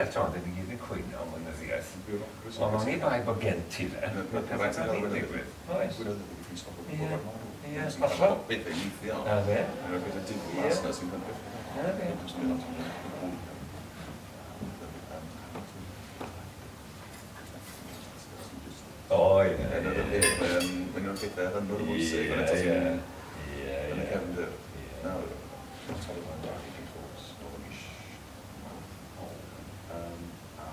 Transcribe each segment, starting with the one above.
Eto, dyn ni gyd yn cwyno am weinyddiaeth. Ond oni bai bod gen ti fe, mae pethau fel hyn digwydd. Oes. Ie, ie, hollol. Na fe. Ie. Na fe. O, ie, ie. Mae'n un o'r pethau hynod o bwysig, ond eto sy'n yn y cefndir. Nawr, Yym, a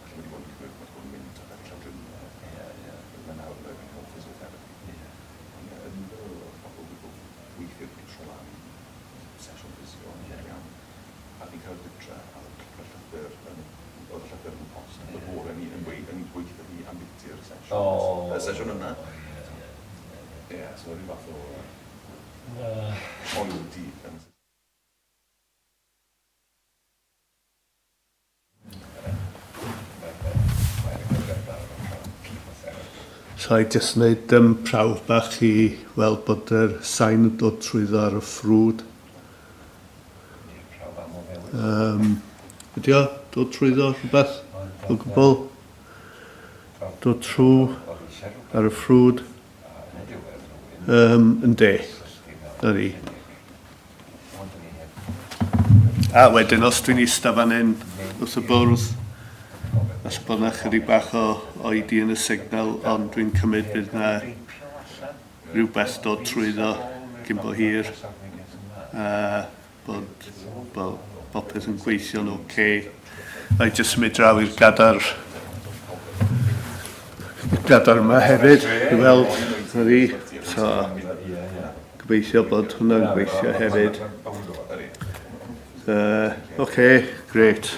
falle wedi bod yn cymryd, wedi bod yn mynd at llawdriniaeth. Ie, ie. Mae nawr yn dweud cael physiotherapy. Ie. Ond ie, y nifer o bobl wedi bod weithiau wedi troi lan i sesiwn physio yn Ie. iawn. A fi'n cyrraedd gytre a oedd y llythyr yn, oedd y llythyr yn y post yn y bore ni yn gweud, yn gweud fi ambiti'r sesiwn. O! Y sesiwn yna. Ie, ie, ie. Ie, so rhyw fath o Na. oedi yn So i jyst wneud um, prawf bach i weld bod yr sain yn dod trwyddo ar y ffrwd. Um, ydy o? Dod trwyddo rhywbeth o gwbl? Dod trwy ar y ffrwd? Um, yndi. Na ni. A wedyn os dwi'n eistedd fan hyn wrth y bwrdd, falle bod 'na chydig bach o oedi yn y signal, ond dwi'n cymryd bydd 'na rhywbeth dod trwyddo cyn bo hir, a bod, bod popeth yn gweithio'n oce. Okay. Na i jyst symud draw i'r gadair, gadair yma hefyd i weld, na fi. So, Gobeithio bod hwnna'n gweithio hefyd. Uh, Oce, okay, grêt.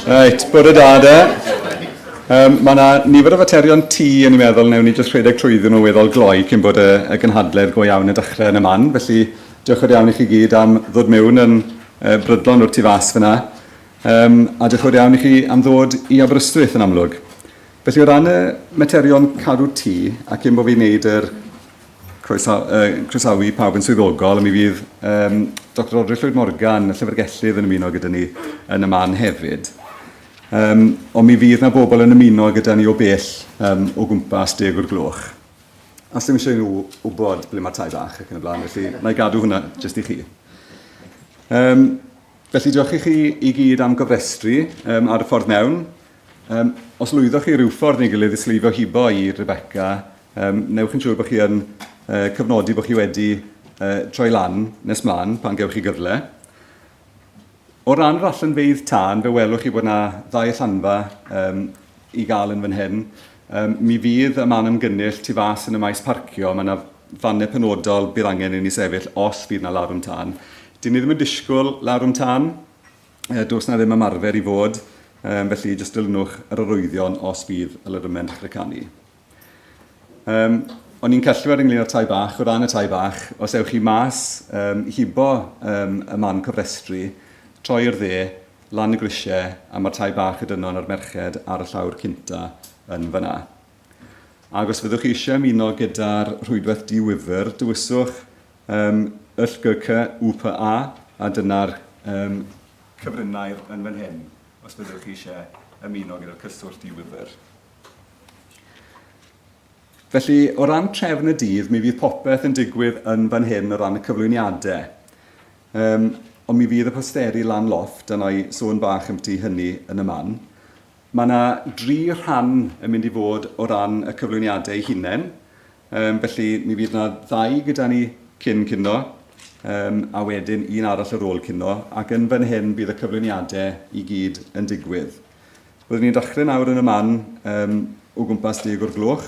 Reit, bore da de. Um, mae yna nifer o faterion tŷ yn i'n meddwl, newn ni jyst rhedeg trwyddyn nhw weddol gloi cyn bod y, y gynhadledd go iawn yn dechrau yn y man. Felly, diolch yn iawn i chi gyd am ddod mewn yn uh, brydlon o'r tu fas fyna. Um, a diolch yn iawn i chi am ddod i Aberystwyth yn amlwg. Felly, o ran y materion cadw tŷ, ac cyn bod fi'n neud yr croesa, uh, croesawu pawb yn swyddogol, a mi fydd um, Dr Rhodri Llwyd Morgan, y llyfrgellydd, yn ymuno gyda ni yn y man hefyd. Um, ond mi fydd na bobl yn ymuno gyda ni o bell um, o gwmpas deg o'r gloch. A sy'n eisiau nhw wybod ble mae'r tai bach ac yn y blaen, felly na i gadw hwnna jyst i chi. Um, felly diolch i chi i gyd am gofrestru um, ar y ffordd mewn. Um, os lwyddoch chi rhyw ffordd neu gilydd i sleifio hibo i Rebecca, um, newch yn siŵr bod chi yn uh, cyfnodi bod chi wedi uh, troi lan nes mlaen pan gewch chi gyfle. O ran yr allanfeydd tân, fe welwch chi bod yna ddau allanfa um, i gael yn fan hyn. Um, mi fydd y man ymgynnull tu fas yn y maes parcio. Mae yna fannau penodol bydd angen i ni sefyll os fydd yna larwm tân. Dyn ni ddim yn disgwyl larwm tân. Does 'na ddim ymarfer i fod, felly jyst dilynwch yr arwyddion os fydd y larymau'n dechrau canu. Um, o'n i'n cellwair ynglyn â'r tai bach, o ran y tai bach, os ewch chi mas, um, hibo um, y man cofrestru, troi i'r dde, lan y grisiau, a mae'r tai bach y dynon a'r merched ar y llawr cynta yn fyna. Ac os fyddwch chi eisiau ymuno gyda'r rhwydwaith di-wifr, dewiswch Yym, YLGC UPA, a dyna'r yym cyfrinair yn fan hyn, os byddwch chi eisiau ymuno gyda'r cyswllt di-wifr. Felly, o ran trefn y dydd, mi fydd popeth yn digwydd yn fan hyn o ran y cyflwyniadau. Um, ond mi fydd y posteri lan lofft, a na i sôn bach ambiti hynny yn y man. Mae yna dri rhan yn mynd i fod o ran y cyflwyniadau eu hunain. Um, felly mi fydd yna ddau gyda ni cyn cino, um, a wedyn un arall ar ôl cino, ac yn fan hyn bydd y cyflwyniadau i gyd yn digwydd. Byddwn ni'n dechrau nawr yn y man um, o gwmpas deg o'r gloch.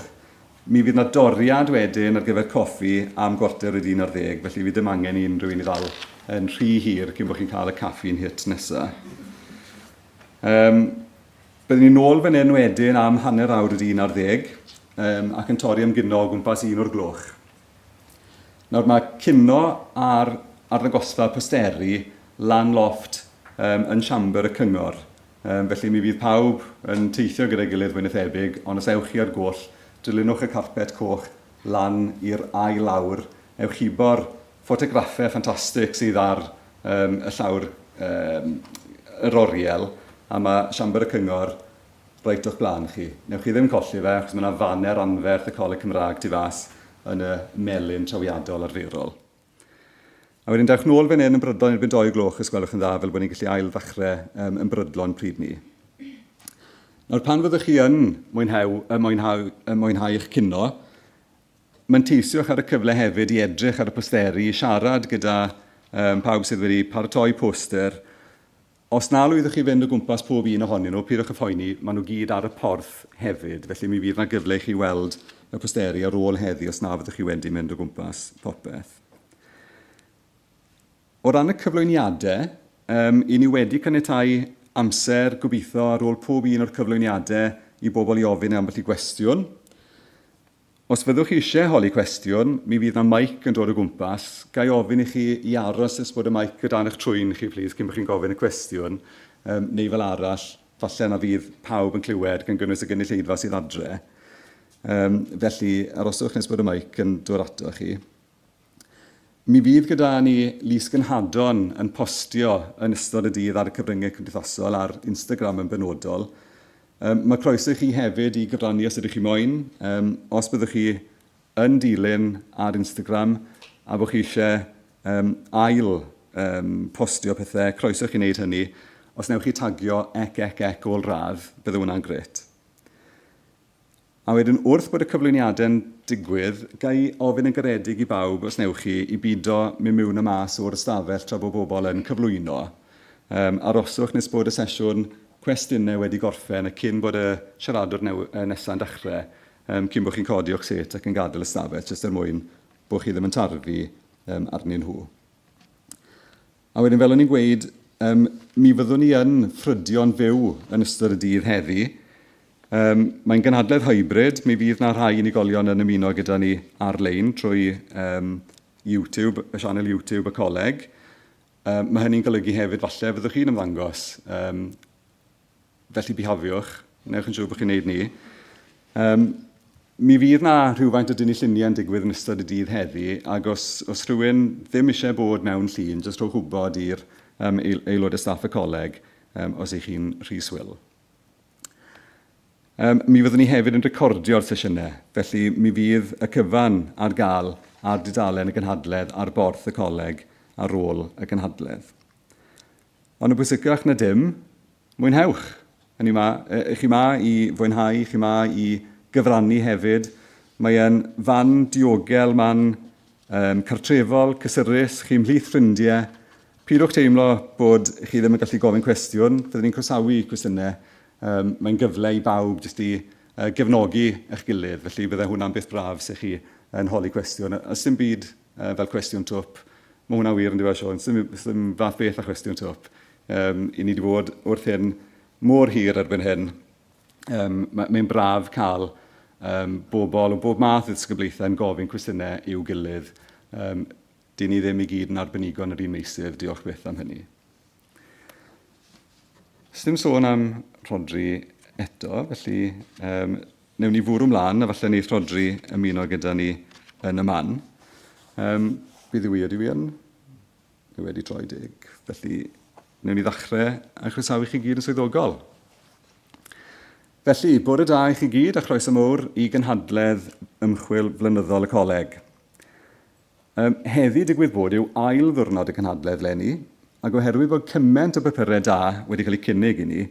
Mi fydd yna doriad wedyn ar gyfer coffi am gwarter wedi un ar ddeg, felly fydd dim angen i unrhyw un i ddal yn rhy hir cyn bod chi'n cael y caffeine hit nesaf. Um, byddwn ni'n nôl fan hyn wedyn am hanner awr wedi un ar ddeg um, ac yn torri am gino o gwmpas un o'r gloch. Nawr mae cino ar arddangosfa posteri lan lofft um, yn siambr y cyngor. Um, felly mi fydd pawb yn teithio gyda'i gilydd fwy na thebyg, ond os ewch chi ar goll, dilynwch y carpet coch lan i'r ail lawr, ewch hibo'r ffotograffau ffantastig sydd ar um, y llawr um, yr oriel, a mae siambr y cyngor reit o'ch blaen chi. Newch chi ddim colli fe, achos mae yna faner anferth y Coleg Cymraeg tu fas yn y melyn trawiadol arferol. A wedyn dewch nôl fan hyn yn brydlon erbyn 2 gloch os gwelwch yn dda, fel bod ni'n gallu ail ddechrau um, yn brydlon pryd ni. Nawr, pan fyddwch chi yn mwynhau, mwynhau, mwynhau eich cino, Manteisiwch ar y cyfle hefyd i edrych ar y posteri, i siarad gyda um, pawb sydd wedi paratoi poster. Os na lwyddoch chi fynd o gwmpas pob un ohonyn nhw, peidiwch â phoeni, maen nhw gyd ar y porth hefyd, felly mi fydd yna gyfle i chi weld y posteri ar ôl heddi os na fyddwch chi wedi mynd o gwmpas popeth. O ran y cyflwyniadau, um, i ni wedi caniatáu amser, gobeithio, ar ôl pob un o'r cyflwyniadau i bobl i ofyn ambell i gwestiwn. Os fyddwch chi eisiau holi cwestiwn, mi fydd 'na meic yn dod o gwmpas. Ga i ofyn i chi i aros nes bod y meic o dan eich trwyn chi, plîs, cyn bod chi'n gofyn y cwestiwn, um, neu fel arall, falle na fydd pawb yn clywed, gan gynnwys y gynulleidfa sydd adre. Um, felly, aroswch nes bod y meic yn dod ato chi. Mi fydd gyda ni Lys Gynhadon yn postio yn ystod y dydd ar y cyfryngau cymdeithasol, ar Instagram yn benodol. Um, mae croeso i chi hefyd i gyfrannu os ydych chi moyn. Um, os byddwch chi yn dilyn ar Instagram a bod chi eisiau um, ail um, postio pethau, croeso i chi wneud hynny. Os newch chi tagio ec ec ec ôl radd, bydde hwnna'n gret. A wedyn wrth bod y cyflwyniadau'n digwydd, ga i ofyn yn garedig i bawb, os newch chi, i bido mynd miwn a mas o'r ystafell tra bod bobl yn cyflwyno. Um, aroswch nes bod y sesiwn cwestiynau wedi gorffen a cyn bod y siaradwr nesa'n dechrau, um, cyn bod chi'n codi o'ch set ac yn gadael y stafell, jyst er mwyn bod chi ddim yn tarfu um, arnyn nhw. A wedyn, fel o'n i'n gweud, um, mi fyddwn ni yn ffrydio'n fyw yn ystod y dydd heddi. Um, mae'n gynhadledd hybrid, mi fydd na rhai unigolion yn ymuno gyda ni ar-lein trwy um, YouTube, y sianel YouTube y coleg. Um, mae hynny'n golygu hefyd falle fyddwch chi'n ymddangos. Um, Felly bihafiwch, wnewch yn siŵr bod chi'n neud ni. Um, mi fydd na rhywfaint o dynnu lluniau yn digwydd yn ystod y dydd heddi, ac os, os rhywun ddim eisiau bod mewn llun, jyst rhowch wybod i'r um, aelodau staff y coleg um, os ych chi'n rhy swil. Um, mi fyddwn ni hefyd yn recordio'r sesiynau, felly mi fydd y cyfan ar gael ar dudalen y gynhadledd ar borth y coleg ar ôl y gynhadledd. Ond yn bwysicach na dim, mwynhewch! Hynny ma, chi ma i fwynhau, chi ma i gyfrannu hefyd. Mae e'n fan diogel, man um, cartrefol, cysurus, chi ymhlith ffrindiau. Pidwch teimlo bod chi ddim yn gallu gofyn cwestiwn, fyddwn ni'n croesawu cwestiynau. Um, mae'n gyfle i bawb jyst i uh, gefnogi eich gilydd, felly bydde hwnna'n beth braf se chi yn holi cwestiwn. A dim byd uh, fel cwestiwn twp, Mae hwnna wir yn dyw e, Siôn? Sdim, sdim fath beth â chwestiwn twp. Um, I ni wedi bod wrth hyn mor hir erbyn hyn. Um, Mae'n braf cael um, bobl o bob math o ddisgyblaethau yn gofyn cwestiynau i'w gilydd. Um, dyn ni ddim i gyd yn arbenigo yn yr un meysydd, diolch byth am hynny. Sdim sôn am Rhodri eto, felly um, newn ni fwrw mlaen a falle neith Rhodri ymuno gyda ni yn y man. Um, bydd i ydy yn wedi troi deg, felly newn ni ddechrau a chroesawu chi gyd yn swyddogol. Felly, bore da i chi gyd a chroeso mowr i gynhadledd ymchwil flynyddol y coleg. Yym, heddi digwydd bod yw ail ddiwrnod y cynhadledd 'leni, ac oherwydd bod cyment o bapurau da wedi cael eu cynnig i ni,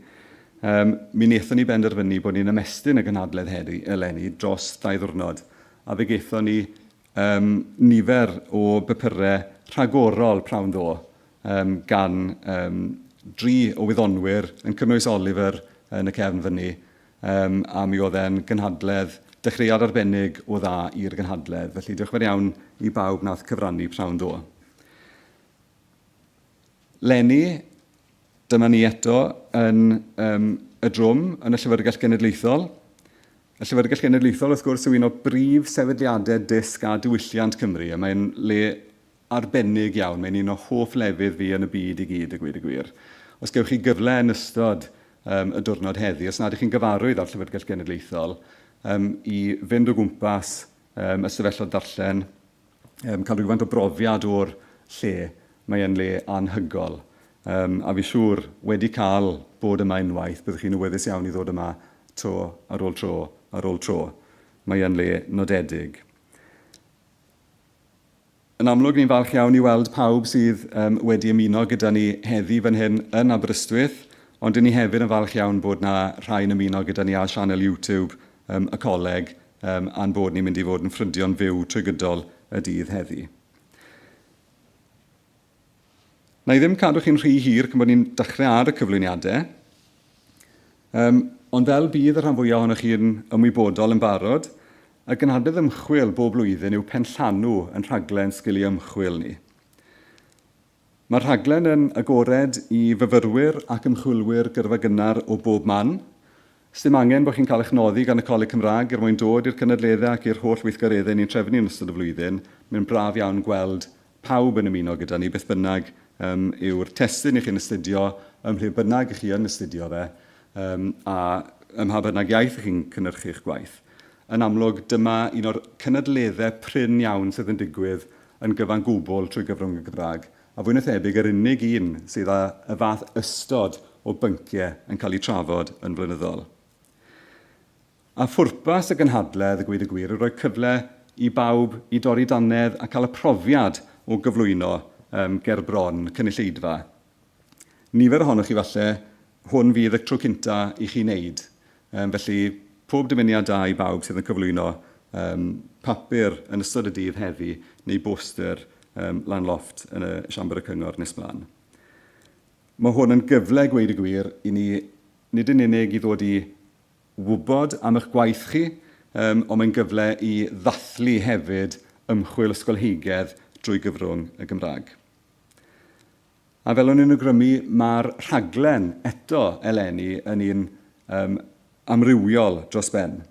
yym, mi wnaethon ni benderfynu bod ni'n ymestyn y gynhadledd heddi, eleni dros ddau ddiwrnod, a fe gaethon ni yym, nifer o bapurau rhagorol prawn ddoe, yym, gan yym, dri o wyddonwyr, yn cynnwys Oliver yn y cefn fyny, Yym, a mi oedd e'n gynhadledd, dechreuad arbennig o dda i'r gynhadledd. Felly diolch yn fawr iawn i bawb nath cyfrannu pnawn ddoe. Leni, dyma ni eto yn um, y drwm yn y Llyfrgell Genedlaethol. Y Llyfrgell Genedlaethol, wrth gwrs, yw un o brif sefydliadau dysg a diwylliant Cymru, a mae'n le arbennig iawn. Mae'n un o hoff lefydd fi yn y byd i gyd, a gweud y gwir. Os gewch chi gyfle yn ystod um, y diwrnod heddi, os nad ych chi'n gyfarwydd â'r Llyfrgell Genedlaethol, um, i fynd o gwmpas um, ystafelloedd darllen, um, cael rhywfaint o brofiad o'r lle, mae e'n le anhygol. Um, a fi siŵr, wedi cael bod yma unwaith, byddwch chi'n awyddus iawn i ddod yma tro ar ôl tro ar ôl tro. Mae e'n le nodedig. Yn amlwg, ni'n falch iawn i weld pawb sydd um, wedi ymuno gyda ni heddi fan hyn yn Aberystwyth, ond dyn ni hefyd yn falch iawn bod na rhai yn ymuno gyda ni ar sianel YouTube um, y coleg um, a'n bod ni'n mynd i fod yn ffrydio'n fyw trwy gydol y dydd heddi. Na i ddim cadw chi'n rhy hir cyn bod ni'n dechrau ar y cyflwyniadau. Um, ond fel bydd y rhan fwyaf ohonoch chi'n ymwybodol yn barod, y gynhadledd ymchwil bob blwyddyn yw penllanw yn rhaglen sgiliau ymchwil ni. Mae'r rhaglen yn agored i fyfyrwyr ac ymchwilwyr gyrfa gynnar o bob man. Sdim angen bod chi'n cael eich noddi gan y Coleg Cymraeg er mwyn dod i'r cynadleddau ac i'r holl weithgareddau ni'n trefnu yn ystod y flwyddyn. Mae'n braf iawn gweld pawb yn ymuno gyda ni, beth bynnag um, yw'r testun i chi'n astudio, ym mhle bynnag i chi yn astudio fe, um, a ym mha bynnag iaith i chi'n cynhyrchu eich gwaith. Yn amlwg, dyma un o'r cynadleddau prin iawn sydd yn digwydd yn gyfan gwbl trwy gyfrwng y Gymraeg, a fwy na thebyg yr unig un sydd â y fath ystod o bynciau yn cael eu trafod yn flynyddol. A phwrpas y gynhadledd, a gweud y gwir, yw rhoi cyfle i bawb i dorri dannedd a cael y profiad o gyflwyno um, ger bron cynulleidfa. Nifer ohonoch chi falle, hwn fydd y tro cynta i chi wneud. Um, felly, pob dymuniad da i bawb sydd yn cyflwyno um, papur yn ystod y dydd heddi neu boster um, lan lofft yn y Siambr y Cyngor nes mlaen. Mae hwn yn gyfle, gweud y gwir, i ni nid yn unig i ddod i wybod am eich gwaith chi, um, ond mae'n gyfle i ddathlu hefyd ymchwil ysgolheigedd drwy gyfrwng y Gymraeg. A fel o'n i'n awgrymu, mae'r rhaglen eto eleni yn un um, amrywiol dros ben.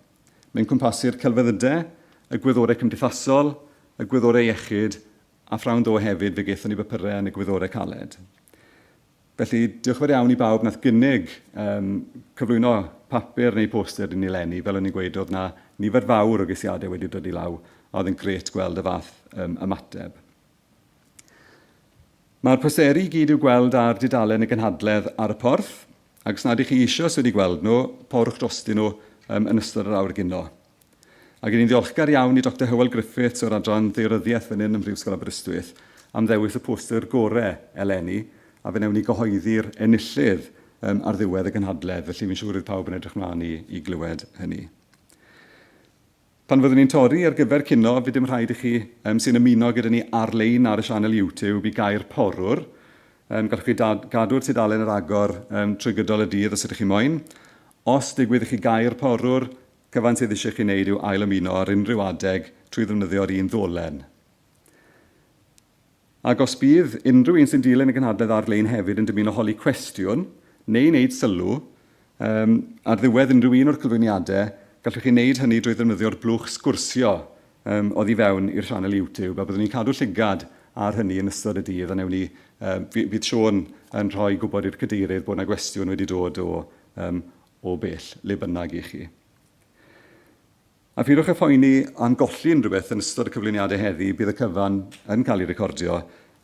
Mae'n cwmpasu'r celfyddydau, y gwyddorau cymdeithasol, y gwyddorau iechyd, a phrawn ddo hefyd fe gaethon ni bapurau yn y gwyddorau caled. Felly, diolch yn fawr iawn i bawb nath gynnig um, cyflwyno papur neu poster i ni eleni. Fel o'n i'n gweud, oedd na nifer fawr o geisiadau wedi dod i law, a oedd yn gret gweld y fath um, ymateb. Mae'r posteri i gyd i'w gweld ar dudalen y gynhadledd ar y porth, ac os nad ych chi eisoes wedi gweld nhw, porwch drostyn nhw um, yn ystod yr awr gino. Ac 'y ni'n ddiolchgar iawn i Doctor Hywel Griffiths o'r Adran Ddaearyddiaeth fan hyn ym Mhrifysgol Aberystwyth am ddewis y poster gore eleni, a fe wnewn ni gyhoeddi'r enillydd um, ar ddiwedd y gynhadledd, felly fi'n siŵr bydd pawb yn edrych mlaen i, i glywed hynny. Pan fyddwn ni'n torri ar gyfer cino, fydd dim rhaid i chi um, sy'n ymuno gyda ni ar-lein ar y sianel YouTube i gau'r porwr. Um, gallwch chi gadw'r tudalen ar agor um, trwy gydol y dydd os ydych chi moyn. Os digwydd i chi gau'r porwr, Cyfan sydd eisiau chi wneud yw ail-ymuno ar unrhyw adeg trwy ddefnyddio'r un ddolen. Ac os bydd unrhyw un sy'n dilyn y gynhadledd ar-lein hefyd yn dymuno holi cwestiwn neu wneud sylw um, ar ddiwedd unrhyw un o'r cyflwyniadau, gallwch chi wneud hynny drwy ddefnyddio'r blwch sgwrsio um, oddi fewn i'r sianel YouTube, a byddwn ni'n cadw llygad ar hynny yn ystod y dydd, a newn ni, um, fydd Siôn yn rhoi gwybod i'r cadeirydd bod yna gwestiwn wedi dod o, um, o bell, le bynnag i chi. A pheidiwch â phoeni am golli unrhyw beth yn ystod y cyflwyniadau heddi, bydd y cyfan yn cael ei recordio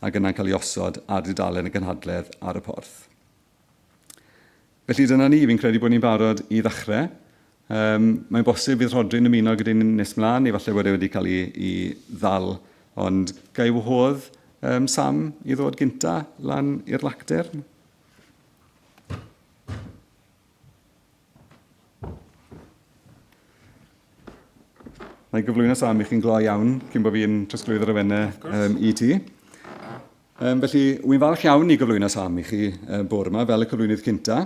ac yna'n cael ei osod ar dudalen y gynhadledd ar y porth. Felly dyna ni, fi'n credu bod ni'n barod i ddechrau. Um, mae'n bosib fydd Rhodri'n ymuno gyda ni'n nes mlaen, neu falle bod e wedi cael ei, ei ddal, ond ga i wahodd um, Sam i ddod gynta lan i'r lactern? Na i gyflwyno Sam i chi'n gloi iawn cyn bod fi'n trosglwyddo'r awennau um, i ti. Um, felly, wy'n falch iawn i gyflwyno Sam i chi um, bore yma fel y cyflwynydd cynta.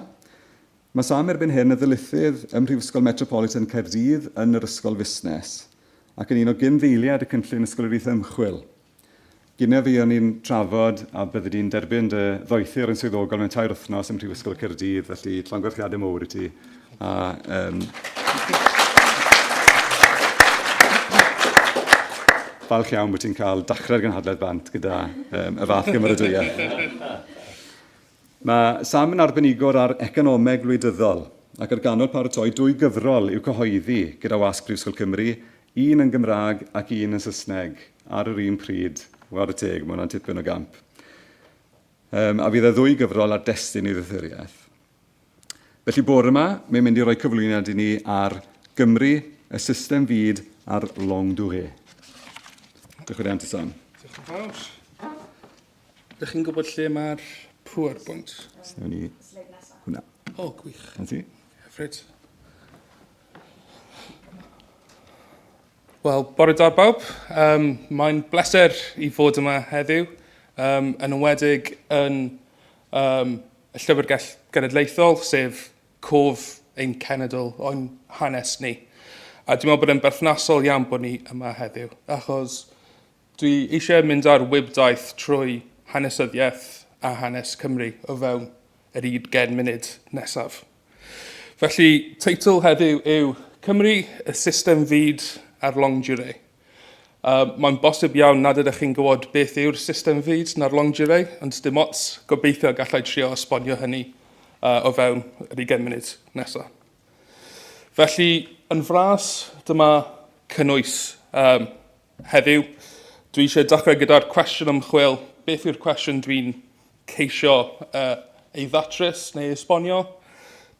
Mae Sam erbyn hyn y ddylithydd ym Mhrifysgol Metropolitan Caerdydd yn yr Ysgol Fusnes ac yn un o gyn-ddeiliaid y cynllun Ysgoloriaethau Ymchwil. Gynne fuon ni'n trafod a byddi di'n derbyn dy ddoethur yn swyddogol mewn tair wythnos ym Mhrifysgol Caerdydd, felly llongyfarchiadau mowr i ti. A, um, falch iawn bod ti'n cael dachrau'r gynhadledd bant gyda um, y fath gymeradwyaeth. Mae Sam yn arbenigwr ar economeg wleidyddol ac ar ganol paratoi dwy gyfrol i'w cyhoeddi gyda Wasg Prifysgol Cymru, un yn Gymraeg ac un yn Saesneg, ar yr un pryd. Whare teg, mae hwnna'n tipyn o gamp. Um, a fydd y ddwy gyfrol ar destun ei ddoethuriaeth. Felly bore yma, mae'n mynd i roi cyflwyniad i ni ar Gymru, y system fyd a'r longue durée. Diolch yn fawr, Sam. Diolch yn fawr. Ydych chi'n gwybod lle mae'r PowerPoint? Swn ni hwnna. O, gwych. Na ti? Hyfryd. Wel, bore da bawb. Um, mae'n bleser i fod yma heddiw, um, yn enwedig yn um, y Llyfrgell Genedlaethol, sef cof ein cenedl o'n hanes ni. A dwi'n meddwl bod e'n berthnasol iawn bod ni yma heddiw, achos Dwi eisiau mynd ar wibdaith trwy hanesyddiaeth a hanes Cymru o fewn yr 20 munud nesaf. Felly, teitl heddiw yw Cymru, y system fyd a'r longue durée. Uh, mae'n bosib iawn nad ydych chi'n gwybod beth yw'r system fyd na'r longue durée, ond dim ots, gobeithio gallai trio esbonio hynny uh, o fewn yr 20 munud nesaf. Felly, yn fras, dyma cynnwys um, Heddiw, dwi eisiau dechrau gyda'r cwestiwn ymchwil. Beth yw'r cwestiwn dwi'n ceisio uh, ei ddatrys neu esbonio?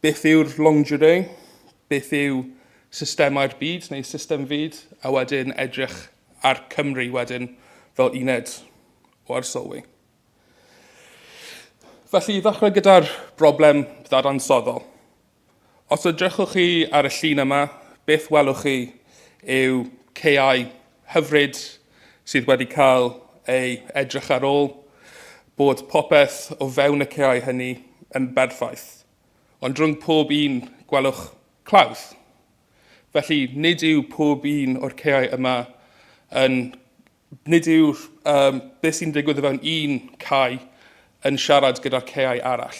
Beth yw'r longue durée? Beth yw systemau'r byd neu system fyd, a wedyn edrych ar Cymru wedyn fel uned o arsylwi. Felly, i ddechrau gyda'r broblem ddadansoddol. Os edrychwch chi ar y llun yma, beth welwch chi yw caeau hyfryd sydd wedi cael ei edrych ar ôl, bod popeth o fewn y caeau hynny yn berffaith. Ond rhwng pob un gwelwch clawdd. Felly, nid yw pob un o'r caeau yma yn... Nid yw'r um, beth sy'n digwydd o fewn un cae yn siarad gyda'r caeau arall.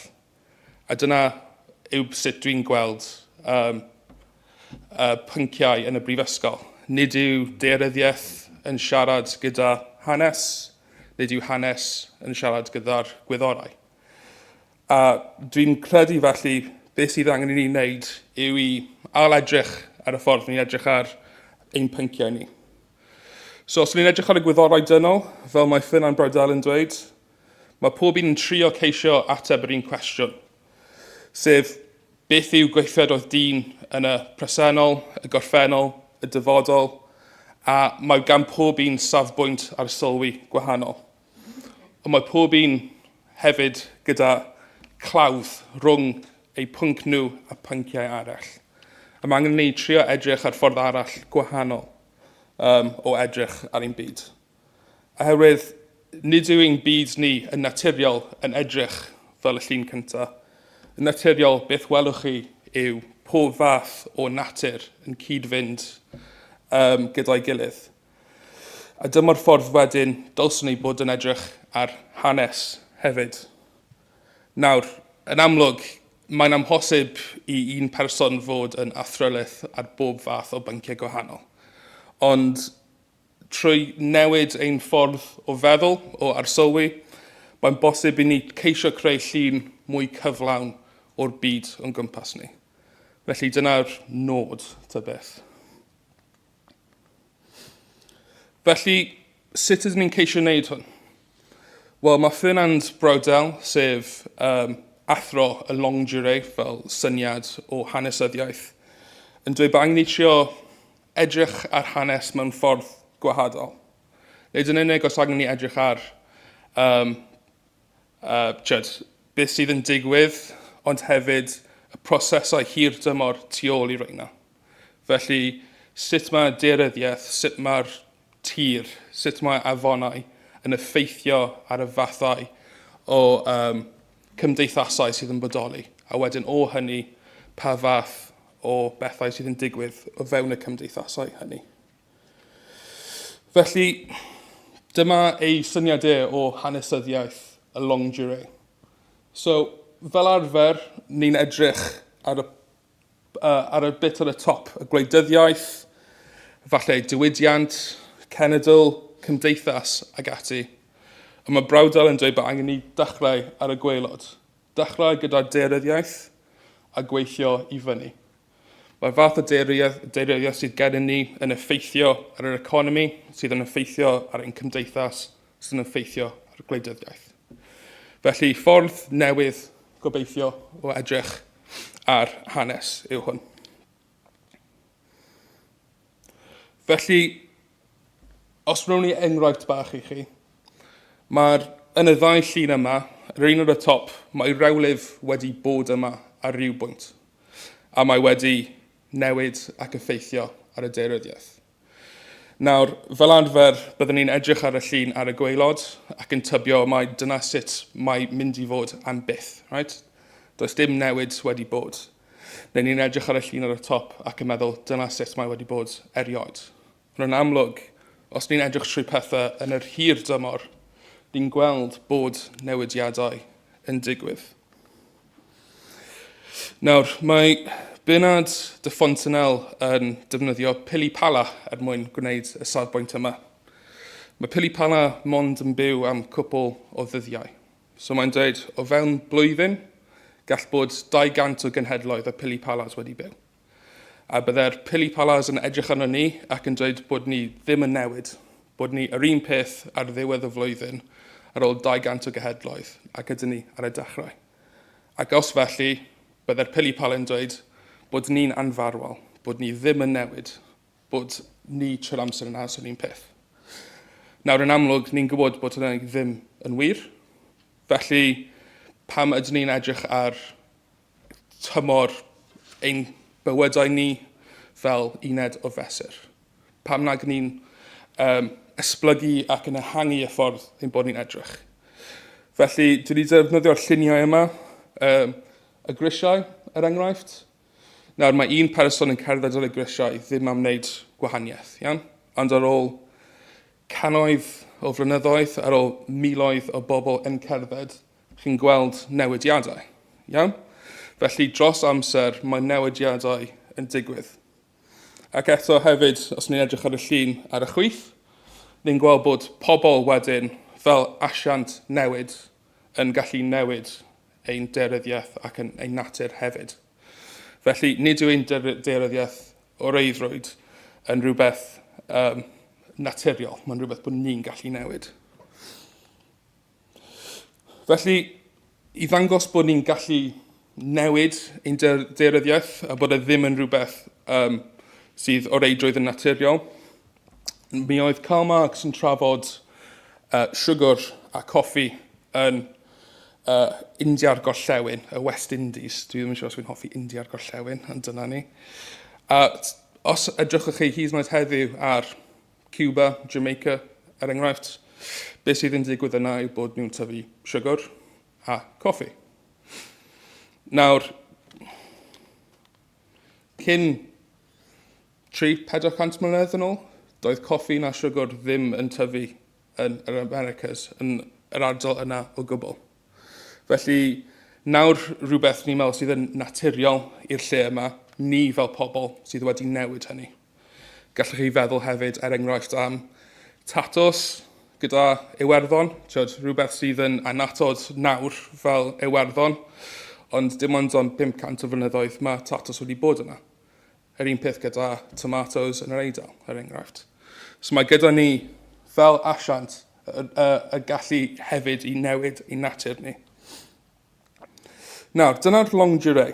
A dyna yw sut dwi'n gweld um, uh, pynciau yn y brifysgol. Nid yw daearyddiaeth yn siarad gyda hanes, nid yw hanes yn siarad gyda'r gwyddorau. A dwi'n credu felly beth sydd angen i ni wneud yw i ail-edrych ar y ffordd ni'n edrych ar ein pynciau ni. So os ni'n edrych ar y gwyddorau dynol, fel mae Fernand Braudel yn dweud, Mae pob un yn trio ceisio ateb yr un cwestiwn, sef beth yw gweithredoedd dyn yn y presennol, y gorffennol, y dyfodol, a mae gan pob un safbwynt arsylwi gwahanol. Ond mae pob un hefyd gyda clawdd rhwng eu pwnc nhw a pynciau arall. A mae angen ni trio edrych ar ffordd arall gwahanol um, o edrych ar ein byd. Oherwydd nid yw ein byd ni yn naturiol yn edrych fel y llun cyntaf. Yn naturiol, beth welwch chi yw pob fath o natur yn cyd-fynd um, gyda'i gilydd. A dyma'r ffordd wedyn dylswn ni bod yn edrych ar hanes hefyd. Nawr, yn amlwg, mae'n amhosib i un person fod yn athrylith ar bob fath o bynciau gwahanol. Ond Trwy newid ein ffordd o feddwl, o arsylwi, mae'n bosib i ni ceisio creu llun mwy cyflawn o'r byd o'n gwmpas ni. Felly dyna'r nod, ta beth. Felly, sut ydyn ni'n ceisio wneud hwn? Wel, mae Fernand Braudel, sef um, athro y longue durée fel syniad o hanesyddiaeth, yn dweud bod angen i trio edrych ar hanes mewn ffordd gwahadol. Nid yn unig os angen ni edrych ar um, tyd, beth sydd yn digwydd, ond hefyd y prosesau hir dymor tu ôl i reina. Felly, sut mae daearyddiaeth, sut mae'r tir, sut mae afonau yn effeithio ar y fathau o um, cymdeithasau sydd yn bodoli, a wedyn o hynny, pa fath o bethau sydd yn digwydd o fewn y cymdeithasau hynny. Felly, dyma ei syniad e o hanesyddiaeth y longue durée. So, fel arfer, ni'n edrych ar y, uh, ar y bit ar y top, y gwleidyddiaeth, falle diwydiant, cenedl, cymdeithas ag ati. Ond mae Braudel yn dweud bod angen ni dechrau ar y gwaelod. Dechrau gyda daearyddiaeth a gweithio i fyny. Mae'r fath o daearyddiaeth sydd gennym ni yn effeithio ar yr economi, sydd yn effeithio ar ein cymdeithas, sydd yn effeithio ar gwleidyddiaeth. Felly, ffordd newydd, gobeithio, o edrych ar hanes yw hwn. Felly, os wnawn ni enghraifft bach i chi, mae'r, yn y ddau llun yma, yr un ar y top, mae rewlif wedi bod yma ar ryw bwynt, a mae wedi newid ac effeithio ar y daearyddiaeth. Nawr, fel arfer, byddwn ni'n edrych ar y llun ar y gwaelod ac yn tybio mai dyna sut mae mynd i fod am byth, right? Does dim newid wedi bod. Neu ni'n edrych ar y llun ar y top ac yn meddwl, dyna sut mae wedi bod erioed. Ond yn amlwg, os ni'n edrych trwy pethau yn yr hir dymor, ni'n gweld bod newidiadau yn digwydd. Nawr, mae Bernard de Fontenelle yn defnyddio pili pala er mwyn gwneud y safbwynt yma. Mae pili pala mond yn byw am cwpl o ddyddiau. So mae'n dweud, o fewn blwyddyn, gall bod 200 o genhedloedd o pili palas wedi byw. A bydde'r pili palas yn edrych arno ni ac yn dweud bod ni ddim yn newid, bod ni yr un peth ar ddiwedd y flwyddyn ar ôl 200 o genhedloedd ac ydyn ni ar y dechrau. Ac os felly, bydde'r pili pala yn dweud bod ni'n anfarwol, bod ni ddim yn newid, bod ni trwy'r amser yn aros yr un peth. Nawr, yn amlwg, ni'n gwybod bod hynny ddim yn wir. Felly, pam ydyn ni'n edrych ar tymor ein bywydau ni fel uned o fesur? Pam nag ni'n um, esblygu ac yn ehangu y ffordd ein bod ni'n edrych? Felly, dwi wedi defnyddio'r lluniau yma, um, y grisiau, er enghraifft. Nawr, mae un person yn cerdded ar y grisiau ddim am wneud gwahaniaeth, iawn? Ond ar ôl cannoedd o flynyddoedd, ar ôl miloedd o bobl yn cerdded, chi'n gweld newidiadau, iawn? Felly, dros amser, mae newidiadau yn digwydd. Ac eto hefyd, os ni'n edrych ar y llun ar y chwith, ni'n gweld bod pobl wedyn, fel asiant newid, yn gallu newid ein daearyddiaeth ac yn ein natur hefyd. Felly, nid yw ein daearyddiaeth o reidrwydd yn rhywbeth um, naturiol, mae'n rhywbeth bod ni'n gallu newid. Felly, i ddangos bod ni'n gallu newid ein daearyddiaeth a bod e ddim yn rhywbeth um, sydd o reidrwydd yn naturiol, mi oedd Karl Marx yn trafod uh, siwgr a coffi yn uh, India'r Gorllewin, y West Indies. Dwi ddim yn siŵr os dwi'n hoffi India'r Gorllewin, ond dyna ni. A os edrychwch chi hyd yn oed heddiw ar Cuba, Jamaica, er enghraifft, beth sydd yn digwydd yna yw bod nhw'n tyfu siwgr a coffi. Nawr, cyn 300-400 mlynedd yn ôl, doedd coffi na siwgr ddim yn tyfu yn yr Americas, yn yr ardal yna o gwbl. Felly, nawr rhywbeth ni'n meddwl sydd yn naturiol i'r lle yma, ni fel pobl sydd wedi newid hynny. Gallwch chi feddwl hefyd, er enghraifft, am tatws gyda Iwerddon, tiod, rhywbeth sydd yn annatod nawr fel Iwerddon, ond dim ond am 500 o flynyddoedd mae tatws wedi bod yna. Yr un peth gyda tomatoes yn yr Eidal, er enghraifft. So mae gyda ni, fel asiant, y, y, y gallu hefyd i newid ein natur ni. Nawr, dyna'r longue durée.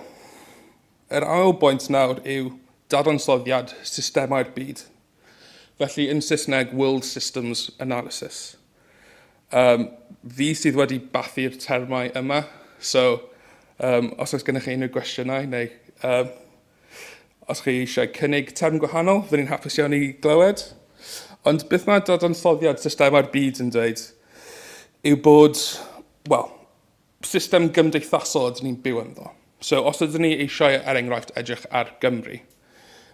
Yr ail bwynt nawr yw dadansoddiad systemau'r byd. Felly, yn Saesneg, World Systems Analysis. Um, fi sydd wedi bathu'r termau yma, so um, os oes gennych chi unrhyw gwestiynau neu um, os chi eisiau cynnig term gwahanol, fydden ni'n hapus iawn i glywed. Ond beth mae dadansoddiad systemau'r byd yn dweud yw bod, wel, system gymdeithasol ydyn ni'n byw ynddo. So, os ydyn ni eisiau, er enghraifft, edrych ar Gymru,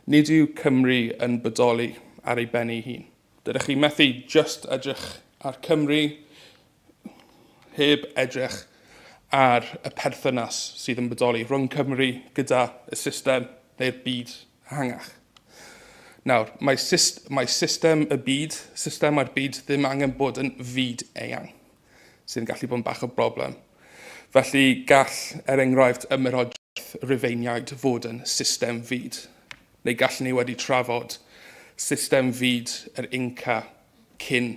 nid yw Cymru yn bodoli ar ei ben ei hun. Dydych chi methu just edrych ar Cymru heb edrych ar y perthynas sydd yn bodoli rhwng Cymru gyda y system neu'r byd ehangach. Nawr, mae, syst mae system y byd, systemau'r byd ddim angen bod yn fyd eang. sydd yn gallu bod yn bach o broblem. Felly gall, er enghraifft, ymerodraeth Rufeiniaid fod yn system fyd, neu gallwn ni wedi trafod system fyd yr Inca cyn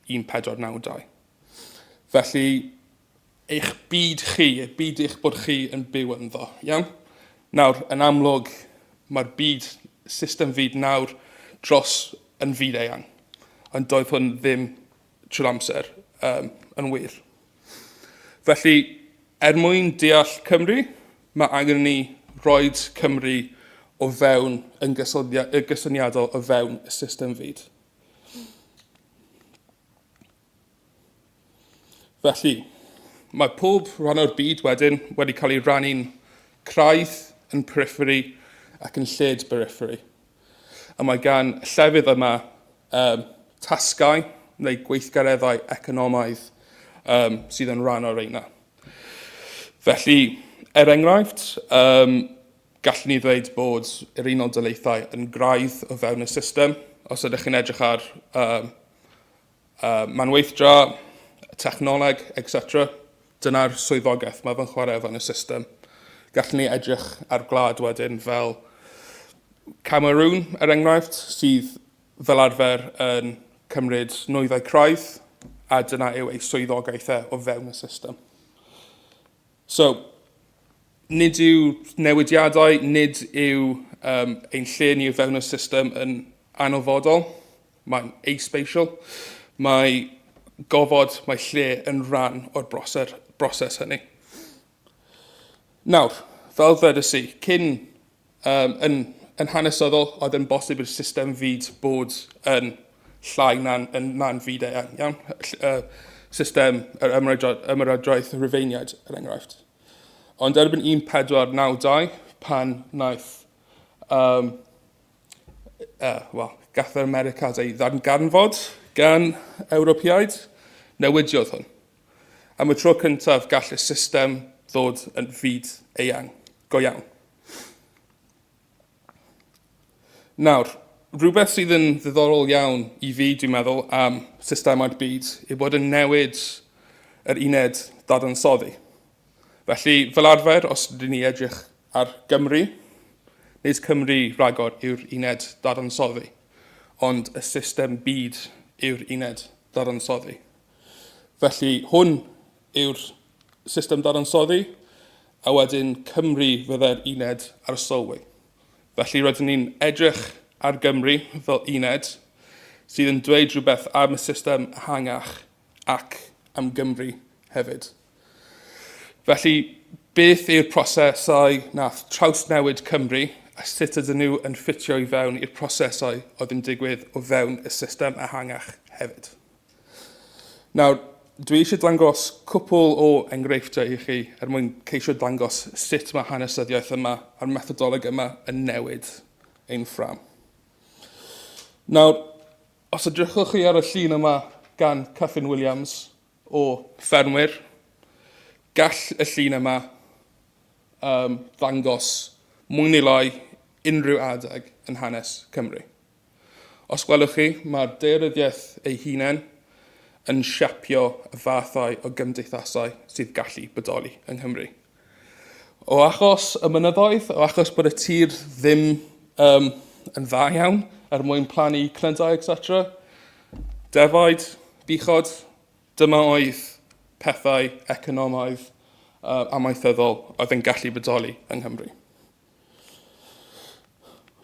1492. Felly, eich byd chi, y byd eich bod chi yn byw ynddo, iawn? Nawr, yn amlwg, mae'r byd, system fyd nawr, dros yn fyd eang. Ond doedd hwn ddim trwy'r amser um, yn wir. Felly, er mwyn deall Cymru, mae angen ni roi Cymru o fewn yn gysyniadol o fewn y system fyd. Felly, mae pob rhan o'r byd wedyn wedi cael ei rannu'n craidd, yn periphery ac yn lled periphery. A mae gan y llefydd yma um, tasgau neu gweithgareddau economaidd um, sydd yn rhan o'r reina. Felly, er enghraifft, um, gallwn ni ddweud bod yr Unol Daleithiau yn graidd o fewn y system. Os ydych chi'n edrych ar um, manweithdra, technoleg, etc. Dyna'r swyddogaeth mae fe'n chwarae o fewn y system. Gallwn ni edrych ar gwlad wedyn fel Cameroon, er enghraifft, sydd fel arfer yn cymryd nwyddau craidd, a dyna yw ei swyddogaeth e o fewn y system. So, nid yw newidiadau, nid yw um, ein lle ni o fewn y system yn anofodol, mae'n aspatial, mae gofod, mae lle yn rhan o'r broses, broses hynny. Nawr, fel ddwedes i, cyn um, yn, yn hanesyddol, oedd yn bosib i'r system fyd bod yn llai na'n, yn, na'n fyd eang, iawn? Uh, system yr ymerodraeth Rufeiniaid, er enghraifft. Ond erbyn 1492, pan wnaeth um, uh, well, gath yr Americas ei ddarganfod gan Ewropeaid, newidiodd hwn. Am y tro cyntaf, gall y system ddod yn fyd eang, go iawn. Nawr, rhywbeth sydd yn ddiddorol iawn i fi, dwi'n meddwl, am systemau'r byd, yw bod yn newid yr uned ddadansoddi. Felly, fel arfer, os ydyn ni edrych ar Gymru, nid Cymru rhagor yw'r uned dadansoddi, ond y system byd yw'r uned dadansoddi. Felly, hwn yw'r system dadansoddi, a wedyn Cymru fyddai'r uned arsylwi. Felly rydyn ni'n edrych ar Gymru fel uned sydd yn dweud rhywbeth am y system ehangach ac am Gymru hefyd. Felly, beth yw'r prosesau nath trawsnewid Cymru a sut ydyn nhw yn ffitio i fewn i'r prosesau oedd yn digwydd o fewn y system ehangach hefyd? Nawr, dwi eisiau dangos cwpl o enghreifftiau i chi er mwyn ceisio dangos sut mae hanesyddiaeth yma a'r methodoleg yma yn newid ein ffrâm. Nawr, os edrychwch chi ar y llun yma gan Kyffin Williams o ffermwyr, gall y llun yma um, ddangos mwy neu lai unrhyw adeg yn hanes Cymru. Os gwelwch chi, mae'r daearyddiaeth ei hunain yn siapio y fathau o gymdeithasau sydd gallu bodoli yng Nghymru. O achos y mynyddoedd, o achos bod y tir ddim um, yn dda iawn er mwyn plannu cnydau, etc. Defaid, buchod, dyma oedd pethau economaidd uh, amaethyddol oedd yn gallu bodoli yng Nghymru.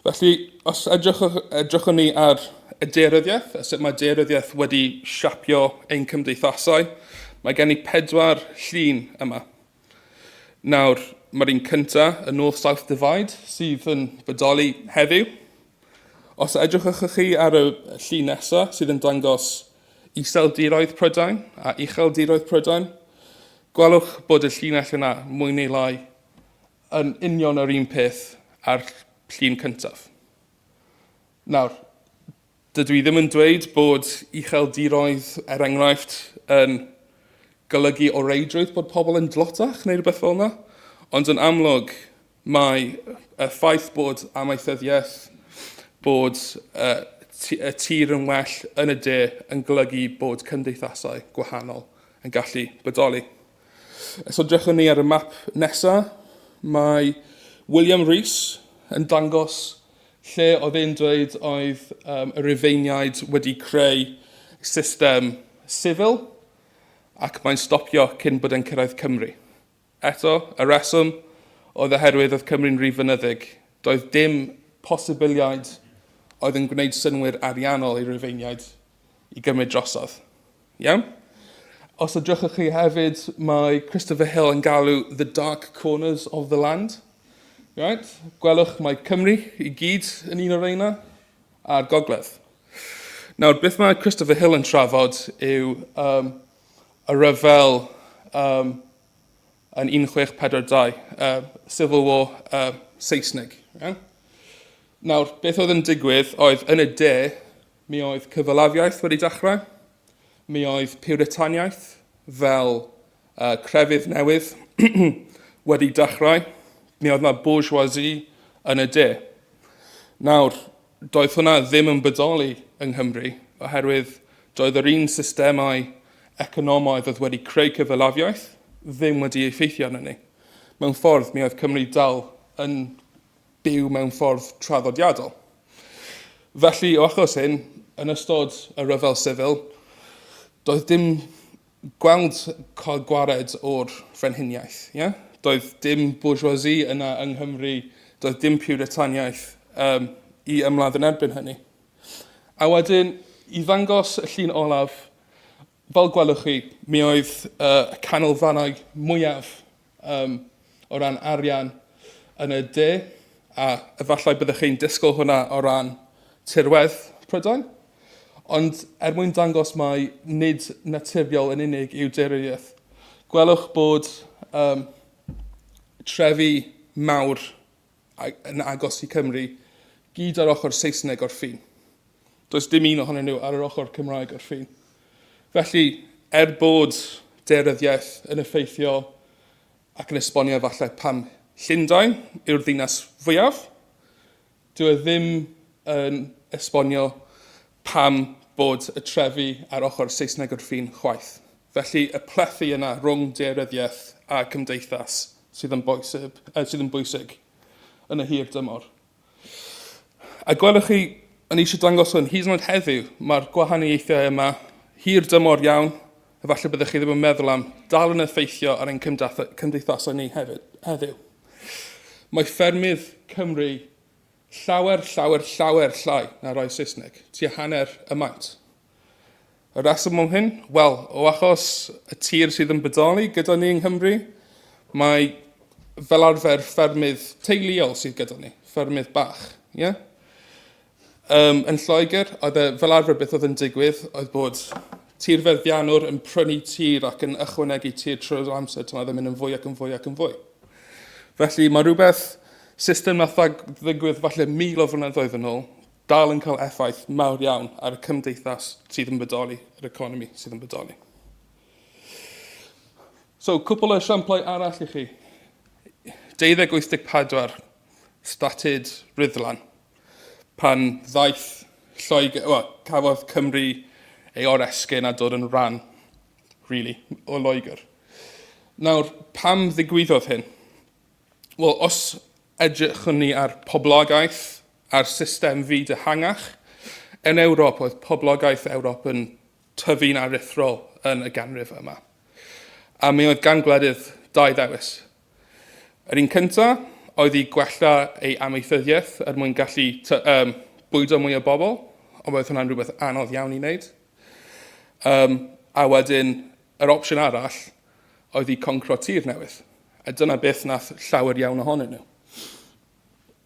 Felly, os edrychwch, edrychwn ni ar y daearyddiaeth, a sut mae daearyddiaeth wedi siapio ein cymdeithasau, mae gen i pedwar llun yma. Nawr, mae'r un cyntaf, y North-South Divide, sydd yn bodoli heddiw. Os edrychwch chi ar y llun nesaf, sydd yn dangos iseldiroedd Prydain a ucheldiroedd Prydain, gwelwch bod y llinell yna mwy neu lai yn union yr un peth â'r llun cyntaf. Nawr, dydw i ddim yn dweud bod ucheldiroedd, er enghraifft, yn golygu o reidrwydd bod pobl yn dlotach neu rhywbeth fel yna, ond yn amlwg mae y ffaith bod amaethyddiaeth, bod y tir yn well yn y de yn golygu bod cymdeithasau gwahanol yn gallu bodoli. So drychwn ni ar y map nesa. Mae William Rees yn dangos lle oedd e'n dweud oedd um, y Rufeiniaid wedi creu system sifil ac mae'n stopio cyn bod e'n cyrraedd Cymru. Eto, y reswm oedd oherwydd oedd Cymru'n rhy fynyddig. Doedd dim posibiliaid oedd yn gwneud synnwyr ariannol i Rufeiniaid i gymryd drosodd. Iawn? Os edrychwch chi hefyd, mae Christopher Hill yn galw The Dark Corners of the Land. Right? Gwelwch, mae Cymru i gyd yn un o'r reina, a'r gogledd. Nawr, beth mae Christopher Hill yn trafod yw um, y rhyfel um, yn 1642, uh, Civil War uh, Saesneg. Yeah? Nawr, beth oedd yn digwydd oedd yn y de, Mi oedd cyfalafiaeth wedi dechrau. Mi oedd Piwritaniaeth fel uh, crefydd newydd wedi dechrau. Mi oedd yna bourgeoisie yn y de. Nawr, doedd hwnna ddim yn bodoli yng Nghymru oherwydd doedd yr un systemau economaidd oedd wedi creu cyfalafiaeth ddim wedi effeithio arno ni. Mewn ffordd, mi oedd Cymru dal yn byw mewn ffordd traddodiadol. Felly, o achos hyn, yn ystod y rhyfel sifil, doedd dim gweld cael gwared o'r frenhiniaeth. Yeah? Doedd dim bourgeoisie yna yng Nghymru, Doedd dim Piwritaniaeth um, i ymladd yn erbyn hynny. A wedyn, i ddangos y llun olaf, fel gwelwch chi, mi oedd y canolfannau mwyaf um, o ran arian yn y de, a efallai byddwch chi'n disgwyl hwnna o ran tirwedd Prydain. Ond er mwyn dangos mai nid naturiol yn unig yw daearyddiaeth, gwelwch bod um, trefi mawr yn agos i Cymru gyd ar ochr Saesneg o'r ffin. Does dim un ohonyn nhw ar yr ochr Cymraeg o'r ffin. Felly, er bod daearyddiaeth yn effeithio ac yn esbonio efallai pam Llundain yw'r ddinas fwyaf, dyw e ddim yn esbonio pam bod y trefi ar ochr Saesneg o'r ffin chwaith. Felly, y plethu yna rhwng daearyddiaeth a cymdeithas sydd yn bwysig, sydd yn bwysig yn y hir dymor. A gwelwch chi, o'n i eisiau dangos hwn, hyd yn oed heddiw, mae'r gwahaniaethau yma hir dymor iawn, efallai byddwch chi ddim yn meddwl am, dal yn effeithio ar ein cymdeithasau ni hefyd, heddiw. Mae ffermydd Cymru llawer, llawer, llawer llai na rai Saesneg, tua hanner y maint. Y rheswm am hyn? Wel, o achos y tir sydd yn bodoli gyda ni yng Nghymru, mae fel arfer ffermydd teuluol sydd gyda ni, ffermydd bach. Yeah? Um, yn Lloegr, oedd e, fel arfer beth oedd yn digwydd oedd bod tirfeddiannwr yn prynu tir ac yn ychwanegu tir trwy'r amser tan oedd e'n mynd yn fwy ac yn fwy ac yn fwy. Felly mae rhywbeth, system nath ddigwydd falle 1,000 o flynyddoedd yn ôl, dal yn cael effaith mawr iawn ar y cymdeithas sydd yn bodoli, yr economi sydd yn bodoli. So, cwpl o esiamplau arall i chi. 1284, statud Rhuddlan, pan ddaeth Lloegr, well, cafodd Cymru ei oresgyn a dod yn rhan, really, o Loegr. Nawr, pam ddigwyddodd hyn? Wel, os edrychwn ni ar poblogaeth a'r system fyd ehangach, yn Ewrop oedd poblogaeth Ewrop yn tyfu'n aruthrol yn y ganrif yma. A mi oedd gan gwledydd dau ddewis. Yr un cyntaf oedd i gwella ei amaethyddiaeth er mwyn gallu um, bwydo mwy o bobl, ond oedd hwnna'n rhywbeth anodd iawn i wneud. Um, a wedyn, yr opsiwn arall oedd i concro tir newydd. A dyna beth nath llawer iawn ohonyn nhw.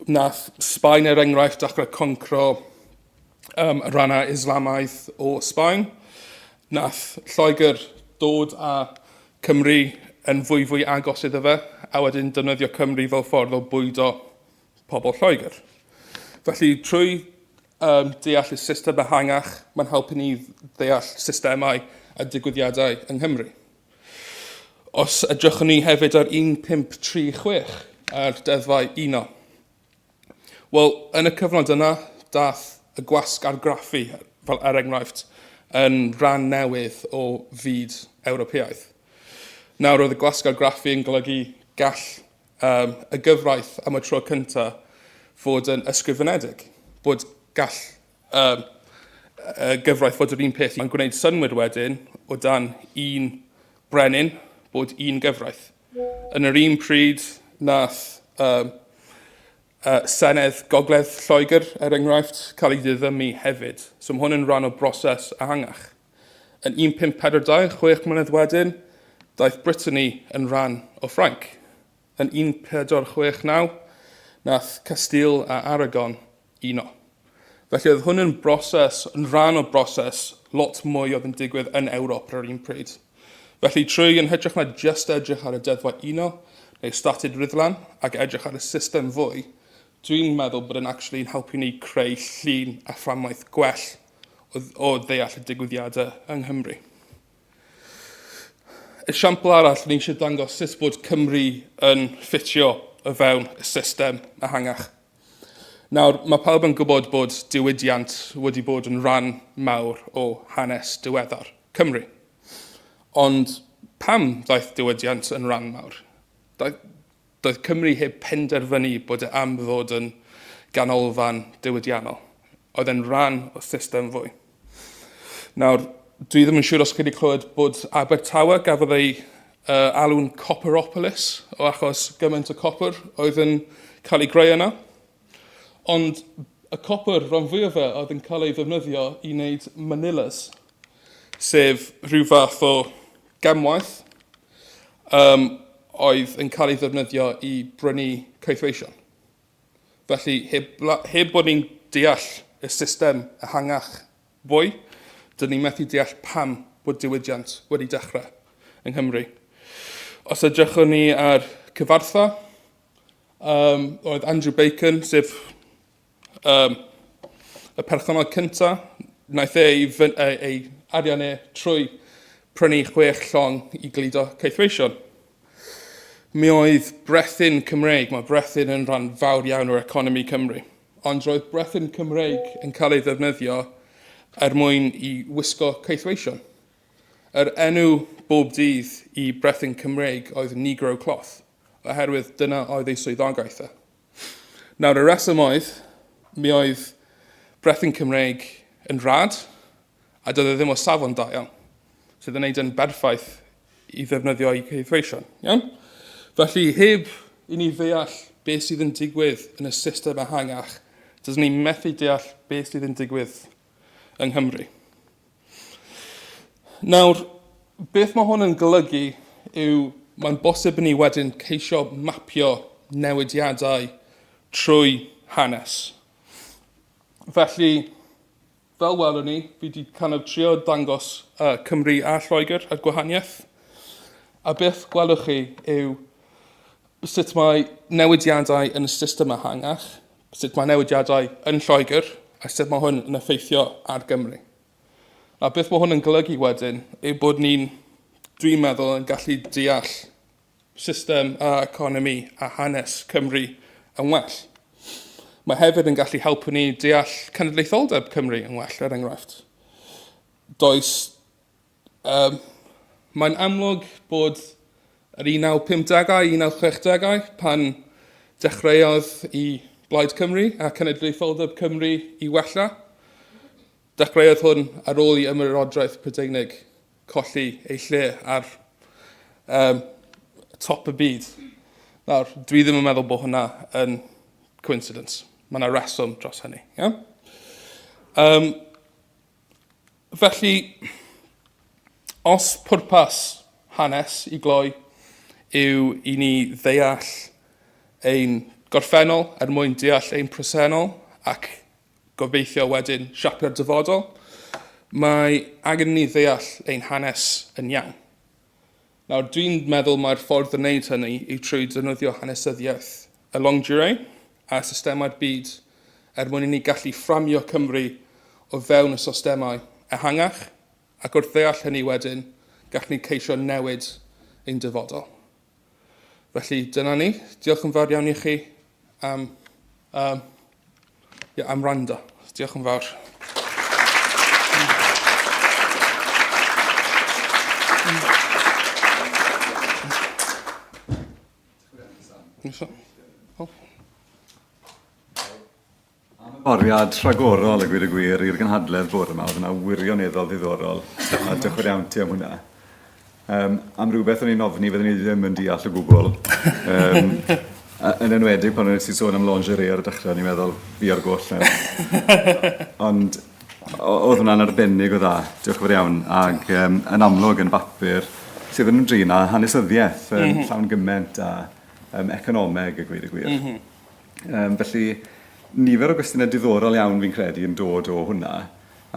Nath Sbaen, er enghraifft, dechrau concro um, y rannau Islamaidd o Sbaen. Nath Lloegr dod â Cymru yn fwyfwy agos iddo fe, a wedyn defnyddio Cymru fel ffordd o bwydo pobl Lloegr. Felly, trwy um, deall y system ehangach, mae'n helpu ni ddeall systemau a digwyddiadau yng Nghymru. Os edrychwn ni hefyd ar 1536 a'r deddfau uno, wel, yn y cyfnod yna, dath y gwasg argraffu, fel er enghraifft, yn rhan newydd o fyd Ewropeaidd. Nawr, oedd y gwasg argraffu yn golygu gall um, y gyfraith am y tro cyntaf fod yn ysgrifenedig, bod gall um, y gyfraith fod yr un peth. Mae'n gwneud synnwyr wedyn o dan un brenin bod un gyfraith. Yn yr un pryd nath um, uh, Senedd Gogledd Lloegr, er enghraifft, cael ei ddiddymu hefyd. So mae hwn yn rhan o broses ehangach. Yn 1542, chwech mlynedd wedyn, daeth Brittany yn rhan o Ffrainc. Yn 1469, nath Castile a Aragon uno. Felly oedd hwn yn broses, yn rhan o broses lot mwy oedd yn digwydd yn Ewrop ar yr un pryd. Felly trwy yn hytrach na just edrych ar y deddfau uno, neu statud Rhuddlan, ac edrych ar y system fwy, dwi'n meddwl bod yn actually yn helpu ni creu llun a fframwaith gwell o, o ddeall y digwyddiadau yng Nghymru. Esiampl arall, ni eisiau dangos sut bod Cymru yn ffitio o fewn y system ehangach. Nawr, mae pawb yn gwybod bod diwydiant wedi bod yn rhan mawr o hanes diweddar Cymru. Ond pam ddaeth diwydiant yn rhan mawr? Doedd Cymru heb penderfynu bod e am ddod yn ganolfan diwydiannol. Oedd e'n rhan o system fwy. Nawr, dwi ddim yn siŵr os chi wedi clywed bod Abertawe gafodd ei alw'n Copperopolis o achos gymaint o copr oedd yn cael ei greu yna. Ond y copr, rhan fwyaf fe, oedd yn cael ei ddefnyddio i wneud manillas, sef rhyw fath o gemwaith um, oedd yn cael ei ddefnyddio i brynu caethweision. Felly, heb, heb bod ni'n deall y system ehangach fwy, dyn ni'n methu deall pam bod diwydiant wedi dechrau yng Nghymru. Os edrychwn ni ar Cyfarthfa, um, oedd Andrew Bacon, sef um, y perchennog cyntaf, wnaeth e ei, ei, ei arian e trwy prynu chwech llong i gludo caethweision. Mi oedd brethyn Cymreig, mae brethyn yn rhan fawr iawn o'r economi Cymru, ond roedd brethyn Cymreig yn cael ei ddefnyddio er mwyn i wisgo caethweision. Yr enw bob dydd i brethyn Cymreig oedd Negro Cloth, oherwydd dyna oedd ei swyddogaeth e. Nawr, y rheswm oedd, mi oedd brethyn Cymreig yn rhad, a doedd e ddim o safon da iawn, sydd yn neud yn berffaith i ddefnyddio i caethweision. Iawn? Felly, heb i ni ddeall beth sydd yn digwydd yn y system ehangach, does ni methu deall beth sydd yn digwydd yng Nghymru. Nawr, beth mae hwn yn golygu yw mae'n bosib i ni wedyn ceisio mapio newidiadau trwy hanes. Felly, fel welwn ni, fi wedi kind of trio dangos uh, Cymru a Lloegr a'r gwahaniaeth. A beth gwelwch chi yw sut mae newidiadau yn y system ehangach, sut mae newidiadau yn Lloegr, a sut mae hwn yn effeithio ar Gymru. A beth mae hwn yn golygu wedyn yw bod ni'n, dwi'n meddwl, yn gallu deall system a economi a hanes Cymru yn well. Mae hefyd yn gallu helpu ni deall cenedlaetholdeb Cymru yn well, er enghraifft. Does Um, mae'n amlwg bod yr 1950au, 1960au, pan dechreuodd i Blaid Cymru a Cenedlaetholdeb Cymru i wella, dechreuodd hwn ar ôl i Ymerodraeth Prydeinig colli ei lle ar um, top y byd. Nawr, dwi ddim yn meddwl bod hwnna yn coincidence. Mae yna reswm dros hynny. Yeah? Um, Felly, os pwrpas hanes i gloi yw i ni ddeall ein gorffennol er mwyn deall ein presennol ac gobeithio wedyn siapio'r dyfodol, mae angen i ni ddeall ein hanes yn iawn. Nawr, dwi'n meddwl mai'r ffordd o wneud hynny yw trwy defnyddio hanesyddiaeth y longue durée a systemau'r byd er mwyn i ni gallu fframio Cymru o fewn y sostemau ehangach, ac wrth ddeall hynny wedyn, gallwn ni ceisio newid ein dyfodol. Felly, dyna ni. Diolch yn fawr iawn i chi am, um, yeah, am wrando. Diolch yn fawr. Oh. Am ymarferiad rhagorol a gweud y gwir i'r gynhadledd bore 'ma, oedd hwnna wirioneddol ddiddorol, a diolch yn fawr iawn ti am hwnna. Um, am rhywbeth o'n i'n ofni fydden ni ddim yn deall o gwbl. Um, yn enwedig pan o'n i'n sôn am lingerie ar y dechrau, o'n i'n meddwl fi ar goll nawr. Ond oedd hwnna'n arbennig o dda, diolch yn fawr iawn, ac um, yn amlwg yn bapur sydd yn ymdrin â hanesyddiaeth um, mm -hmm. llawn gymaint a um, economeg a gweud y gwir. Mm -hmm. Yym, felly, nifer o gwestiynau diddorol iawn fi'n credu yn dod o hwnna.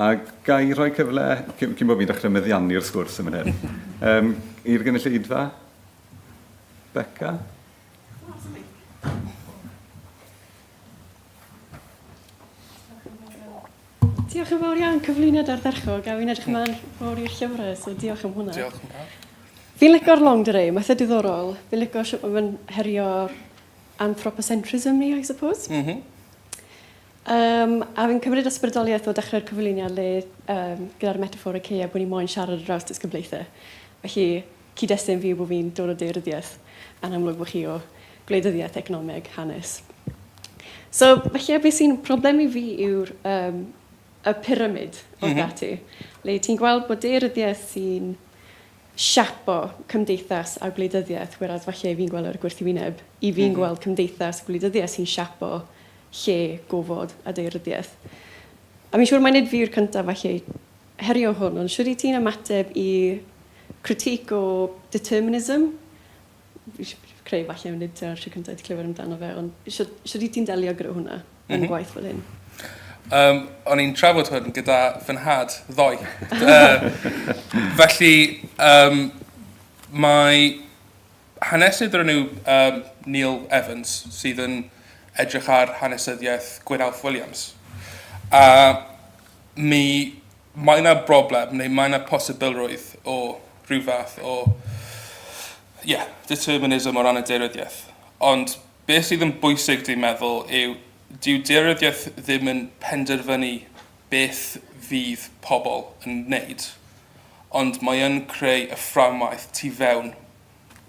A ga i rhoi cyfle, cyn, cyn bod fi'n dechrau meddiannu'r sgwrs yn fan hyn, um, i'r gynulleidfa? Beca? Diolch yn fawr iawn, cyflwyniad ardderchog, a fi'n edrych ymlaen fawr i'r llyfrau, so diolch am hwnna. Diolch yn fawr. Fi'n lico'r long durée, mae'n eitha diddorol. Fi'n lico shwt mae fe'n herio'r anthropocentrism ni, I suppose. Mm -hmm. Um, a fi'n cymryd ysbrydoliaeth o dechrau'r cyflwyniad le um, gyda'r metaphor IKEA bod ni moyn siarad ar draws disgyblaethau. Felly, cyd-destun fi yw bod fi'n dod o daearyddiaeth, a'n amlwg bod chi o gwleidyddiaeth, economeg, hanes. So, felly, beth sy'n problem i fi yw'r um, y pyramid o'r mm -hmm. dati, le ti'n gweld bod daearyddiaeth sy'n siapo cymdeithas a gwleidyddiaeth, whereas falle fi'n gweld yr gwrthwyneb. I fi'n mm -hmm. gweld cymdeithas a gwleidyddiaeth sy'n siapo lle, gofod a daearyddiaeth. A fi'n siŵr mai nid fi yw'r cyntaf falle i herio hwn, ond shwd i ti'n ymateb i critique o determinism? Fi creu falle nid dyna'r tro cyntaf i ti clywed amdano fe, ond shwd, shwd i ti'n delio gyda hwnna yn mm -hmm. gwaith fel hyn? Um, o'n i'n trafod hwn gyda fy nhad ddoe. uh, felly, um, mae hanesydd o'r enw um, Neil Evans sydd yn edrych ar hanesyddiaeth Gwyn Alf Williams. A mi mae yna broblem neu mae yna posibilrwydd o rhyw fath o yeah, determinism o ran y daearyddiaeth. Ond beth sydd yn bwysig dwi'n meddwl yw dyw daearyddiaeth ddim yn penderfynu beth fydd pobl yn wneud, ond mae yn creu y fframwaith tu fewn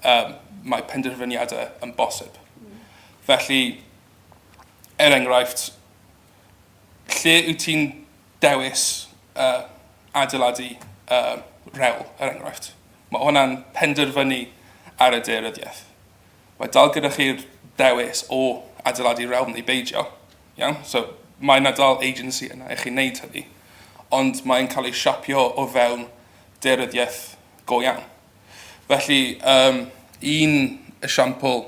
um, mae penderfyniadau yn bosib. Felly, er enghraifft, lle wyt ti'n dewis uh, adeiladu uh, rewl, er enghraifft? Mae hwnna'n penderfynu ar y daearyddiaeth. Mae dal gyda chi'r dewis o adeiladu rewl neu beidio. Iawn? So, mae yna dal agency yna i chi wneud hynny. Ond mae'n cael ei siapio o fewn daearyddiaeth go iawn. Felly, um, un esiampl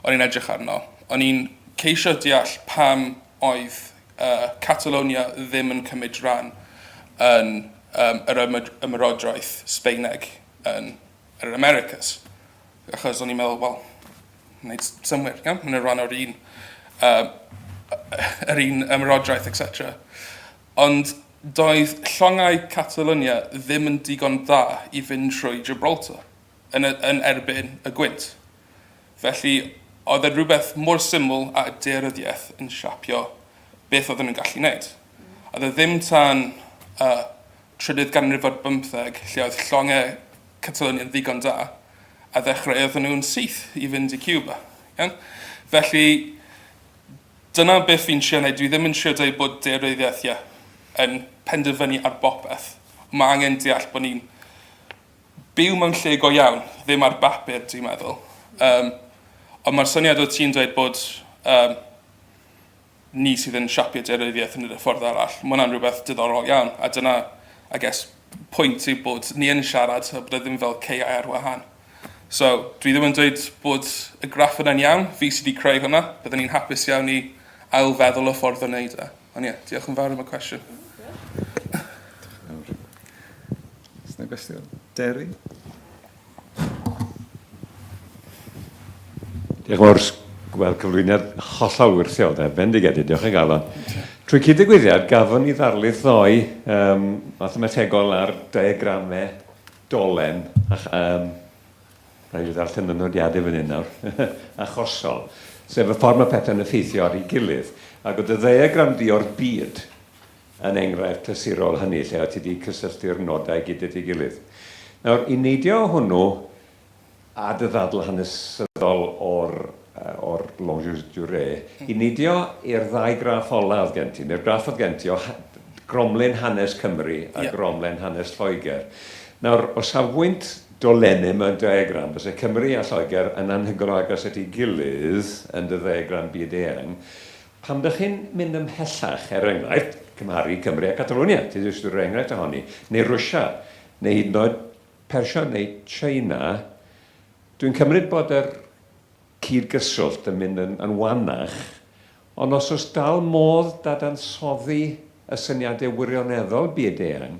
o'n i'n edrych arno, o'n i'n ceisio deall pam oedd uh, Catalonia ddim yn cymryd rhan yn um, yr ymerodraeth Sbeineg yn yr Americas. Achos o'n i'n meddwl, wel, wneud synnwyr, iawn? Mae'n rhan o'r un, uh, yr un ymerodraeth, etc. Ond doedd llongau Catalonia ddim yn digon dda i fynd trwy Gibraltar yn, yn erbyn y gwynt. Felly, oedd e rhywbeth mor syml a daearyddiaeth yn siapio beth oedden nhw'n gallu wneud. Oedd e ddim tan uh, trydydd ganrif ar bymtheg lle oedd llongau Catalonia yn ddigon da a ddechreuodd nhw'n syth i fynd i Cuba. Iawn? Felly, dyna beth fi'n trio wneud. Dwi ddim yn trio dweud bod daearyddiaeth yeah, yn penderfynu ar bopeth. Mae angen deall bod ni'n byw mewn lle go iawn, ddim ar bapur, dwi'n meddwl. Um, ond mae'r syniad o ti'n dweud bod um, ni sydd yn siapio daearyddiaeth yn y ffordd arall, mae hwnna'n rhywbeth diddorol iawn. A dyna, I guess, pwynt yw bod ni yn siarad, a bod e ddim fel caeau ar wahân. So, dwi ddim yn dweud bod y graff yna'n iawn, fi sydd wedi creu hwnna, byddwn ni'n hapus iawn i ailfeddwl y ffordd o wneud e. Ond ie, diolch yn fawr am y cwestiwn. Oes 'na gwestiwn? Derry? Diolch yn fawr, wel, cyflwyniad hollol wyrthiol, de, bendigedig, diolch yn galon. Trwy cyd-ddigwyddiad, gafon ni ddarlith ddoe um, mathemategol ar diagramau dolen, a, um, rhaid i ddarllen y nodiadau fan hyn nawr, achosol, sef y ffordd mae pethau'n effeithio ar ei gilydd. Ac oedd y ddiagram di o'r byd yn enghraifft clasurol hynny, lle o't ti 'di cysylltu'r nodau gyd at ei gilydd. Nawr, i neidio o hwnnw a dy ddadl hanesyddol o'r, o'r longues durée, i neidio i'r ddau graff ola oedd gen ti, neu'r graff oedd gen ti o gromlin hanes Cymru a yeah. gromlin hanes Lloegr. Nawr, o safbwynt dolenni mewn diagram, fyse Cymru a Lloegr yn anhygoel o agos at ei gilydd yn dy ddiagram byd-eang, Pan dych chi'n mynd ymhellach, er enghraifft, cymharu Cymru a Catalonia, ti jyst rhoi enghraifft ohoni, neu Rwsia, neu hyd yn oed Persia neu China, dwi'n cymryd bod yr cyd-gyswllt yn mynd yn, yn wanach, ond os oes dal modd dadansoddi y syniadau wirioneddol byd-eang,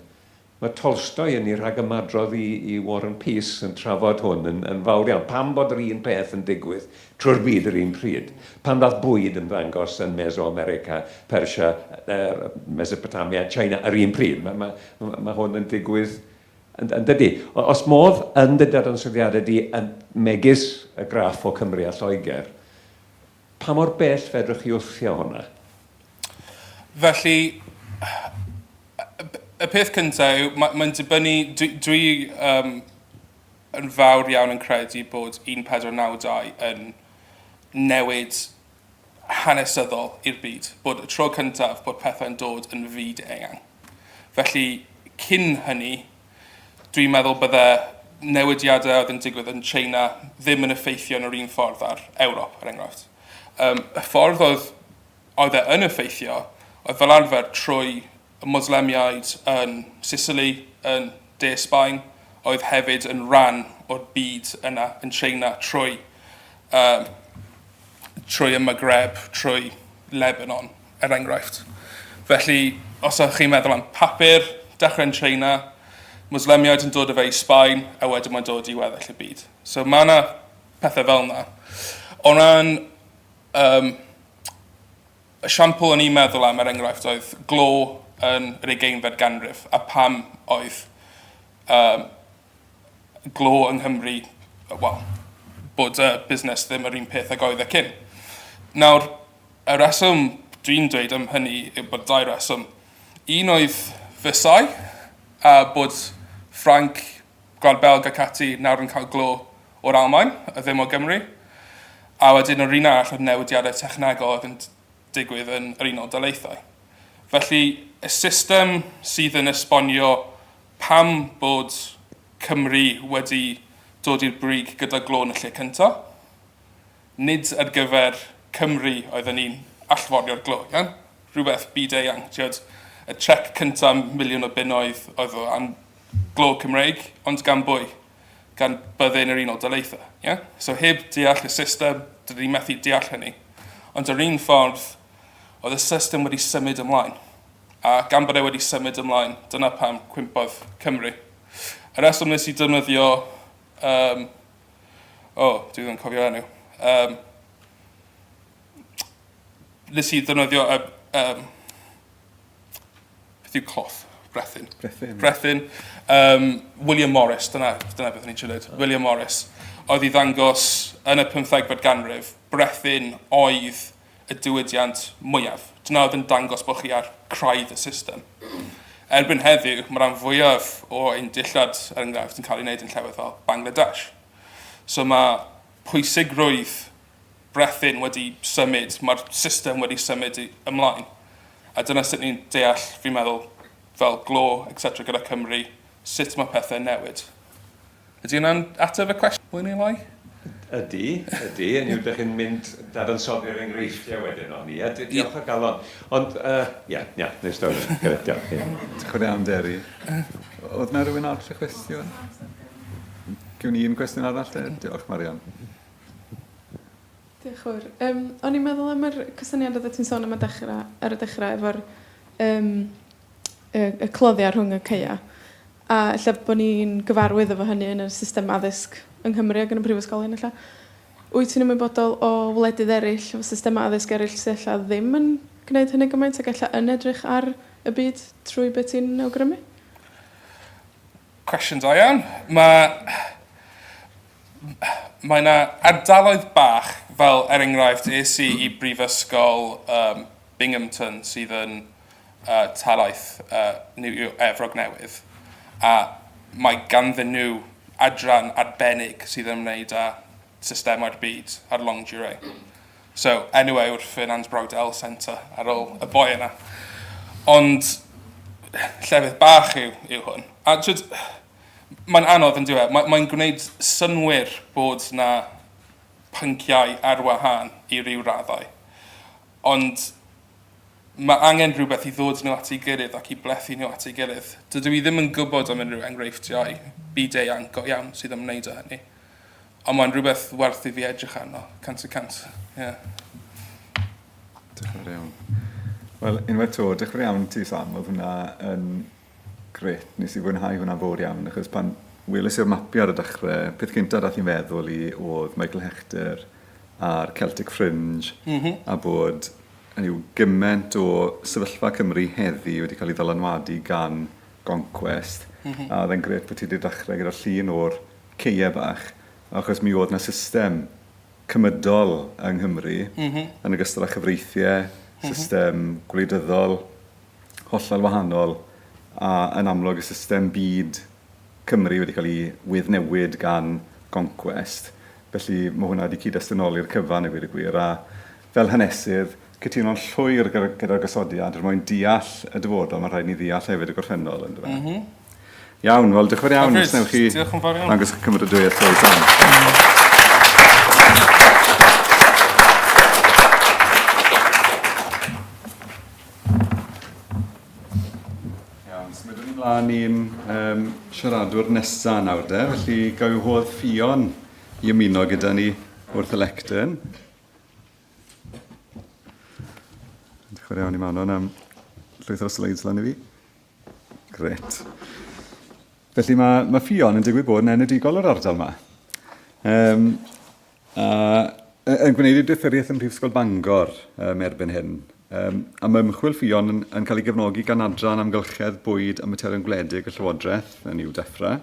Mae Tolstoy yn ei rhagymadrodd i, i War and Peace yn trafod hwn yn, yn fawr iawn. Pam bod yr un peth yn digwydd trwy'r byd yr un pryd? Pam ddath bwyd yn ddangos yn Mesoamerica, Persia, er, Mesopotamia, China yr un pryd? Mae, mae, mae hwn yn digwydd yn, yn dydy. Os modd yn dy dadansoddiadau di yn megis y graff o Cymru a Lloegr, Pa mor bell fedrwch chi wthio hwnna? Felly, y peth cyntaf yw, mae'n ma dibynnu, dwi, dwi um, yn fawr iawn yn credu bod 1492 yn newid hanesyddol i'r byd, bod y tro cyntaf bod pethau'n dod yn fyd eang. Felly, cyn hynny, dwi'n meddwl bydde newidiadau oedd yn digwydd yn China ddim yn effeithio yn yr un ffordd ar Ewrop, er enghraifft. Um, y ffordd oedd, oedd e yn effeithio oedd fel arfer trwy y Moslemiaid yn Sicily, yn De Sbaen, oedd hefyd yn rhan o'r byd yna yn China trwy, um, trwy y Maghreb, trwy Lebanon, er enghraifft. Felly, os ydych chi'n meddwl am papur, dechrau yn China, Moslemiaid yn dod â fe i Sbaen, a wedyn mae'n dod i weddill y byd. So mae yna pethau fel yna. O ran um, esiampl o'n i'n meddwl am, er enghraifft, oedd glo yn yr ugeinfed ganrif, a pam oedd um, glo yng Nghymru, wel, bod y busnes ddim yr un peth ag oedd e cyn. Nawr, y rheswm dwi'n dweud am hynny yw bod dau reswm. Un oedd Versailles, a bod Ffrainc, Gwlad Belg ac ati nawr yn cael glo o'r Almaen, a ddim o Gymru. A wedyn yr un arall oedd newidiadau technegol oedd yn digwydd yn yr Unol Daleithiau. Felly, y system sydd yn esbonio pam bod Cymru wedi dod i'r brig gyda glo yn y lle cyntaf, nid ar gyfer Cymru oedden ni'n allforio'r glo, iawn? Rhywbeth byd-eang, ti'od, y cheque cynta miliwn o bunnoedd oedd o am glo Cymreig, ond gan bwy? Gan byddin yr Unol Daleithiau, ie? So heb deall y system, dydyn ni methu deall hynny. Ond yr un ffordd, oedd y system wedi symud ymlaen. A gan bod e wedi symud ymlaen, dyna pam cwympodd Cymru. Y reswm nes i defnyddio um, O, oh, dwi ddim yn cofio enw. Um, nes i ddefnyddio y... Um, beth yw cloth? Brethyn. Brethyn. Brethyn. Um, William Morris, dyna, dyna beth o'n i'n siarad. William Morris. Oedd i ddangos yn y 15fed ganrif, brethyn oedd y diwydiant mwyaf. Dyna oedd yn dangos bod chi ar craidd y system. Erbyn heddiw, mae rhan fwyaf o ein dillad, er enghraifft, yn cael ei wneud yn llefydd fel Bangladesh. So mae pwysigrwydd brethyn wedi symud, mae'r system wedi symud ymlaen. A dyna sut ni'n deall, fi'n meddwl, fel glo, etc. gyda Cymru, sut mae pethau'n newid. Ydy hwnna'n ateb y cwestiwn mwy neu lai? Ydy, ydy. Hynny yw, dych chi'n mynd dadansoddi'r enghreifftiau wedyn o'n i. Ie, diolch o galon. Ond, yy, ie, ie, neis dod. Grêt, diolch. Ie. Diolch yn fawr iawn, Deri. Oedd 'na rywun arall â chwestiwn? Gewn ni un cwestiwn arall te? Diolch, Marian. Diolch yn fawr. Yym, o'n i'n meddwl am yr cysyniad oeddet ti'n sôn am y dechrau, ar y dechrau efo'r yym, y, y cloddiau rhwng y caeau. A ella bod ni'n gyfarwydd efo hynny yn y system addysg yng Nghymru ac yn y prifysgolion ella. Wyt ti'n ymwybodol o wledydd eraill, efo systemau addysg eraill sy ella ddim yn gwneud hynny gymaint ac ella yn edrych ar y byd trwy be ti'n awgrymu? Cwestiwn da iawn. Mae mae 'na ardaloedd bach, fel er enghraifft es i i brifysgol um, Binghamton sydd yn uh, talaith uh, New Efrog Newydd, a mae ganddyn nhw adran arbennig sydd yn ymwneud â systemau'r byd ar longue durée. So, anyway, yw'r Fernand Braudel Centre ar ôl y boi yna. Ond llefydd bach yw, yw hwn. A twyd, mae'n anodd yn diwedd. Mae'n mae gwneud synwyr bod na pynciau ar wahân i ryw raddau. Ond mae angen rhywbeth i ddod nhw at ei gilydd ac i blethu nhw at ei gilydd. Dydw i ddim yn gwybod am unrhyw enghreifftiau byd-eang go iawn sydd yn ymwneud â hynny. Ond mae'n rhywbeth werth i fi edrych arno, 100%. Yeah. Diolch yn fawr iawn. Wel, unwaith 'to, diolch yn fawr iawn ti, Sam. Oedd hwnna yn grêt. Nes i fwynhau hwnna'n fawr iawn, achos pan weles i'r mapiau ar y dechrau, peth cyntaf dath i'n feddwl i oedd Michael Hechter a'r Celtic Fringe, mm -hmm. a bod hynny yw, gymaint o sefyllfa Cymru heddi wedi cael ei ddylanwadu gan Goncwest, mm -hmm. a oedd e'n grêt bod ti wedi dechrau gyda'r llun o'r ceie bach, achos mi oedd 'na system cymydol yng Nghymru, mm -hmm. yn ogystal â chyfreithiau, mm -hmm. system gwleidyddol hollol wahanol, a yn amlwg y system byd Cymru wedi cael ei weddnewid gan Goncwest, felly mae hwnna wedi cyd-destynoli'r cyfan i ddweud y gwir, a fel hanesydd, cytuno'n llwyr gyda'r gosodiad, er mwyn deall y dyfodol, mae'n rhaid ni ddeall hefyd y gorffennol, yndyfe? Mm -hmm. Iawn, wel, diolch yn fawr iawn. Os newch chi Diolch yn fawr iawn. Dangos eich cymeradwyaeth trwy Sam. Iawn, symudwn ni mlaen i'n um, siaradwr nesaf nawr de, felly gael i'w hodd Ffion i ymuno gyda ni wrth y lectern. Diolch yn fawr iawn i Manon am llwytho'r slides lan i fi. Gret. Felly mae, mae Ffion yn digwydd bod yn enedigol o'r ardal yma. Um, a yn gwneud ei doethuriaeth ym Mhrifysgol Bangor um, erbyn hyn. Um, a mae ymchwil Ffion yn, yn cael ei gefnogi gan adran amgylchedd bwyd a materion gwledig y Llywodraeth yn i'w deffra.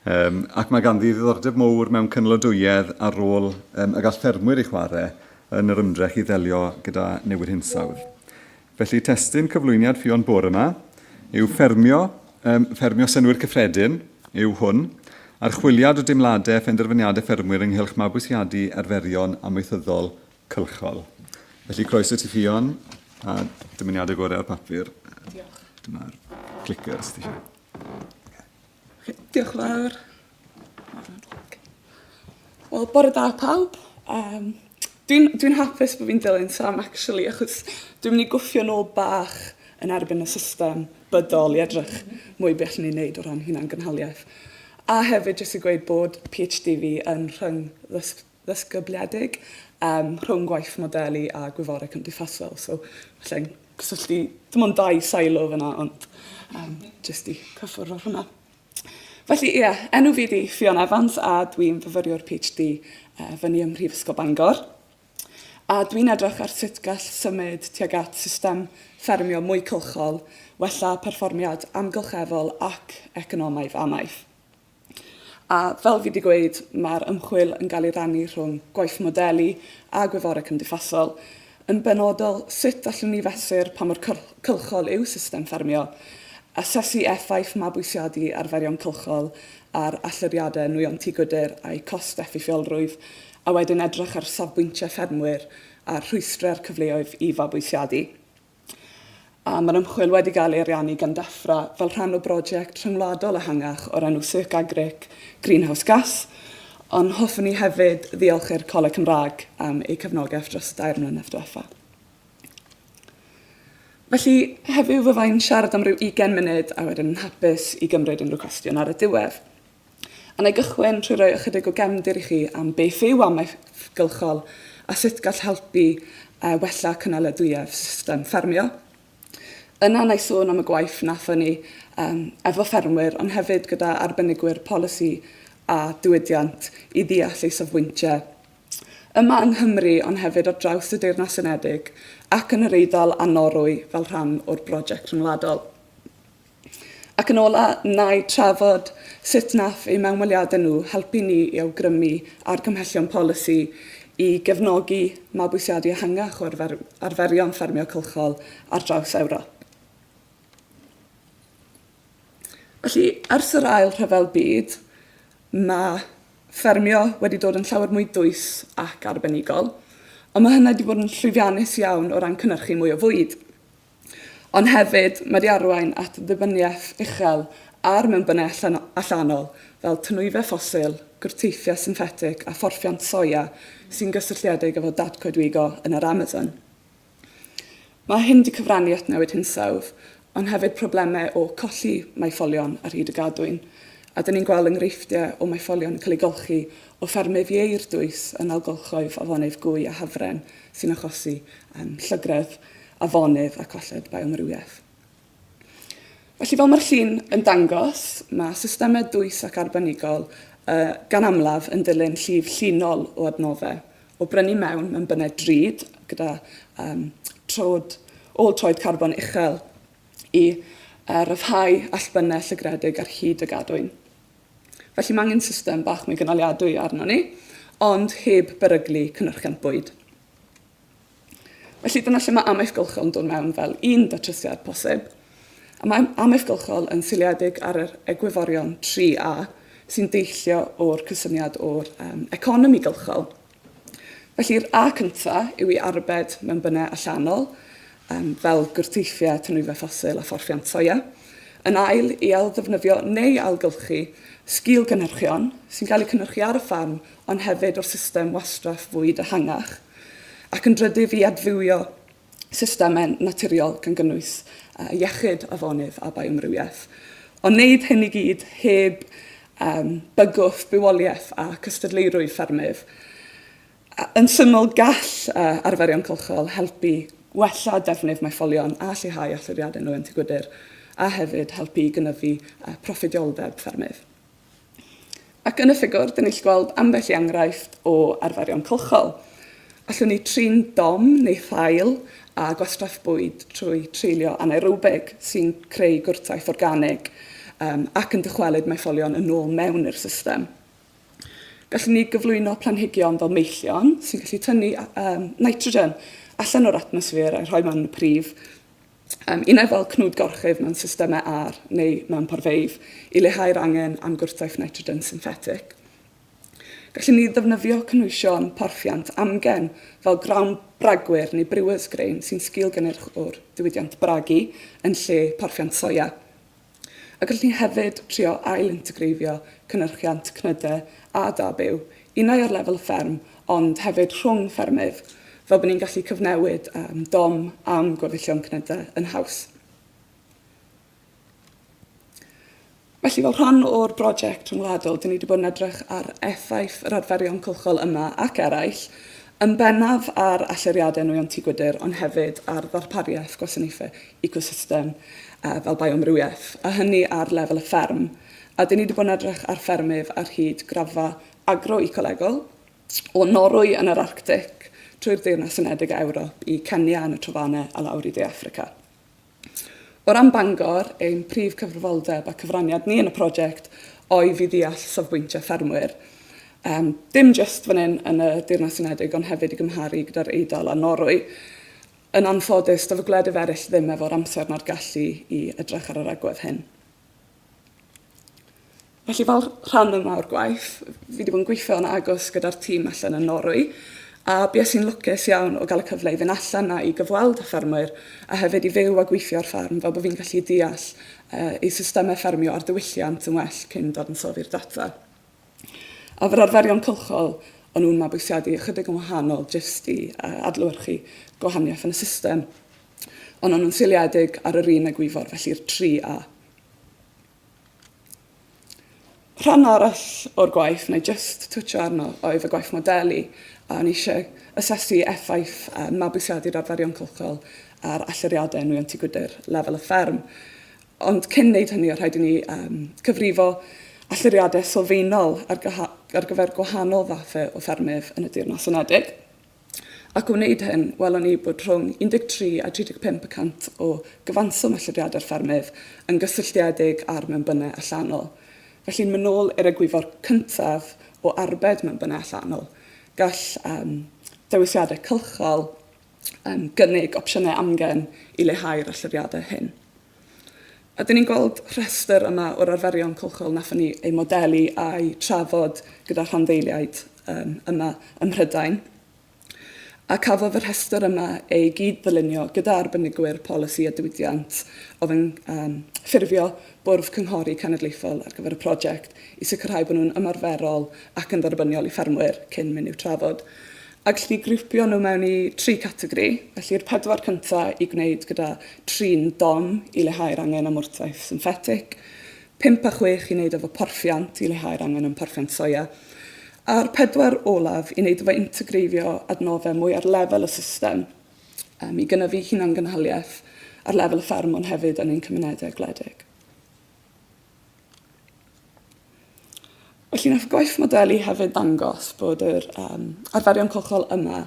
Um, ac mae ganddi ddiddordeb mowr mewn cynalodwyedd a rôl um, y gall ffermwyr ei chwarae yn yr ymdrech i ddelio gyda newid hinsawdd. Felly testun cyflwyniad Ffion bore yma yw ffermio, um, ffermio synnwyr cyffredin yw hwn, archwiliad o deimladau a phenderfyniadau ffermwyr ynghylch mabwysiadu arferion amaethyddol cylchol. Felly croeso ti Ffion, a dymuniadau gorau ar papur. Diolch. Dyma'r clicker os ti eisiau. Okay. Diolch yn fawr. Wel, bore da pawb. Um, Dwi'n dwi hapus bod fi'n dilyn Sam, actually, achos dwi'n mynd i gwffio nôl bach yn erbyn y system bydol i edrych mwy beth allwn ni wneud o ran hunan gynhaliaeth. A hefyd jyst i gweud bod PhD fi yn rhyng ddisgybledig um, rhwng gwaith modelu a gwyddorau cymdeithasol. So, falle'n cysylltu dim ond dau silo fyna, ond um, jyst i cyffwrdd ar hwnna. Felly, ie, yeah, enw fi di Ffion Evans a dwi'n fyfyriwr PhD uh, fyny ym Mhrifysgol Bangor. A dwi'n edrych ar sut gall symud tuag at system ffermio mwy cylchol wella perfformiad amgylcheddol ac economaidd amaeth. A fel fi 'di gweud, mae'r ymchwil yn cael ei rannu rhwng gwaith modelu a gwyddorau cymdeithasol, yn benodol sut allwn ni fesur pa mor cylchol yw system ffermio, asesu effaith mabwysiadu arferion cylchol ar allyriadau nwyon tŷ gwydr a'u cost effeithiolrwydd, a wedyn edrych ar safbwyntiau ffermwyr a'r rhwystrau'r cyfleoedd i fabwysiadu. A mae'r ymchwil wedi cael ei ariannu gan DEFRA fel rhan o brosiect rhyngwladol ehangach o'r enw Circ Agric Greenhouse Gas, ond hoffwn i hefyd ddiolch i'r Coleg Cymraeg am eu cefnogaeth dros y dair mlynedd diwetha. Felly, heddiw fyddai'n siarad am ryw 20 munud a wedyn yn hapus i gymryd unrhyw cwestiwn ar y diwedd. A na i gychwyn trwy roi ychydig o gefndir i chi am beth yw amaethgylchol a sut gall helpu wella cynaliadwyedd system ffermio. Yna na i sôn am y gwaith wnaethon ni um, efo ffermwyr, ond hefyd gyda arbenigwyr polisi a diwydiant i ddeall eu safbwyntiau yma yng Nghymru ond hefyd ar draws y Deyrnas Unedig ac yn yr Eidal a Norwy fel rhan o'r brosiect rhyngwladol. Ac yn ola, na i trafod sut nath eu mewnweliadau nhw helpu ni i awgrymu argymhellion polisi i gefnogi mabwysiadu ehangach o arfer, arferion ffermio cylchol ar draws Ewrop. Felly, ers yr Ail Rhyfel Byd, mae ffermio wedi dod yn llawer mwy dwys ac arbenigol, ond mae hynny wedi bod yn llwyddiannus iawn o ran cynhyrchu mwy o fwyd. Ond hefyd, mae wedi arwain at ddibyniaeth uchel ar mewnbynnau allanol fel tanwyddau ffosil, gwrteithiau synthetig a phorthiant soia sy'n gysylltiedig efo datgoedwigo yn yr Amazon. Mae hyn wedi cyfrannu at newid hinsawdd, ond hefyd problemau o colli maetholion ar hyd y gadwyn, a dyn ni'n gweld enghreifftiau o maetholion yn cael eu golchi o ffermydd ieir dwys yn algylchoedd afonydd Gwy a Hafren sy'n achosi llygredd afonydd a colled bioamrywiaeth. Felly fel mae'r llun yn dangos, mae systemau dwys ac arbenigol uh, gan amlaf yn dilyn llif llinol o adnoddau, o brynu mewn mewn bynnau drud gyda um, trod, ôl troed carbon uchel i uh, ryfhau allbynnau llygredig ar hyd y gadwyn. Felly mae angen system bach mwy gynaliadwy arno ni, ond heb beryglu cynhyrchiant bwyd. Felly dyna lle mae amaethgylchol yn dod mewn fel un datrysiad posib. A mae amaethgylchol yn seiliedig ar yr egwyddorion 3A sy'n deillio o'r cysyniad o'r um, economi gylchol. Felly'r A cyntaf yw i arbed mewnbynnau allanol. um, fel gwrteithiau tanwyddau ffosil a phorthiant soia. Yn ail, i ailddefnyddio neu ailgylchu sgil-gynhyrchion sy'n cael eu cynhyrchu ar y ffarm ond hefyd o'r system wastraff fwyd ehangach. Ac yn drydydd, i adfywio systemau naturiol gan gynnwys iechyd afonydd a bioamrywiaeth. Ond wneud hyn i gyd heb um, bygwth bywoliaeth a cystadleurwydd ffermydd. Yn syml, gall uh, arferion cylchol helpu wella defnydd maetholion a lleihau allyriadau nwyon tŷ gwydr, a hefyd helpu i gynyddu uh, proffidioldeb ffermydd. Ac yn y ffigwr, dyn ni'n gallu gweld ambell i enghraifft o arferion cylchol. Allwn ni trin dom neu thail a gwastraff bwyd trwy treulio anaerobig sy'n creu gwrtaith organig um, ac yn dychwelyd maetholion yn ôl mewn i'r system. Gallwn ni gyflwyno planhigion fel meillion sy'n gallu tynnu um, nitrogen allan o'r atmosffer a'i rhoi mewn y prif Um, unai fel cnwd gorchudd mewn systemau âr neu mewn porfeydd i leihau'r angen am gwrtaith nitrogen synthetig. Gallwn ni ddefnyddio cynhwysion porthiant amgen fel grawn bragwyr neu brewer's grain sy'n sgil gynnyrch o'r diwydiant bragu yn lle porthiant soia. A gallwn ni hefyd trio ail-integreiddio cynhyrchiant cnydau a da byw, unai ar lefel y fferm ond hefyd rhwng ffermydd, fel bod ni'n gallu cyfnewid um, dom am gweddillion cnydau yn haws. Felly, fel rhan o'r brosiect rhyngwladol, dyn ni wedi bod yn edrych ar effaith yr arferion cylchol yma ac eraill, yn bennaf ar allyriadau nwyon tŷ gwydr, ond hefyd ar ddarpariaeth gwasanaethau ecosystem fel bioamrywiaeth, a hynny ar lefel y fferm. A dyn ni wedi bod yn edrych ar ffermydd ar hyd graddfa agroecolegol, o Norwy yn yr Arctic, trwy'r Deyrnas Unedig a Ewrop, i Kenya yn y trofannau a lawr i De Affrica. O ran Bangor, ein prif cyfrifoldeb a cyfraniad ni yn y prosiect oedd i ddeall safbwyntiau ffermwyr. Um, dim jyst fan hyn yn y Deyrnas Unedig, ond hefyd i gymharu gyda'r Eidal a Norwy. Yn anffodus, doedd y gwledydd eraill ddim efo'r amser na'r gallu i edrych ar yr agwedd hyn. Felly fel rhan yma o'r gwaith, fi wedi bod yn gweithio yn agos gyda'r tîm allan yn Norwy, a bues i'n lwcus iawn o gael y cyfle i fynd allan na i gyfweld â ffermwyr, a hefyd i fyw a gweithio ar ffarm fel bod fi'n gallu deall uh, eu systemau ffermio a'r diwylliant yn well cyn dadansoddi'r data. A fy'r arferion cylchol o'n nhw'n mabwysiadu ychydig yn wahanol jyst i uh, adlewyrchu gwahaniaeth yn y system. Ond o'n nhw'n seiliedig ar yr un egwyddor, felly'r 3A. Rhan arall o'r gwaith, neu jyst twtio arno, oedd y gwaith modelu, a o'n i eisiau asesu effaith uh, mabwysiadu'r arferion cylchol ar allyriadau nwyon tŷ gwydr lefel y fferm. Ond cyn wneud hynny, oedd rhaid i ni um, cyfrifo allyriadau sylfaenol ar, ar gyfer gwahanol fathau o ffermydd yn y Deyrnas Unedig. Ac o wneud hyn, welon ni bod rhwng 13 a 35 y cant o gyfanswm allyriadau'r ffermydd yn gysylltiedig â'r mewnbynnau allanol. Felly'n mynd nôl i'r egwyddor cyntaf o arbed mewnbynnau allanol, gall um, dewisiadau cylchol um, gynnig opsiynau amgen i leihau'r allyriadau hyn. A dyn ni'n gweld rhestr yma o'r arferion cylchol nathon ni eu modelu a'u trafod gyda rhanddeiliaid um, yma ym Mhrydain. A cafodd y rhestr yma ei gyd-ddylunio gyda arbenigwyr polisi a diwydiant oedd yn um, ffurfio bwrdd cynghori cenedlaethol ar gyfer y prosiect i sicrhau bod nhw'n ymarferol ac yn dderbyniol i ffermwyr cyn mynd i'w trafod. A gallu ni grwpio nhw mewn i tri categori, felly'r pedwar cyntaf i gwneud gyda trin dom i leihau'r angen am wrtaith synthetig, 5 a 6 i wneud efo porthiant i leihau'r angen am porthiant soia, a'r pedwar olaf i wneud efo integreiddio adnoddau mwy ar lefel y system um, i gynyddu hunangynhaliaeth ar lefel y fferm ond hefyd yn ein cymunedau gwledig. Felly nath gwaith modelu hefyd ddangos bod yr um, arferion cylchol yma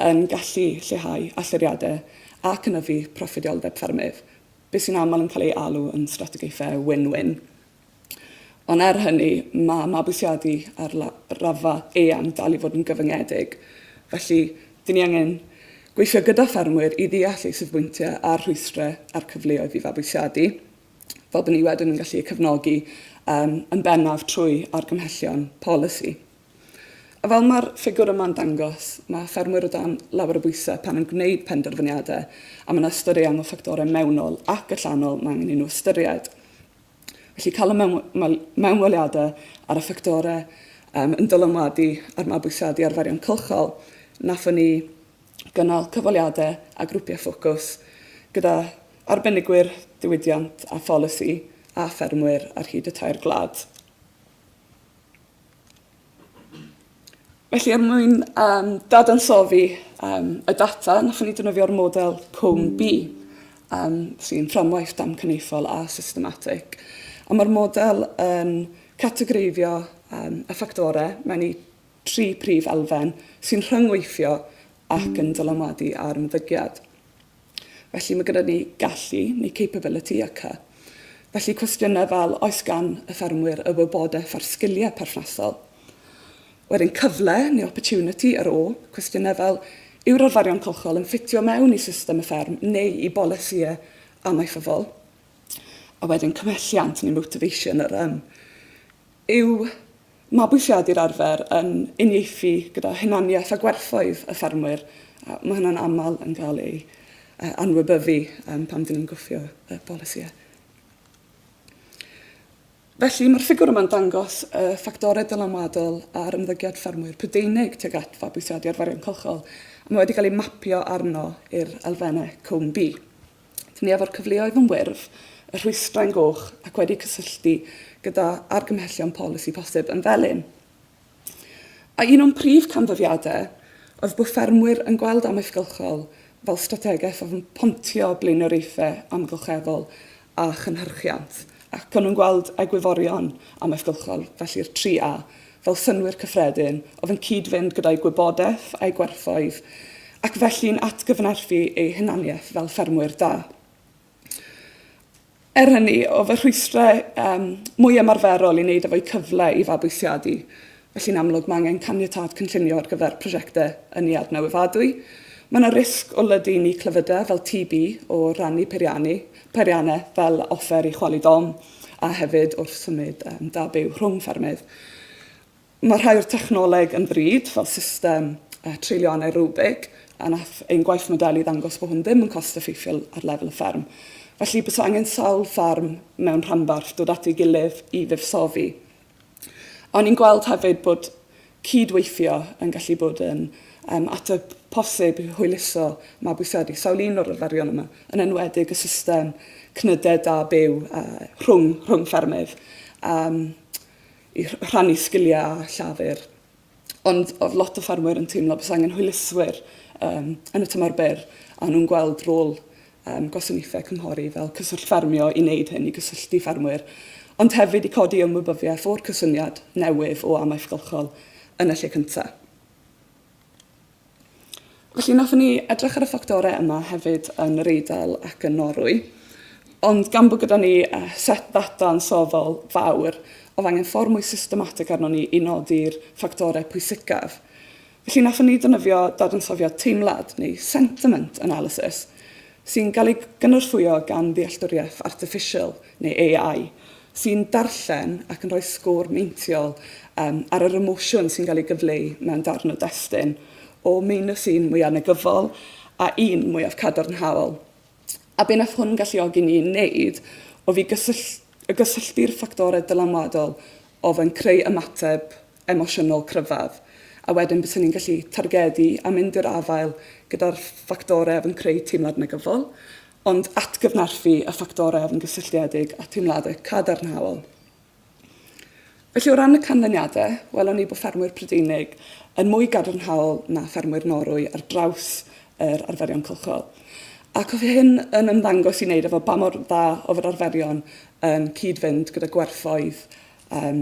yn gallu lleihau allyriadau a cynyddu proffidioldeb ffermydd, beth sy'n aml yn cael ei alw yn strategaethau win-win. Ond er hynny, mae mabwysiadu ar raddfa eang dal i fod yn gyfyngedig. Felly, dyn ni angen gweithio gyda ffermwyr i ddeall eu safbwyntiau a'r rhwystrau a'r cyfleoedd i fabwysiadu. fel bod ni wedyn yn gallu cefnogi um, yn bennaf trwy argymhellion polisi. A fel mae'r ffigwr yma'n dangos, mae ffermwyr o dan lawer o bwysau pan yn gwneud penderfyniadau, a mae yna ystod eang o ffactorau mewnol ac allanol mae angen i nhw ystyried. Felly cael y mewnweliadau ar y ffactorau um, yn dylanwadu ar mabwysiadu arferion cylchol, nathon ni gynnal cyfweliadau a grwpiau ffocws gyda arbenigwyr diwydiant a pholisi a ffermwyr ar hyd y tair gwlad. Felly, er mwyn um, dadansoddi um, y data, nathon ni defnyddio'r model COMB, um, sy'n fframwaith damcaniaethol a systematig. A mae'r model yn categoreiddio um, y ffactorau mewn i tri prif elfen sy'n rhyngweithio ac yn dylanwadu ar ymddygiad. Felly mae gyda ni gallu, neu capability, a C. Felly cwestiynau fel oes gan y ffermwyr y wybodaeth a'r sgiliau perthnasol? Wedyn cyfle, neu opportunity, yr O, cwestiynau fel yw'r arferion cylchol yn ffitio mewn i system y fferm neu i bolisïau amaethyddol? A wedyn cymhelliant neu motivation, yr M. Yw mabwysiadu'r arfer yn uniaethu gyda hunaniaeth a gwerthoedd y ffermwyr. A mae hynna'n aml yn cael ei anwybyddu pan dyn ni'n gwthio y bolisïau. Felly, mae'r ffigwr yma'n dangos y ffactorau dylanwadol ar ymddygiad ffermwyr Prydeinig tuag at fabwysiadu arferion cylchol, a mae wedi cael ei mapio arno i'r elfennau Cwm B. Dyn ni efo'r cyfleoedd yn wyrdd, y rhwystrau'n goch ac wedi cysylltu gyda argymhellion polisi posib yn felyn. A un o'n prif canfyddiadau oedd bod ffermwyr yn gweld amaethgylchol fel strategaeth oedd yn pontio blaenoriaethau amgylcheddol a chynhyrchiant, ac o'n nhw'n gweld egwyddorion amaethgylchol, felly'r 3A, fel synnwyr cyffredin oedd yn cyd-fynd gyda'u gwybodaeth a'u gwerthoedd, ac felly'n atgyfnerthu eu hunaniaeth fel ffermwyr da. Er hynny, oedd y rhwystrau um, mwy ymarferol i wneud efo'u cyfle i fabwysiadu. Felly'n amlwg mae angen caniatâd cynllunio ar gyfer prosiectau ynni adnewyddadwy. Mae yna risg o ledaenu clefydau fel TB o rannu peiriannu, peiriannau fel offer i chwalu dom, a hefyd wrth symud um, da byw rhwng ffermydd. Mae rhai o'r technoleg yn ddrud, fel system uh, treulio anaerobig, a nath ein gwaith modelu ddangos bod hwn ddim yn cost effeithiol ar lefel y fferm. Felly, bysa angen sawl ffarm mewn rhanbarth dod at ei gilydd i fuddsoddi. O'n i'n gweld hefyd bod cyd-weithio yn gallu bod yn um, ateb posib i hwyluso mabwysiadu sawl un o'r arferion yma, yn enwedig y system cnydau da byw uh, rhwng, rhwng ffermydd, um, i rhannu sgiliau a llafur. Ond oedd lot o ffermwyr yn teimlo bod angen hwyluswyr um, yn y tymor byr, a nhw'n gweld rôl um, gwasanaethau cynghori fel cyswllt ffermio i wneud hyn, i gysylltu ffermwyr, ond hefyd i codi ymwybyddiaeth o'r cysyniad newydd o amaethgylchol yn y lle cyntaf. Felly wnaethon ni edrych ar y ffactorau yma hefyd yn yr Eidal ac yn Norwy, ond gan bod gyda ni set ddata ansoddol fawr, oedd angen ffordd mwy systematig arnon ni i nodi'r ffactorau pwysicaf. Felly wnaethon ni ddefnyddio dadansoddiad teimlad, neu sentiment analysis, sy'n cael ei gynorthwyo gan ddealltwriaeth artiffisial, neu AI, sy'n darllen ac yn rhoi sgôr meintiol um, ar yr emosiwn sy'n cael ei gyfleu mewn darn o destun, o minus un mwyaf negyddol a un mwyaf cadarnhaol. A be nath hwn galluogi ni i wneud oedd i gysylltu'r ffactorau dylanwadol oedd yn creu ymateb emosiynol cryfaf, a wedyn byswn ni'n gallu targedu a mynd i'r afael gyda'r ffactorau oedd yn creu teimlad negyddol, ond atgyfnerthu y ffactorau oedd yn gysylltiedig â teimladau cadarnhaol. Felly o ran y canlyniadau, welon ni bod ffermwyr Prydeinig yn mwy gadarnhaol na ffermwyr Norwy ar draws yr arferion cylchol. Ac oedd hyn yn ymddangos i wneud efo ba mor dda oedd yr arferion yn cyd-fynd gyda gwerthoedd um,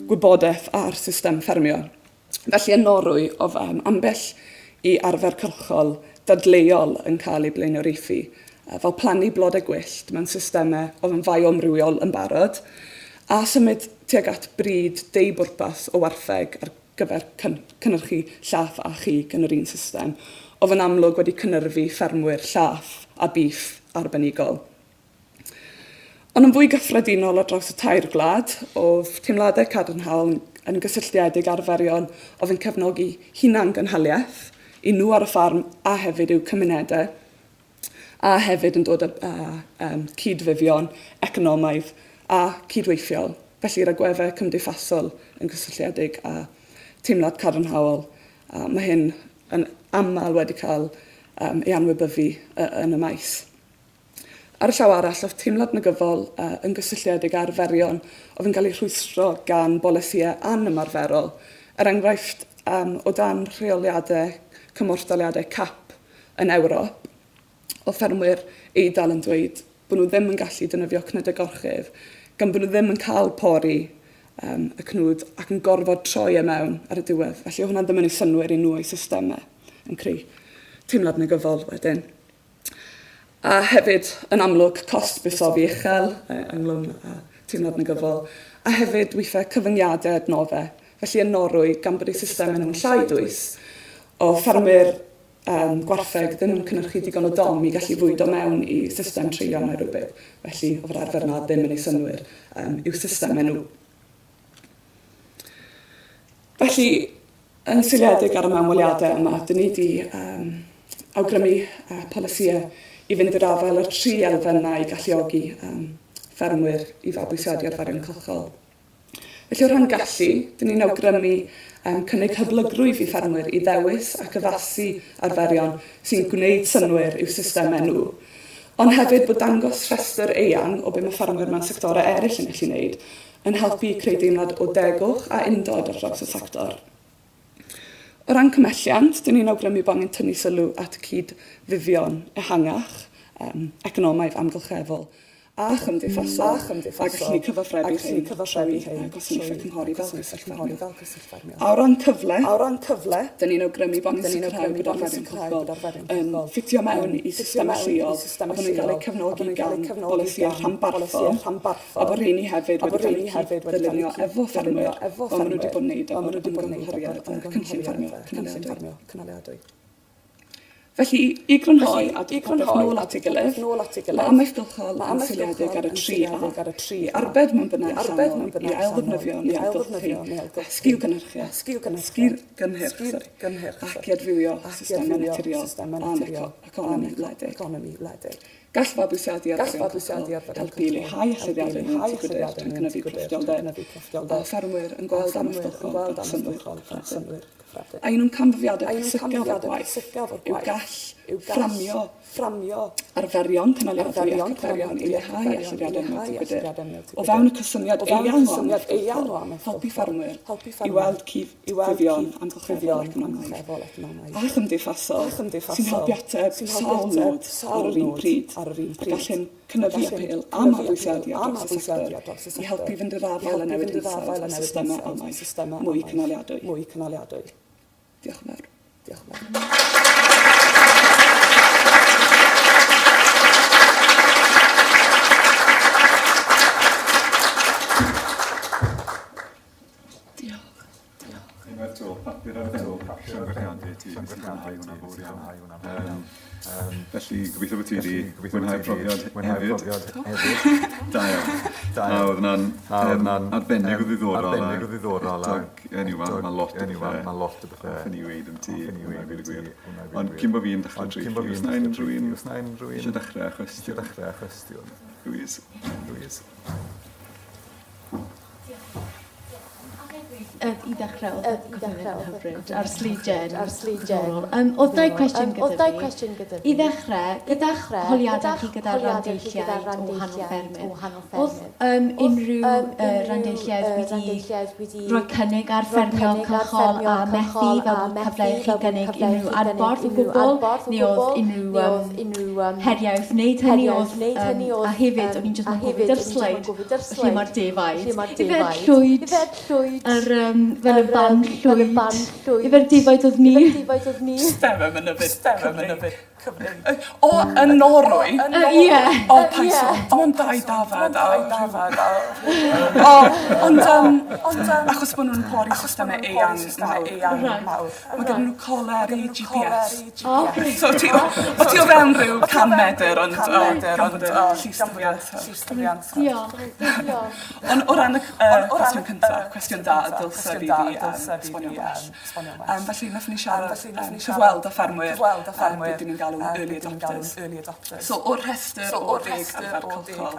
gwybodaeth a'r system ffermio. Felly yn Norwy, oedd um, ambell i arfer cylchol dadleuol yn cael ei blaenoriaethu, fel plannu blodau gwyllt mewn systemau oedd yn fioamrywiol yn barod, a symud tuag at bryd deubwrpas o wartheg ar gyfer cynhyrchu llath a chig yn yr un system, oedd yn amlwg wedi cynhyrfu ffermwyr llath a bîff arbenigol. Ond yn fwy gyffredinol ar draws y tair gwlad, oedd teimladau cadarnhaol yn gysylltiedig â arferion oedd yn cefnogi hunan-gynhaliaeth i nhw ar y ffarm a hefyd i'w cymunedau, a hefyd yn dod â um, cyd-fuddion economaidd a cydweithiol. Felly'r agweddau cymdeithasol yn gysylltiedig â teimlad cadarnhaol, a mae hyn yn aml wedi cael um, ei anwybyddu yn y maes. Ar y llaw arall, oedd teimlad negyddol yn gysylltiedig â arferion oedd yn cael eu rhwystro gan bolisïau anymarferol, er enghraifft, o dan rheoliadau cymorthdaliadau cap yn Ewrop, oedd ffermwyr Eidal yn dweud bod nhw ddim yn gallu defnyddio cnydau gorchudd gan bod nhw ddim yn cael pori um, y cnwd ac yn gorfod troi e mewn ar y diwedd. Felly oedd hwnna ddim yn ei synnwyr i nhw o'i systemau yn creu teimlad negyddol wedyn. A hefyd, yn amlwg, cost buddsoddi uchel ynghlwm â teimlad negyddol, a hefyd weithiau cyfyngiadau adnoddau. Felly yn Norwy, gan bod eu systemau nhw'n llai dwys, o ffermwyr um, gwartheg ddim yn cynhyrchu digon o dom i gallu fwydo mewn i system treulio anaerobig. Felly, oedd yr arfer yna ddim yn ei synnwyr um, i'w systemau nhw. Felly, yn seiliedig ar y mewnweliadau yma, dyn ni wedi um, awgrymu uh, polisïau i fynd i'r afael â'r tri elfen yna i galluogi um, ffermwyr i fabwysiadu arferion cylchol. Felly o ran gallu, dyn ni'n awgrymu um, cynnig hyblygrwydd i ffermwyr i ddewis ac addasu arferion sy'n gwneud synnwyr i'w systemau nhw. Ond hefyd bod dangos rhestr eang o be mae ffermwyr mewn sectorau eraill yn gallu wneud yn helpu i creu deimlad o degwch a undod ar draws y sector. O ran cymhelliant, dyn ni'n awgrymu bod angen tynnu sylw at y cyd-fuddion ehangach, um, economaidd, amgylcheddol a chymdeithasol, a gallu ni cyfathrebu hyn trwy gwasanaethau cynghori fel Cyswllt Ffermio. A o ran cyfle, a o ran cyfle, dyn ni'n awgrymu bod angen sicrhau bod arferion cylchol yn ffitio mewn i systemau lleol a bod nhw'n cael eu cefnogi gan bolisïau rhanbarthol a bod rheini hefyd wedi cael eu cyd-ddylunio efo ffermwyr fel maen nhw wedi bod yn wneud efo'r ymgynghoriad cynllun ffermio cynaliadwy. Felly, i grynhoi a dod popeth nôl at ei gilydd, mae amaethgylchol yn seiliedig ar y tri A, i arbed mewn bynnau allanol, i ailddefnyddio neu ailgylchu, sgil-gynhyrchu, sgil-gynhyrch, ac i adfywio systemau naturiol a'n economi wledig. Gall fabwysiadu arferion cylchol helpu i leihau allyriadau nwyon tŷ gwydr tra'n cynyddu proffidioldeb, a ffermwyr yn gweld amaethgylchol fel synnwyr cyffredin. A un o'n canfyddiadau pwysicaf o'r gwaith yw gall fframio arferion cynaliadwy ac arferion i leihau allyriadau nwyon tŷ gwydr o fewn y cysyniad eang o amaethgylchol helpu ffermwyr i weld cyd-fuddion amgylcheddol, economaidd a chymdeithasol sy'n helpu ateb sawl nod ar yr un pryd, a gall hyn cynyddu apêl a mabwysiadu ar draws y sector i helpu fynd i'r afael â newid hinsawdd a systemau amaeth mwy cynaliadwy. Diolch yn fawr. Diolch yn fawr. Diolch. Diolch. Unwaith 'to, papur ar y to, llongyfarchiadau i ti, nes i fwynhau hwnna'n fawr iawn. Yym, felly gobeithio bod ti wedi mwynhau'r profiad hefyd. Da iawn. Da iawn. Na, oedd hwnna'n yym arbennig o ddiddorol. Arbennig o ddiddorol. A eniwe, ma' lot o bethe ma' lot o bethe hoffen i weud ambyti hwnna a gweud y gwir. Ond cyn bo' fi'n dechre traethu, o's 'na unrhyw un o's 'na unrhyw un isie dechre â chwestiwn? Isie dechre â chwestiwn? Louise? Louise? I ddechrau, oedd y cyflwyniad yn hyfryd, a'r sleidiau yn ddiddorol. Um, oedd dau cwestiwn gyda fi. cwestiwn gyda fi. I ddechrau, gyda'ch holiadau chi gyda rhanddeiliaid o wahanol ffermydd, oedd um, unrhyw uh, rhanddeiliaid wedi rhoi cynnig ar ffermio cylchol a methu fel bod cyfle i chi gynnig unrhyw adborth o gwbl, neu oedd unrhyw um, heriau wrth wneud hynny, oedd, um, a hefyd, o'n i'n jyst yn gofyn yr sleid, lle mae'r defaid. Ife llwyd, yr, um, fel y band llwyd, ife'r defaid oedd ni? Stefan yn y fyd Cymru. O, yn Norwy? Ie. O, paid sôn. Dim ond dau dafad a dafad a... O, ond um, achos bod nhw'n pori systemau eang mawr, mae gen nhw coler i GPS. So ti, o ti o fewn rhyw 100 medr, ond ond llys tyfiant. Diolch. Diolch. Ond o ran y cwestiwn cyntaf, cwestiwn da, dylse fi di esbonio'n well. Um, felly, wnaethon ni siarad, cyfweld â ffermwyr, beth dyn ni'n galw early adopters. So, o'r rhestr o ddeg arfer cylchol,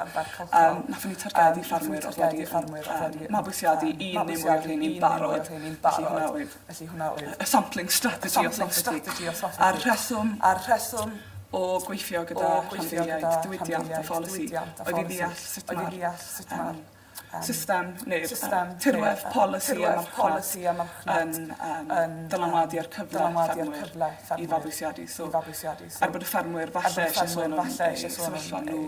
wnaethon ni targedu ffermwyr oedd wedi mabwysiadu un neu mwy o'r rheini'n barod. Felly hwnna oedd y sampling strategy o soft. A'r rheswm o gweithio gyda rhanddeiliaid diwydiant a pholisi oedd i ddeall sut mae'r system neu'r tirwedd polisi a marchnad yn dylanwadu ar cyfle ffermwyr i fabwysiadu. So, er bod y ffermwyr falle eisiau sôn am eu sefyllfa nhw,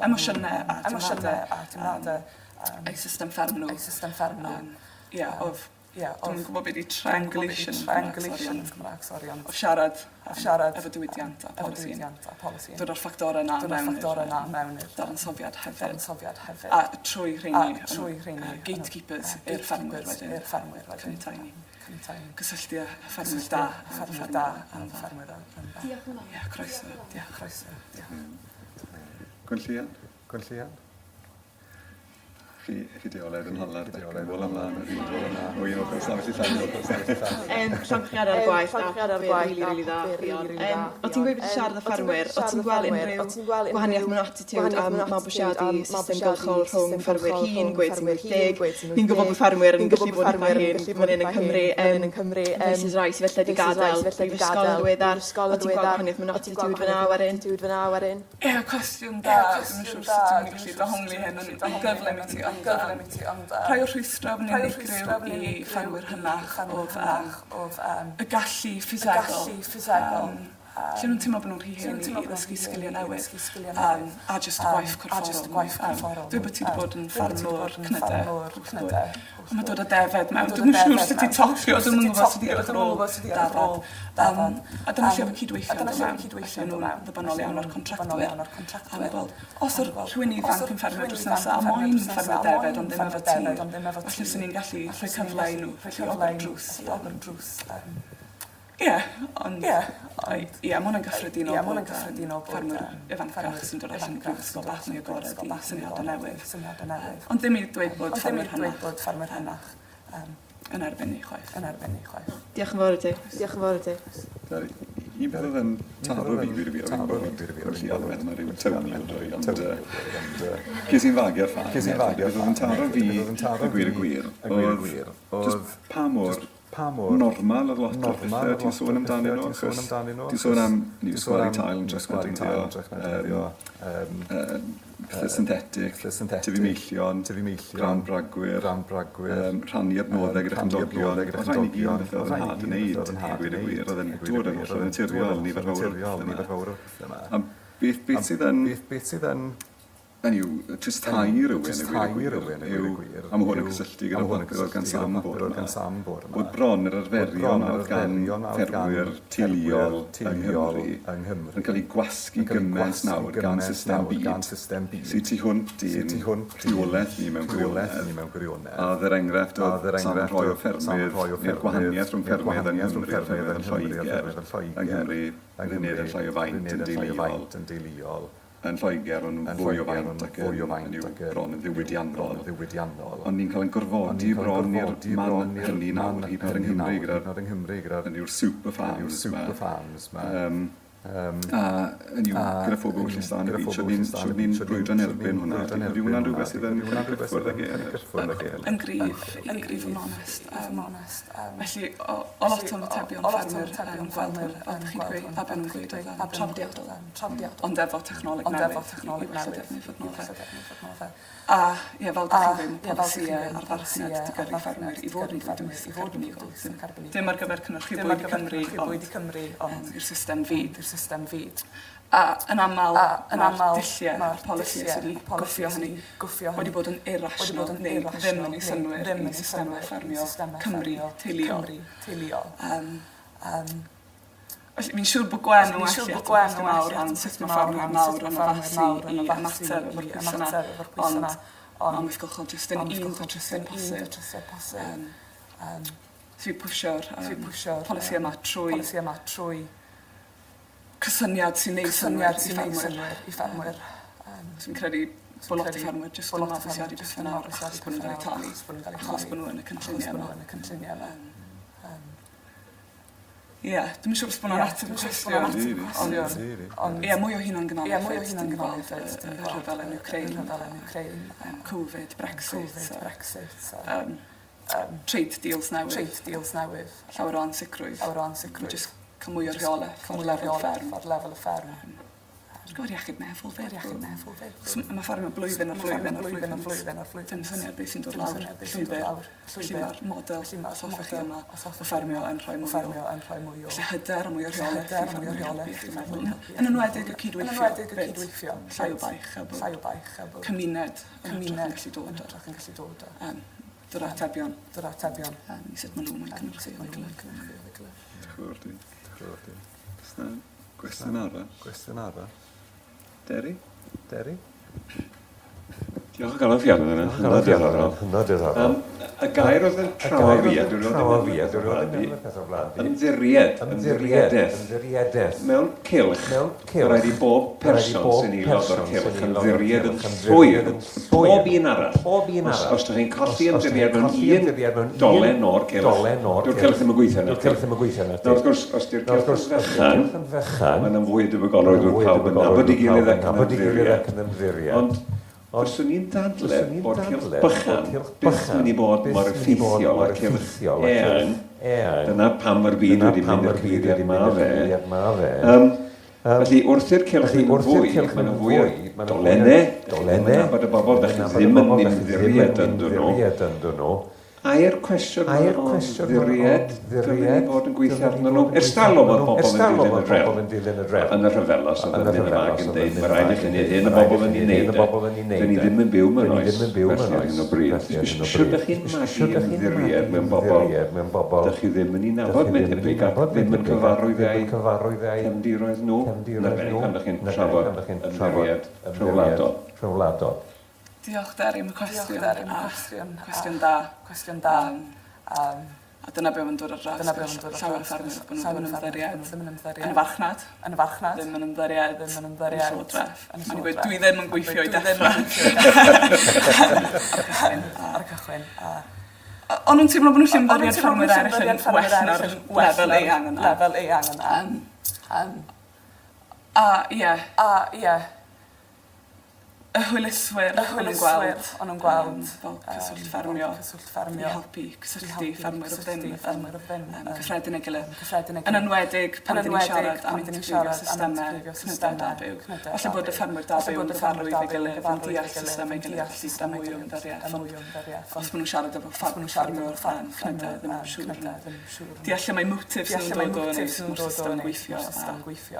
emosiynau a teimladau eu system fferm nhw. Ie, oedd Dwi'm yn gwybod be 'di triangulation yn Gymraeg, sori, ond... O siarad, efo diwydiant a polisi. Dod â'r ffactorau 'na mewn i'r dadansoddiad hefyd. A trwy rheini, gatekeepers i'r ffermwyr wedyn. Caniatáu i ni gysylltu â ffermwyr da a ffermwyr yn dda. Diolch yn fawr. Ie, croeso. Diolch. Gwenllian? Gwenllian? Chi, chi deoled yn holad, ac yn ôl ymlaen, o un ochr stafell i llall. Llongyfarchiadau ar y gwaith, a papur rili, rili dda, Ffion. O ti'n gweud bod ti'n siarad â ffermwyr, o ti'n gweld unrhyw gwahaniaeth mewn attitude am mabwysiadu system gylchol rhwng ffermwyr hŷn, gweud sy'n 80, ni'n gwybod bod ffermwyr yn gallu bod yn eitha hen fan hyn yng Nghymru, versus rai sydd falle 'di gadael prifysgol yn ddiweddar, o ti'n gweld gwahaniaeth mewn attitude fan'na wedyn? Ie, cwestiwn da. Dwi'm yn siŵr sut dwi'n gallu dehongli hyn yn yn gyflym i ti, ond yym rhai o'r rhwystrau yn unigryw i ffermwyr hynach oedd yym y gallu ffisegol yym lle nhw'n teimlo bod nhw'n rhy hen i ddysgu sgiliau newydd yym a jyst y gwaith corfforol. Dwi bod ti wedi bod yn ffermwr cnydau. Mae dod â defaid mewn. Dwi'm yn siŵr sut i topio, dwi'm yn gwybod sut i edrych ar ôl dafad. Um, a dyna lle oedd y cydweithio'n dod mewn. Felly nhw'n ddibynnol iawn ar contractwyr. A meddwl, os oedd rhywun ifanc yn ffermio drws nesaf, a moyn ffermio defaid ond ddim efo tir, falle swn i'n gallu rhoi cyfle i nhw, felly agor drws. Ie, ond... Ie, ond... Ie, ma' hwnna'n gyffredinol bod... Ie, ma' hwnna'n gyffredinol bod... Ffermwyr ifancach sy'n dod allan o brifysgol bach mwy agored i syniadau newydd. Syniadau newydd. Ond ddim i ddweud bod ffermwyr hynach... Ond ddim i ddweud bod ffermwyr hynach yn erbyn ni chwaith. Yn erbyn ni chwaith. Diolch yn fawr i ti. Diolch yn fawr i ti. Sori, un peth oedd yn taro fi, gwir y gwir, o'n i'n gwybod felly oedd yn meddwl mae rhyw Tony o droi, ond ces i'n fagu ar ffarm. Ces i'n fagu ar ffarm. Beth oedd yn taro fi, y gwir y gwir, oedd just pa mor pa mor normal oedd lot o'r normal pethau oedd ti'n lot sôn o'r amdanyn pethau nhw, ti'n sôn achos amdanyn nhw, ti'n sôn achos am ni ti'n sôn sgwari am tail yn sgwari tail yn hytrach na defnyddio pethau synthetic, pethau synthetic, tyfu meillion, tyfu meillion, grawn bragwyr, grawn bragwyr, rhannu adnoddau gyda rhannu chymdogion, adnoddau gyda oedd rhain i gyd yn chymdogion, bethau oedd oedd rhain yn i nhad gyd yn yn bethau oedd neud, yn i nhad gweud yn y gwir, neud, oedd yn i gweud y dod yn gwir, hollol oedd yn naturiol, dod yn nifer hollol fawr o'r naturiol, pethau nifer 'ma. fawr o'r pethau 'ma. A beth, beth sydd yn... Beth, beth sydd yn Hynny yw, tristhau rhywun, a Tristhau gweud y rhywun, gwir, a gweud y yw, gwir, a mae hwn yn yw, cysylltu a gyda ma' hwn yn papur oedd gan cysylltu gyda Sam papur bore oedd gan 'ma, Sam bore 'ma, bod bron yr bod arferion bron yr oedd gan arferion a oedd gan ffermwyr teuluol ffermwyr yng teuluol Nghymru yng Nghymru yn cael eu gwasgu yn cael eu gymaint gwasgu nawr gan gymaint system nawr byd gan system byd sydd tu hwnt sydd i'n tu hwnt i'n rheolaeth ni mewn rheolaeth gwirionedd. ni mewn gwirionedd. A oedd yr enghraifft A oedd oedd yr Sam enghraifft rhoi o oedd Sam ffermydd, rhoi o neu'r ffermydd, gwahaniaeth rhwng neu'r ffermydd yng gwahaniaeth rhwng Nghymru a ffermydd ffermydd yng yn Nghymru a Lloegr, ffermydd yn yng Lloegr, Nghymru, yng yr uned Nghymru, yn llai o yr faint uned yn yn llai o deuluol. faint yn deuluol. Yn Lloegr, o'n nhw'n Yn fwy o Lloegr, faint o'n ac fwy o yn, faint hynny yw, ac yn, bron yn hynny yw, bron ddiwydiannol. yn ddiwydiannol. Ond ni'n cael ein Ond gorfodi ni'n cael ein bron i'r gorfodi man bron i'r hynny man nawr, hyd yn oed yng hynny Nghymru nawr, gyda'r hyd yn oed yng Nghymru gyda'r hynny yw'r super hynny yw'r farms 'ma. super farms 'ma. Yym, Yym, a hynny yw, a gyda phob hynny ewyllys yw, da yn y gyda byd, phob shwt ni'n ewyllys da yn shwt y ni'n byd, shwt ni'n brwydro'n shwt erbyn ni'n hwnna? brwydro'n Ydy erbyn hwnna'n hwnna? rhywbeth sydd Ydy yn cael hwnna'n ei rhywbeth gyffwrdd sydd ag yn e? cael ei gyffwrdd ag e? Yn gryf, yn gryf yn onest. Felly, o, o lot o ymatebion ffermwyr yn gweld hwn, fel dych chi'n gweud, a be nhw'n gweud oedd yn traddodiadol, ond efo technoleg newydd i wella defnydd adnoddau. A, ie, fel dych chi'n gweud, mae polisïau a'r farchnad 'di gyrru ffermwyr i fod yn fwy dwys ac arbenigol, sy'n dim ar gyfer cynhyrchu bwyd i Cymru, ond i'r system fyd. A yn aml, mae'r dulliau a'r polisïau sydd wedi gwthio hynny wedi bod yn irrational neu ddim yn ei synnwyr i systemau ffermio Cymru teuluol. Felly fi'n siŵr bod Gwen yn well i ateb cwestiwn mawr am sut mae ffermwyr mawr yn addasu i ymateb efo'r pwysau yna, ond ond amaethgylchol jyst yn un datrysiad posib. Um, so fi'n pwsio'r um, polisi yma trwy polisi yma trwy cysyniad sy'n neud synnwyr i ffermwyr. I ffermwyr. Um, so fi'n credu bod lot o ffermwyr jyst yn mabwysiadu pethau nawr achos bod nhw'n cael eu talu, achos bod nhw yn y cynlluniau yma. Cynlluniau yma. Ie, dwi'm yn siŵr os bod hwnna'n ateb y cwestiwn. Ond ie, mwy o hunan gynnal hefyd, dyn ni'n gweld y rhyfel yn Ukraine, Covid, Brexit, Brexit, trade deals newydd, trade deals newydd, llawer o ansicrwydd, llawer o ansicrwydd, jyst cael mwy o rheolaeth ar lefel y fferm. Ar lefel y fferm. Ar gyfer iechyd meddwl 'fyd. Iechyd meddwl 'fyd. So ma' ffermio blwyddyn ar flwyddyn ar flwyddyn ar flwyddyn ar flwyddyn. Dim syniad beth sy'n dod lawr llwybr. Felly ma'r model os hoffech chi yma o ffermio yn rhoi mwy o yn rhoi mwy o lle hyder a mwy o rheolaeth i ffermwyr helpu iechyd meddwl. Yn enwedig y cydweithio 'fyd. Llai o baich a bod llai o baich a bod cymuned cymuned yn gallu dod a yn gallu dod a dod â atebion. Dod â atebion. I sut ma' nhw'n moyn cynhyrchu efo'i gilydd. Diolch yn fawr ti. Diolch yn fawr ti. Oes 'na gwestiwn arall? Gwestiwn arall? Deri? Deri? Diolch o galon Ffion, oedd hynny'n hynod diddorol. Hynod diddorol. Um, y gair oedd yn trawo fi, a dwi'n trawo fi, a dwi'n rhoi ddim y peth o flaen fi. Ymddiried, ymddiriedaeth. Ymddiriedaeth. Mewn cylch, Mewn cylch. Mae rhaid i bob person sy'n aelod o'r cylch ymddiried yn llwyr, pob un arall. Pob un arall. Os, os ydych chi'n colli ymddiried mewn un dolen o'r cylch, dyw'r cylch ddim yn gweithio na. Dyw'r cylch ddim yn gweithio na. Nawr, wrth gwrs, os di'r cylch yn fechan, fechan, mae'n fwy debygol roedd pawb yn nabod ei gilydd ac yn ymddiried. Ond, fyswn i'n dadle bod cylch bychan byth yn mynd i bod mor effeithiol â cylch eang. Dyna pam mae'r byd wedi mynd i'r cyfeiriad ma fe. Um, felly, wrth i'r cylch fynd yn fwy, mae yna fwy o dolennau, dych chi'n nabod y bobl, dych chi ddim yn ymddiried ynddyn nhw. Ai'r cwestiwn Ai'r o cwestiwn ddiried, dylen ni fod yn gweithio arnyn nhw? Ers talwm oedd pobl yn dilyn y drefn. yn dilyn y drefn. Yn y rhyfel, os oedd yn mynd yma yn dweud, mae rhaid i chi wneud hyn, y bobl yn ei wneud e. Dyn ni ddim yn byw mewn oes felly ar hyn o bryd. Shwt dych chi'n magu ymddiried mewn bobl dych chi ddim yn ei nabod, mae'n debyg, ac ddim yn cyfarwydd â'u cefndiroedd nhw, yn arbennig pan dych chi'n trafod ymddiried rhyngwladol. Diolch Deri am y cwestiwn. Diolch Deri am y cwestiwn. Cwestiwn da. Cwestiwn da. Um, a dyna be mae'n dod ar draws. Dyna be mae'n dod ar draws. Llawer o ffermwyr bod nhw ddim yn ymddiried. Ddim yn ymddiried. Yn y farchnad. Yn y farchnad. Ddim yn ymddiried. Ddim yn ymddiried. Yn y llywodraeth. Yn y llywodraeth. Dwi ddim yn gweithio i dechrau. Ar y cychwyn. O'n nhw'n teimlo bod nhw'n ymddiried ffermwyr eraill yn well na'r lefel eang yna. Lefel eang yna. A ie. A ie. Y hwyluswyr, y hwyluswyr o'n nhw'n gweld um, fel cyswllt ffermio, cyswllt ffermio i helpu cysylltu ffermwyr o ddim ffermwyr o ddim um, cyffredin ei gilydd. Cyffredin ei gilydd. Yn enwedig pan dyn ni'n siarad am integreiddio systemau cnydau da byw. Falle bod y ffermwyr da byw yn gyfarwydd ei gilydd, yn deall systemau ei gilydd, felly gyda mwy o ymddiriaeth. Ond os maen nhw'n siarad efo ffermwyr cnydau ddim yn siŵr. Deall lle mae motifs nhw'n dod o, neu sut mae'r system yn gweithio.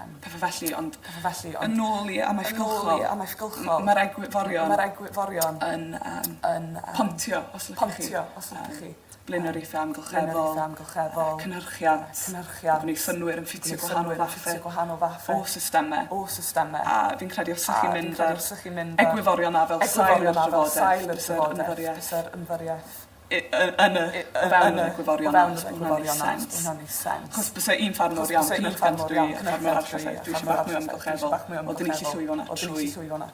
A pethau felly, ond pethau felly, ond yn ôl i amaethgylchol, yn ôl i amaethgylchol, mae'r egwyddorion, mae'r egwyddorion yn, um, yn um, pontio, os ydych chi. Pontio, os ydych chi. Blaenoriaethau amgylcheddol, blaenoriaethau amgylcheddol, cynhyrchiant, cynhyrchiant, gwneud synnwyr yn ffitio gwahanol fathau, gwahanol fathau o systemau, o systemau. A fi'n credu os ydych chi'n mynd ar egwyddorion a fel sail yr drafodaeth, bysa'r ymddiriaeth yn y, o fewn yr egwyddorion o fewn yr egwyddorion os bod hwnna'n neud sense. Achos byse un ffarmwr iawn, cynhyrchiant dwi, a ffarmwr arall yn dweud, dwi eisiau bach mwy amgylcheddol, wel, dyn ni gallu llwyddo 'na trwy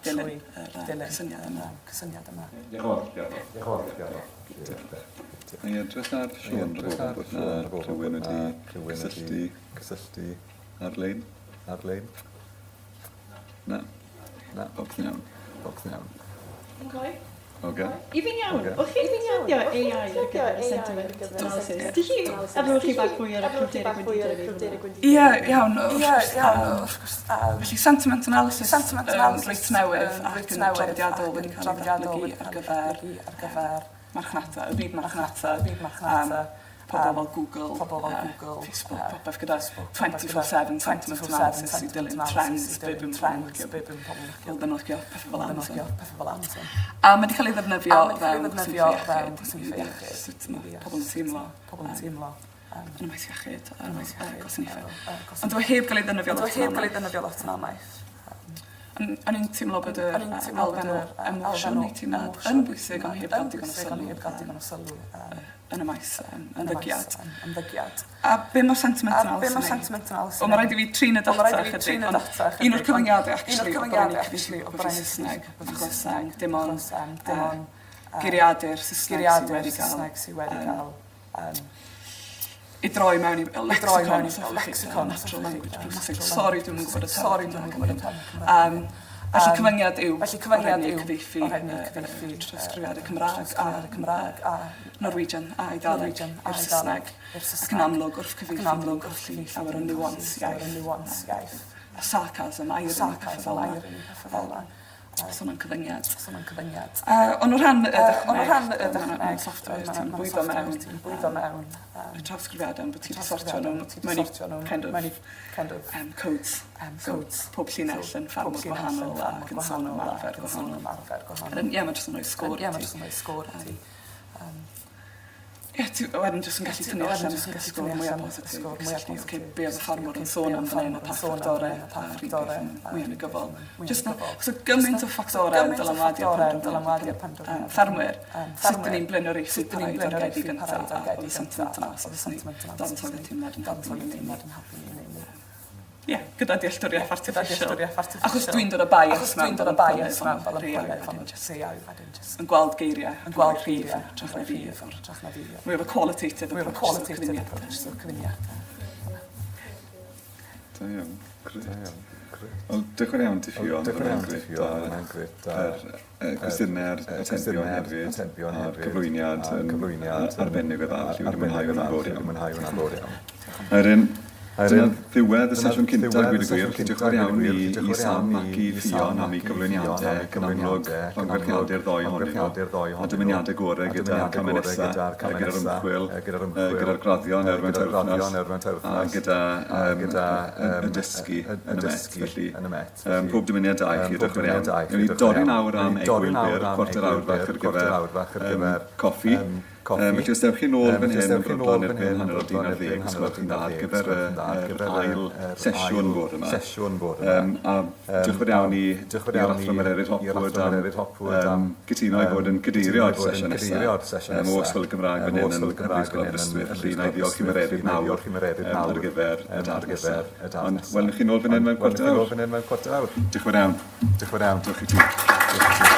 dilyn yr cysyniad yma. cysyniad yma. Diolch yn fawr. Diolch yn fawr. Diolch yn fawr. Ni edrych ar Siôn rhag ofn bod 'na rhywun wedi cysylltu cysylltu ar-lein. Ar-lein. Na. Na. Popeth yn iawn. Popeth yn iawn. Okay. Oce. I fi'n iawn. O'ch chi'n defnyddio AI ar gyfer y sentiment analysis? Dych chi efo chi bach mwy ar y cryfder y gwendidau neu Ie, iawn. Ie, iawn, wrth gwrs. Felly sentiment analysis sentiment analysis reit newydd ac yn draddodiadol wedi cael ei ddatblygu ar gyfer ar gyfer marchnata, y byd marchnata, y byd marchnata. Pobl fel Google, pobl fel Google, Facebook, popeth gyda 24/7 sentiment analysis i dilyn trends, be by'n trends, be by'n pobl yn licio, ddim yn licio, pethau fel Amazon. Pethau fel Amazon. A mae wedi cael ei ddefnyddio o fewn gwasanaethau iechyd, i ddeall sut mae pobl yn teimlo. Pobl yn teimlo. yn y maes iechyd a'r maes gwasanaethau. Ond dyw e heb gael ei ddefnyddio lot yn Heb gael ei ddefnyddio lot yn amaeth. O'n i'n teimlo bod yr elfen o emosiwn neu teimlad yn bwysig ond heb gael digon o sylw. Heb gael digon o sylw yn y maes ymddygiad. Ymddygiad. A be mae'r sentiment analysis? Be mae'r sentiment analysis? Wel, mae rhaid i fi trin y data chydig, ond un o'r cyfyngiadau actually o bod rhaid i cyfieithu popeth i Saesneg, achos dim ond geiriadur Saesneg sydd wedi cael ei droi mewn i lexicon, lexicon, natural language processing. Sori, dwi'm yn gwybod y term. Sori, dwi'm yn gwybod y term Cymraeg. Felly cyfyngiad yw felly cyfyngiad yw cyfieithu cyfieithu trawsgrifiadau Cymraeg a Cymraeg a Norwegian a Eidaleg i'r Saesneg. Ac yn amlwg wrth cyfieithu ni'n colli llawer o nuance iaith. A sarcasm, irony, pethau fel 'na. So mae'n cyfyngiad. So mae'n cyfyngiad. Ond o rhan y dychmyg, ond o rhan y dychmyg, mae'n software ti'n bwydo mewn, ti'n bwydo mewn y trawsgrifiadau, ond bod ti'n sortio nhw mewn i kind of, mewn i kind of codes. Codes. Pob llinell yn ffarmwr gwahanol ac yn sôn am arfer gwahanol. Ie, mae jyst yn rhoi sgôr i ti. Ie, mae jyst yn rhoi sgôr i ti. Ie, ti wedyn jyst yn gallu tynnu allan y sgôr mwyaf positif, cysylltu, oce, be oedd y ffarmwr yn sôn am fan hyn, a pa ffactorau, a rhywbeth yn mwy negyddol. Jyst na, achos oedd gymaint o ffactorau yn dylanwadu ar penderfyniadau ffermwyr, sut dyn ni'n blaenoriaethu pa rai i dargedu gyntaf, a oedd y sentiment analysis neu dadansoddiad teimlad yn helpu ni wneud hynny. Ie, gyda dealltwriaeth artiffisial. Achos dwi'n dod â bias mewn fel ymchwilydd ond rhai wedyn jyst yn gweld geiriau yn gweld rhif yn hytrach na fi yn hytrach na fi. Mwy of a qualitative approach so cyfuniad. Da iawn, grêt. Da iawn, grêt. Wel, diolch yn fawr iawn ti Ffion. Diolch yn fawr iawn ti Ffion, hwnna'n grêt. Yr cwestiynau a'r atebion hefyd. A'r cyflwyniad yn arbennig o dda, felly wedi mwynhau hwnna'n fawr iawn. Mwynhau hwnna'n fawr iawn. A wedyn, dyna ddiwedd y sesiwn cyntaf, gweud y gwir. Diolch yn fawr iawn i Sam ac i Ffion am eu cyflwyniadau, ac yn amlwg llongyfarchiadau i'r ddou ohonyn nhw, a dymuniadau gorau gyda'r camau nesaf, gyda'r ymchwil, gyda'r graddio yn erbyn tair wythnos, a gyda y dysgu yn y Met. Felly, pob dymuniad da i chi, diolch yn fawr iawn. Newn ni dorri nawr am egwyl byr, chwarter awr fach ar gyfer coffi. Felly os dewch chi nôl fan hyn yn brydlon erbyn hanner awr 11 os gwelwch chi'n dda ar gyfer yr ail sesiwn bore yma. A diolch yn fawr iawn i i'r Athro Mererid Hopwood am gytuno i fod yn cadeirio'r sesiwn nesaf o Ysgol y Gymraeg fan hyn yn Brifysgol Aberystwyth. Felly na i ddiolch i Mererid nawr ar gyfer y darn nesaf. Ond welwn chi nôl fan hyn mewn cwarter awr. Diolch yn fawr iawn. Diolch yn fawr iawn. Diolch i ti. Diolch i ti.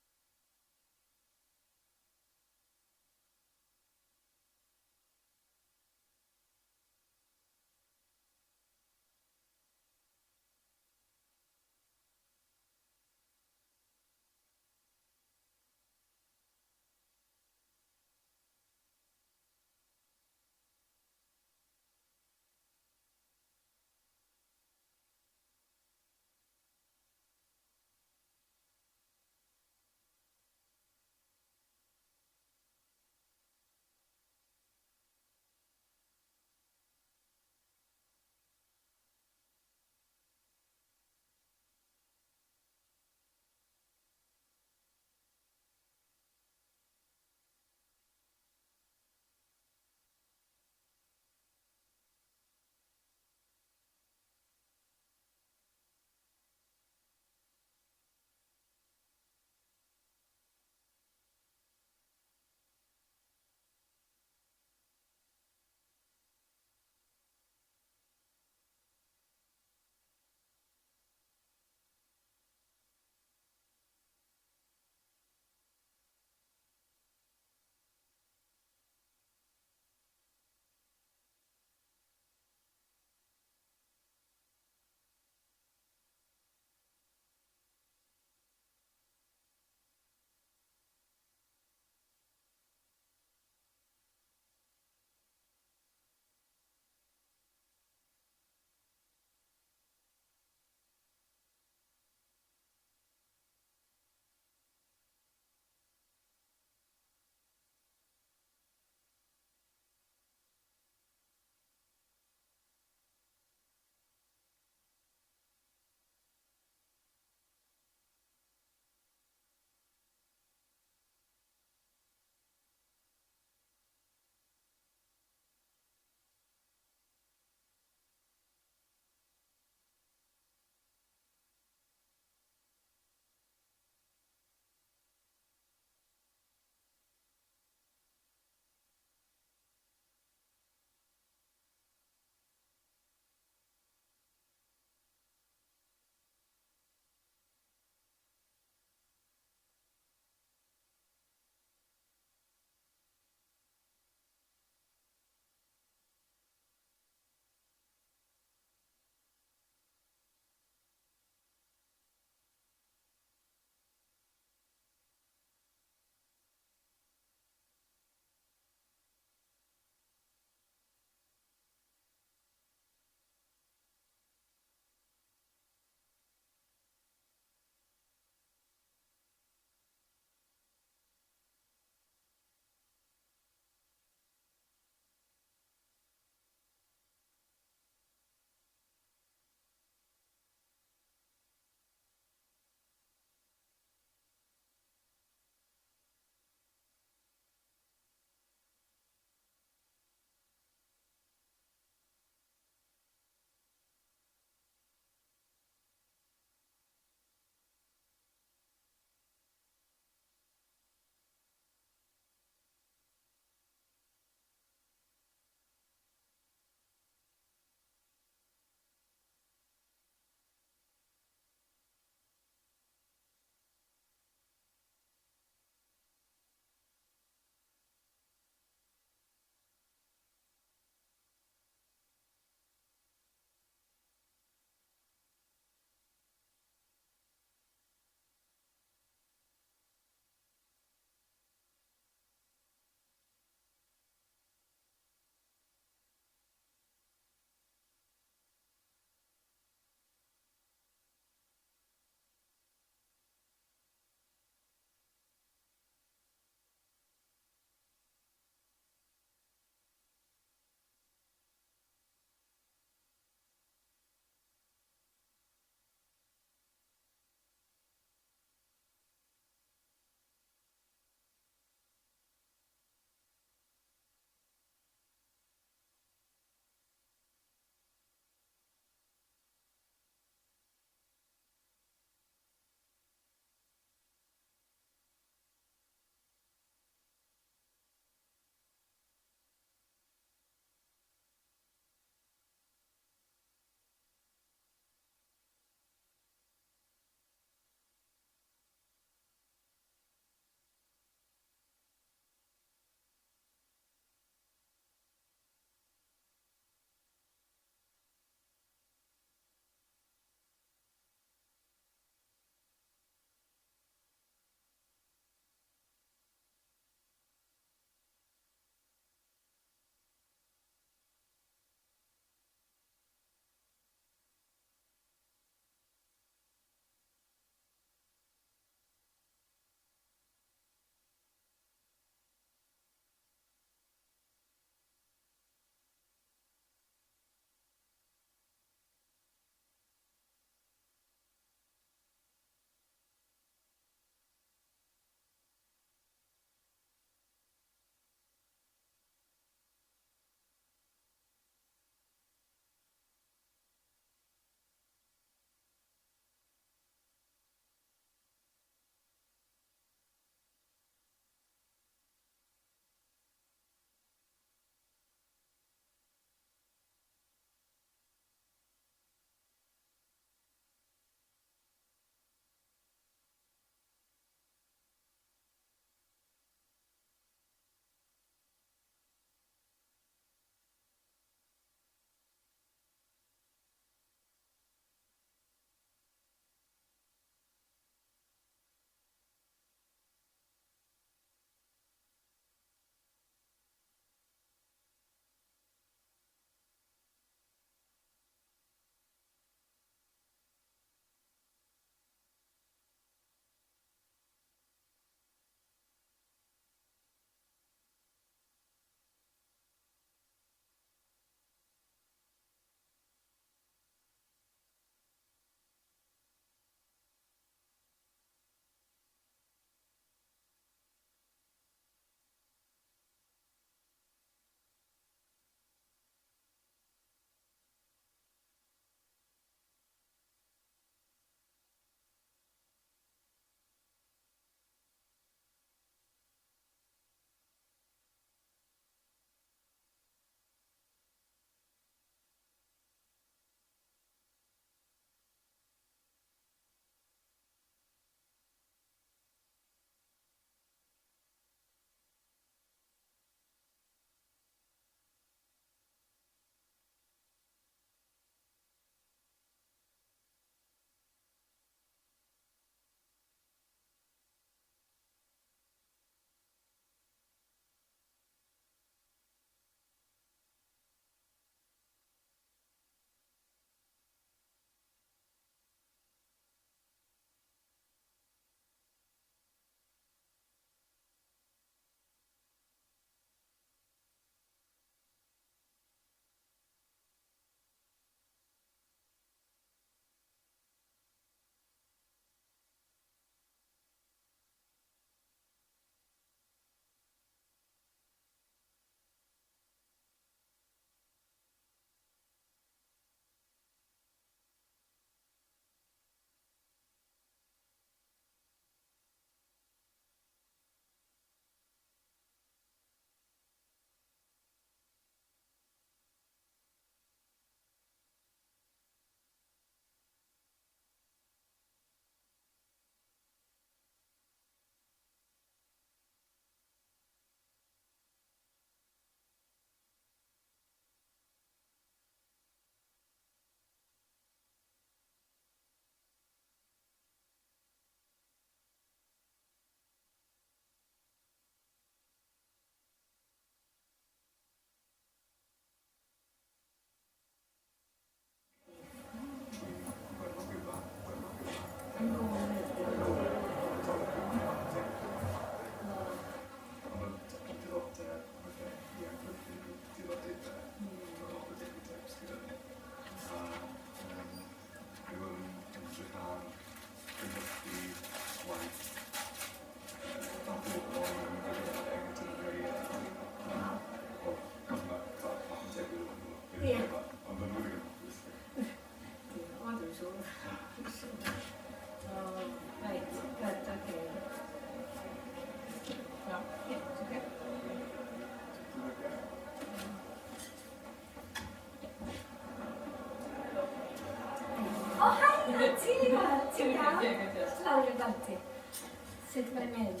Sut mae'n mynd?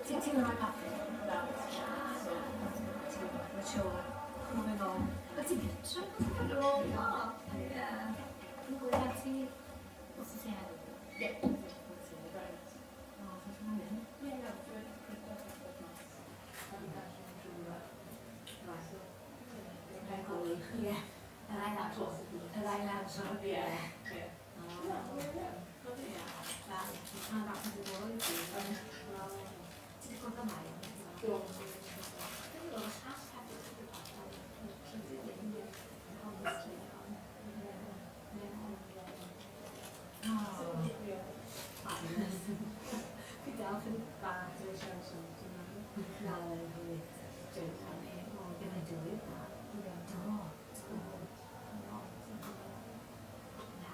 Ti'n teimlo mae papur fel so ti'n mature, moving on. Wyt ti'n gytre? O, ie. Dwi'n gwybod ti wrth i heddiw. Ie. Right. O, sut mae'n mynd? Ie, ie, dwi'n Ie. Yr ail adrodd. Yr ail adrodd, ie. Ie.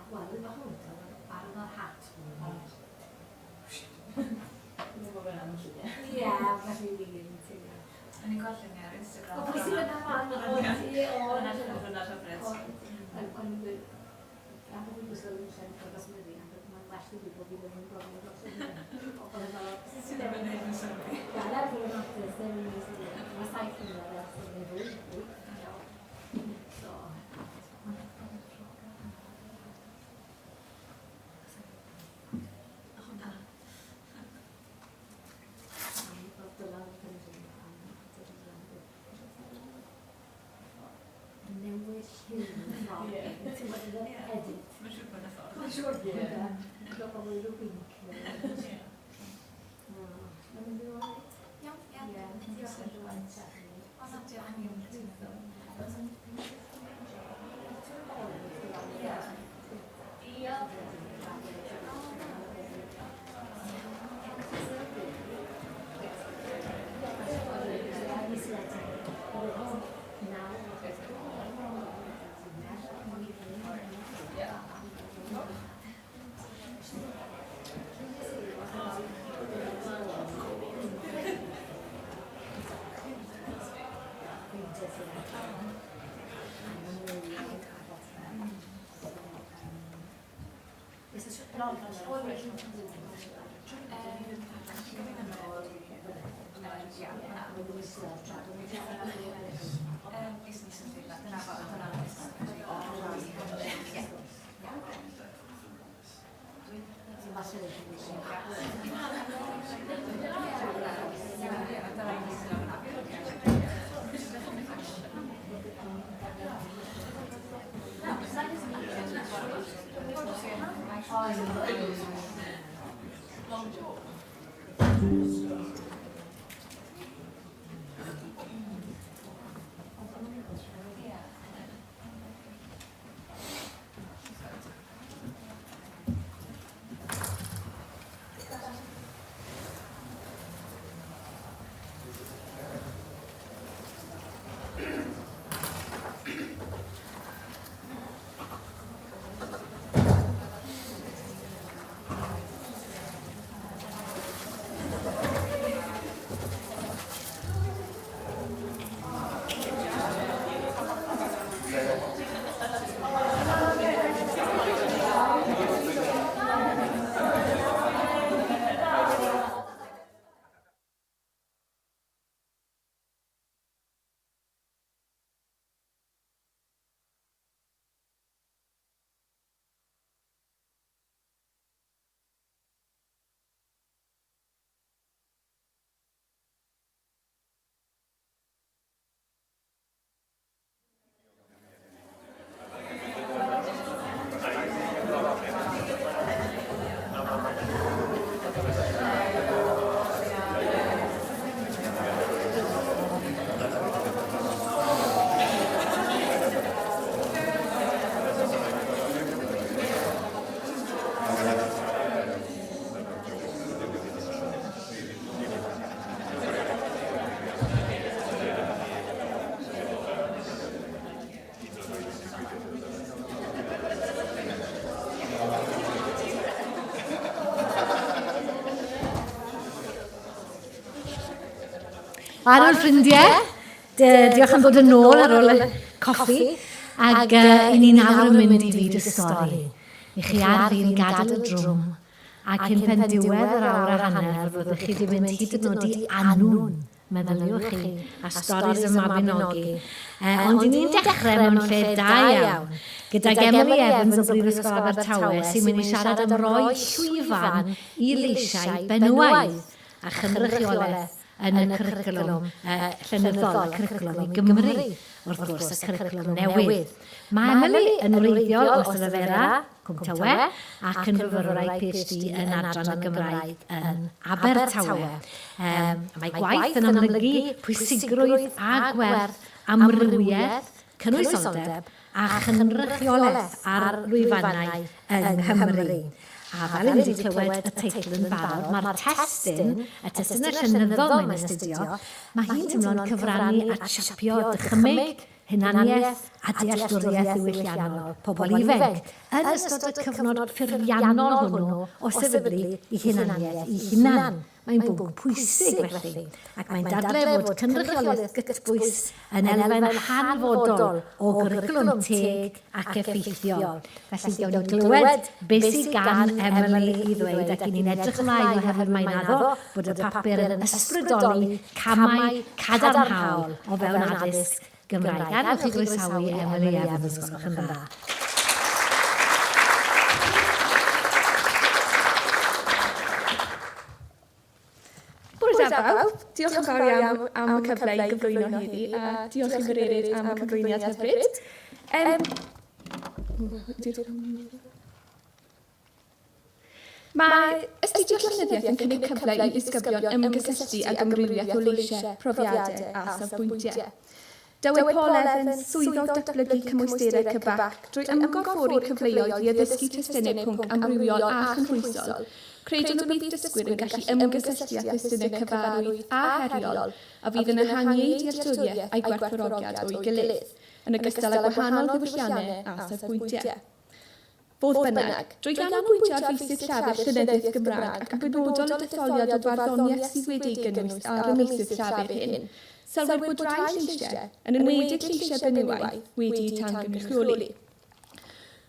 Wel, bach o wyntog, barod o'r hat. Ie, felly wir, yn teimlo. O'n i'n gweld lluniau ar Instagram. O, pwy sy'n yna fan? O, ti, o. Hwnna hyfryd. O'n i'n gweud, a bod fi'n gwisgo ddim llun dros myfi, ac mae'n well i fi bod fi ddim yn gofyn dros y Oedd e fel... Sydd ddim yn neud yn synnu. Wel, er bod yn hapus, ddim yn neud synnu. Mae saith mlynedd ers yn ei fwy. So... Newid lliw ffrog. Ti'n gwybod, yn edit. Mae'n siŵr bod yna ffordd. Mae'n siŵr bod yna. Dwi'n gwybod bod rhyw wink. Mae'n mynd yn ôl. Iawn, iawn. Ie, diolch yn rhywfaint. O, na, diolch yn iawn. Ie. Wahanol ffrindiau, diolch am ddod yn ôl ar ôl y coffi. Ac uh, i ni nawr yn mynd i fyd y stori. I chi ar fi'n gadael y drwm. A cyn pen diwedd yr awr a hanner fyddwch chi 'di mynd hyd yn oed i Annwn, meddyliwch chi, a storis y Mabinogi. Ond i ni'n dechrau mewn lle da iawn, gydag Emily Evans o Brifysgol Abertawe sy'n mynd i siarad am roi llwyfan i leisiau benywaidd a chynrychiolaeth yn y cwricwlwm llenyddol, y cwricwlwm i Gymru, wrth gwrs, y cwricwlwm newydd. Mae Emily yn wreiddiol o Ystalyfera, Cwmtawe, ac yn fyfyrwraig PhD yn Adran y Gymraeg yn Abertawe. Um, mae gwaith yn amlygu pwysigrwydd a gwerth amrywiaeth, cynwysoldeb a chynrychiolaeth ar lwyfannau yng Nghymru. A fel i ni wedi clywed y teitl yn barod, mae'r testun, y testunau llenyddol mae'n astudio, mae hi'n teimlo'n cyfrannu at siapio dychymyg, hunaniaeth a dealltwriaeth ddiwylliannol pobl ifainc yn ystod y cyfnod ffurfiannol hwnnw o sefydlu eu hunaniaeth eu hunan. Mae'n bwnc pwysig, felly, ac mae'n dadlau fod cynrychiolaeth gytbwys yn elfen hanfodol o gwricwlwm teg ac effeithiol. Felly, gawn ni glywed beth sydd gan Emily i ddweud ac i ni'n edrych ymlaen oherwydd mae'n addo bod y papur yn ysbrydoli camau cadarnhaol o fewn addysg Gymraeg. A newch chi groesawu Emily Evans, os gwelwch yn dda. Bore da bawb, diolch yn fawr iawn am y cyfle i gyflwyno heddi a diolch i Mererid am y cyflwyniad hyfryd. Um, Mae astudio llenyddiaeth yn cynnig cyfle i ddisgyblion ymgysylltu ag amrywiaeth o leisiau, profiadau a safbwyntiau. Dywed Paul Evans, Swyddog Datblygu Cymwysterau CBAC, Drwy ymgorffori cyfleoedd i addysgu testunau pwnc amrywiol a chynhwysol, credwn y bydd dysgwyr yn gallu ymgysylltu â thestunau cyfarwydd a heriol a fydd yn ehangu eu dealltwriaeth a'u gwerthfawrogiad o'i gilydd, yn ogystal â gwahanol ddiwylliannau a safbwyntiau. Fodd bynnag, drwy ganolbwyntio ar feysydd llafur llenyddiaeth Gymraeg ac yn benodol y detholiad o farddoniaeth sydd wedi ei gynnwys ar y meysydd llafur hyn, sylwir bod rhai lleisiau, yn enwedig lleisiau benywaidd, wedi'u tangynrychioli.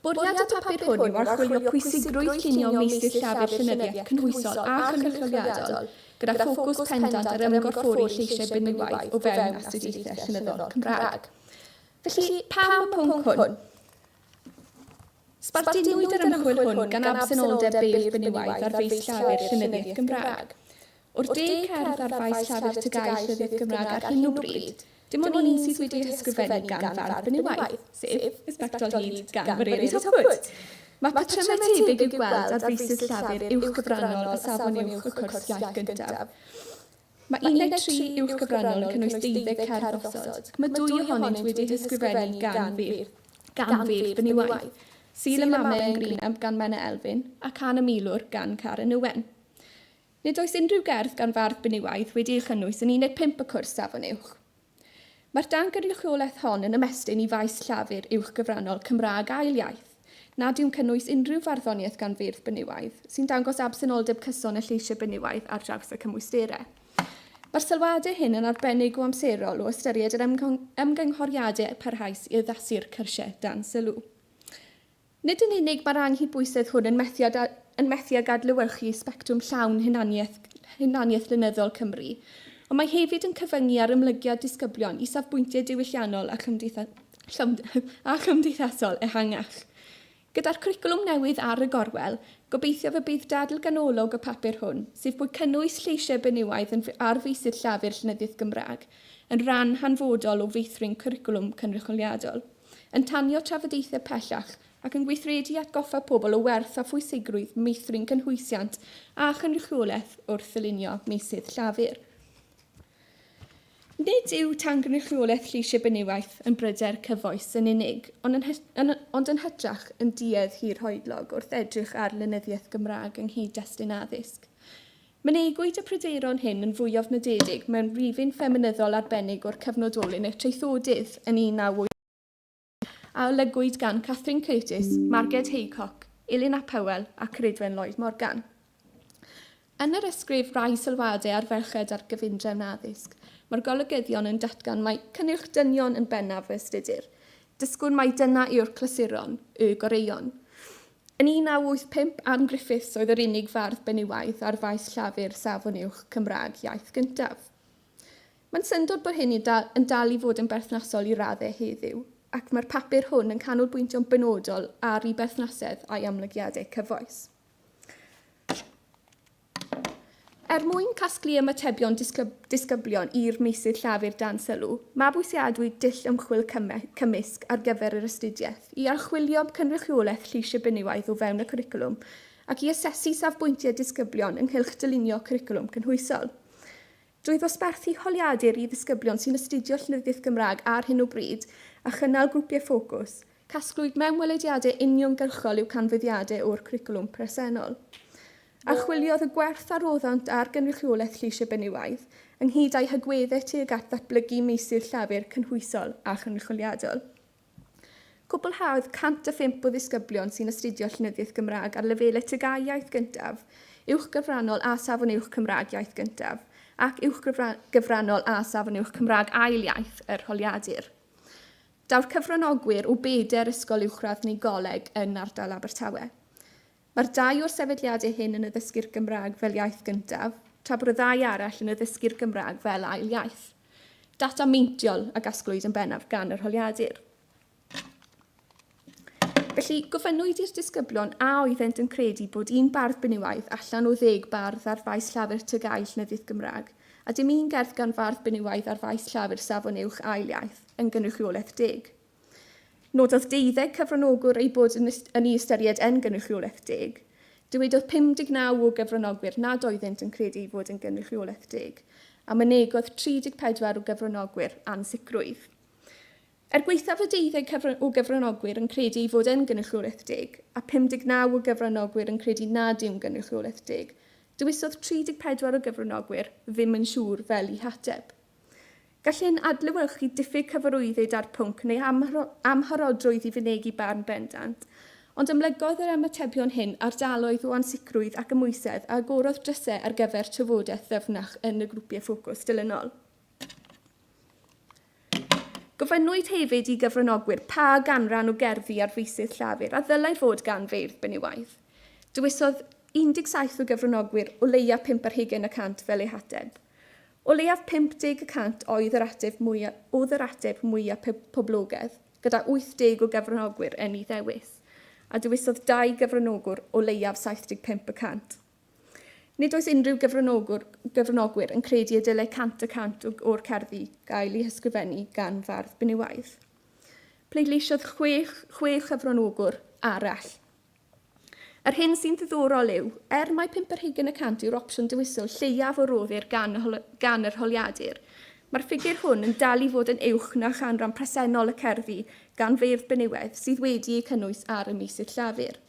Bwriad y papur hwn yw archwilio pwysigrwydd llunio meysydd llafur llenyddiaeth cynhwysol a chynrychioliadol, gyda ffocws pendant ar ymgorffori lleisiau benywaidd o fewn astudiaethau llenyddol Cymraeg. Felly, pam y pwnc hwn? Sbardunwyd yr ymchwil hwn gan absenoldeb beirdd benywaidd ar faes llafur llenyddiaeth Gymraeg. O'r deg cerdd ar faes llafur TGAU Llenyddiaeth Gymraeg ar hyn o bryd, dim ond un sydd wedi ei hysgrifennu gan fardd benywaidd, sef Y Sbectol Hud gan Mererid Hopwood. Mae patrymau tebyg i'w gweld ar feysydd llafur uwch-gyfrannol a Safon Uwch y cwrs Iaith Gyntaf. Mae 13 uwch gyfrannol yn cynnwys deuddeg cerdd osod, ac mae dwy ohonynt wedi'u hysgrifennu gan feirdd gan feirdd benywaidd, Sul y Mame yn Greenham gan Menna Elfyn a Cân y Milwr gan Karen Owen. Nid oes unrhyw gerdd gan fardd benywaidd wedi ei chynnwys yn Uned 5 y cwrs Safon Uwch. Mae'r dangynrychiolaeth hon yn ymestyn i faes llafur uwch gyfrannol Cymraeg ail iaith, nad yw'n cynnwys unrhyw farddoniaeth gan feirdd benywaidd, sy'n dangos absenoldeb cyson y lleisiau benywaidd ar draws y cymwysterau. Mae'r sylwadau hyn yn arbennig o amserol o ystyried yr ymgynghoriadau parhaus i addasu'r cyrsiau dan sylw. Nid yn unig mae'r anghydbwysedd hwn yn methu â yn methu ag adlewyrchu sbectrwm llawn hunaniaeth hunaniaeth lenyddol Cymru, ond mae hefyd yn cyfyngu ar ymlygiad disgyblion i safbwyntiau diwylliannol a chymdeitha a chymdeithasol ehangach. Gyda'r cwricwlwm newydd ar y gorwel, gobeithiaf y bydd dadl ganolog y papur hwn, sef bod cynnwys lleisiau benywaidd yn ar feysydd llafur llenyddiaeth Gymraeg yn rhan hanfodol o feithrin cwricwlwm cynrychioliadol. yn tanio trafodaethau pellach ac yn gweithredu atgoffa pobl o werth a phwysigrwydd meithrin cynhwysiant a chynrychiolaeth wrth ddylunio meysydd llafur. Nid yw tangynrychiolaeth lleisiau benywaidd yn bryder cyfoes yn unig, ond yn, yn, ond yn hytrach yn duedd hirhoedlog wrth edrych ar lenyddiaeth Gymraeg yng nghyd-destun addysg. Mynegwyd y pryderon hyn yn fwyaf nodedig mewn rhifyn ffeminyddol arbennig o'r cyfnodolyn Y Traethodydd yn 1989, a olygwyd gan Catherine Curtis, Marged Haycock, Elin ap Hywel a Ceridwen Lloyd Morgan. Yn yr ysgrif Rai Sylwadau ar Ferched a'r Gyfundrefn Addysg, mae'r golygyddion yn datgan mai cynnyrch dynion yn bennaf a astudir. Dysgwn mai dyna yw'r clasuron, y goreuon. Yn 1985, Ann Griffiths oedd yr unig fardd benywaidd ar faes llafur Safon Uwch Cymraeg iaith gyntaf. Mae'n syndod bod hyn yn dal i fod yn berthnasol i raddau heddiw, ac mae'r papur hwn yn canolbwyntio'n benodol ar ei berthnasedd a'i amlygiadau cyfoes. Er mwyn casglu ymatebion disgyblion i'r meysydd llafur dan sylw, mabwysiadwyd dull ymchwil cymysg ar gyfer yr astudiaeth, i archwilio cynrychiolaeth lleisiau benywaidd o fewn y cwricwlwm ac i asesu safbwyntiau disgyblion ynghylch dylunio cwricwlwm cynhwysol. Drwy ddosbarthu holiadur i ddisgyblion sy'n astudio Llenyddiaeth Gymraeg ar hyn o bryd a chynnal grwpiau ffocws, Casglwyd mewnwelediadau uniongyrchol i'w canfyddiadau o'r cwricwlwm presennol. Archwiliodd y gwerth a roddant ar gynrychiolaeth lleisiau benywaidd, ynghyd â'u hagweddau tuag at ddatblygu meysydd llafur cynhwysol a chynrychioliadol. Cwblhaodd 105 o ddisgyblion sy'n astudio Llenyddiaeth Gymraeg ar lefelau TGAU Iaith Gyntaf, Uwch Gyfrannol a Safon Uwch Cymraeg Iaith Gyntaf, ac Uwch Gyfrannol a Safon Uwch Cymraeg Ail Iaith yr holiadur. Daw'r cyfranogwyr o bedair ysgol uwchradd neu goleg yn ardal Abertawe. Mae'r dau o'r sefydliadau hyn yn addysgu'r Gymraeg fel iaith gyntaf, tra bod y ddau arall yn addysgu'r Gymraeg fel ail iaith. Data meintiol a gasglwyd yn bennaf gan yr holiadur. Felly, gofynnwyd i'r disgyblion a oeddent yn credu bod un bardd benywaidd allan o ddeg bardd ar faes llafur TGAU Llenyddiaeth Gymraeg, a dim un gerdd gan fardd benywaidd ar faes llafur Safon Uwch ail iaith, yn gynrychiolaeth deg. Nododd deuddeg cyfranogwr eu bod yn, yn ei ystyried yn gynrychiolaeth deg. Dywedodd 59 o gyfranogwyr nad oeddynt yn credu ei fod yn gynrychiolaeth deg, a mynegodd 34 o gyfranogwyr ansicrwydd. Er gwaethaf y deuddeg o gyfranogwyr yn credu ei fod yn gynrychiolaeth deg, a 59 o gyfranogwyr yn credu nad yw'n gynrychiolaeth deg, dewisodd 34 o gyfranogwyr ddim yn siŵr fel eu hateb. Gall hyn adlewyrchu diffyg cyfarwyddyd â'r pwnc neu amharodrwydd i fynegi barn bendant, ond amlygodd yr ymatebion hyn ardaloedd o ansicrwydd ac amwysedd a agorodd drysau ar gyfer trafodaeth ddyfnach yn y grwpiau ffocws dilynol. Gofynnwyd hefyd i gyfranogwyr pa ganran o gerddi ar feysydd llafur a ddylai fod gan feirdd benywaidd. Dewisodd 17 o gyfranogwyr o leiaf 5 ar hugain y cant fel eu hateb. O leiaf 50 y cant oedd yr ateb mwya, oedd yr ateb mwyaf poblogaidd, gyda 80 o gyfranogwyr yn ei ddewis, a dewisodd dau gyfranogwr o leiaf 75 y cant. Nid oes unrhyw gyfranogwr, gyfranogwyr yn credu y dylai 100 y cant o'r cerddi gael eu hysgrifennu gan fardd benywaidd. Pleidleisiodd chwe chyfranogwr arall. Yr hyn sy'n ddiddorol yw, er mai 5 ar hugain y cant yw'r opsiwn dewisol lleiaf o roddir gan, gan yr holiadur, mae'r ffigur hwn yn dal i fod yn uwch na chanran presennol y cerddi gan feirdd benywaidd sydd wedi eu cynnwys ar y meysydd llafur.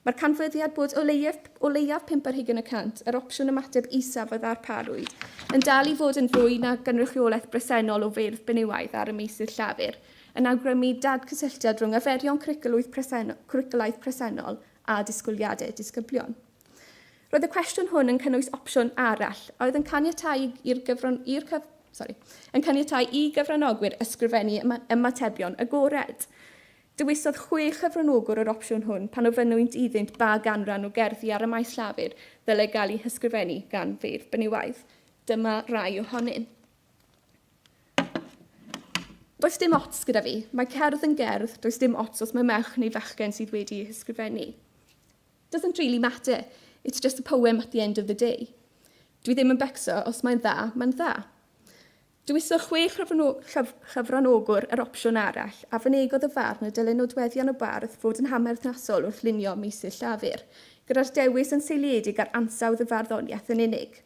Mae'r canfyddiad bod o leiaf, o leiaf 5 ar hugain y cant, yr opsiwn ymateb isaf a ddarparwyd, yn dal i fod yn fwy na gynrychiolaeth bresennol o feirdd benywaidd ar y meysydd llafur, yn awgrymu dadgysylltiad rhwng arferion cwricwlaidd presennol, cwricwlaidd presennol a disgwyliadau disgyblion. Roedd y cwestiwn hwn yn cynnwys opsiwn arall a oedd yn caniatáu i'r gyfran, i'r cyf, sorry, yn caniatáu i gyfranogwyr ysgrifennu ymatebion agored. Dewisodd chwe chyfranogwr yr opsiwn hwn pan ofynnwyd iddynt ba ganran o gerddi ar y maes llafur ddylai gael eu hysgrifennu gan feirdd benywaidd. Dyma rai ohonynt. Does dim ots gyda fi. Mae cerdd yn gerdd, does dim ots os mae merch neu fachgen sydd wedi ei hysgrifennu. Doesn't really matter. It's just a poem at the end of the day. Dwi ddim yn becso, os mae'n dda, mae'n dda. Dewisodd chwe chyfranogwr yr opsiwn arall, a fynegodd y farn y dylai nodweddion y bardd fod yn amherthnasol wrth lunio meysydd llafur, gyda'r dewis yn seiliedig ar ansawdd y farddoniaeth yn unig.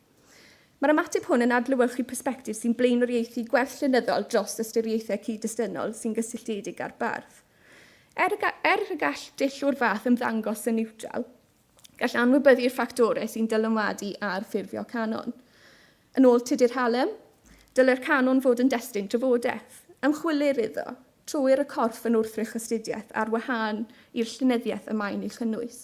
Mae'r ymateb hwn yn adlewyrchu persbectif sy'n blaenoriaethu gwerth llenyddol dros ystyriaethau cyd-destynol sy'n gysylltiedig â'r bardd. Er y, er y gall dull o'r fath ymddangos yn niwtral, gall anwybyddu'r ffactorau sy'n dylanwadu ar ffurfio canon. Yn ôl Tudur Hallam, dylai'r canon fod yn destun trafodaeth. Ymchwilir iddo, trwy'r y corff yn wrthrych astudiaeth ar wahân i'r llenyddiaeth y mae'n ei chynnwys.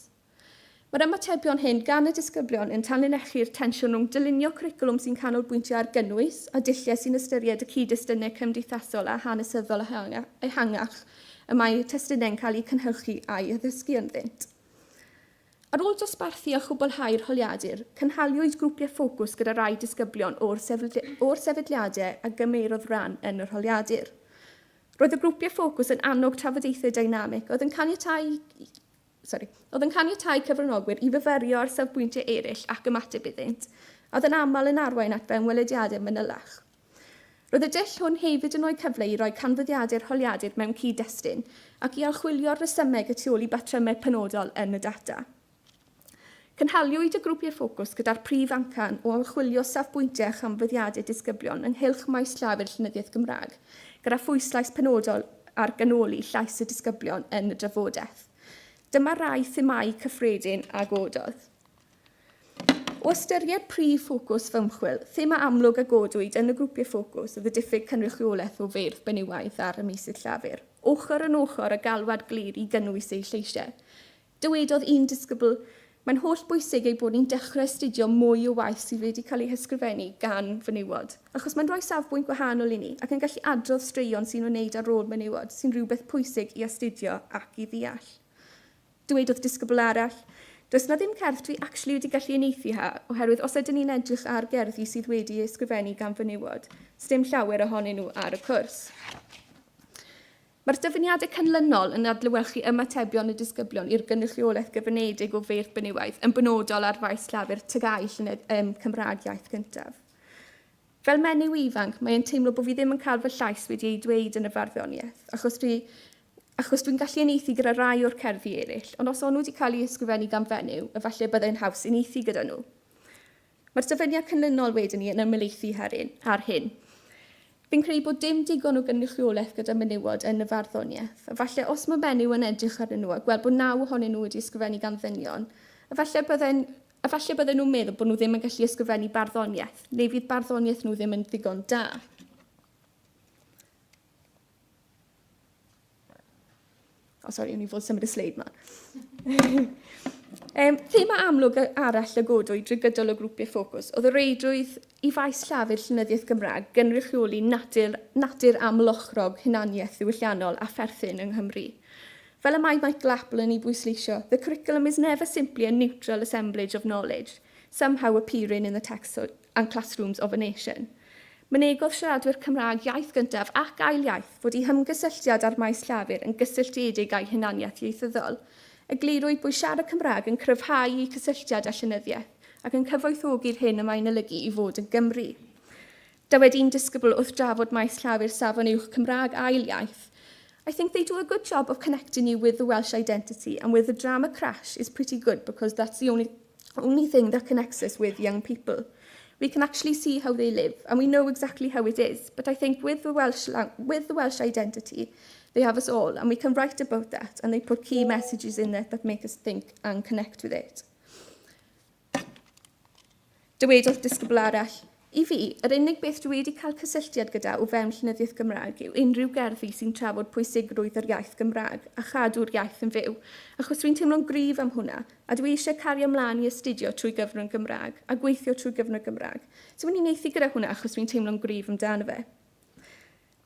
Mae'r ymatebion hyn gan y disgyblion yn tanlinellu'r tensiwn rhwng dylunio cwricwlwm sy'n canolbwyntio ar gynnwys a dulliau sy'n ystyried y cyd-destunau cymdeithasol a hanesyddol ehangach y mae testunau'n cael eu cynhyrchu a'u haddysgu ynddynt. Ar ôl dosbarthu a chwblhau'r holiadur, cynhaliwyd grwpiau ffocws gyda rhai disgyblion o'r o'r sefydliadau a gymerodd ran yn yr holiadur. Roedd y grwpiau ffocws yn annog trafodaethau deinamig oedd yn caniatáu sori, oedd yn caniatáu cyfranogwyr i fyfyrio ar safbwyntiau eraill ac ymateb iddynt, a oedd yn aml yn arwain at fewnwelediadau manylach. Roedd y dull hwn hefyd yn rhoi cyfle i roi canfyddiadau'r holiadur mewn cyd-destun ac i archwilio'r rhesymeg y tu ôl i batrymau penodol yn y data. Cynhaliwyd y grwpiau ffocws gyda'r prif amcan o archwilio safbwyntiau a chanfyddiadau disgyblion ynghylch maes llafur Llenyddiaeth Gymraeg, gyda phwyslais penodol ar ganoli llais y disgyblion yn y drafodaeth. Dyma rai themâu cyffredin a gododd. O ystyried prif ffocws fy ymchwil, thema amlwg a godwyd yn y grwpiau ffocws oedd y diffyg cynrychiolaeth o feirdd benywaidd ar y meysydd llafur, ochr yn ochr â galwad glir i gynnwys eu lleisiau. Dywedodd un disgybl, Mae'n holl bwysig ei bod ni'n dechrau astudio mwy o waith sydd wedi cael ei hysgrifennu gan fenywod, achos mae'n rhoi safbwynt gwahanol i ni ac yn gallu adrodd straeon sy'n ymwneud â rôl menywod, sy'n rhywbeth pwysig i astudio ac i ddeall. Dywedodd disgybl arall, Does 'na ddim cerdd dwi actually wedi gallu uniaethu ha, oherwydd os ydyn ni'n edrych ar gerddi sydd wedi eu ysgrifennu gan fenywod, sdim llawer ohonyn nhw ar y cwrs. Mae'r dyfyniadau canlynol yn adlewyrchu ymatebion y disgyblion i'r gynrychiolaeth gyfyngedig o feirdd benywaidd, yn benodol ar faes llafur TGAU llynedd ym Cymraeg iaith gyntaf. Fel menyw ifanc, mae e'n teimlo bod fi ddim yn cael fy llais wedi ei dweud yn y farddoniaeth, achos dwi, achos dwi'n gallu uniaethu gyda rai o'r cerddi eraill, ond os o'n nhw wedi cael eu hysgrifennu gan fenyw, efallai byddai'n haws uniaethu gyda nhw. Mae'r dyfyniad canlynol wedyn ni yn ymhelaethu ar hyn. Fi'n credu bod dim digon o gynrychiolaeth gyda menywod yn y farddoniaeth. Efallai os mae menyw yn edrych arnyn nhw a gweld bod naw ohonyn nhw wedi ysgrifennu gan ddynion, efallai bydde'n Efallai bydden nhw'n meddwl bod nhw ddim yn gallu ysgrifennu barddoniaeth, neu fydd barddoniaeth nhw ddim yn ddigon da. O, oh, sori, o'n i fod symud y sleid ma. um, thema amlwg arall y godwyd drwy gydol y grwpiau ffocws oedd y reidrwydd i faes llafur llenyddiaeth Gymraeg gynrychioli natur, natur amlochrog hunaniaeth ddiwylliannol a pherthyn yng Nghymru. Fel y mae Michael Apple yn ei bwysleisio, the curriculum is never simply a neutral assemblage of knowledge, somehow appearing in the texts and classrooms of a nation. Mynegodd siaradwyr Cymraeg iaith gyntaf ac ail iaith fod eu hymgysylltiad â'r maes llafur yn gysylltiedig â'u hunaniaeth ieithyddol. Eglurwyd bod siarad Cymraeg yn cryfhau eu cysylltiad â llenyddiaeth ac yn cyfoethogi'r hyn y mae'n olygu i fod yn Gymry. Dywed un disgybl wrth drafod maes llafur Safon Uwch Cymraeg ail iaith, I think they do a good job of connecting you with the Welsh identity and with the drama Crash is pretty good because that's the only, only thing that connects us with young people. We can actually see how they live and we know exactly how it is, but I think with the Welsh, with the Welsh identity, they have us all and we can write about that and they put key messages in there that make us think and connect with it. Dywedodd disgybl arall, I fi, yr unig beth dwi wedi cael cysylltiad gyda o fewn llenyddiaeth Gymraeg yw unrhyw gerddi sy'n trafod pwysigrwydd yr iaith Gymraeg a chadw'r iaith yn fyw, achos dwi'n teimlo'n gryf am hwnna, a dwi eisiau cario mlaen i astudio trwy gyfrwng Gymraeg a gweithio trwy gyfrwng y Gymraeg. So fi'n uniaethu gyda hwnna achos dwi'n teimlo'n gryf amdano fe.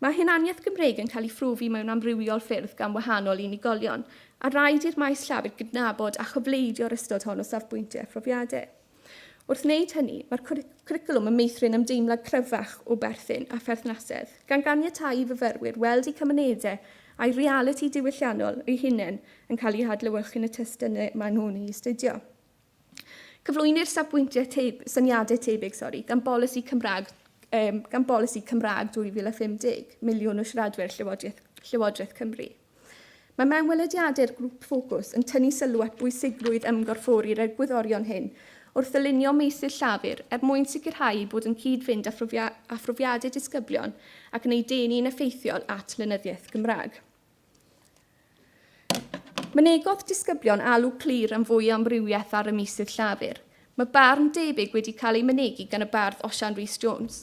Mae hunaniaeth Gymreig yn cael ei phrofi mewn amrywiol ffyrdd gan wahanol unigolion, a rhaid i'r maes llafur gydnabod a chofleidio'r ystod hon o safbwyntiau a phrofiadau. Wrth wneud hynny, mae'r cwricwlwm yn meithrin ymdeimlad cryfach o berthyn a pherthnasedd, gan ganiatáu i fyfyrwyr weld eu cymunedau a'u realiti diwylliannol eu hunain yn cael eu hadlewyrchu yn y testunau maen nhw'n eu hastudio. Cyflwynir safbwyntiau teb, syniadau tebyg sori, gan bolisi Cymraeg, um, gan bolisi Cymraeg 2050, miliwn o siaradwyr Llywodraeth, Llywodraeth Cymru. Mae mewnwelediadau'r grŵp ffocws yn tynnu sylw at bwysigrwydd ymgorffori'r egwyddorion hyn wrth ddylunio meysydd llafur er mwyn sicrhau eu bod yn cyd-fynd â, phrofia â phrofiadau disgyblion ac yn eu denu'n effeithiol at lenyddiaeth Gymraeg. Mynegodd disgyblion alw clir am fwy o amrywiaeth ar y meysydd llafur. Mae barn debyg wedi cael ei mynegi gan y bardd Osian Rhys Jones.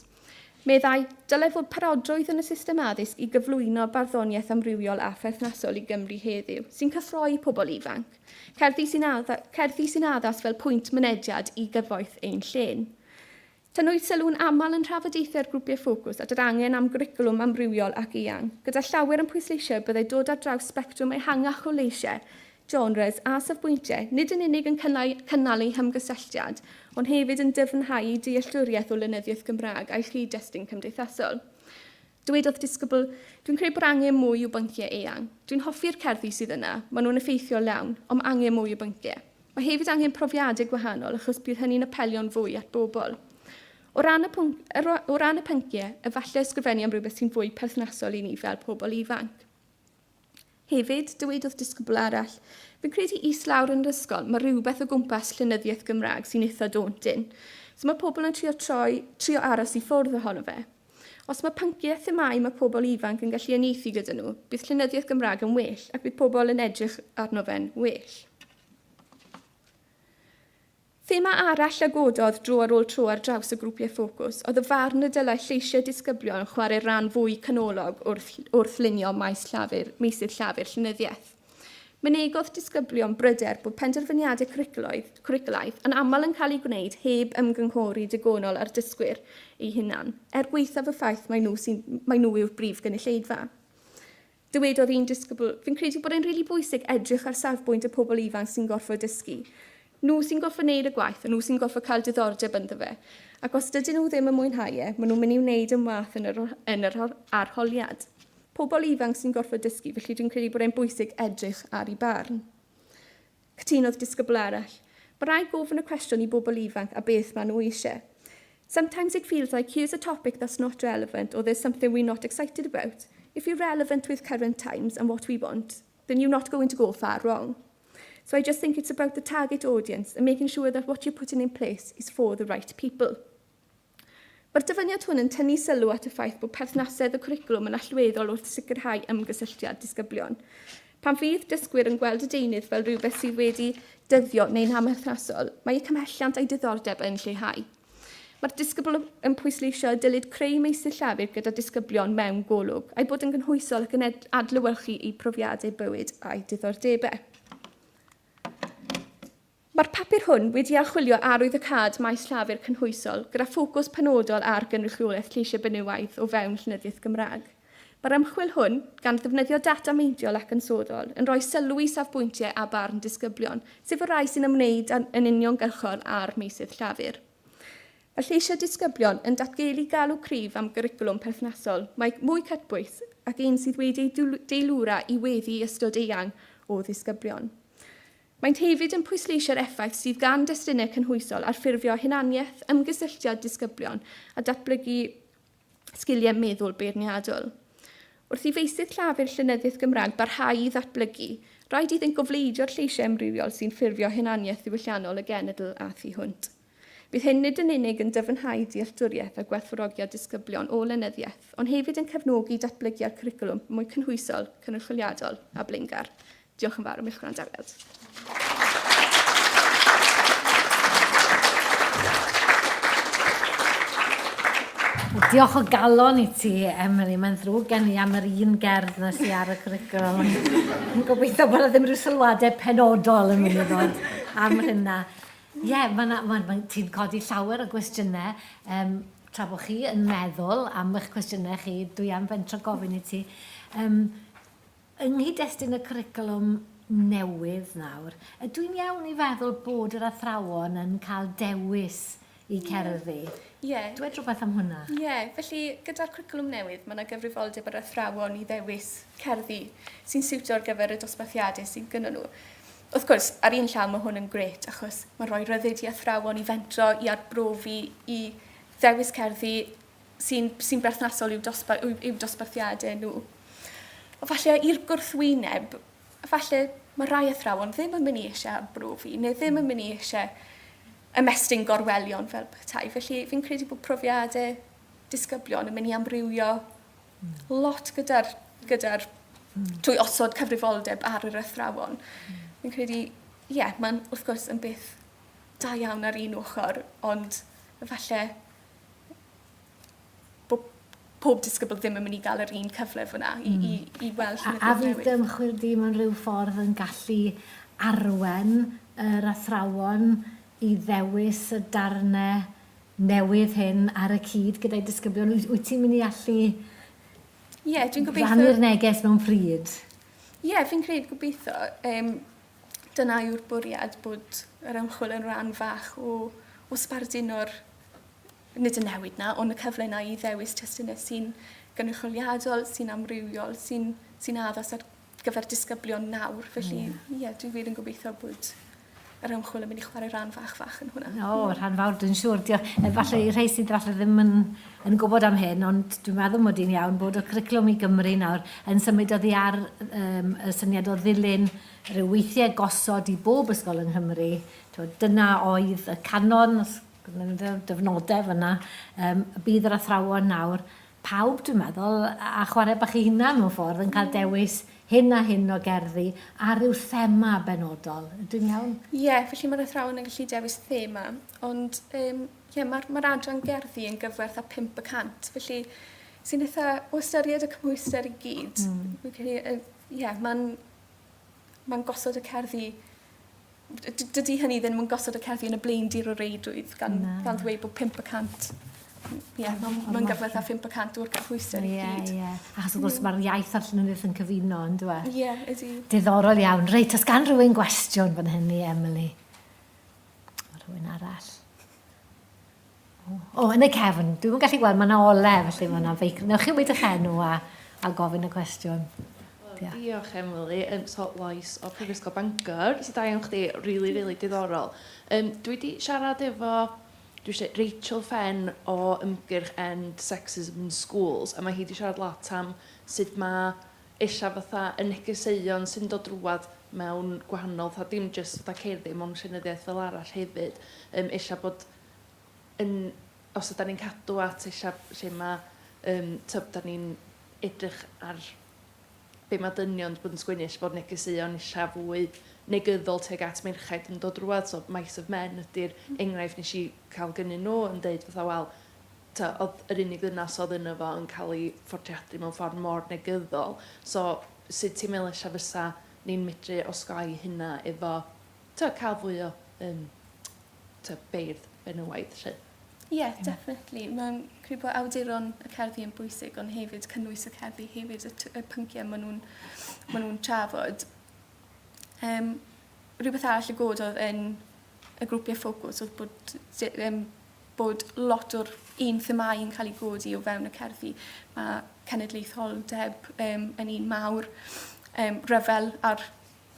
Meddai, dylai fod parodrwydd yn y system addysg i gyflwyno barddoniaeth amrywiol a pherthnasol i Gymru heddiw, sy'n cyffroi pobl ifanc. Cerddi sy'n adda, cerddi sy'n addas fel pwynt mynediad i gyfoeth ein llên. Tynnwyd sylw'n aml yn nhrafodaethau'r grwpiau ffocws at yr angen am gwricwlwm amrywiol ac eang, gyda llawer yn pwysleisio y byddai dod ar draws sbectrwm ehangach o leisiau, genres a safbwyntiau nid yn unig yn cynnau, cynnal eu hymgysylltiad, ond hefyd yn dyfnhau eu dealltwriaeth o lenyddiaeth Gymraeg a'i chyd-destun cymdeithasol. Dywedodd disgybl, Dwi'n credu bod angen mwy o bynciau eang. Dwi'n hoffi'r cerddi sydd yna, maen nhw'n effeithiol iawn, ond mae angen mwy o bynciau. Mae hefyd angen profiadau gwahanol achos bydd hynny'n apelio'n fwy at bobl. O ran y, pwnc, o ran y pynciau, efallai ysgrifennu am rhywbeth sy'n fwy perthnasol i ni fel pobl ifanc. Hefyd, dywedodd disgybl arall, Fi'n credu islawr yn yr ysgol, mae rhywbeth o gwmpas llenyddiaeth Gymraeg sy'n eitha daunting. So mae pobl yn trio troi, trio aros i ffwrdd ohono fe. Os mae pynciau a themâu mae pobl ifanc yn gallu uniaethu gyda nhw, bydd llenyddiaeth Gymraeg yn well ac bydd pobl yn edrych arno fe'n well. Thema arall a gododd dro ar ôl tro ar draws y grwpiau ffocws oedd y farn y dylai lleisiau disgyblion chwarae rhan fwy canolog wrth, wrth lunio maes llafur, meysydd llafur llenyddiaeth. Mynegodd disgyblion bryder bod penderfyniadau cwricwlaidd, cwricwlaidd yn aml yn cael eu gwneud heb ymgynghori digonol â'r dysgwyr eu hunain, er gwaethaf y ffaith mai nhw, sy'n, mai nhw yw'r brif gynulleidfa. Dywedodd un disgybl, Fi'n credu bod e'n rili bwysig edrych ar safbwynt y pobl ifanc sy'n gorfod dysgu. Nhw sy'n gorfod wneud y gwaith a nhw sy'n gorfod cael diddordeb ynddo fe. Ac os dydyn nhw ddim yn mwynhau e, maen nhw'n mynd i wneud yn wath yn yr, yn yr arholiad. Pobl ifanc sy'n gorfod dysgu, felly dwi'n credu bod e'n bwysig edrych ar eu barn. Cytunodd disgybl arall. Mae rhaid gofyn y cwestiwn i bobl ifanc a beth maen nhw eisiau. Sometimes it feels like here's a topic that's not relevant or there's something we're not excited about. If you're relevant with current times and what we want, then you're not going to go far wrong. So I just think it's about the target audience and making sure that what you're putting in place is for the right people. Mae'r dyfyniad hwn yn tynnu sylw at y ffaith bod perthnasedd y cwricwlwm yn allweddol wrth sicrhau ymgysylltiad disgyblion. Pan fydd dysgwyr yn gweld y deunydd fel rhywbeth sydd wedi dyddio neu'n amherthnasol, mae eu cymhelliant a'u diddordeb yn lleihau. Mae'r disgybl yn pwysleisio y dylid creu meysydd llafur gyda disgyblion mewn golwg, a'i bod yn gynhwysol ac yn adlewyrchu eu profiadau bywyd a'u diddordebau. Mae'r papur hwn wedi archwilio arwyddocâd maes llafur cynhwysol gyda ffocws penodol ar gynrychiolaeth lleisiau benywaidd o fewn llenyddiaeth Gymraeg. Mae'r ymchwil hwn, gan ddefnyddio data meintiol ac ansoddol, yn rhoi sylw i safbwyntiau a barn disgyblion, sef y rhai sy'n ymwneud yn uniongyrchol â'r meysydd llafur. Mae lleisiau disgyblion yn datgelu galw cryf am gwricwlwm perthnasol, mae mwy cytbwys ac un sydd wedi ei deilwra i weddu i ystod eang o ddisgyblion. Maent hefyd yn pwysleisio'r effaith sydd gan destunau cynhwysol ar ffurfio hunaniaeth, ymgysylltiad disgyblion a datblygu sgiliau meddwl beirniadol. Wrth i feysydd llafur llenyddiaeth Gymraeg barhau i ddatblygu, rhaid iddynt gofleidio'r lleisiau amrywiol sy'n ffurfio hunaniaeth ddiwylliannol y genedl a thu hwnt. Bydd hyn nid yn unig yn dyfnhau dealltwriaeth a gwerthfawrogiad disgyblion o lenyddiaeth, ond hefyd yn cefnogi datblygiad cwricwlwm mwy cynhwysol, cynrychioliadol a blaengar. Diolch yn fawr am eich gwrandawiad. Diolch o galon i ti, Emily. Mae'n ddrwg gen i am yr un gerdd na sy ar y cwricwlwm. Yn gobeithio bod yna ddim rhyw sylwadau penodol yn mynd i ddod am hynna. Ie, yeah, ma ma, ma, ti'n codi llawer o gwestiynau. Um, tra bod chi yn meddwl am eich cwestiynau chi, dwi am fentro gofyn i ti. Um, Yng nghyd-destun y cwricwlwm newydd nawr, ydw i'n iawn i feddwl bod yr athrawon yn cael dewis eu cerddi? Ie. Dwed rhywbeth am hwnna. Ie, felly gyda'r cwricwlwm newydd, mae yna gyfrifoldeb ar athrawon i ddewis cerddi sy'n siwtio ar gyfer y dosbarthiadau sydd gynnon nhw. Wrth gwrs, ar un llaw mae hwn yn grêt achos mae'n rhoi rhyddid i athrawon i fentro, i arbrofi, i ddewis cerddi sy'n sy berthnasol i'w, dosba, i'w dosbarthiadau nhw. O falle i'r gwrthwyneb, falle mae rhai athrawon ddim yn mynd i eisiau arbrofi, neu ddim yn mynd i eisiau ymestyn gorwelion fel petai. Felly fi'n credu bod profiadau disgyblion yn mynd i amrywio lot gyda'r gyda trwy osod cyfrifoldeb ar yr athrawon. Fi'n credu, ie, yeah, mae'n wrth gwrs yn beth da iawn ar un ochr, ond falle bod pob disgybl ddim yn mynd i gael yr un cyfle fyna i, mm. i, i weld A, a fydd dy ymchwil di mewn rhyw ffordd yn gallu arwen yr athrawon i ddewis y darnau newydd hyn ar y cyd gyda'i disgyblion? Wyt ti'n mynd i allu yeah, dwi'n gobeithio... rhannu'r neges mewn pryd? Ie, yeah, fi'n credu gobeithio. Um, Dyna yw'r bwriad, bod yr ymchwil yn rhan fach o, o sbarduno'r, nid y newid na, ond y cyfle na i ddewis testunau sy'n gynrychioliadol, sy'n amrywiol, sy'n sy addas ar gyfer disgyblion nawr. Felly, ie, yeah. yeah, dwi wir yn gobeithio bod yr ymchwil yn mynd i chwarae rhan fach fach yn hwnna. O, oh, rhan fawr, dwi'n siŵr. Diolch. Falle i rhai sydd falle ddim yn, yn gwybod am hyn, ond dwi'n meddwl mod i'n iawn bod y cwricwlwm i Gymru nawr yn symud oddi ar um, y syniad o ddilyn rhyw weithiau gosod i bob ysgol yng Nghymru. Twod, dyna oedd y canon, dyfnodau fyna. Um, bydd yr athrawon nawr pawb, dwi'n meddwl, a chwarae bach eu hunan mewn ffordd, yn cael dewis hyn a hyn o gerddi ar ryw thema benodol. Ydw i'n iawn? Ie, yeah, felly mae'r athrawon yn gallu dewis thema, ond um, yeah, mae'r mae adran gerddi yn gyfwerth â 5 y cant, felly sy'n eitha, o ystyried y cymhwyster i gyd, mm. ie, yeah, mae'n mae gosod y cerddi dydy hynny ddim yn gosod y cerddi yn y blaendir o reidrwydd gan, gan ddweud bod 5 y cant Ie, yeah, mae'n ma gyfwerth â 5 y cant o'r cymhwyster i gyd. Ie, ie. Achos wrth gwrs mm. mae'r iaith a'r llenyddiaeth yn cyfuno, yn dweud? Ie, yeah, ydy. Diddorol iawn. Reit, os gan rhywun gwestiwn fan hyn i Emily? Mae rhywun arall. O, oh, yn y cefn. Dwi'm yn gallu gweld, mae yna ole, felly mae yna feic. Newch chi weud eich enw a, a gofyn y cwestiwn. Diolch. Diolch, Emily. Um, so, Lois o Prifysgol Bangor. So, da iawn chdi, really, really diddorol. Um, dwi wedi siarad efo dwi eisiau Rachel Fenn o ymgyrch End Sexism in Schools, a mae hi wedi siarad lot am sut mae ella fatha y negeseuon sy'n dod drwad mewn gwahanol, fatha dim jyst fatha cerddi, mewn llenyddiaeth fel arall hefyd, um, ella bod yn, os ydan ni'n cadw at ella lle mae, um, tyb, da ni'n edrych ar be mae dynion 'di bod yn sgwennu, ella bod negeseuon ella fwy negyddol tuag at merchaid yn dod rŵan. So Mice of Men ydy'r enghraifft nes i cael gynnyn nhw yn deud fatha, wel, ta, oedd yr unig ddynas oedd yno fo yn cael ei phortreadu mewn ffordd mor negyddol. So sut ti'n meddwl ella fysa ni'n medru osgoi hynna efo, ta, cael fwy o um, ta, beirdd benywaidd 'lly? Ie, yeah, definitely. Mae'n credu bod awduron y cerddi yn bwysig, ond hefyd cynnwys y cerddi, hefyd y, y pynciau maen nhw'n ma nhw trafod. Um, rhywbeth arall y gododd yn y grwpiau ffocws oedd bod, um, bod lot o'r un themâu yn cael ei godi o fewn y cerddi. Mae cenedlaetholdeb um, yn un mawr, um, rhyfel a'r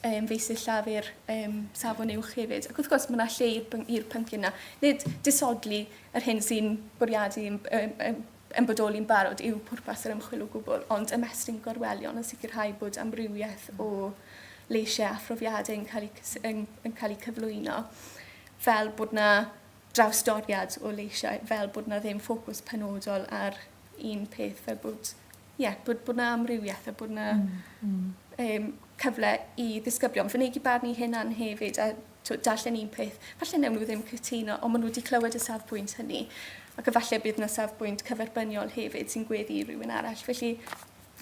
um, feysydd llafur um, safon uwch hefyd. Ac wrth gwrs, mae yna lle i'r, i'r pynciau yna. Nid disodli yr hyn sy'n bwriadu yn, yn, yn bodoli'n barod yw pwrpas yr ymchwil o gwbl, ond ymestyn gorwelion a sicrhau bod amrywiaeth o leisiau a phrofiadau yn cael eu, yn, yn cael eu cyflwyno, fel bod yna drawstoriad o leisiau, fel bod yna ddim ffocws penodol ar un peth, fel bod ie, bod, bod 'na amrywiaeth a bod 'na mm, mm. Um, cyfle i ddisgyblion fynegi barn eu hunan hefyd a twod, darllen un peth. Falle newn nhw ddim cytuno, ond maen nhw wedi clywed y safbwynt hynny. Ac efallai bydd yna safbwynt cyferbyniol hefyd sy'n gweddu i rywun arall. Felly,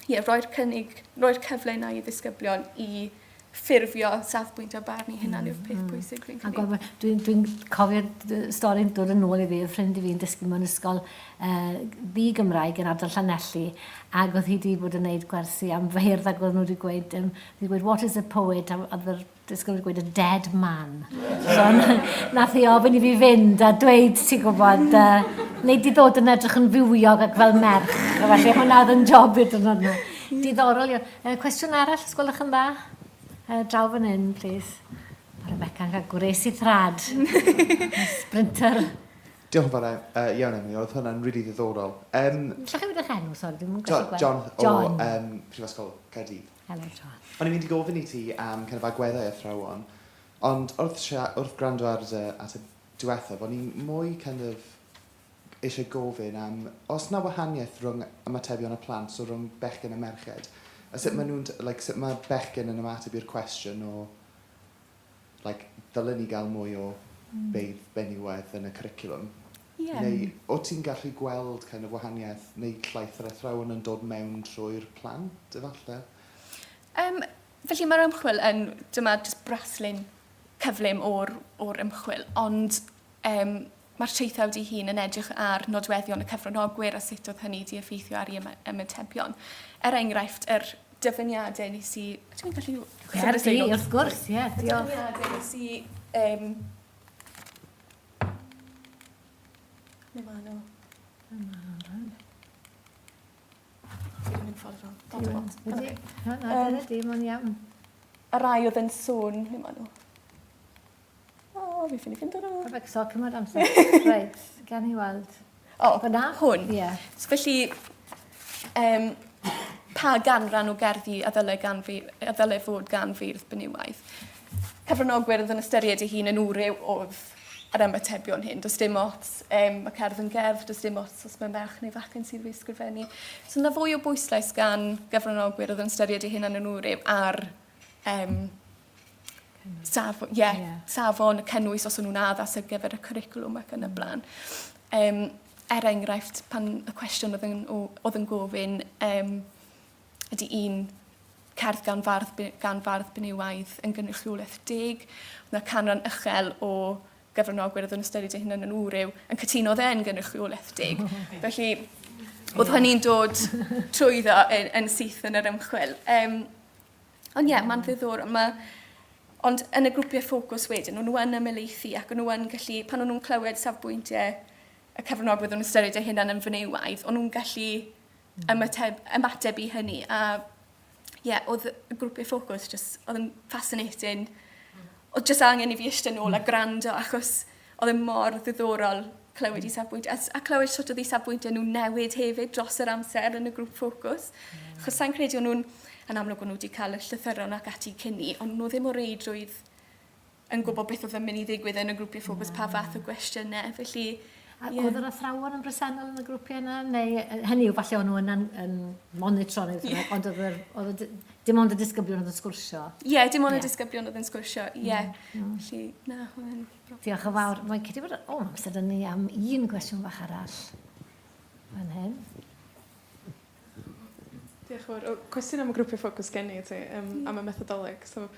ie, roi'r cynnig, roi'r cyfle yna i ddisgyblion i ffurfio safbwynt a barn i hunan yw'r peth pwysig fi'n credu. Dwi'n dwi cofio stori'n dod yn ôl i fi, y ffrind i fi'n dysgu mewn ysgol uh, ddi-Gymraeg yn ardal Llanelli, ac oedd hi wedi bod yn gwneud gwersi am feirdd ac oedd nhw wedi gweud, um, wedi gweud, what is a poet? A oedd yr disgwyl wedi gweud, a dead man. So, nath hi ofyn i fi fynd a dweud, ti'n gwybod, uh, neu di ddod yn edrych yn fywiog ac fel merch. Felly hwnna oedd yn job i'r diwrnod yna. Diddorol iawn. Uh, cwestiwn arall, os gwelwch yn dda? Uh, draw fan hyn, please. Mae Rebecca'n cael gwres i thrad. Sprinter. Diolch yn fawr uh, iawn, Emily. Oedd hwnna'n rili really ddiddorol. Um, Llwch chi wedi eich enw, sori, dwi'n gallu gweld. John, John. o um, Prifysgol Caerdydd. Helo, John. O'n i'n mynd i gofyn i ti am kind of agweddau athrawon, ond wrth, wrth gwrando ar dy ateb diwethaf, o'n i'n mwy kind of eisiau gofyn am os 'na wahaniaeth rhwng ymatebion y plant, so rhwng bechgyn a merched, a sut maen nhw'n, like, sut mae bechgyn yn ymateb i'r cwestiwn o, like, ddylen ni gael mwy o beirdd benywaidd yn y cwricwlwm? Ie. Neu o't ti'n gallu gweld kind of wahaniaeth neu llais yr athrawon yn dod mewn trwy'r plant, efallai? Um, felly mae'r ymchwil yn, dyma jyst braslun cyflym o'r, or ymchwil, ond um, mae'r traethawd ei hun yn edrych ar nodweddion y cyfranogwyr a sut oedd hynny wedi effeithio ar ei ymatebion. Er enghraifft, yr dyfyniadau nes i... Ydw i'n gallu... Ie, di, wrth gwrs, ie, diolch. Y dyfyniadau nes i... Le maen nhw? Fi wedi mynd ffordd wrong. Dot o bot. Ydy. Na, na, dyna di, mae'n iawn. Y rai oedd yn sôn, le maen nhw? O, fi ffili ffindo nhw. Perfect, so cymryd amser. Reit, gan i weld. O, Fyna? Hwn. Ie. Yeah. So felly, um, pa ganran o gerddi a ddylai, gan fi, a ddylai fod gan feirdd benywaidd? Cyfranogwyr oedd yn ystyried ei hun yn wryw oedd yr ymatebion hyn. Does dim ots, um, mae cerdd yn gerdd, does dim ots os mae'n ferch neu fachgen sydd wedi ysgrifennu. So yna fwy o bwyslais gan gyfranogwyr oedd yn ystyried eu hunain yn wryw ar um, safon, yeah, yeah. safon, y cynnwys os o'n nhw'n addas ar gyfer y cwricwlwm ac yn y blaen. Um, er enghraifft, pan y cwestiwn oedd yn, oedd yn gofyn um, ydy un cerdd gan fardd, gan fardd benywaidd yn gynrychiolaeth deg, oedd yna canran uchel o gyfranogwyr oedd yn ystyried eu hunain yn wryw yn cytuno oedd e'n gynrychiolaeth deg. Felly, oedd hynny'n dod trwyddo yn, yn syth yn yr ymchwil. Um, Ond ie, yeah, mae'n ddiddorol. Mae, ond yn y grwpiau ffocws wedyn, o'n nhw yn ymhelaethu ac o'n nhw yn gallu, pan o'n nhw'n clywed safbwyntiau y cyfranogwyr o'n nhw'n ystyried eu hunain yn fenywaidd, o'n nhw'n gallu ymateb, ymateb i hynny. A ie, yeah, oedd y grwpiau ffocws just, oedd yn fascinating. Oedd just angen i fi eistedd nôl a gwrando achos oedd e mor ddiddorol clywed i safbwynt, a, a clywed sut oedd eu safbwyntiau nhw'n newid hefyd dros yr amser yn y grŵp ffocws. Achos sa'n credu o'n nhw'n, yn amlwg o'n nhw wedi cael y llythyron ac ati cyn ni, ond nhw ddim o reidrwydd yn gwybod beth oedd yn mynd i ddigwydd yn y grwpiau ffocws, pa fath o gwestiynau. Felly, A yeah. oedd yr athrawon yn bresennol yn y grwpiau yna? Neu, hynny yw, falle o'n nhw yn, yn monitro neu yeah. ond oedd, yr, oedd y, dim ond y disgyblion oedd yn sgwrsio? Ie, yeah, dim ond yeah. y disgyblion oedd yn sgwrsio, ie. Yeah. Mm. Felly, na, oedd yn Diolch yn fawr. Mae'n credu bod... O, mae amser ni am un gwestiwn fach arall fan hyn. Diolch yn fawr. O, cwestiwn am y grwpiau ffocws gen i ti, um, am y methodoleg. So,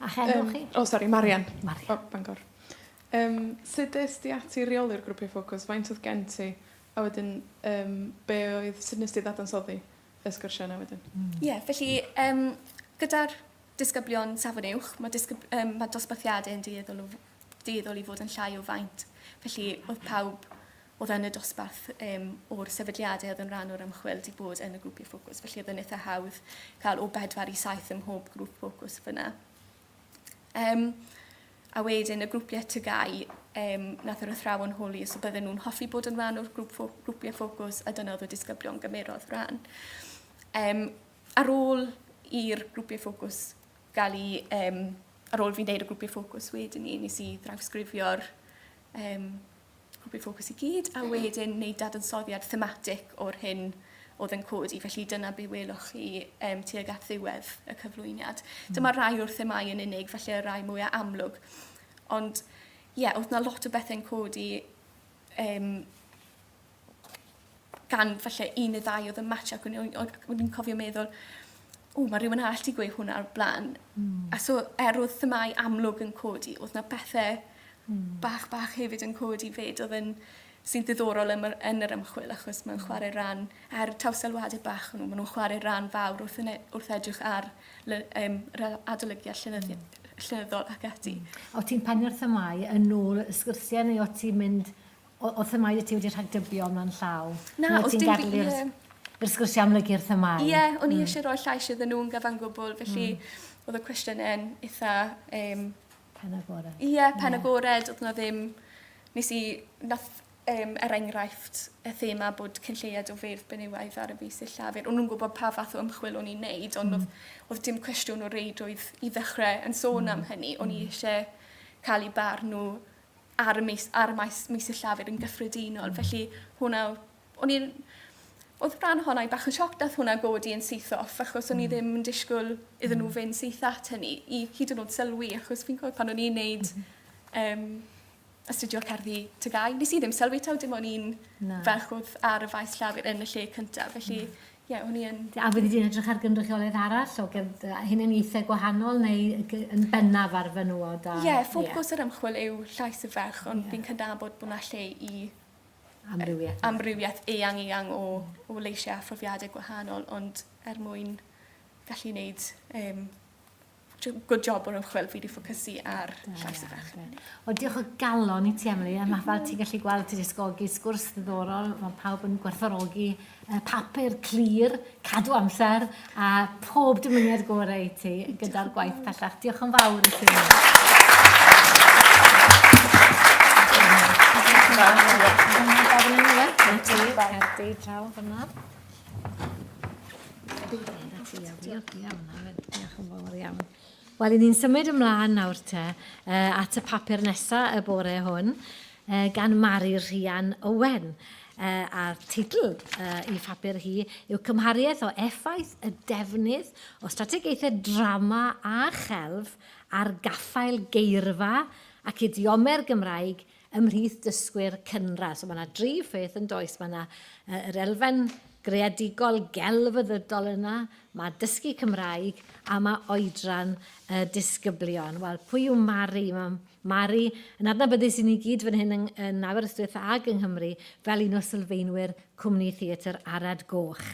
A henw um, chi? O, sori, Marian. Marian. O, Bangor. Um, sut des di ati reoli'r grwpiau ffocws? Faint oedd gen ti? A wedyn, um, be oedd, sut nes ti ddadansoddi y sgyrsiau yna wedyn? Ie, mm. yeah, felly, um, gyda'r disgyblion safon uwch, mae, disgyb, um, mae dosbarthiadau yn dueddol, o, dueddol i fod yn llai o faint. Felly, oedd pawb oedd yn y dosbarth um, o'r sefydliadau oedd yn rhan o'r ymchwil wedi bod yn y grwpiau ffocws. Felly oedd yn eitha hawdd cael o 4 i 7 ym mhob grŵp ffocws fyna. Um, a wedyn y grwpiau TGAU, um, nath yr athrawon holi os bydden nhw'n hoffi bod yn rhan o'r grŵp ffo grwpiau ffocws, a dyna oedd y disgyblion gymerodd rhan. Um, ar ôl i'r grwpiau ffocws gael ei... Um, ar ôl fi wneud y grwpiau ffocws wedyn ni, nes i drawsgrifio'r um, grwpiau ffocws i gyd, a wedyn wneud dadansoddiad thematig o'r hyn oedd yn codi. Felly dyna be welwch chi um, tuag at ddiwedd y cyflwyniad. Mm. Dyma rai o'r themau yn unig, felly y rai mwyaf amlwg. Ond ie, yeah, oedd na lot o bethau'n codi um, gan falle un neu ddau oedd yn match ac o'n i'n cofio meddwl, o, mae rhywun arall wedi gweud hwnna o'r blaen. Mm. A so, er oedd themau amlwg yn codi, oedd na pethau mm. bach bach hefyd yn codi fyd, oedd yn sy'n ddiddorol yn, yn yr ymchwil achos mae'n mm. chwarae rhan, er taw sylwadau bach nhw, maen nhw'n chwarae rhan fawr wrth, yn, e, wrth edrych ar um, adolygiad llenyddi, mm. llenyddol ac ati. Mm. O ti'n pennu'r themau yn ôl y sgyrsiau neu o ti'n mynd Oedd themâu ti wedi rhagdybio ymlaen llaw? Na, oedd dim byd, ie. I'r sgwrsiau amlygu'r themâu? Ie, o'n i mm. eisiau rhoi llais iddyn nhw'n gyfan gwbl, felly mm. oedd y cwestiynau'n eitha... Um, pen agored. Ie, yeah, pen yeah. agored, oedd na ddim... Nes i, nath, um, er enghraifft, y thema bod cynlleiad o feirdd benywaidd ar y feysydd llafur. O'n nhw'n gwybod pa fath o ymchwil o'n i'n neud, ond mm. oedd, oedd dim cwestiwn o reidrwydd i ddechrau yn sôn mm. am hynny. O'n i mm. eisiau cael eu barn nhw ar y, maes, ar y maes, meysydd llafur yn gyffredinol. Mm. Felly hwnna, o'n i'n, oedd rhan ohono i bach yn sioc dath hwnna godi yn syth off, achos o'n i mm. ddim yn disgwyl iddyn nhw mm. fynd syth at hynny, i hyd yn oed sylwi, achos fi'n cofio pan o'n i'n neud um, astudio cerddi TGAU, nes i ddim sylwi taw dim ond un ferch oedd ar y faes llafur yn y lle cyntaf, felly mm. Ie, o'n i yn... A fyddi di'n edrych ar gynrychiolaeth arall o hunaniaethau gwahanol neu yn bennaf ar fenywod? A... Ie, ffocws yr ymchwil yw llais y ferch, ond yeah. fi'n cydnabod bod 'na lle i amrywiaeth, amrywiaeth eang eang o, o leisiau a phrofiadau gwahanol, ond er mwyn gallu wneud um, good job o'r ymchwil fi wedi ffocysu ar llais y ferch. Wel, diolch o galon i ti, Emily. A mae fel ti'n gallu gweld, ti wedi ysgogi sgwrs ddiddorol. Mae pawb yn gwerthfawrogi papur clir, cadw amser, a pob dymuniad gorau i ti gyda'r gwaith pellach. Diolch yn fawr i ti. Diolch yn fawr. Diolch yn fawr iawn. Wel, i ni'n symud ymlaen nawr te at y papur nesaf y bore hwn gan Mari Rhian Owen. A'r teitl i phapur hi yw Cymhariaeth o Effaith y Defnydd o Strategaethau Drama a Chelf ar Gaffael Geirfa ac Idiome'r Gymraeg ymhlith dysgwyr cynradd. So mae yna dri pheth yn does. Mae yna yr elfen greadigol gelfyddydol yna, mae dysgu Cymraeg a mae oedran y disgyblion. Wel, pwy yw Mari? Mae Mari yn adnabyddus i ni gyd fan hyn yng, yn Aberystwyth ag yng Nghymru fel un o sylfaenwyr cwmni theatr Arad Goch.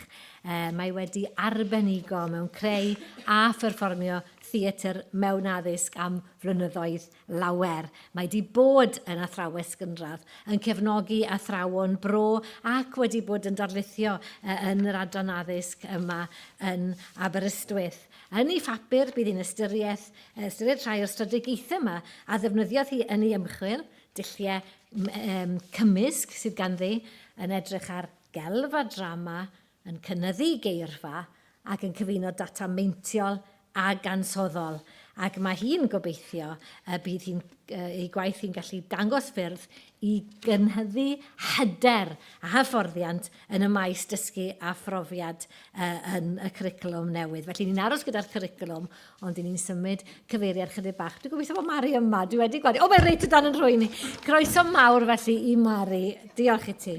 E, mae wedi arbenigo mewn creu a pherfformio theatr mewn addysg am flynyddoedd lawer. Mae 'di bod yn athrawes gynradd, yn cefnogi athrawon bro ac wedi bod yn darlithio yn yr adran addysg yma yn Aberystwyth. Yn ei phapur, bydd hi'n ystyriaeth, ystyried rhai o'r strategaethau yma a ddefnyddiodd hi yn ei ymchwil, dulliau um, cymysg sydd ganddi, yn edrych ar gelf a drama, yn cynyddu geirfa ac yn cyfuno data meintiol ag ansoddol, ac mae hi'n gobeithio y bydd hi'n, ei gwaith hi'n gallu dangos ffyrdd i gynhyddu hyder a hyfforddiant yn y maes dysgu a phrofiad yn y cwricwlwm newydd. Felly ni'n aros gyda'r cwricwlwm, ond ni'n symud cyfeiriad chydig bach. Dwi'n gobeithio bod Mari yma, dwi wedi gweld. O, mae reit o dan yn rhwy'n i. Croeso mawr felly i Mari. Diolch i ti.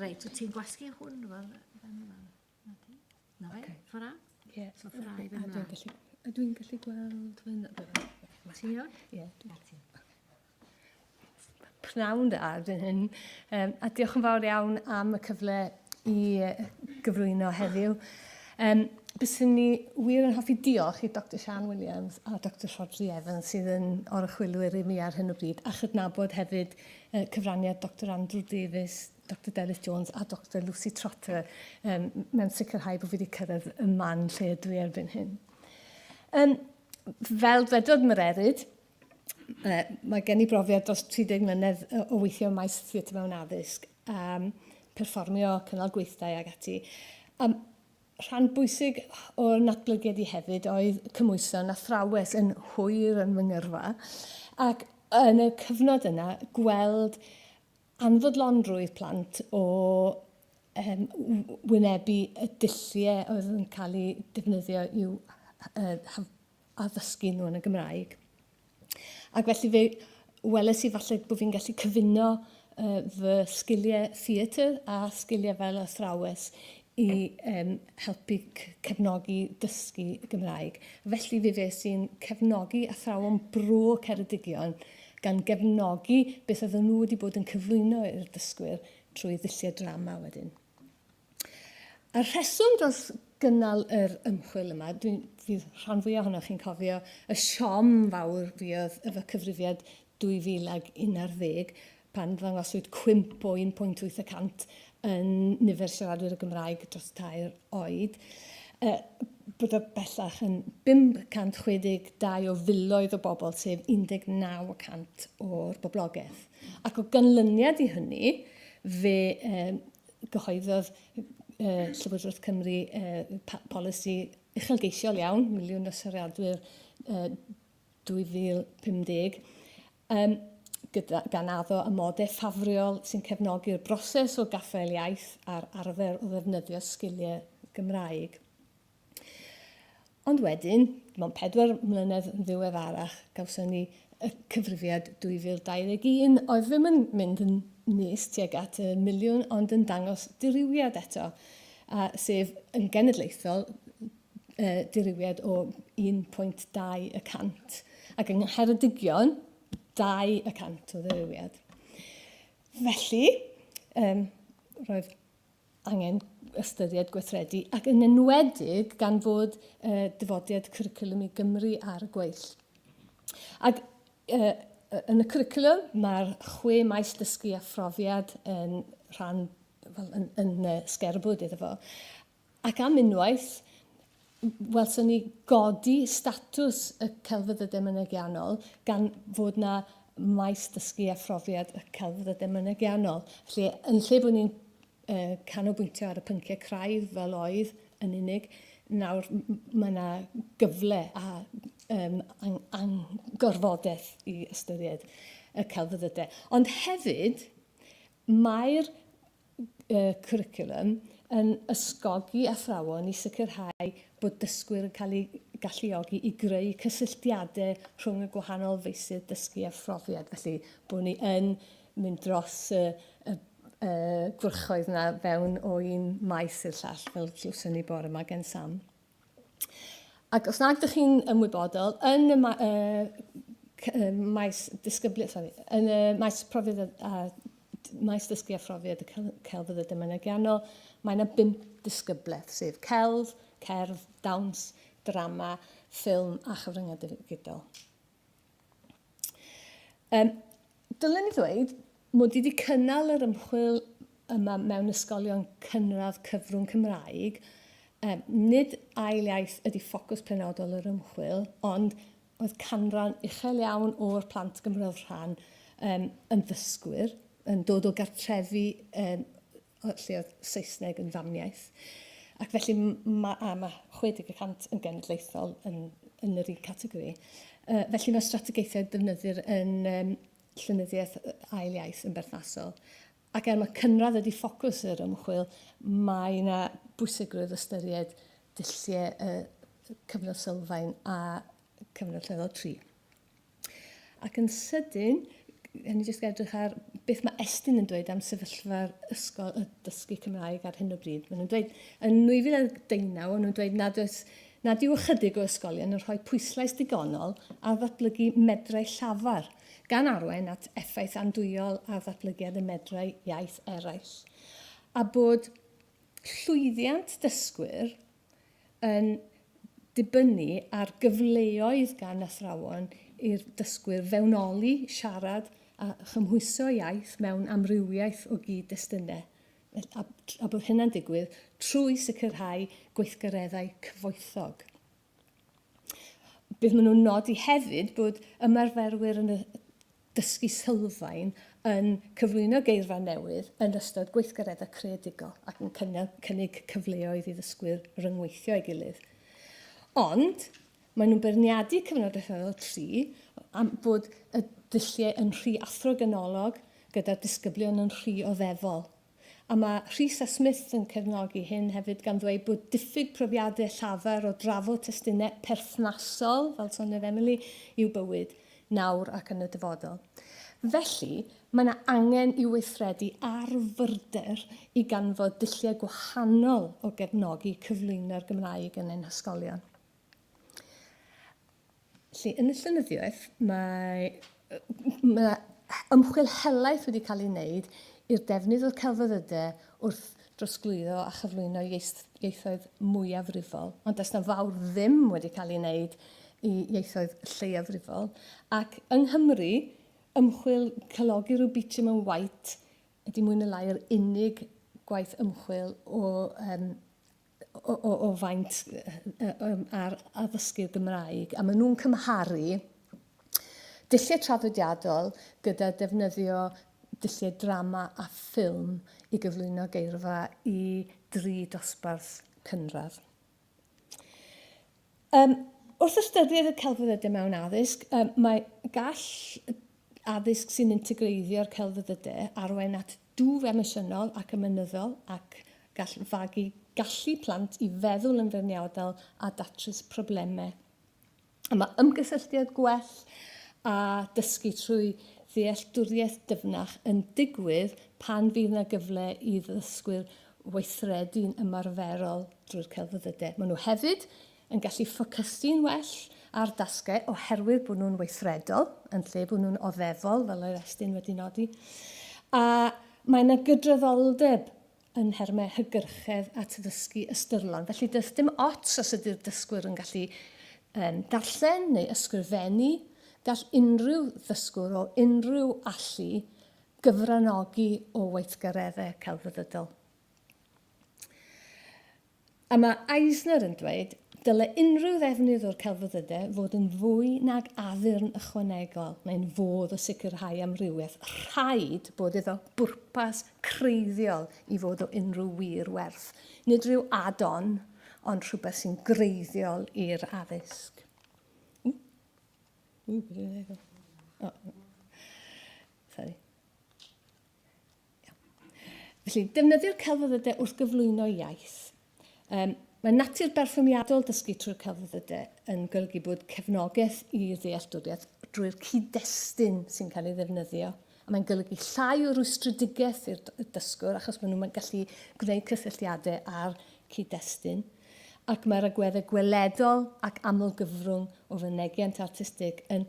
Reit, wyt ti'n gwasgu hwn fel... Na fe? Okay. Ffordd a? Ie. So ffordd a i fynd mlaen. Dwi'n gallu gweld fy... Ti'n iawn? Ie. Dwi'n Pnawn da erbyn hyn. Um, a diolch yn fawr iawn am y cyfle i gyflwyno heddiw. Um, Byswn ni wir yn hoffi diolch i Dr Sian Williams a Dr Rhodri Evans sydd yn oruchwylwyr i mi ar hyn o bryd a chydnabod hefyd uh, cyfraniad Dr Andrew Davies, Doctor Delyth Jones a Doctor Lucy Trotter um, mewn sicrhau bod fi wedi cyrraedd y man lle ydw i erbyn hyn. Um, fel dwedodd Mererid, uh, mae gen i brofiad dros 30 mlynedd o weithio ym maes theatr mewn addysg, um, perfformio, cynnal gweithdai ag ati. Um, rhan bwysig o'r natblygiad i hefyd oedd cymhwyso'n athrawes yn hwyr yn fy ngyrfa, ac yn y cyfnod yna gweld anfodlonrwydd plant o um, wynebu y dulliau oedd yn cael eu defnyddio i'w uh, addysgu nhw yn y Gymraeg. Ac felly fe weles i falle bod fi'n gallu cyfuno uh, fy sgiliau theatr a sgiliau fel athrawes i um, helpu cefnogi dysgu Gymraeg. Felly fe fues i'n cefnogi athrawon bro Ceredigion gan gefnogi beth oedden nhw wedi bod yn cyflwyno i'r dysgwyr trwy ddulliau drama wedyn. A'r rheswm dros gynnal yr ymchwil yma, dwi'n, fydd rhan fwyaf ohonoch chi'n cofio y siom fawr fuodd efo cyfrifiad 2011 pan ddangoswyd cwymp o 1.8 y cant yn nifer siaradwyr y Gymraeg dros tair oed, uh, bod o bellach yn 562 o filoedd o bobl, sef 19 y cant o'r boblogaeth. Ac o ganlyniad i hynny, fe um, gyhoeddodd uh, Llywodraeth Cymru uh, polisi uchelgeisiol iawn, miliwn o siaradwyr uh, 2050, um, gyda, gan addo amodau ffafriol sy'n cefnogi'r broses o gaffael iaith a'r arfer o ddefnyddio sgiliau Gymraeg. Ond wedyn, mewn 4 mlynedd yn ddiweddarach, gawson ni y cyfrifiad 2021, oedd ddim yn mynd yn nes tuag at y miliwn, ond yn dangos dirywiad eto, a sef yn genedlaethol dirywiad o 1.2 y cant. Ac yng Ngheredigion, 2 y cant o ddirywiad. Felly, um, roedd angen ystyried gweithredu, ac yn enwedig gan fod uh, dyfodiad Cwricwlwm i Gymru ar y gweill. Ac uh, yn y cwricwlwm, mae'r chwe maes dysgu a phrofiad yn rhan, wel, yn, yn uh, sgerbwd iddo fo. Ac am unwaith, welson ni godi statws y celfyddydau mynegiannol gan fod 'na maes dysgu a phrofiad y celfyddydau mynegiannol. Felly, yn lle bod ni'n uh, canolbwyntio ar y pynciau craidd fel oedd yn unig, nawr mae yna gyfle a um, ang angorfodaeth i ystyried y celfyddydau. Ond hefyd, mae'r y cwricwlwm yn ysgogi athrawon i sicrhau bod dysgwyr yn cael eu galluogi i greu cysylltiadau rhwng y gwahanol feysydd dysgu a phrofiad. Felly, bod ni yn mynd dros y, y, y gwrchoedd yna fewn o un maes i'r llall, fel glywson ni bore yma gen Sam. Ac os nag ydych chi'n ymwybodol, yn y ma maes disgyblu, sorry, yn y maes profiad a, a maes dysgu a phrofiad y celfyddydau mynegiannol, mae yna bump disgyblaeth, sef celf, cerdd, dawns, drama, ffilm a chyfryngau digidol. Um, dylen ni ddweud mod i wedi cynnal yr ymchwil yma mewn ysgolion cynradd cyfrwng Cymraeg. Um, nid ail iaith ydy ffocws penodol yr ymchwil, ond oedd canran uchel iawn o'r plant gymrodd rhan um, yn ddysgwyr, yn dod o gartrefi um, lle oedd Saesneg yn famiaith. Ac felly mae, a mae 60 y cant yn genedlaethol yn, yn yr un categori. Uh, felly mae strategaethau defnyddir yn um, llenyddiaeth ail iaith yn berthnasol. Ac er mae cynradd ydy ffocws yr ymchwil, mae yna bwysigrwydd ystyried dulliau uh, cyfnod sylfaen a cyfnod lleddol 3. Ac yn sydyn, yn i jyst edrych ar beth mae Estyn yn dweud am sefyllfa'r ysgol y dysgu Cymraeg ar hyn o bryd. Maen nhw'n dweud, yn 2019, maen nhw'n dweud nad, oes, nad yw ychydig o ysgolion yn rhoi pwyslais digonol ar ddatblygu medrau llafar, gan arwain at effaith andwyol ar ddatblygiad y medrau iaith eraill. A bod llwyddiant dysgwyr yn dibynnu ar gyfleoedd gan athrawon i'r dysgwyr fewnoli, siarad a chymhwyso iaith mewn amrywiaeth o gyd-destunau, a, a bod hynna'n digwydd trwy sicrhau gweithgareddau cyfoethog. Bydd maen nhw'n nodi hefyd bod ymarferwyr yn y dysgu sylfaen yn cyflwyno geirfa newydd yn ystod gweithgareddau creadigol ac yn cynnig cyfleoedd i ddysgwyr ryngweithio ei gilydd. Ond maen nhw'n beirniadu cyfnod allweddol 3 am fod y dulliau yn rhy athro-ganolog gyda'r disgyblion yn rhy oddefol. A mae Rhys a Smith yn cefnogi hyn hefyd gan ddweud bod diffyg profiadau llafar o drafod testunau perthnasol, fel soniodd Emily, i'w bywyd, nawr ac yn y dyfodol. Felly, mae yna angen i weithredu ar fyrder i ganfod dulliau gwahanol o gefnogi cyflwyno'r Gymraeg yn ein hysgolion. Felly, yn y llenyddiaeth, mae, mae ymchwil helaeth wedi cael ei wneud i'r defnydd o'r celfyddydau wrth drosglwyddo a chyflwyno ieithoedd mwyafrifol, ond does na fawr ddim wedi cael ei wneud i ieithoedd lleiafrifol. Ac yng Nghymru, ymchwil Calogero Beecham and White ydy mwy na lai yr unig gwaith ymchwil o um, o, o, o faint ar addysgu'r Gymraeg, a maen nhw'n cymharu dulliau traddodiadol gyda defnyddio dulliau drama a ffilm i gyflwyno geirfa i dri dosbarth cynradd. Um, wrth ystyried y celfyddydau mewn addysg, um, mae gall addysg sy'n integreiddio'r celfyddydau arwain at dwf emosiynol ac ymenyddol ac gall fagu gallu plant i feddwl yn feirniadol a datrys problemau. A mae ymgysylltiad gwell a dysgu trwy ddealltwriaeth dyfnach yn digwydd pan fydd yna gyfle i ddysgwyr weithredu'n ymarferol drwy'r celfyddydau. Maen nhw hefyd yn gallu ffocysu'n well ar dasgau oherwydd bod nhw'n weithredol yn lle bod nhw'n oddefol, fel oedd Estyn wedi nodi. A mae yna gydraddoldeb yn nhermau hygyrchedd at ddysgu ystyrlon. Felly does dim ots os ydy'r dysgwyr yn gallu um, darllen neu ysgrifennu, gall unrhyw ddysgwr o unrhyw allu gyfranogi o weithgareddau celfyddydol. A mae Eisner yn dweud, dyle unrhyw ddefnydd o'r celfyddydau fod yn fwy nag addurn ychwanegol neu'n fodd o sicrhau amrywiaeth. Rhaid bod iddo bwrpas creiddiol i fod o unrhyw wir werth. Nid rhyw add-on, ond rhywbeth sy'n greiddiol i'r addysg. Ww, ww, beth yw'n ei Oh, sorry. Felly, defnyddio'r celfyddydau wrth gyflwyno iaith. Um, mae natur berfformiadol dysgu trwy'r celfyddydau yn golygu bod cefnogaeth i ddealltwriaeth drwy'r cyd-destun sy'n cael ei ddefnyddio. A mae'n golygu llai o rwystredigaeth i'r dysgwr achos maen nhw'n gallu gwneud cysylltiadau â'r cyd-destun. Ac mae'r agweddau gweledol ac amlgyfrwng o fynegiant artistig yn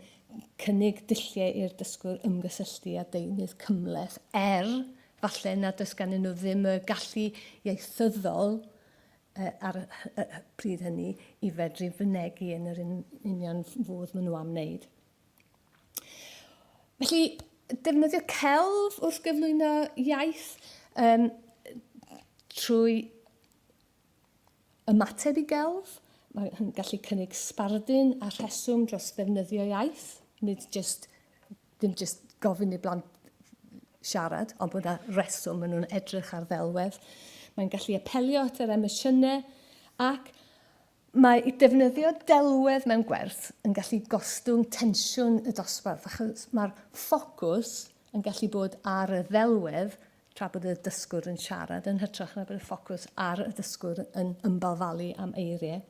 cynnig dulliau i'r dysgwr ymgysylltu â deunydd cymhleth, er falle nad oes ganddyn nhw ddim y gallu ieithyddol ar y pryd hynny i fedru fynegi yn yr union fodd maen nhw am wneud. Felly, defnyddio celf wrth gyflwyno iaith um, trwy Ymateb i gelf, mae yn gallu cynnig sbardun a rheswm dros ddefnyddio iaith, nid jyst, ddim jyst gofyn i blant siarad, ond bod yna reswm, maen nhw'n edrych ar ddelwedd. Mae'n gallu apelio at yr emosiynau ac mae defnyddio delwedd mewn gwerth yn gallu gostwng tensiwn y dosbarth achos mae'r ffocws yn gallu bod ar y ddelwedd tra bod y dysgwr yn siarad, yn hytrach na bod y ffocws ar y dysgwr yn ymbalfalu am eiriau.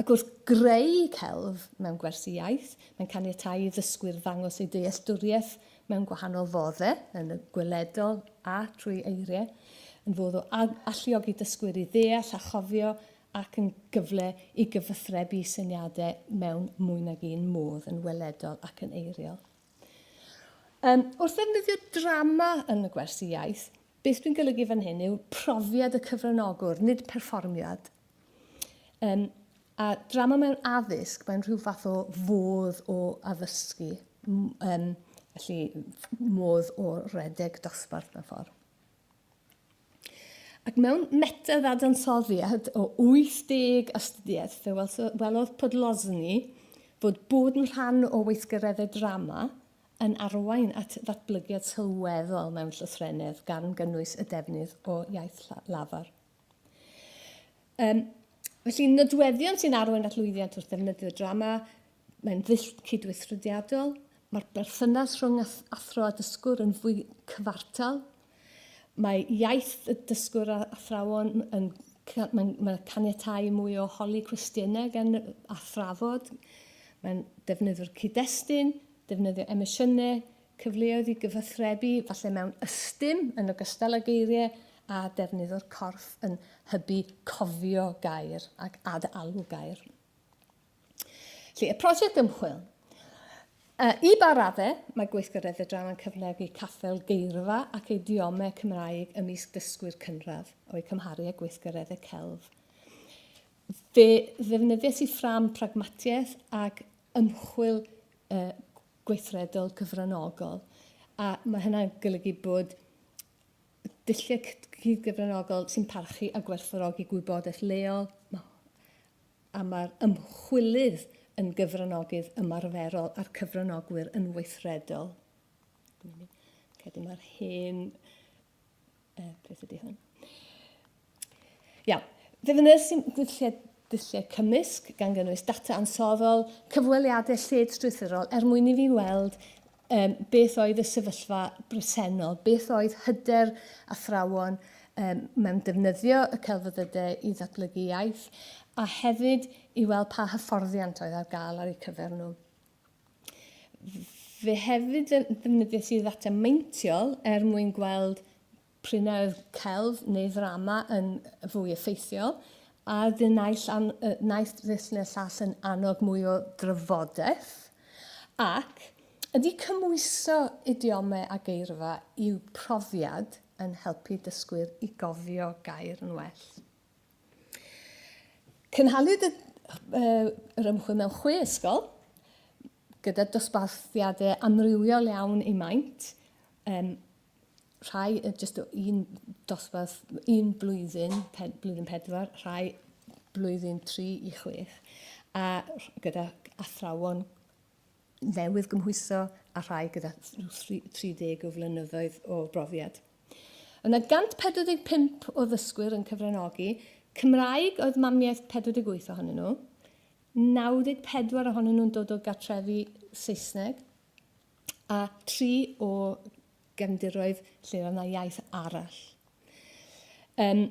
Ac wrth greu celf mewn gwersi iaith, mae'n caniatáu i ddysgwyr ddangos eu dealltwriaeth mewn gwahanol foddau, yn y gweledol a trwy eiriau, yn fodd o alluogi dysgwyr i ddeall a chofio ac yn gyfle i gyfathrebu syniadau mewn mwy nag un modd, yn weledol ac yn eiriol. Um, wrth ddefnyddio drama yn y gwersi iaith, beth dwi'n golygu fan hyn yw profiad y cyfranogwr, nid perfformiad. Um, a drama mewn addysg, mae'n rhyw fath o fodd o addysgu, um, felly modd o redeg dosbarth mewn ffordd. Ac mewn meta-ddadansoddiad o 80 astudiaeth, fe welodd Podlozny fod bod yn rhan o weithgareddau drama yn arwain at ddatblygiad sylweddol mewn llythrennedd, gan gynnwys y defnydd o iaith lafar. Um, felly, nodweddion sy'n arwain at lwyddiant wrth ddefnyddio drama, mae'n ddull cydweithrediadol, mae'r berthynas rhwng athro a dysgwr yn fwy cyfartal, mae iaith y dysgwr a athrawon yn, mae'n mae caniatáu mwy o holi cwestiynau gan a thrafod, mae'n defnyddio'r cyd-destun, defnyddio emosiynau, Cyfleoedd i gyfathrebu, falle mewn ystum yn ogystal â geiriau, a defnydd o'r corff yn hybu cofio gair ac ad-alw gair. Felly, y prosiect ymchwil. I ba raddau mae gweithgareddau drama'n cyfnewid caffael geirfa ac idiomau Cymraeg ymysg dysgwyr cynradd o'u cymharu â gweithgareddau celf? Fe ddefnyddiais i ffrâm pragmatiaeth ac ymchwil uh, gweithredol cyfranogol, a mae hynna'n golygu bod dulliau cyd-gyfranogol sy'n parchu a gwerthfawrogi gwybodaeth leol, a mae'r ymchwilydd yn gyfranogydd ymarferol a'r cyfranogwyr yn weithredol. Credu mae'r hen peth ydy hwn. Iawn. Fe wnes i ddulliau, dulliau cymysg, gan gynnwys data ansoddol, cyfweliadau lled-strwythurol, er mwyn i fi weld um, beth oedd y sefyllfa bresennol, beth oedd hyder athrawon um, mewn defnyddio y celfyddydau i ddatblygu iaith, a hefyd i weld pa hyfforddiant oedd ar gael ar eu cyfer nhw. Fe hefyd ddefnyddiais i ddata meintiol er mwyn gweld pryn a oedd celf neu ddrama yn fwy effeithiol, a oedd y naill, an, naill ddull neu'r llall yn annog mwy o drafodaeth, ac ydy cymhwyso idiomau a geirfa i'w profiad yn helpu dysgwyr i gofio gair yn well. Cynhaliwyd y, yr ymchwil mewn chwe ysgol, gyda dosbarthiadau amrywiol iawn eu maint, um, rhai jyst o un dosbarth, un blwyddyn, ped, blwyddyn pedwar, rhai blwyddyn 3 i 6, a gyda athrawon newydd gymhwyso a rhai gyda 30 o flynyddoedd o brofiad. Yna 145 o ddysgwyr yn cyfranogi, Cymraeg oedd mamiaith 48 ohonyn nhw, 94 ohonyn nhw'n dod o gartrefi Saesneg, a 3 o gefndiroedd lle oedd 'na iaith arall. Um,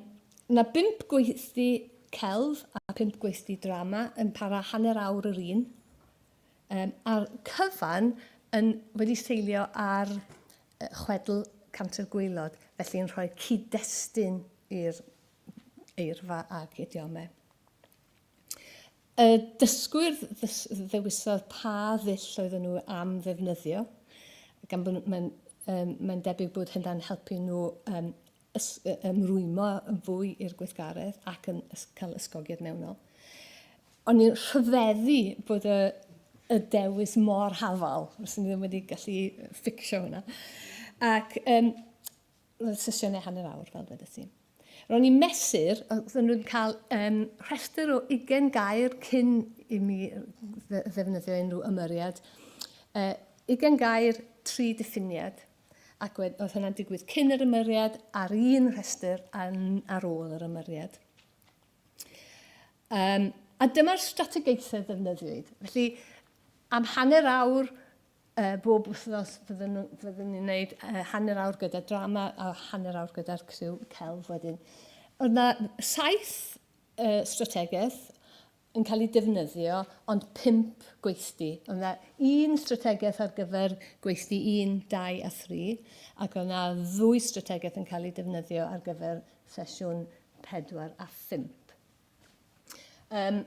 na bump gweithdy celf a phump gweithdy drama yn para hanner awr yr un, um, a'r cyfan yn wedi seilio ar chwedl Cantre'r Gwaelod, felly yn rhoi cyd-destun i'r eirfa ac idiomau. Y dysgwyr ddewisodd pa ddull oedden nhw am ddefnyddio, gan bod mae'n um, mae'n debyg bod hynna'n helpu nhw um, ys, ymrwymo yn fwy i'r gweithgaredd ac yn ys, cael ysgogiad mewnol. O'n i'n rhyfeddu bod y, y dewis mor hafal, fyswn i ddim wedi gallu fficsio hwnna. Ac um, roedd sesiynau hanner awr, fel dwedes i. Ro'n i'n mesur, oedden nhw'n cael um, rhestr o 20 gair cyn i mi ddefnyddio unrhyw ymyriad. Uh, 20 gair, 3 diffiniad. Ac wed, oedd hynna'n digwydd cyn yr ymyriad, ar un rhestr, a ar ôl yr ymyriad. Um, a dyma'r strategaethau ddefnyddiwyd. Felly, am hanner awr, Uh, bob wythnos fyddwn, fyddwn ni'n gwneud uh, hanner awr gyda drama a hanner awr gyda'r criw celf wedyn. Oedd yna saith uh, strategaeth yn cael ei defnyddio, ond pump gweithdy. Oedd yna un strategaeth ar gyfer gweithdy 1, 2 a 3, ac oedd yna ddwy strategaeth yn cael ei defnyddio ar gyfer sesiwn 4 a 5. Um,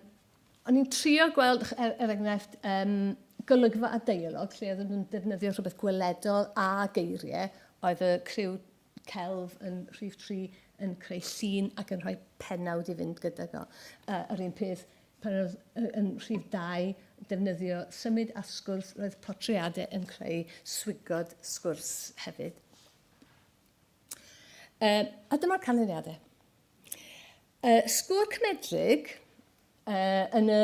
o'n i'n trio gweld, er, er enghraifft, um, golygfa a deialog, lle oedden nhw'n defnyddio rhywbeth gweledol a geiriau, oedd y criw celf yn rhif 3 yn creu llun ac yn rhoi pennawd i fynd gyda go. Uh, yr un peth, pan oedd yn rhif 2 defnyddio symud a sgwrs, roedd portreadau yn creu swigod sgwrs hefyd. Uh, a dyma'r canlyniadau. Uh, sgôr cymedrig uh, yn y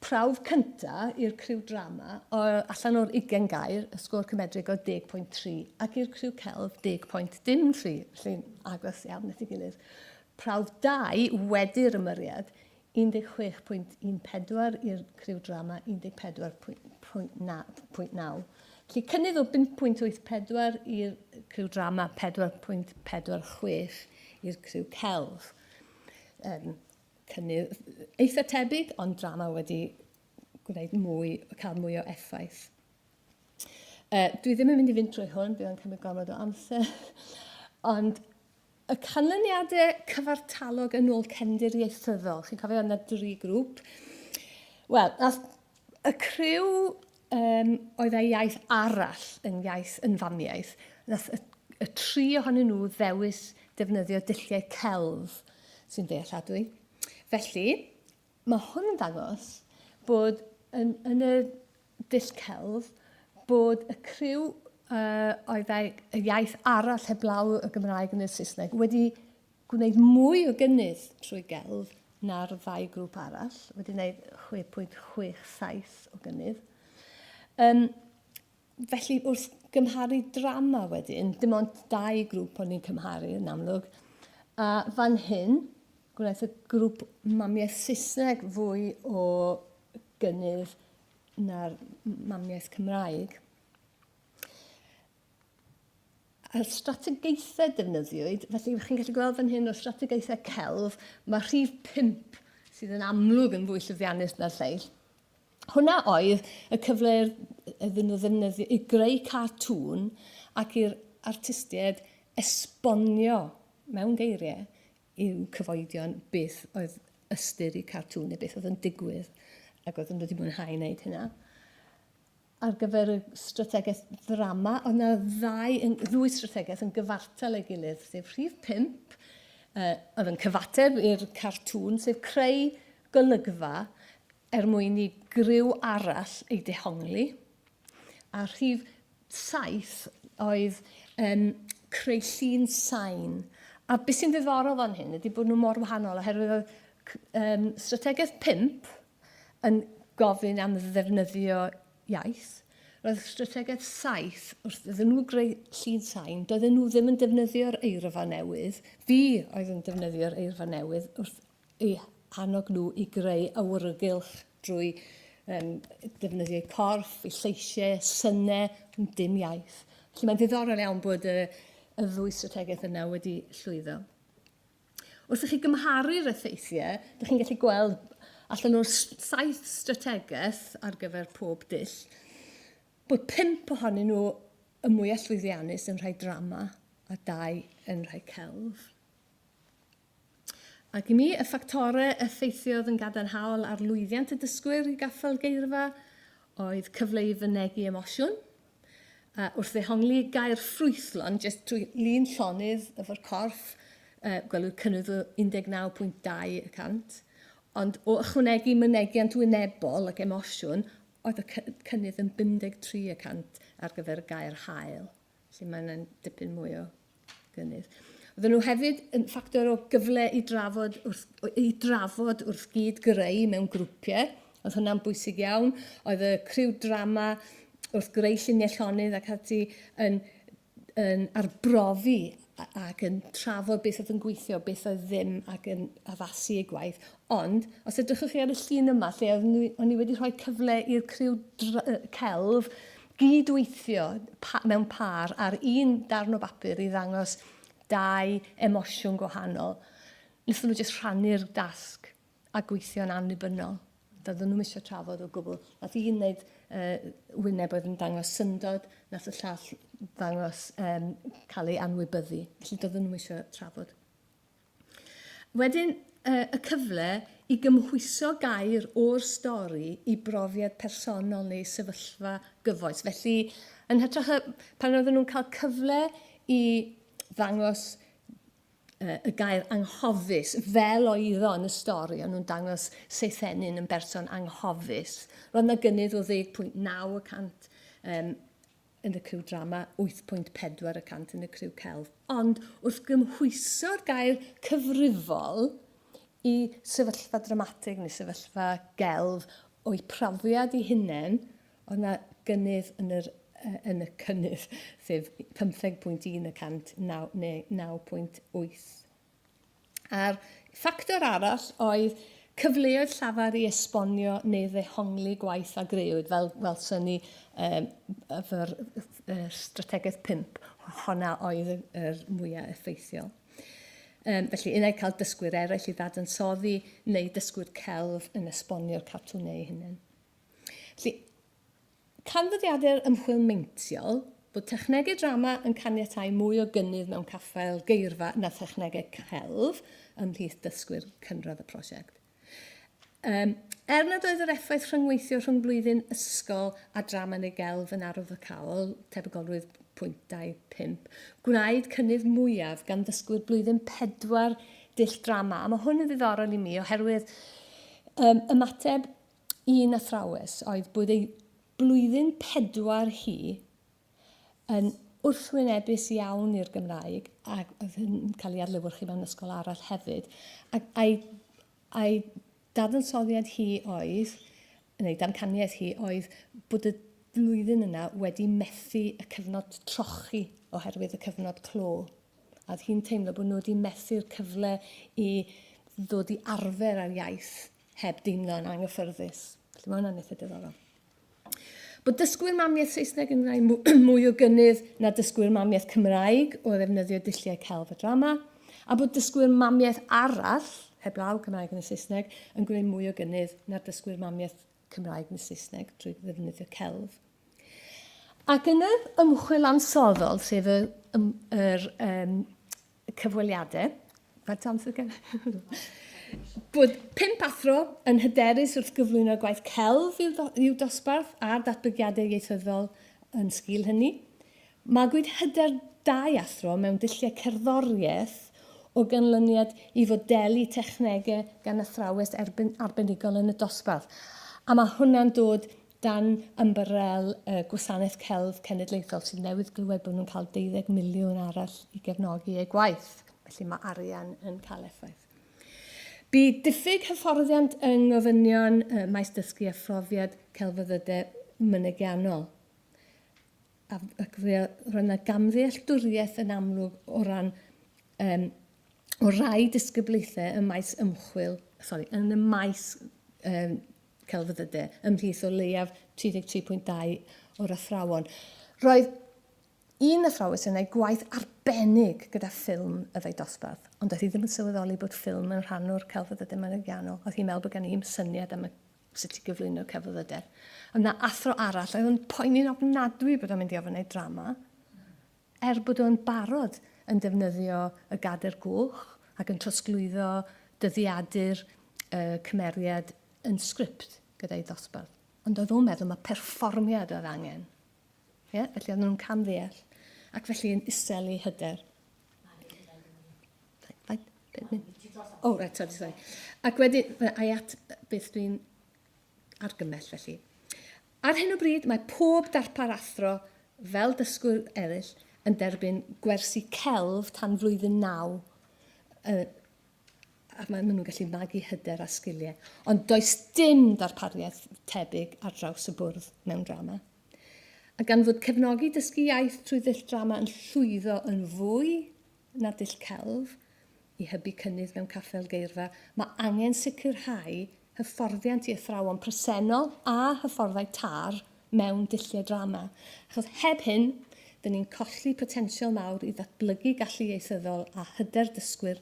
prawf cynta i'r criw drama o, allan o'r 20 gair, y sgôr cymedrig o 10.3 ac i'r criw celf 10.03, felly'n agos iawn at ei gilydd. Prawf 2 wedi'r ymyriad, 16.14 i'r criw drama, 14.9. Felly cynnydd o 5.84 i'r criw drama, 4.46 i'r criw celf. Um, cynnydd eitha tebyg, ond drama wedi gwneud mwy, cael mwy o effaith. Uh, dwi ddim yn mynd i fynd trwy hwn, bydd o'n cymryd gormod o amser. Ond y canlyniadau cyfartalog yn ôl cefndir ieithyddol, chi'n cofio yna dri grŵp. Wel, nath y criw um, oedd ei iaith arall yn iaith yn famiaith, nath y, y tri ohonyn nhw ddewis defnyddio dulliau celf sy'n ddealladwy. Felly, mae hwn yn dangos bod yn, yn y dull celf bod y criw uh, oedd ei iaith arall heblaw y Gymraeg neu'r Saesneg wedi gwneud mwy o gynnydd trwy gelf na'r ddau grŵp arall, wedi gwneud 6.67 o gynnydd. Um, felly, wrth gymharu drama wedyn, dim ond dau grŵp o'n i'n cymharu yn amlwg, a fan hyn, gwnaeth y grŵp mamiaeth Saesneg fwy o gynnydd na'r mamiaeth Cymraeg. A'r strategaethau defnyddiwyd, felly chi'n gallu gweld fan hyn o'r strategaethau celf, mae rhif 5 sydd yn amlwg yn fwy llwyddiannus na'r lleill. Hwna oedd y cyfle iddyn nhw ddefnyddio i greu cartŵn ac i'r artistiaid esbonio mewn geiriau i'w cyfoedion beth oedd ystyr i cartŵn neu beth oedd yn digwydd ac oedden nhw wedi mwynhau wneud hynna. ar gyfer y strategaeth ddrama, oedd yna ddau, yn, ddwy strategaeth yn gyfartal ei gilydd, sef rhif 5, oedd yn cyfateb i'r cartŵn, sef creu golygfa er mwyn i griw arall ei dehongli. A rhif 7 oedd um, creu llun sain. A beth sy'n ddiddorol fan hyn ydy bod nhw mor wahanol, oherwydd oedd um, strategaeth 5 yn gofyn am ddefnyddio iaith. Roedd strategaeth 7, wrth iddyn nhw greu llun sain, doedden nhw ddim yn defnyddio'r eirfa newydd. Fi oedd yn defnyddio'r eirfa newydd wrth eu hannog nhw i greu awyrgylch drwy um, defnyddio eu corff, eu lleisiau, synau, dim iaith. Felly mae'n ddiddorol iawn bod y, y ddwy strategaeth yna wedi llwyddo. Wrth i chi gymharu'r effeithiau, dych chi'n gallu gweld allan o'r saith strategaeth ar gyfer pob dull, bod pump ohonyn nhw y mwyaf llwyddiannus yn rhai drama a dau yn rhai celf. Ac i mi, y ffactorau effeithiodd yn gadarnhaol ar lwyddiant y dysgwyr i gaffael geirfa oedd cyfle i fynegi emosiwn, a wrth ddehongli gair ffrwythlon, jyst trwy lun llonydd efo'r corff, gwelwyd cynnydd o 19.2 y cant, ond o ychwanegu mynegiant wynebol ac emosiwn, oedd y cynnydd yn 53 y cant ar gyfer y gair hael. Felly mae yna'n dipyn mwy o gynnydd. Oedden nhw hefyd yn ffactor o gyfle i drafod wrth, i drafod wrth gyd greu mewn grwpiau. Oedd hwnna'n bwysig iawn. Oedd y criw drama wrth greu lluniau llonydd ac ati yn, yn arbrofi ac yn trafod beth oedd yn gweithio, beth oedd ddim ac yn addasu eu gwaith. Ond, os edrychwch chi ar y llun yma, lle o'n i wedi rhoi cyfle i'r criw celf gyd-weithio pa, mewn pâr ar un darn o bapur i ddangos dau emosiwn gwahanol. Wnaethon nhw jyst rhannu'r dasg a gweithio'n annibynnol. Doedden nhw'm eisiau trafod o gwbl. Nath un wneud uh, wyneb oedd yn dangos syndod, nath y llall ddangos um, cael ei anwybyddu. Felly doedden nhw'm eisiau trafod. Wedyn, y cyfle i gymhwyso gair o'r stori i brofiad personol neu sefyllfa gyfoes. Felly, yn hytrach y, pan oedden nhw'n cael cyfle i ddangos y gair anghofus fel oedd o yn y stori, o'n nhw'n dangos Seithenyn yn berson anghofus. Roedd yna gynnydd o 10.9 y cant um, yn y criw drama, 8.4 y cant yn y criw celf. Ond wrth gymhwyso'r gair cyfrifol i sefyllfa dramatig neu sefyllfa gelf o'u profiad eu hunain, oedd 'na gynnydd yn yr, yn y cynnydd, sef 15.1 y cant, neu 9.8. A'r ffactor arall oedd cyfleoedd llafar i esbonio neu ddehongli gwaith a grëwyd, fel welson ni um, efo'r uh, strategaeth 5, honna oedd yr mwyaf effeithiol. Um, felly, unai cael dysgwyr eraill i ddadansoddi neu dysgwyr celf yn esbonio'r cartwnau eu hunain. Felly, Canfyddiadau'r ymchwil meintiol bod technegau drama yn caniatáu mwy o gynnydd mewn caffael geirfa na thechnegau celf ymhlith dysgwyr cynradd y prosiect. Um, er nad oedd yr effaith rhyngweithio rhwng blwyddyn ysgol a drama neu gelf yn arwyddocaol, tebygolrwydd 0.25, gwnaed cynnydd mwyaf gan ddysgwyr blwyddyn 4 dull drama. A mae hwn yn ddiddorol i mi oherwydd um, ymateb un athrawes oedd bod ei blwyddyn pedwar hi yn wrthwynebus iawn i'r Gymraeg ac oedd yn cael ei adlewyrchu mewn ysgol arall hefyd. Ac a'i, a'i dadansoddiad hi oedd, neu damcaniaeth hi oedd, bod y flwyddyn yna wedi methu y cyfnod trochi oherwydd y cyfnod clo. A oedd hi'n teimlo bod nhw wedi methu'r cyfle i ddod i arfer â'r iaith heb deimlo'n anghyffyrddus. Felly mae hwnna'n eitha diddorol. Bod dysgwyr mamiaith Saesneg yn gwneud mwy o gynnydd na dysgwyr mamiaith Cymraeg o ddefnyddio dulliau celf a drama, a bod dysgwyr mamiaith arall, heblaw Cymraeg neu Saesneg, yn gwneud mwy o gynnydd na'r dysgwyr mamiaith Cymraeg neu Saesneg drwy ddefnyddio celf. Ac yn yr ymchwil ansoddol, sef y, yr, um, cyfweliadau. Faint o amser gen? Bod pump athro yn hyderus wrth gyflwyno gwaith celf i'w dosbarth a'r datblygiadau ieithyddol yn sgil hynny. Magwyd hyder dau athro mewn dulliau cerddoriaeth o ganlyniad i fodelu technegau gan athrawes arbenigol yn y dosbarth. A mae hwnna'n dod dan ymbarel y Gwasanaeth Celf Cenedlaethol sydd newydd glywed bod nhw'n cael 12 miliwn arall i gefnogi eu gwaith. Felly mae arian yn cael effaith. Bu diffyg hyfforddiant yng ngofynion maes dysgu a phrofiad celfyddydau mynegiannol. A, ac fe roedd yna gamddealltwriaeth yn amlwg o ran um, o rai disgyblaethau ym maes ymchwil, sorry, yn y maes um, celfyddydau, ymhlith o leiaf 33.2 o'r athrawon. Roedd un athrawes yn ei gwaith arbennig gyda ffilm y ddau dosbarth, ond doedd hi ddim yn sylweddoli bod ffilm yn rhan o'r celfyddydau mynegiannol. Oedd hi'n meddwl bod gen hi'm syniad am y sut i gyflwyno celfyddydau. Oedd 'na athro arall oedd yn poeni'n ofnadwy bod o'n mynd i ofyn wneud drama, er bod o'n barod yn defnyddio y gader goch ac yn trosglwyddo dyddiadur y cymeriad yn sgript gyda'i ddosbarth. Ond oedd o'n meddwl mae perfformiad oedd angen. Ie? Felly oedden nhw'n camddeall ac felly yn isel eu hyder. Faint? O, oh, right, sorry, sorry. Ac wedyn, ai at beth dwi'n argymell felly. Ar hyn o bryd, mae pob darpar athro, fel dysgwyr eraill, yn derbyn gwersi celf tan flwyddyn naw, uh, a maen nhw'n gallu magu hyder a sgiliau. Ond does dim darpariaeth tebyg ar draws y bwrdd mewn drama. A gan fod cefnogi dysgu iaith trwy ddull drama yn llwyddo yn fwy na dull celf i hybu cynnydd mewn caffael geirfa, mae angen sicrhau hyfforddiant i athrawon presennol a hyfforddai TAR mewn dulliau drama, achos heb hyn, dyn ni'n colli potensial mawr i ddatblygu gallu ieithyddol a hyder dysgwyr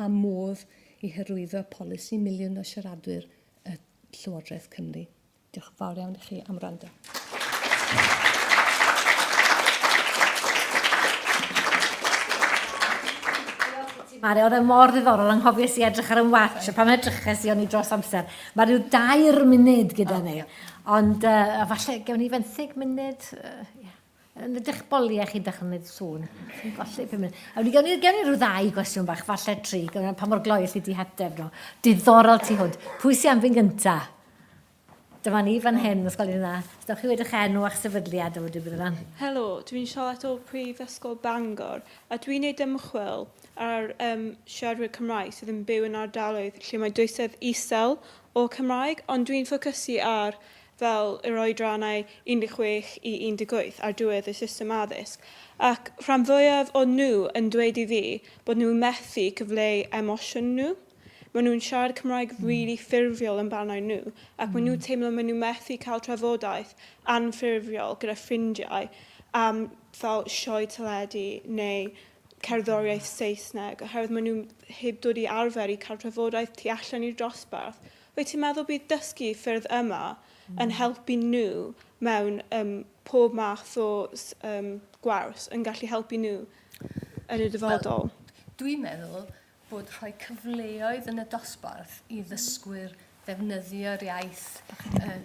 a modd i hyrwyddo polisi miliwn o siaradwyr y Llywodraeth Cymru. Diolch yn fawr iawn i chi am wrando. Mari, oedd e mor ddiddorol, anghofies i edrych ar 'y watch, a pan edryches i o'n i dros amser. Mae rhyw dair munud gyda ni, ond uh, falle gewn ni fenthyg munud. Uh, yeah. Yn ydych boliau chi'n dechrau gwneud sŵn. Chi'n golli pum munud. A wedi gawn ni, gawn ni rhyw ddau gwestiwn bach, falle tri. Gawn ni pa mor gloi allu di hateb nhw. Diddorol tu hwnt. Pwy sy'n am fi'n gynta? Dyma ni fan hyn, os gwelwn dda. Os dewch chi wedi eich enw a'ch sefydliad a wedyn bydd yna. Helo, dwi'n Charlotte o Prifysgol Bangor a dwi'n neud ymchwil ar um, siaradwyr Cymraeg sydd yn byw yn ardaloedd lle mae dwysedd isel o Cymraeg, ond dwi'n ffocysu ar fel yr oedrannau 16 i 18 ar diwedd y system addysg, ac rhan fwyaf o nhw yn dweud i fi bod nhw'n methu cyfleu emosiwn nhw. Maen nhw'n siarad Cymraeg rili ffurfiol yn barnau nhw, ac maen nhw'n teimlo maen nhw methu cael trafodaeth anffurfiol gyda ffrindiau am fel sioe teledu neu cerddoriaeth Saesneg, oherwydd maen nhw heb dod i arfer i cael trafodaeth tu allan i'r dosbarth. Wyt ti'n meddwl bydd dysgu ffyrdd yma yn helpu nhw mewn um, pob math o um, gwers, yn gallu helpu nhw yn y dyfodol? Wel, dwi'n meddwl bod rhoi cyfleoedd yn y dosbarth i ddysgwyr ddefnyddio'r iaith uh,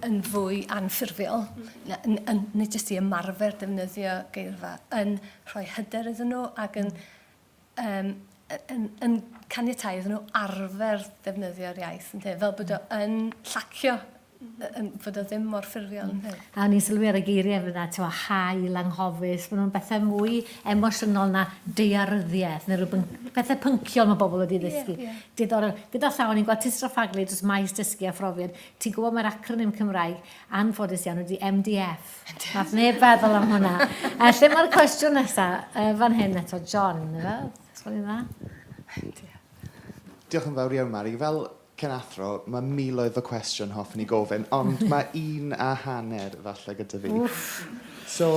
yn fwy anffurfiol, mm. yn, nid jyst i ymarfer defnyddio geirfa, yn rhoi hyder iddyn nhw ac yn, um, yn, yn caniatáu iddyn nhw arfer defnyddio'r iaith, ynte? Fel bod o yn llacio yn, fod o ddim mor ffurfiol. Mm. A o'n i'n sylwi ar y geiriau fyna, ti'n meddwl, hael, anghofus, maen nhw'n bethau mwy emosiynol na daearyddiaeth, neu rhywbeth, pethau pynciol mae bobl wedi ddysgu. Yeah, yeah. Diddorol. Gyda llaw, o'n i'n gweld Tisra Ffagley dros maes dysgu a phrofiad. Ti'n gwybod mae'r acronym Cymraeg anffodus iawn wedi MDF. Nath neb feddwl am hwnna. A lle mae'r cwestiwn nesaf? Uh, fan hyn eto, John, efe? Sgwelwn dda? Diolch yn fawr iawn, Mari. Fel Cyn athro, mae miloedd o cwestiwn hoffwn i gofyn, ond mae un a hanner falle gyda fi. Wff. So,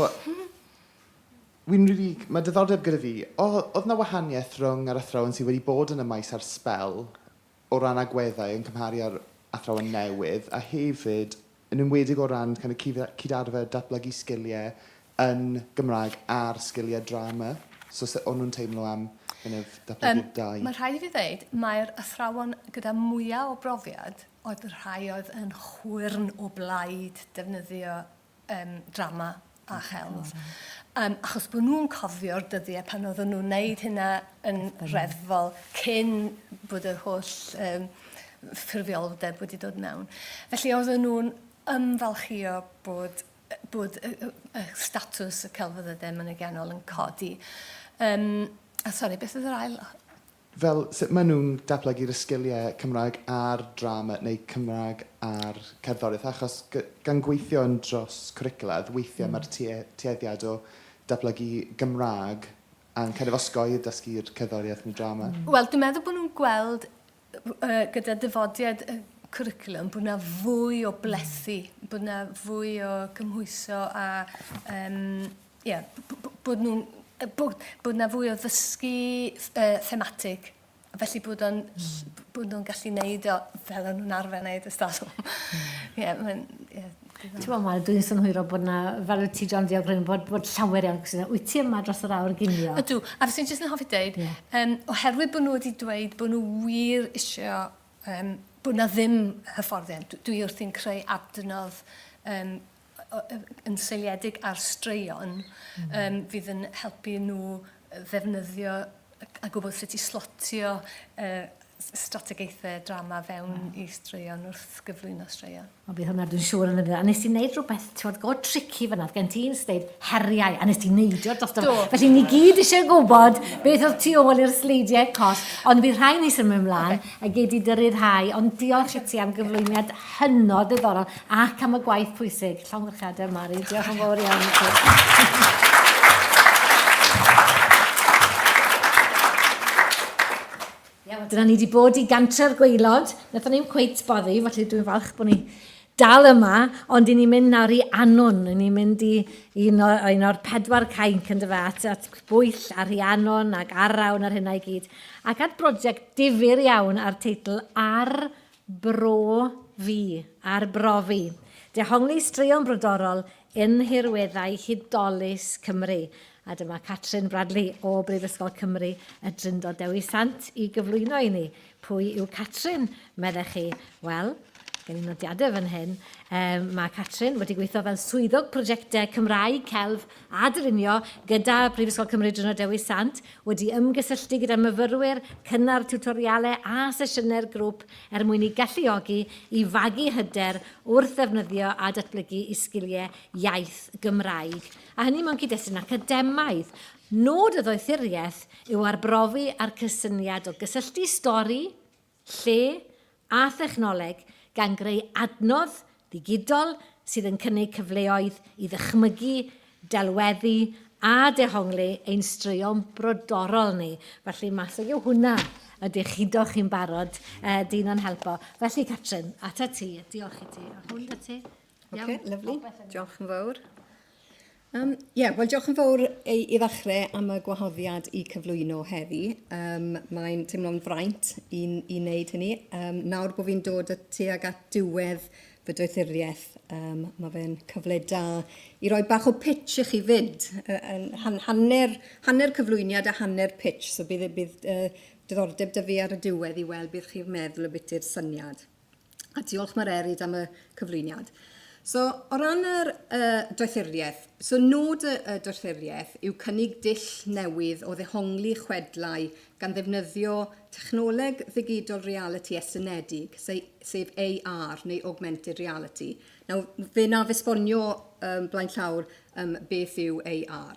wi'n rili... Mae diddordeb gyda fi. O, oedd 'na wahaniaeth rhwng yr athrawon sydd wedi bod yn y maes ar sbel o ran agweddau yn cymharu â'r athrawon newydd, a hefyd, yn enwedig o ran kind of cyd-arfer datblygu sgiliau yn Gymraeg a'r sgiliau drama? So sut o'n nhw'n teimlo am kind of datblygu'r dau? Mae rhaid i fi ddeud, mae'r athrawon gyda mwyaf o brofiad oedd y rhai oedd yn chwyrn o blaid defnyddio um, drama a chelf. Um, achos bod nhw'n cofio'r dyddiau pan oedden nhw'n neud hynna yn reddfol cyn bod yr holl um, ffurfioldeb wedi dod mewn. Felly oedden nhw'n ymfalchïo bod, bod y, y, y statws y celfyddydau mynegiannol yn codi. Um, a sori, beth oedd yr ail? Fel, sut maen nhw'n datblygu'r sgiliau Cymraeg a'r drama neu Cymraeg a'r cerddoriaeth? Achos gan gweithio yn dros cwricwla, weithiau mae'r tueddiad o datblygu Gymraeg a'n kind of osgoi dysgu'r cerddoriaeth neu drama. Wel, dwi'n meddwl bod nhw'n gweld uh, gyda dyfodiad y cwricwlwm bod yna fwy o blethu, bod yna fwy o gymhwyso a um, yeah, bod nhw'n bod, bod 'na fwy o ddysgu uh, thematig. Felly bod o'n mm. bod nhw'n gallu neud o fel o'n nhw'n arfer neud ers talwm. Ie, yeah, mae'n... Yeah, Ti'n gwybod, Mari, dwi'n synhwyro bod na, fel wyt ti, John, diolch yn bod, bod llawer iawn cwestiynau. Wyt ti yma dros yr awr ginio? Ydw, a fyswn jyst yn hoffi deud, yeah. um, oherwydd bod nhw wedi dweud bod nhw wir eisiau um, bod na ddim hyfforddiant. Dwi wrthi'n creu adnodd um, yn seiliedig ar straeon mm. um, fydd yn helpu nhw ddefnyddio a gwybod sut i slotio uh, strategaethau drama fewn mm. i straeon wrth gyflwyno straeon. O, bydd hwnna dwi'n siŵr yn y A nes ti wneud rhywbeth, ti'n gwybod, go tricky fyna, gen ti'n sdeud heriau, a nes ti neidio dros Do. Felly ni gyd eisiau gwybod beth oedd tu ôl i'r sleidiau coll, ond bydd rhai ni symud ymlaen okay. a gei di dy ryddhau, ond diolch i ti am gyflwyniad hynod ddiddorol ac am y gwaith pwysig. Llongyfarchiadau, Mari. Diolch yn fawr iawn i ti. Ie, dyna ni wedi bod i Gantre'r Gwaelod. Nathon ni'm cweit boddi, felly dwi'n falch bod ni dal yma, ond i ni'n mynd nawr i Annwn. I ni'n mynd i un, o, un o'r pedwar cainc yn dyfa, at, at Bwyll a Rhiannon ac Arawn a'r hynna i gyd. Ac at brosiect difyr iawn a'r teitl Ar Bro Fi, Ar Brofi. Dehongli straeon brodorol yn nhirweddau hudolus Cymru. A dyma Catrin Bradley o Brifysgol Cymru y Drindod Dewi Sant i gyflwyno i ni. Pwy yw Catrin, meddech chi? Wel, gen i nodiadau fan hyn. Um, mae Catrin wedi gweithio fel swyddog prosiectau Cymraeg, Celf a Dylunio gyda Brifysgol Cymru Drindod Dewi Sant, wedi ymgysylltu gyda myfyrwyr, cynnar tiwtorialau a sesiynau'r grŵp er mwyn eu galluogi i fagu hyder wrth ddefnyddio a datblygu eu sgiliau iaith Gymraeg, a hynny mewn cyd-destun academaidd. Nod y ddoethuriaeth yw arbrofi â'r cysyniad o gysylltu stori, lle a thechnoleg gan greu adnodd ddigidol sydd yn cynnig cyfleoedd i ddychmygu, delweddu a dehongli ein straeon brodorol ni. Felly mas ag yw hwnna ydych chi do chi'n barod, uh, dyn o'n helpo. Felly Catrin, ata ti, diolch i ti. A hwn da ti. Oce, lyfli. Diolch yn fawr. Um, yeah, wel diolch yn fawr i, i ddechrau am y gwahoddiad i cyflwyno heddi. Um, mae'n teimlo'n fraint i, i wneud hynny. Um, nawr bod fi'n dod tuag at diwedd fy doethuriaeth, um, mae fe'n cyfle da i roi bach o pitch i chi fyd. Uh, hanner, hanner cyflwyniad a hanner pitch, so bydd, bydd uh, diddordeb da fi ar y diwedd i weld beth chi'n meddwl y bit i'r syniad. A diolch Mererid am y cyflwyniad. So, o ran yr uh, doethuriaeth, so nod y, y doethuriaeth yw cynnig dull newydd o ddehongli chwedlau gan ddefnyddio technoleg ddigidol realiti estynedig, sef AR neu Augmented Reality. Nawr, fe naf esbonio um, blaen llawr um, beth yw AR.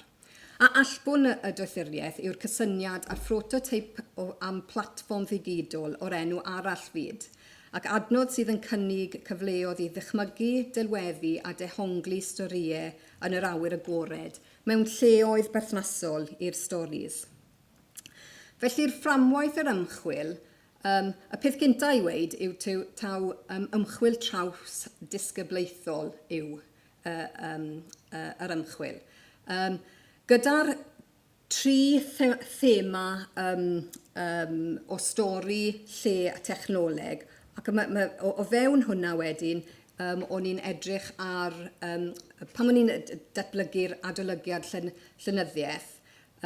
A allbwn y doethuriaeth yw'r cysyniad a'r phrototeip o am platfform ddigidol o'r enw Arall Fyd, ac adnodd sydd yn cynnig cyfleodd i ddychmygu, delweddu a dehongli storïau yn yr awyr agored, mewn lleoedd berthnasol i'r storis. Felly'r fframwaith yr ymchwil, um, y peth gyntaf i weud yw taw um, ymchwil traws disgyblaethol yw uh, um, uh, yr ymchwil. Um, gyda'r tri the thema um, um, o stori, lle a technoleg, ac ma, ma, o, o fewn hwnna wedyn, um, o'n i'n edrych ar, um, pan o'n i'n datblygu'r adolygiad llen, llenyddiaeth,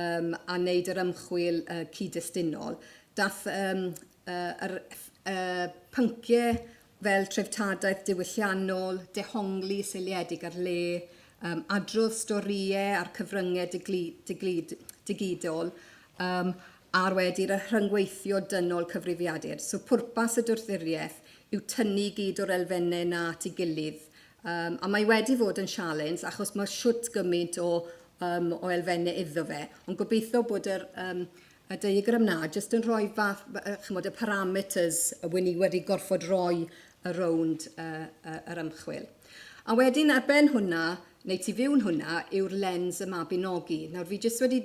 um, a wneud yr ymchwil uh, cyd-destunol, dath um, uh, yr uh, pynciau fel treftadaeth diwylliannol, dehongli seiliedig ar le, um, adrodd storïau a'r cyfryngau digli, digli, digidol, um, a'r wedi'r rhyngweithio dynol cyfrifiadur. So pwrpas y doethuriaeth yw tynnu gyd o'r elfennau 'na at ei gilydd. Um, a mae wedi fod yn sialens achos mae shwt gymaint o, um, o elfennau iddo fe. Ond gobeithio bod yr, um, y diagram na jyst yn rhoi fath, chymod, y parameters y wyn ni wedi gorfod rhoi y rownd uh, uh, yr ymchwil. A wedyn ar ben hwnna, neu tu fewn hwnna, yw'r lens y Mabinogi. Nawr fi jyst wedi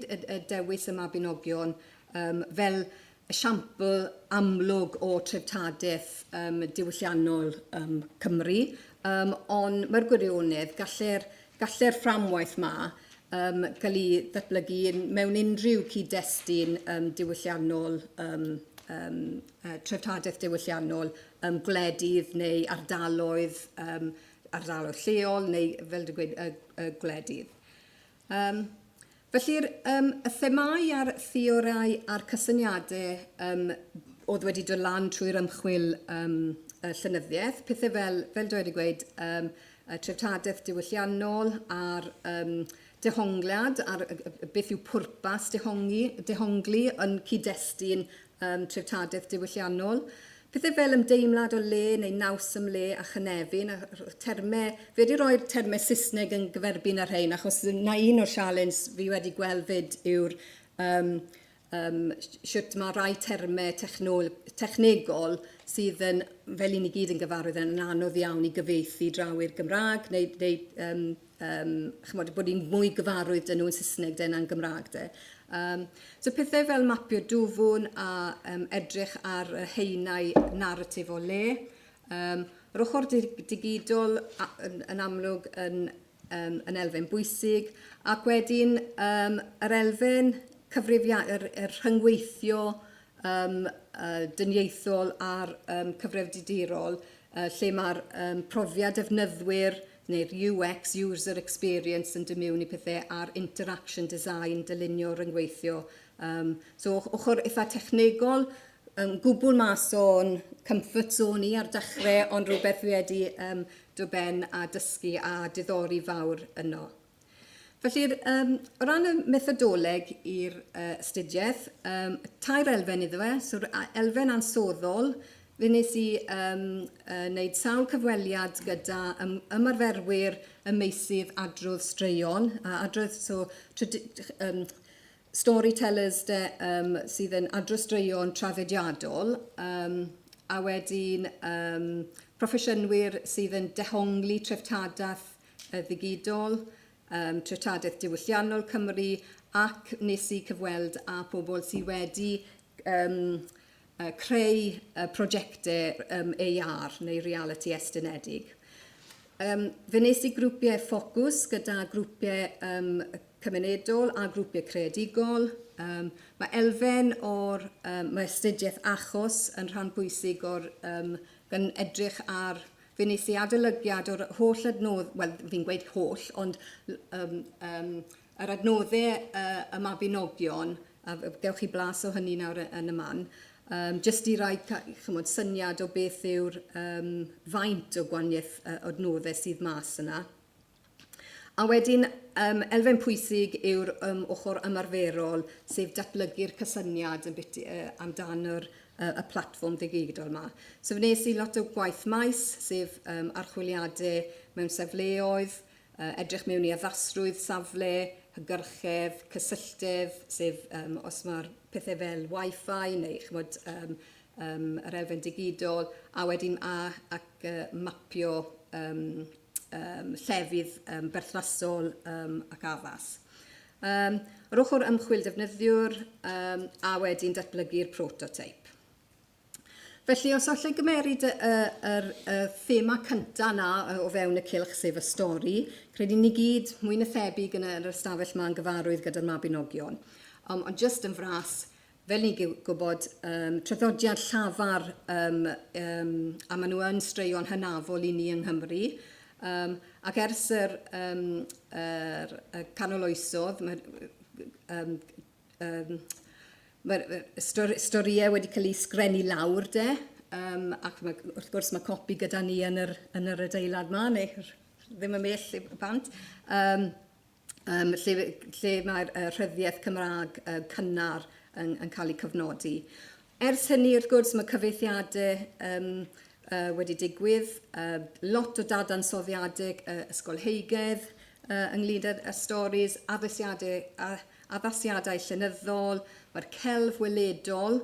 dewis y Mabinogion um, fel esiampl amlwg o treftadaeth um, diwylliannol um, Cymru, um, ond mae'r gwirionedd, galle'r galle fframwaith ma um, gael ei ddatblygu mewn unrhyw cyd-destun um, diwylliannol, um, um, uh, treftadaeth diwylliannol, um, gwledydd neu ardaloedd, um, ardaloedd lleol neu, fel dwi'n gweud, y, y gwledydd. Um, felly'r um, y themâu a'r theorau a'r cysyniadau um, oedd wedi dod lan trwy'r ymchwil um, y llenyddiaeth, pethau fel, fel dwi wedi gweud, um, y treftadaeth diwylliannol a'r um, dehongliad, a'r, beth yw pwrpas dehongi, dehongli yn cyd-destun um, treftadaeth diwylliannol. Pethau fel ymdeimlad o le neu naws am le a chynefin, a termau, fi wedi rhoi'r termau Saesneg yn gyferbyn ar rhein, achos na un o'r sialens fi wedi gweld fyd yw'r um, um, shwt mae rai termau technol, technegol sydd yn, fel i ni gyd yn gyfarwydd, yn anodd iawn i gyfieithu draw i'r Gymraeg, neu, neu um, um, chymod, bod ni'n mwy gyfarwydd dyn nhw yn Saesneg dyn na'n Gymraeg de. Um, so pethau fel mapio dwfwn a um, edrych ar y haenau narratif o le. Um, yr ochr digidol yn, yn amlwg yn, um, yn elfen bwysig, ac wedyn um, yr elfen cyfrifia, yr, yr rhyngweithio um, uh, dyniaethol a'r um, cyfrifiadurol, uh, lle mae'r um, profiad defnyddwyr neu'r UX, user experience, yn dod mewn i pethau, a'r interaction design, dylunio, rhyngweithio. Um, so ochr eitha technegol, um, gwbl mas o'n comfort zone i ar dechrau, ond rhywbeth fi wedi um, dod ben a dysgu a diddori fawr yno. Felly, um, o ran y methodoleg i'r uh, astudiaeth, um, tair elfen iddo fe. So, elfen ansoddol, fe wnes i um, uh, wneud sawl cyfweliad gyda ym, ymarferwyr y meysydd adrodd straeon. A adrodd, so, um, storytellers de, um, sydd yn adrodd straeon traddodiadol, um, a wedyn um, proffesiynwyr sydd yn dehongli treftadaeth y ddigidol, um, treftadaeth diwylliannol Cymru, ac nes i cyfweld â pobl sydd wedi um, uh, creu uh, prosiectau um, AR neu reality estynedig. Um, fe nes i grwpiau ffocws gyda grwpiau um, cymunedol a grwpiau creadigol. Um, mae elfen o'r um, mae astudiaeth achos yn rhan bwysig o'r um, gan edrych ar Fe wnes i adolygiad o'r holl adnodd, wel, fi'n gweud holl, ond um, um, yr adnoddau uh, y Mabinogion, a gewch chi blas o hynny nawr yn y man, um, jyst i rai chymod, syniad o beth yw'r um, faint o gwaniaeth uh, adnoddau sydd mas yna. A wedyn, um, elfen pwysig yw'r um, ochr ymarferol, sef datblygu'r cysyniad yn bit, uh, amdan yr, uh, y platfform ddigidol yma. So fe wnes i lot o gwaith maes, sef um, archwiliadau mewn safleoedd, uh, edrych mewn i addasrwydd safle, hygyrchedd, cysylltedd, sef um, os mae'r pethau fel Wi-Fi neu chymod, um, um, yr elfen digidol, a wedyn a, ac uh, mapio um, um, llefydd um, berthnasol um, ac addas. Um, yr ochr ymchwil defnyddiwr um, a wedyn datblygu'r prototeip. Felly, os allai gymeryd y, y, y, y thema cyntaf na o fewn y cylch, sef y stori, credu ni gyd, mwy na thebyg yn yr ystafell ma'n gyfarwydd gyda'r Mabinogion. Um, ond jyst yn fras, Fel ni'n gwybod, um, traddodiad llafar, um, um, a maen nhw yn straeon hynafol i ni yng Nghymru. Um, ac ers yr, um, yr, y canol oesodd, mae, um, um, mae'r stori, storïau wedi cael eu sgrennu lawr de, um, ac mae, wrth gwrs mae copi gyda ni yn yr, yn yr adeilad ma, neu ddim yn bell i bant. Um, um, lle, lle mae'r uh, rhyddiaeth Cymraeg uh, cynnar yn, yn cael ei cyfnodi. Ers hynny, wrth gwrs, mae cyfeithiadau um, uh, wedi digwydd, uh, lot o dadansoddiadau uh, ysgolheigedd uh, ynglyn â'r y storis, addasiadau, uh, addasiadau llenyddol, mae'r celf weledol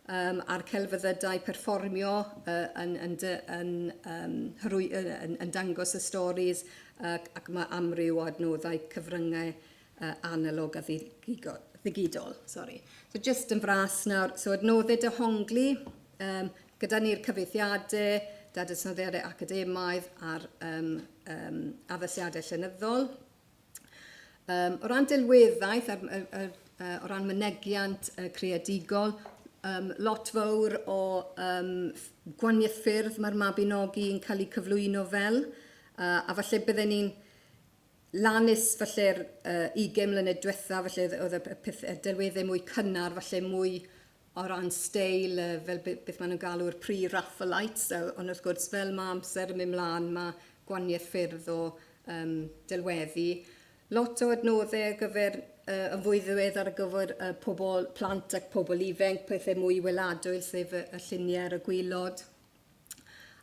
um, a'r celfyddydau perfformio uh, yn, yn, yn, um, hyrwy, yn, yn, yn dangos y storis uh, ac mae amryw o adnoddau cyfryngau uh, analog a ddigidol. Sorry. So just yn fras nawr, so adnoddau dehongli, um, gyda ni'r cyfeithiadau, dadansoddiadau academaidd a'r um, um, addasiadau llenyddol. Um, o ran delweddaeth, ar, ar, ar, uh, o ran mynegiant uh, creadigol, um, lot fawr o um, gwaniaeth ffyrdd mae'r Mabinogi yn cael eu cyflwyno fel, uh, a falle bydden ni'n lan nes falle'r uh, 20 mlynedd diwetha, falle oedd y peth, y delweddau mwy cynnar, falle mwy o ran steil, uh, fel beth maen nhw'n galw'r pre-Raphaelites, so, ond wrth gwrs fel mae amser yn mynd mlaen, mae gwaniaeth ffyrdd o um, delweddu. Lot o adnoddau ar gyfer uh, yn fwy ddiweddar ar gyfer uh, pobl, plant ac pobl ifanc, pethau mwy weladwy, sef y, y lluniau ar y gwylod.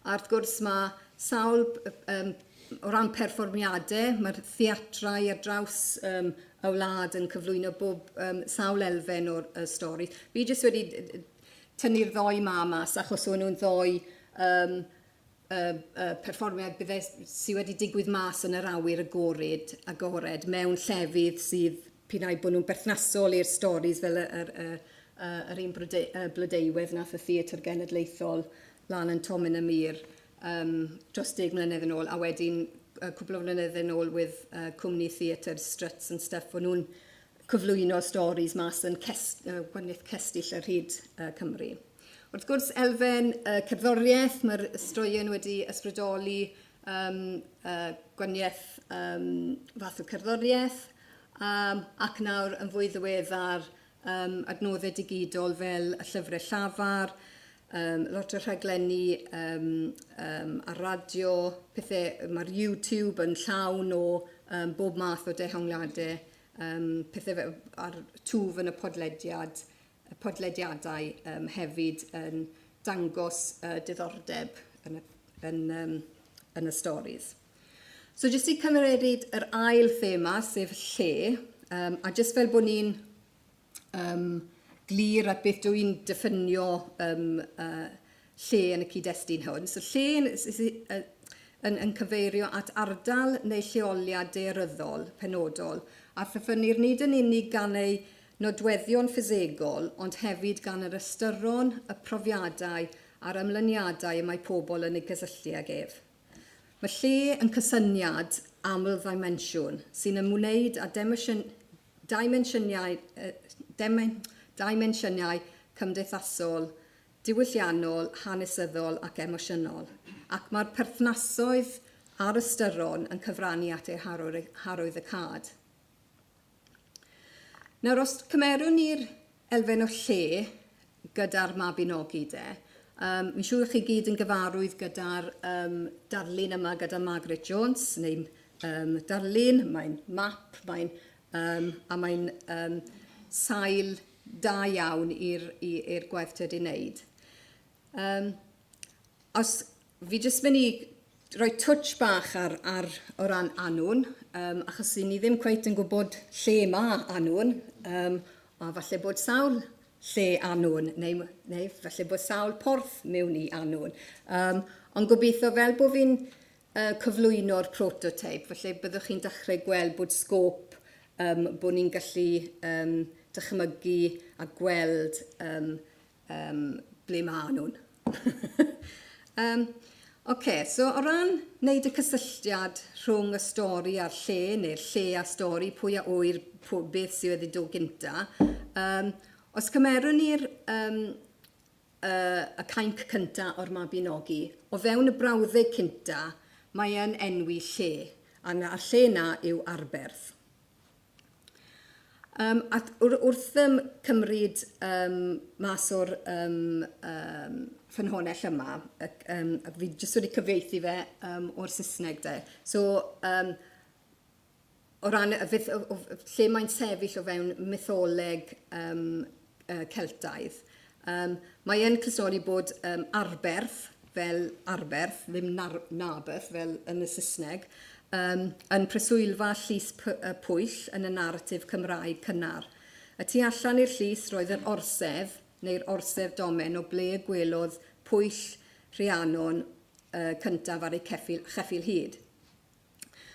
A wrth gwrs mae sawl, um, o ran perfformiadau, mae'r theatrau ar draws um, y wlad yn cyflwyno bob um, sawl elfen o'r uh, stori. Fi jyst wedi tynnu'r ddoi ma mas achos o'n nhw'n ddoi um, uh, uh, perfformiad bydde sydd wedi digwydd mas yn yr awyr agored, agored mewn llefydd sydd p'un ai bod nhw'n berthnasol i'r storis fel y, yr, y, y, yr un brode, y blodeuwedd nath y Theatr Genedlaethol lan yn Tomin y Mur um, dros deg mlynedd yn ôl, a wedyn uh, cwpl o flynyddoedd yn ôl with uh, cwmni theatr Struts and stuff, o'n nhw'n cyflwyno storis mas yn cest, uh, gwaniaeth cestyll ar hyd uh, Cymru. Wrth gwrs, elfen uh, cerddoriaeth, mae'r straeon wedi ysbrydoli um, uh, gwaniaeth um, fath o cerddoriaeth, um, ac nawr yn fwy ddiweddar um, adnoddau digidol fel y llyfrau llafar, um, lot o rhaglenni um, um, ar radio, pethau, mae'r YouTube yn llawn o um, bob math o dehongliadau, um, pethau fel, ar twf yn y podlediad, y podlediadau um, hefyd yn dangos uh, diddordeb yn y, yn, um, yn y stories. So jyst i cymeryd yr ail thema, sef lle, um, a jyst fel bod ni'n um, glir at beth dwi'n diffinio um, uh, lle yn y cyd-destun hwn. So lle yn, yn, yn cyfeirio at ardal neu lleoliad daearyddol penodol, a ffefynir nid yn unig gan ei nodweddion ffisegol, ond hefyd gan yr ystyron, y profiadau a'r ymlyniadau y mae pobl yn ei gysylltu ag ef. Mae lle yn cysyniad aml-ddimensiwn sy'n ymwneud â dimensiynau, dimensiynau cymdeithasol, diwylliannol, hanesyddol ac emosiynol, ac mae'r perthnasoedd a'r ystyron yn cyfrannu at ei harwyddocâd. Nawr, os cymerwn ni'r elfen o lle gyda'r Mabinogi de, um, mi'n siŵr chi gyd yn gyfarwydd gyda'r um, darlun yma gyda Margaret Jones, neu um, darlun, mae'n map, mae'n, um, a mae'n um, sail da iawn i'r gwaith ti wedi wneud. Um, os fi jyst mynd i roi touch bach ar, ar, o ran Annwn, um, achos i ni ddim cweit yn gwybod lle mae Annwn, um, a falle bod sawl lle Annwn, neu, neu falle bod sawl porth mewn i Annwn. Um, ond gobeithio fel bod fi'n uh, cyflwyno'r prototeip, felly byddwch chi'n dechrau gweld bod sgôp, um, bod ni'n gallu um, dychmygu a gweld um, um, ble maen nhw'n. um, Oce, so o ran wneud y cysylltiad rhwng y stori a'r lle, neu'r lle a'r stori, pwy a ŵyr pw, beth sydd wedi dod gynta, um, os cymerwn ni'r um, uh, y cainc cynta o'r Mabinogi, o fewn y brawddeg cynta, mae yn enwi lle, a'r lle na yw Arberth. Um, a wrth um, cymryd um, mas o'r um, um, ffynhonnell yma, um, a fi jyst wedi cyfieithu fe um, o'r Saesneg de. So, um, o ran y fyth, o, o, lle mae'n sefyll o fewn mytholeg um, uh, Celtaidd, um, mae yn clustnodi bod um, Arberth, fel Arberth, ddim nar, Narberth fel yn y Saesneg, um, yn preswylfa Llys Pwyll yn y naratif Cymraeg cynnar. Y tu allan i'r llys roedd yr orsedd, neu'r orsedd domen o ble y gwelodd Pwyll Rhiannon uh, cyntaf ar ei ceffyl, cheffyl hud.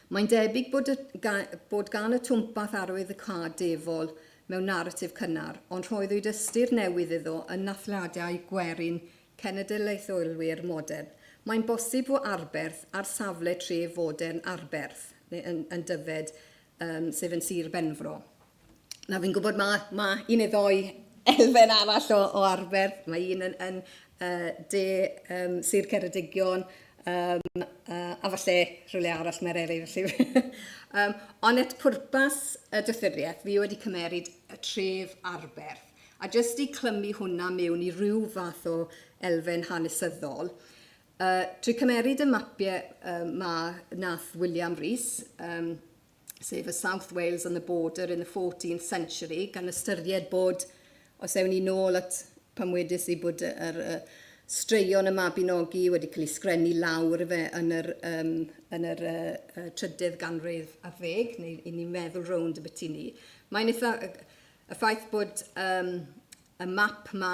Mae'n debyg bod, y, ga, bod gan y twmpath arwyddocâd defol mewn naratif cynnar, ond rhoddwyd ystyr newydd iddo yn nathliadau gwerin cenedlaetholwyr modern. Mae'n bosib fo Arberth ar safle tref fodern Arberth, neu yn, yn Dyfed, um, sef yn Sir Benfro. Nawr fi'n gwybod mae, ma un neu ddoi elfen arall o, o Arberth. Mae un yn, yn uh, de um, Sir Ceredigion, um, uh, a falle rhywle arall mae'r eraill felly. um, ond at pwrpas y doethuriaeth, fi wedi cymeryd y tref Arberth. A jyst i clymu hwnna mewn i ryw fath o elfen hanesyddol, uh, trwy cymeryd y mapiau uh, ma nath William Rees, um, sef y South Wales and the Border in the 14th Century, gan ystyried bod, os ewn ni nôl at pan wedes i bod yr, yr straeon y Mabinogi wedi cael ei sgrennu lawr fe yn yr, um, yn yr uh, trydydd ganrif ar ddeg, neu i ni'n meddwl rownd y byti ni. Mae'n eitha, y ffaith bod um, y map ma,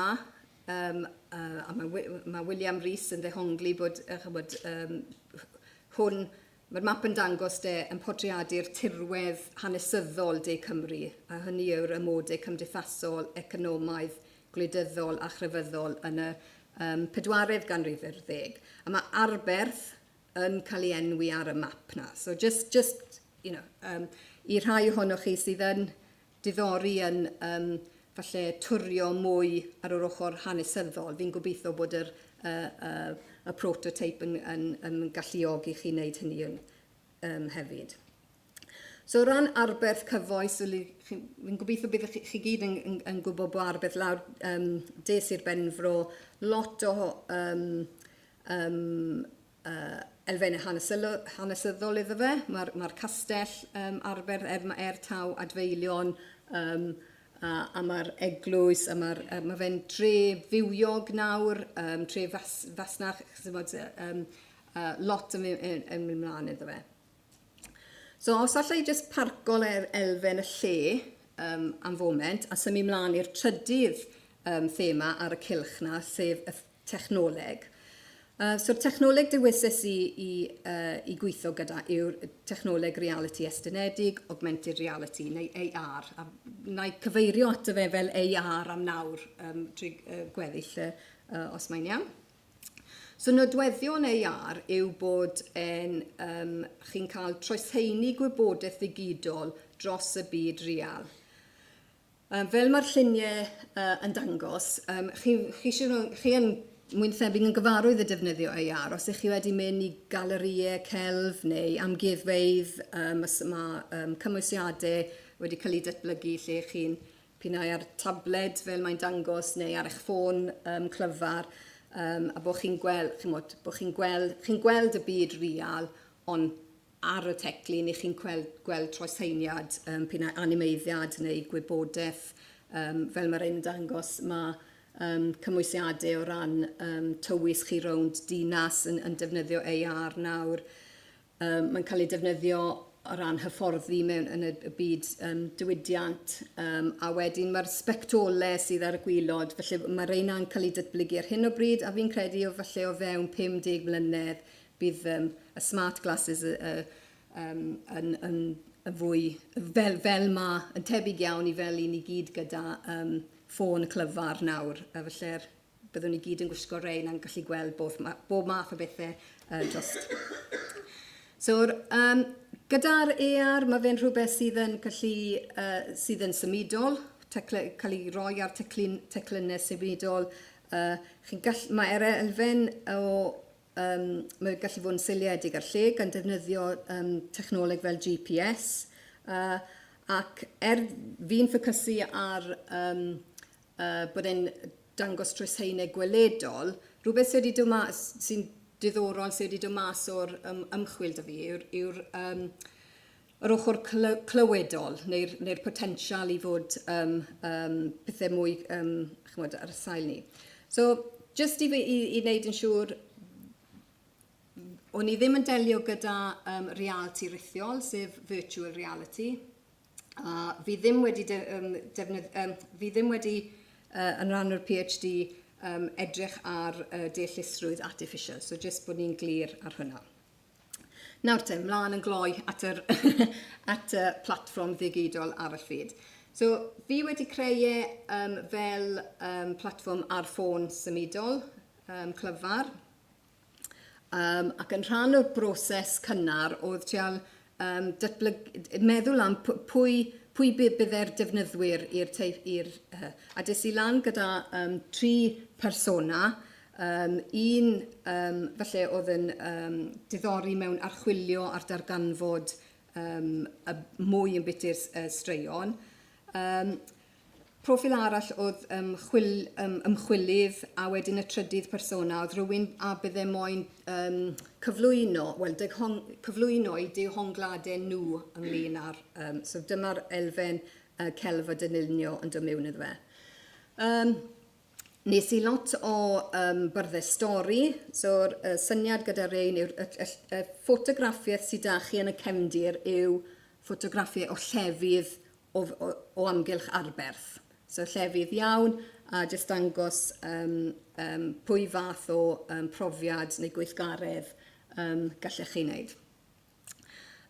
um, uh, a mae, mae William Rees yn ddehongli bod, uh, chybod, um, hwn Mae'r map yn dangos de yn portreadu'r tirwedd hanesyddol De Cymru, a hynny yw'r amodau cymdeithasol, economaidd, gwleidyddol a chrefyddol yn y um, pedwaredd ganrif ar ddeg. A mae Arberth yn cael ei enwi ar y map na. So just, just you know, um, i rhai ohonoch chi sydd yn diddori yn um, falle twrio mwy ar yr ochr hanesyddol. Fi'n gobeithio bod yr, uh, uh, y prototeip yn, yn, yn galluogi chi wneud hynny yn, um, hefyd. So o ran Arberth cyfoes, fi'n gobeithio bydd chi, chi gyd yn, yn, yn gwybod bod Arberth lawr um, de Sir Benfro, lot o um, um, uh, elfennau hanesyddol iddo fe. Mae'r mae castell um, Arberth er, er taw adfeilion um, a, a mae'r eglwys, a mae'r, uh, mae fe'n dre fywiog nawr, um, tre fas, fasnach, chymod, um, uh, lot yn, yn, yn mynd mlaen iddo fe. So os allai jyst parco er elfen y lle um, am foment a symud mlaen i'r trydydd um, thema ar y cylch na, sef y technoleg. Uh, so'r technoleg dewises i, i, uh, i gweithio gyda yw'r technoleg reality estynedig, augmented reality, neu AR. A na i cyfeirio ato fe fel AR am nawr, um, trwy uh, gweddill, uh, os mae'n iawn. So nodweddion AR yw bod en, um, chi'n cael troesheini gwybodaeth ddigidol dros y byd real. Um, fel mae'r lluniau uh, yn dangos, um, chi, chi, chi, chi yn mwy na thebyg yn gyfarwydd y defnyddio AR. Os ych chi wedi mynd i galerïau celf neu amgueddfeydd, um, mae um, cymwysiadau wedi cael eu datblygu lle chi'n p'un ai ar tabled fel mae'n dangos neu ar eich ffôn um, clyfar, um, a bod chi'n gweld, chimod, bod chi'n gweld, chi'n gweld y byd real, ond ar y teclyn i chi'n gweld, gweld troesheiniad, um, p'un ai animeiddiad neu gwybodaeth, um, fel mae'r un dangos, mae um, cymwysiadau o ran um, tywys chi rownd dinas yn, yn defnyddio AR nawr. Um, mae'n cael ei defnyddio o ran hyfforddi mewn yn y, y byd um, diwydiant, um, a wedyn mae'r sbectolau sydd ar y gwylod, felly mae reina'n cael ei datblygu ar hyn o bryd, a fi'n credu o falle o fewn 50 mlynedd bydd um, y smart glasses uh, um, yn, yn, yn fwy, fel, fel ma, yn tebyg iawn i fel i ni gyd gyda um, ffôn clyfar nawr. A felly'r byddwn ni gyd yn gwisgo rein a'n gallu gweld bob, bob math o bethau uh, drost. So, um, gyda'r AR, mae fe'n rhywbeth sydd yn gallu, uh, sydd yn symudol, tecle, cael ei roi ar teclyn, teclynnau symudol. Uh, chi'n gall, mae'r elfen o Um, mae'n gallu fod yn seiliedig ar lle gan defnyddio um, technoleg fel GPS. Uh, Ac er fi'n ffocysu ar um, bod e'n dangos trwyshaenau gweledol, rhywbeth sydd wedi dod mas, sy'n diddorol sydd wedi dod mas o'r um, ymchwil 'da fi yw'r yw um, yr ochr clywedol neu'r neu potensial i fod um, um, pethau mwy um, chymod, ar y sail ni. So, just i, i, i wneud yn siŵr, o'n i ddim yn delio gyda um, reality rithiol, sef virtual reality. A fi ddim wedi, de, um, defnydd, um, fi ddim wedi uh, yn rhan o'r PhD um, edrych ar uh, deallusrwydd artificial. So just bod ni'n glir ar hwnna. Nawr te, mlaen yn gloi at yr, at y platfform ddigidol ar y ffyd. So, fi wedi creu e um, fel um, platfform ar ffôn symudol, um, clyfar. Um, ac yn rhan o'r broses cynnar oedd trial um, datblyg, meddwl am pwy, pwy bydde'r defnyddwyr i'r teip, i'r... Uh, a des i lan gyda um, tri persona Um, un um, falle oedd yn um, diddori mewn archwilio a'r darganfod um, y mwy yn biti'r uh, straeon. Um, proffil arall oedd um, chwil, um, ymchwilydd a wedyn y trydydd persona oedd rhywun a bydde moyn um, cyflwyno, wel, deghong, cyflwyno i dehongladau nhw ynglyn â'r... Um, so dyma'r elfen uh, celf a dylunio yn dod mewn iddo fe. Um, Nes i lot o um, byrddau stori, so'r uh, syniad gyda rein yw'r y, y, y ffotograffiaeth sydd da chi yn y cefndir yw ffotograffiau o llefydd o, o, o amgylch Arberth. So llefydd iawn a jyst dangos um, um, pwy fath o um, profiad neu gweithgaredd um, gallech chi wneud.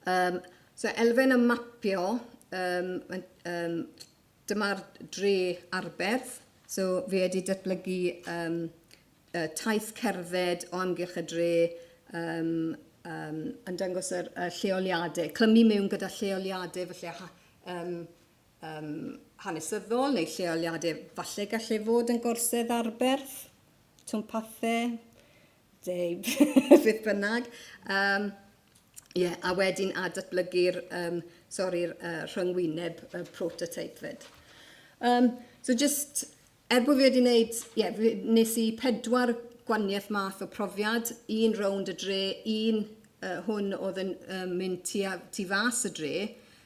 Um, so elfen y mapio, um, um, Dyma'r dre Arberth. So fi wedi datblygu um, uh, taith cerdded o amgylch y dre um, um, yn dangos yr uh, lleoliadau, clymu mewn gyda lleoliadau felly ha, um, um, hanesyddol neu lleoliadau falle gallai fod yn gorsedd Arberth, twmpathau, Dave, beth bynnag. Um, yeah, a wedyn a datblygu'r um, sori'r uh, rhyngwyneb uh, prototype fyd. Um, so just, er bod fi wedi wneud, yeah, nes i pedwar gwaniaeth math o profiad, un rownd y dre, un uh, hwn oedd yn um, mynd tu, a, tu fas y dre,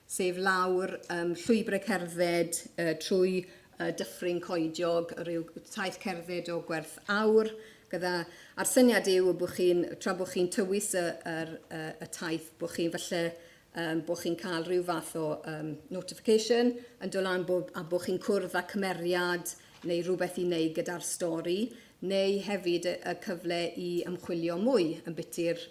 sef lawr um, llwybrau cerdded uh, trwy uh, dyffryn coediog, rhyw taith cerdded o gwerth awr, gyda, a'r syniad yw bod chi'n, tra bod chi'n tywys y, yr, y, y taith, bod chi'n falle um, bod chi'n cael rhyw fath o um, notification yn dod lan bod, a bod chi'n cwrdd â cymeriad neu rhywbeth i wneud gyda'r stori, neu hefyd y, y cyfle i ymchwilio mwy yn biti'r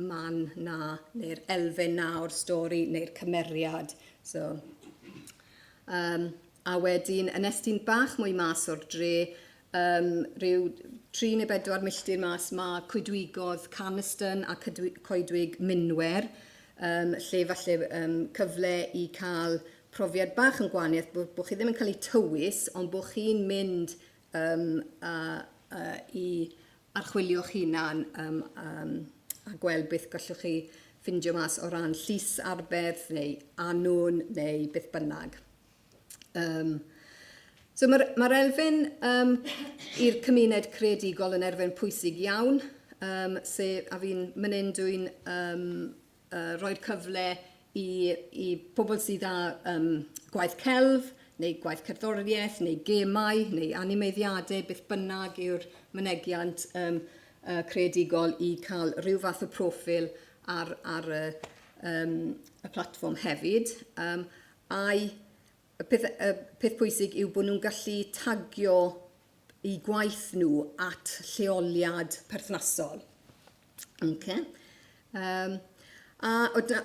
man 'na neu'r elfen 'na o'r stori neu'r cymeriad. So, um, a wedyn yn estyn bach mwy mas o'r dre, um, rhyw 3 neu 4 milltir mas, mae coedwigodd Caniston a coedwig Minwer, um, lle falle um, cyfle i cael profiad bach yn gwahaniaeth, bod, bo chi ddim yn cael ei tywys, ond bod chi'n mynd um, a, a, i archwilio'ch hunan um, um, a gweld beth gallwch chi ffindio mas o ran llys Arberth neu Annwn neu beth bynnag. Um, so mae'r mae elfen um, i'r cymuned creadigol yn elfen pwysig iawn, um, sef, a fi'n mynd hyn dwi'n um, uh, rhoi'r cyfle i, i pobl sydd â um, gwaith celf, neu gwaith cerddoriaeth, neu gemau, neu animeiddiadau, beth bynnag yw'r mynegiant um, uh, creadigol i cael rhyw fath o proffil ar, ar y, um, y platfform hefyd. Um, a'i y peth, y peth pwysig yw bod nhw'n gallu tagio eu gwaith nhw at lleoliad perthnasol. Okay. Um, a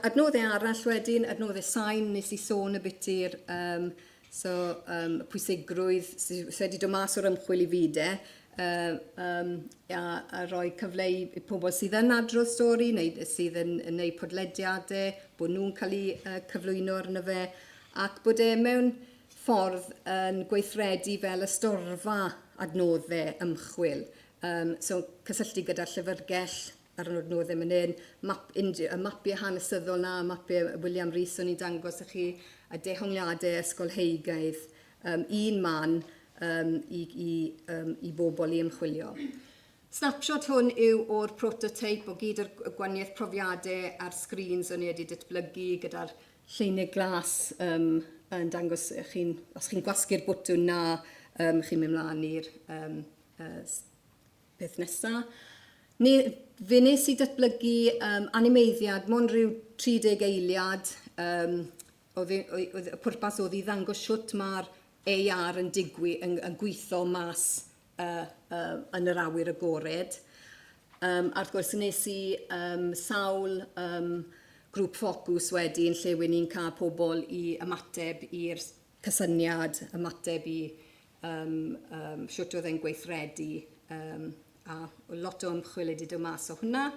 adnoddau arall wedyn, adnoddau sain, nes i sôn y biti'r um, so, um, pwysigrwydd sydd sy wedi dod mas o'r ymchwil i fi de, uh, um, a, a rhoi cyfle i, i pobl sydd yn adrodd stori neu sydd yn, yn neud podlediadau, bod nhw'n cael eu uh, cyflwyno arno fe, ac bod e mewn ffordd yn gweithredu fel ystorfa adnoddau ymchwil. Um, so cysylltu gyda'r llyfrgell. ar yr adnoddau mynd hyn, map, y mapiau hanesyddol na, mapiau William Rees o'n i'n dangos i chi, y dehongliadau ysgolheigaidd, um, un man um, i, i, um, i bobl i ymchwilio. Snapshot hwn yw o'r prototeip o gyd o'r gwaniaeth profiadau a'r screens o'n i wedi datblygu gyda'r lleunig glas um, yn dangos chi'n, os chi'n gwasgu'r bwtwn na, um, chi'n mynd mlaen i'r um, uh, peth nesa. Ne, fe nes i datblygu um, animeiddiad, mond rhyw 30 eiliad, um, oedd, oedd, y pwrpas oedd i ddangos siwt mae'r AR yn, digwy, yn, yn gweithio mas uh, uh, yn yr awyr agored. Um, a wrth gwrs, nes i um, sawl um, grŵp ffocws wedyn lle wen ni'n cael pobl i ymateb i'r cysyniad, ymateb i um, um, shwt oedd e'n gweithredu um, a lot o ymchwil wedi dod mas o hwnna.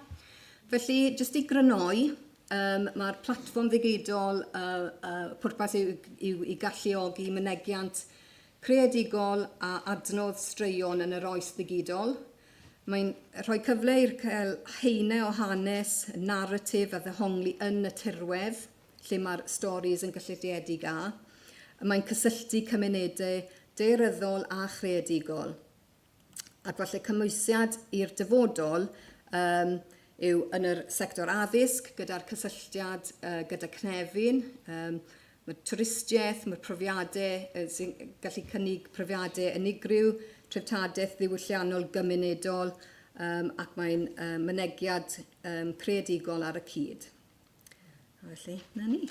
Felly, jyst i grynoi, um, mae'r platfform ddigidol, uh, uh, pwrpas yw, yw i galluogi mynegiant creadigol a adnodd straeon yn yr oes ddigidol. Mae'n rhoi cyfle i'r cael haenau o hanes, naratif a ddehongli yn y tirwedd, lle mae'r storis yn gysylltiedig â. Mae'n cysylltu cymunedau daearyddol a chreadigol. Ac falle cymhwysiad i'r dyfodol um, yw yn yr sector addysg gyda'r cysylltiad uh, gyda cnefin, um, mae twristiaeth, mae profiadau uh, sy'n gallu cynnig profiadau unigryw, treftadaeth ddiwylliannol gymunedol, um, ac mae'n uh, mynegiad um, creadigol ar y cyd. A felly, na ni.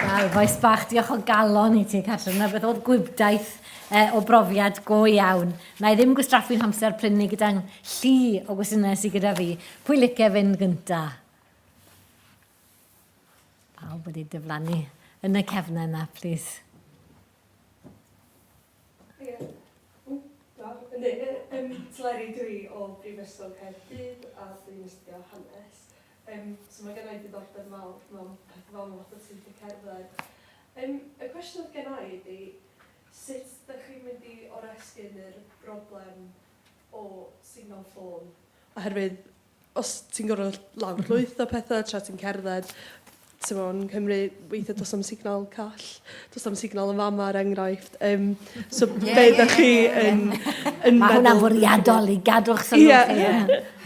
Wel, foes bach, diolch o galon i ti, Catrin. Na beth oedd gwibdaith eh, o brofiad go iawn. Na i ddim gwastraffu'n hamser prynu gyda'n llu o gwestiynau sydd gyda fi. Pwy licio fynd gynta? Pawb wedi diflannu yn y cefnau yna, plîs. Ie. Ww, da. Yndi, yym, Teleri dw i o Brifysgol Caerdydd a dwi'n astudio hanes. Yym, so mae genna i ddiddordeb mawr mewn pethau fel 'na fatha teithio cerdded. Yym, y cwestiwn oedd genna i ydi, sut dach chi'n mynd i oresgyn yr broblem o signal ffôn? Oherwydd os ti'n gorfod lawrlwytho pethau tra ti'n cerdded, ti'n yn Nghymru, weithiau does 'na'm signal call, does 'na'm signal yn fama er enghraifft. Um, so yeah, be ydych chi yn, yn Mae hwnna'n fwriadol i gadw'ch sylw yeah. chi.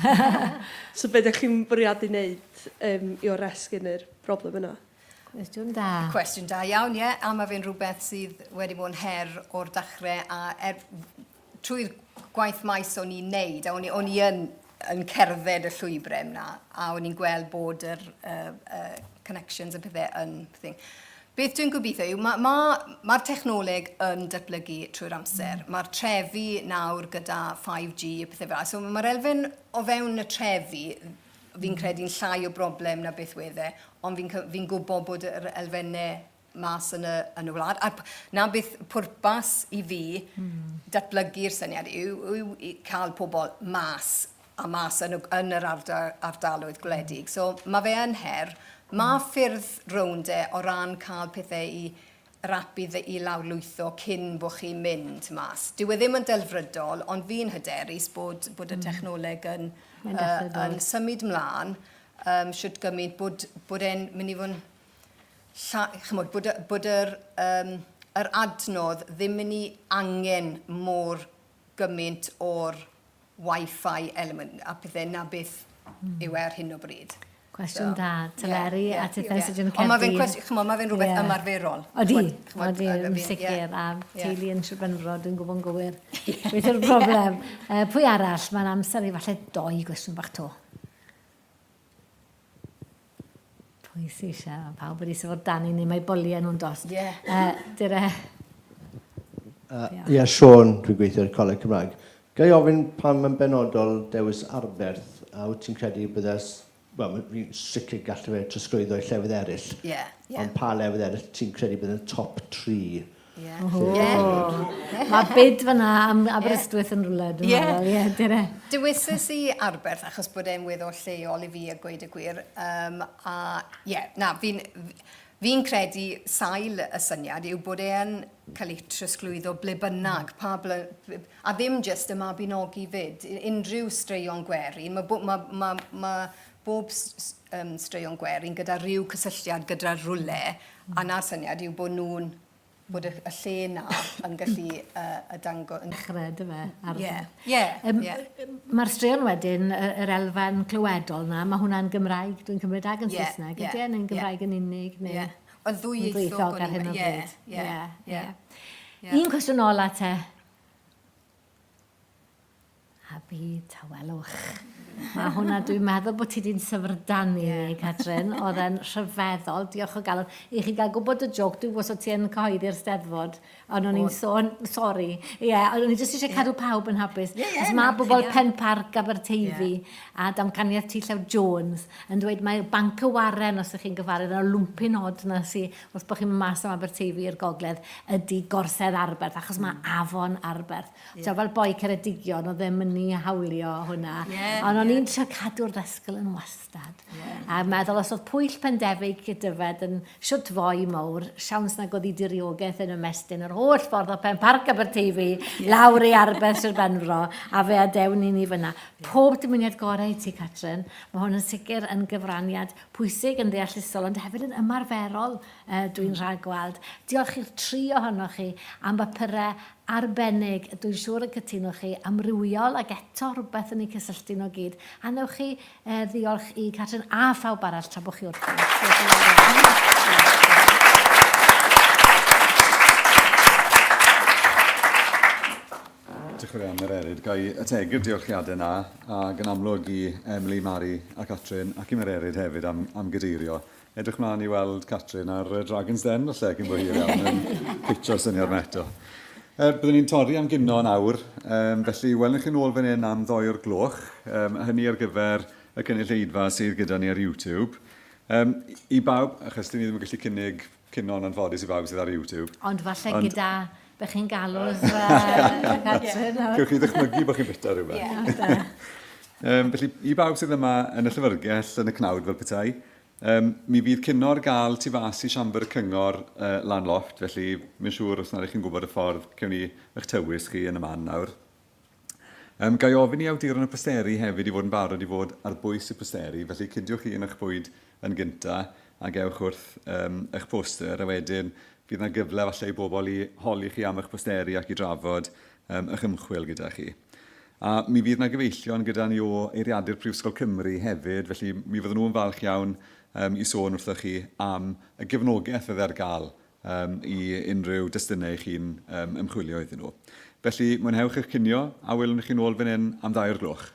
Yeah. so be ydych chi'n bwriadu wneud um, i oresgyn yr broblem yna? Cwestiwn da. Cwestiwn da iawn, ie. Yeah. A mae fe'n rhywbeth sydd wedi bod yn her o'r dechrau a er, trwy'r gwaith maes o'n i'n neud, a o'n i, o'n i yn, yn cerdded y llwybrau yna, a o'n i'n gweld bod yr uh, uh, connections a pethau yn thing. Beth dwi'n gobeithio yw, mae'r ma, ma, ma technoleg yn datblygu trwy'r amser. Mm. Mae'r trefi nawr gyda 5G a pethau fel So mae'r elfen o fewn y trefi, fi'n mm. credu'n llai o broblem na beth wedd e, ond fi'n fi gwybod bod yr elfennau mas yn y, yn y wlad. A na beth pwrpas i fi mm. datblygu'r syniad yw, yw, yw cael pobl mas a mas yn, y, yn yr ardal, ardaloedd gwledig. So mae fe yn her. Mae mm. ffyrdd rownd e o ran cael pethau i yr ap i, i lawrlwytho cyn bod chi'n mynd mas. Dyw e ddim yn delfrydol, ond fi'n hyderus bod, bod y mm. technoleg yn, uh, yn symud mlaen um, shwt gymaint bod, bod e'n mynd i fod yn lla- ch'mod, bod y, bod yr, um, yr adnodd ddim yn i angen mor gymaint o'r Wi-Fi element a pethau na beth mm. yw e ar hyn o bryd. Cwestiwn so, da, Teleri yeah, yeah, a tithau yeah. sydd yn Caerdydd. Ond mae fe'n cwestiwn, ch'mod, mae fe'n rhywbeth yeah. ymarferol. Odi, odi, yn sicr, yeah. a teulu yn Sir Benfro, dwi'n gwybod yn gywir. Beth yw'r broblem? Uh, pwy arall? Mae'n amser i falle doi gwestiwn bach to. Pwy sy eisiau? Mae pawb wedi syfrdanu ni, mae boliau nhw'n dost. Ie. Yeah. Uh, dire. Ie, uh, yeah, Sean, dwi'n gweithio ar Coleg Cymraeg. Ga i ofyn pam yn benodol dewis Arberth, a wyt ti'n credu byddes, wel, fi'n sicr gallu fe trosglwyddo i llefydd eraill, Ie, yeah, ie. Yeah. Ond pa lefydd eraill ti'n credu bydd yn top 3 Ie. Ie. Mae bid fyna am Aberystwyth yn rhywle, dwi'n meddwl. Ie, dire. Dewises i Arberth achos bod e'n weddol lleol i fi a gweud y gwir. Um, a ie, yeah, na, fi'n... Fi'n credu sail y syniad yw bod e yn cael ei trosglwyddo ble bynnag, pa ble, a ddim jyst y Mabinogi 'fyd, unrhyw straeon gwerin, mae bo, ma, ma, ma bob um, straeon gwerin gyda rhyw cysylltiad gyda rhywle, a 'na'r syniad yw bod nhw'n bod y, y lle 'na yn gallu uh, y dango... Yn... Dechrau, dy fe? Ar... Ie, ie, ie. Mae'r straeon wedyn, yr elfen clywedol na, mae hwnna'n Gymraeg, dwi'n cymryd, ag yn yeah, Saesneg. Yeah, Ydy e'n yn Gymraeg yeah. yn unig? Neu... Yeah. Wel, ddwyieithog ar hyn o bryd. Ie, ie, ie. Un cwestiwn ola te. A bu tawelwch. Mae hwnna, dwi'n meddwl bod ti di'n syfrdanu ni, Catrin. Oedd e'n rhyfeddol, diolch o galon. I chi gael gwybod y joc, dwi'n gwybod os ti yn cyhoeddi'r steddfod, ond o'n i'n sôn, sori, ie, yeah, ond o'n i jyst eisiau cadw pawb yn hapus. Yeah, yeah, Os mae bobl Pen Parc Aberteifi yeah. a damcaniaeth T. Llew Jones yn dweud mae Banc y Waren, os ydych chi'n gyfarwydd, yn y lwmpyn od na sy wrth bod chi'n mynd mas am Aberteifi i'r gogledd, ydy Gorsedd Arberth, achos mae afon Arberth. Yeah. So, fel boi Ceredigion, oedd e'n mynd i hawlio hwnna. Yeah, Ond o'n yeah. i'n trio cadw'r ddysgl yn wastad. Yeah. A meddwl, os oedd pwyll pendefig Dyfed yn siwt foi mawr, siawns nag oedd i diriogaeth yn ymestyn yr holl ffordd o Pen Parc Aberteifi, yeah. lawr i Arberth Sir Benfro, a fe adewn ni ni fyna. Yeah. Pob dymuniad gorau i ti, Catrin. Mae hwn yn sicr yn gyfraniad pwysig yn ddeallusol, ond hefyd yn ymarferol, uh, dwi'n mm. rhagweld. Diolch i'r tri ohonoch chi am bapurau arbennig, dwi'n siŵr y cytunwch chi, amrywiol ac eto rhywbeth yn eu cysylltu nhw gyd. A newch chi eh, ddiolch i Catrin a phawb arall tra bod chi wrthi. Diolch yn fawr iawn. Diolch yn fawr iawn, Mererid. Ga i ategu'r diolchiadau yna, ac yn amlwg i Emily, Mari a Catrin, ac i Mererid hefyd am, am gadeirio. Edrych mlaen i weld Catrin ar Dragon's Den falle cyn bo hir iawn yn pitcho'r syniad 'ma eto. Byddwn ni'n torri am gino yn awr, um, felly welwn chi nôl fan hyn am ddoe o'r gloch, um, hynny ar gyfer y cynulleidfa sydd gyda ni ar YouTube. Um, I bawb, achos dyn ni ddim yn gallu cynnig cino'n anffodus i bawb sydd ar YouTube. Ond falle Ond, gyda be chi'n galw Catrin. Cewch chi ddychmygu bod chi'n bita rhywbeth. Yeah. um, felly, i bawb sydd yma yn y llyfrgell yn y cnawd fel petai, Um, mi fydd cino ar gael tu fas i siambr y cyngor uh, lan lofft, felly mi'n siŵr os nad ych chi'n gwybod y ffordd, cewn ni eich tywys chi yn y man nawr. Um, ga i ofyn i awduron y posteri hefyd i fod yn barod i fod ar bwys y posteri, felly cydiwch chi yn eich bwyd yn gynta ac ewch wrth um, eich poster, a wedyn fydd yna gyfle falle i bobl i holi chi am eich posteri ac i drafod um, eich ymchwil gyda chi. A mi fydd 'na gyfeillion gyda ni o Eiriadur Prifysgol Cymru hefyd, felly mi fydden nhw'n falch iawn um, i sôn wrthoch chi am y gefnogaeth fydde ar gael um, i unrhyw destunau chi'n um, ymchwilio iddyn nhw. Felly, mwynhewch eich cinio a welwn chi nôl fan hyn am ddau o'r gloch.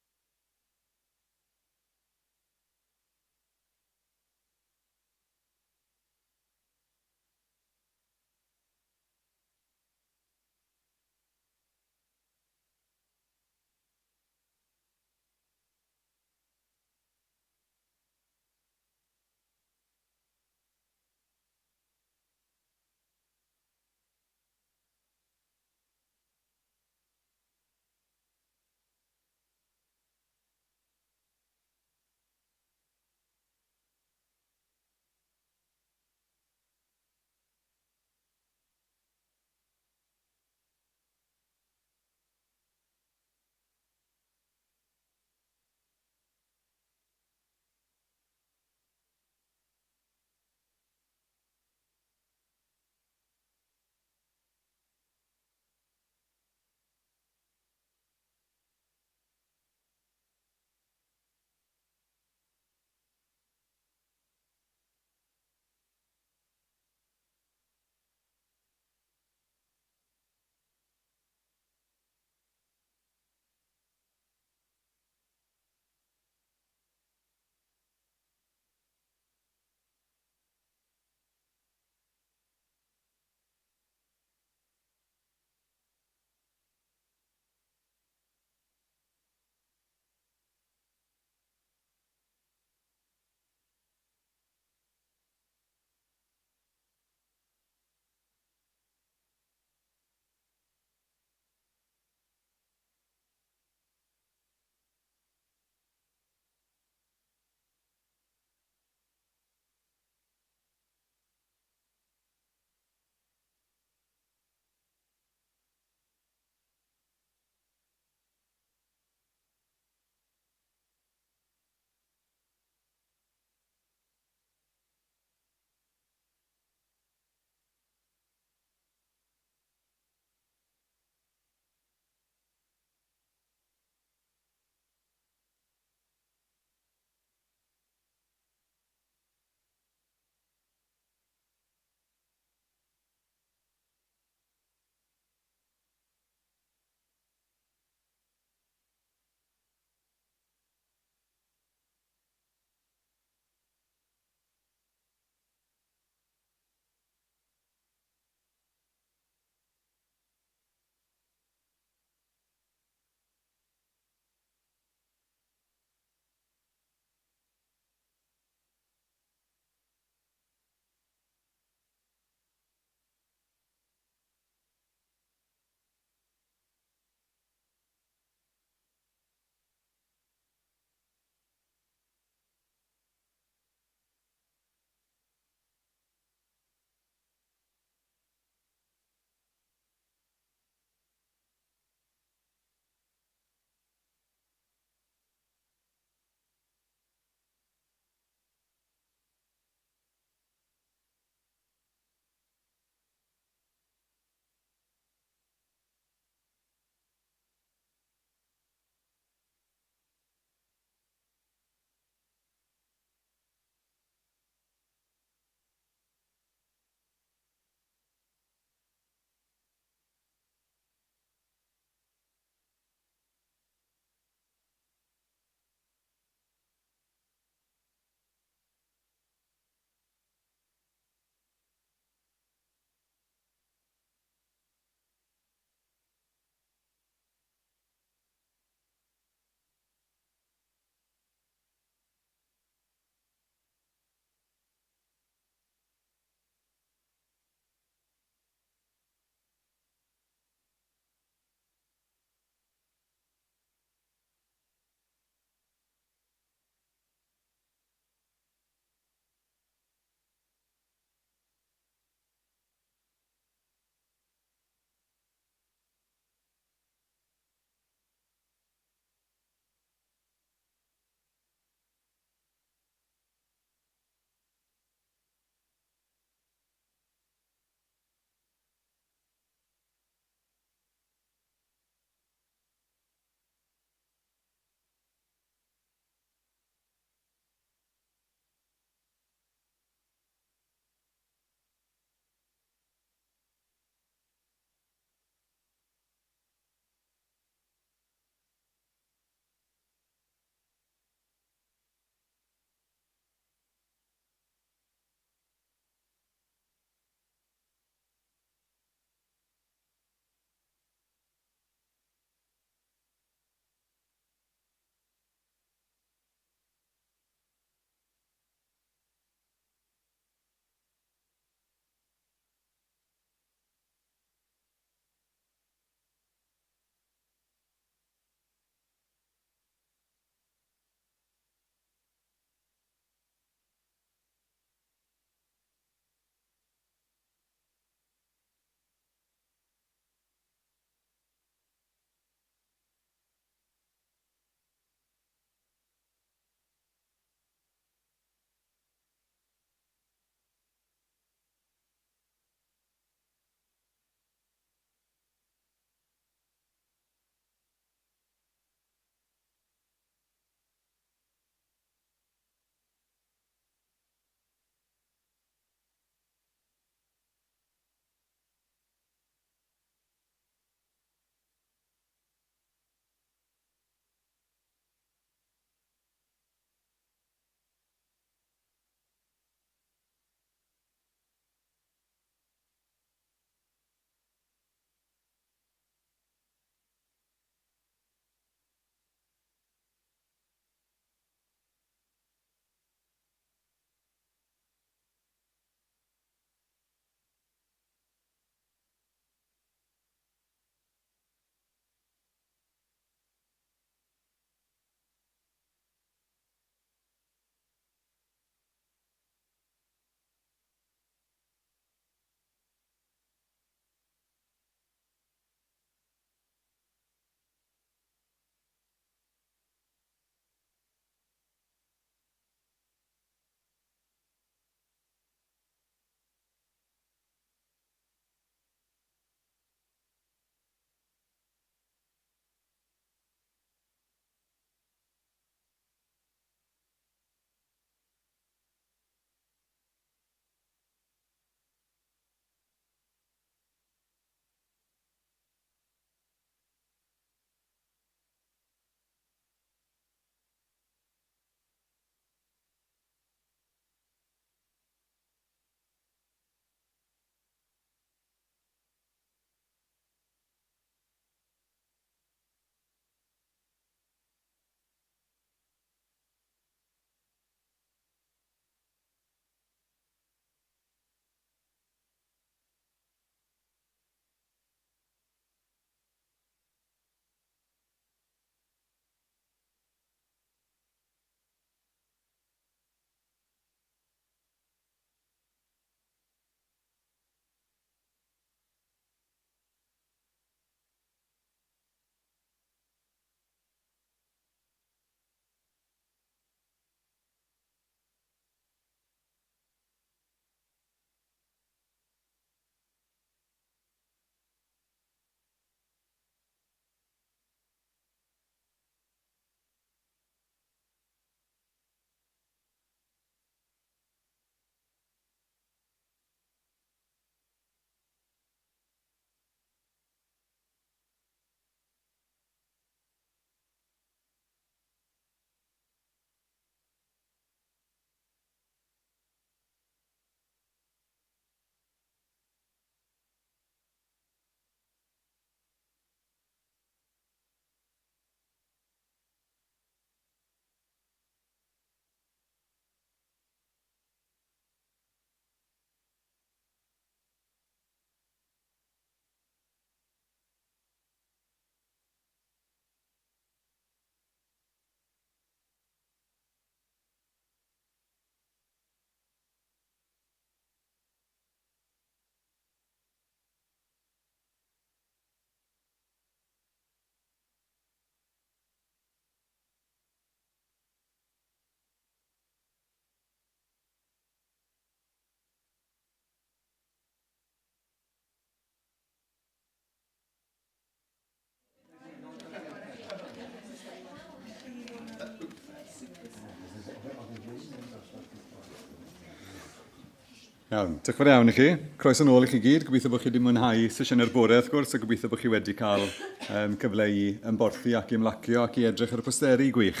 Iawn, diolch yn fawr iawn i chi. Croeso nôl i chi gyd. Gobeithio bod chi wedi mwynhau sesiynau'r bore, wrth gwrs, a gobeithio bod chi wedi cael um, cyfle i ymborthi ac i ymlacio ac i edrych ar y posteri gwych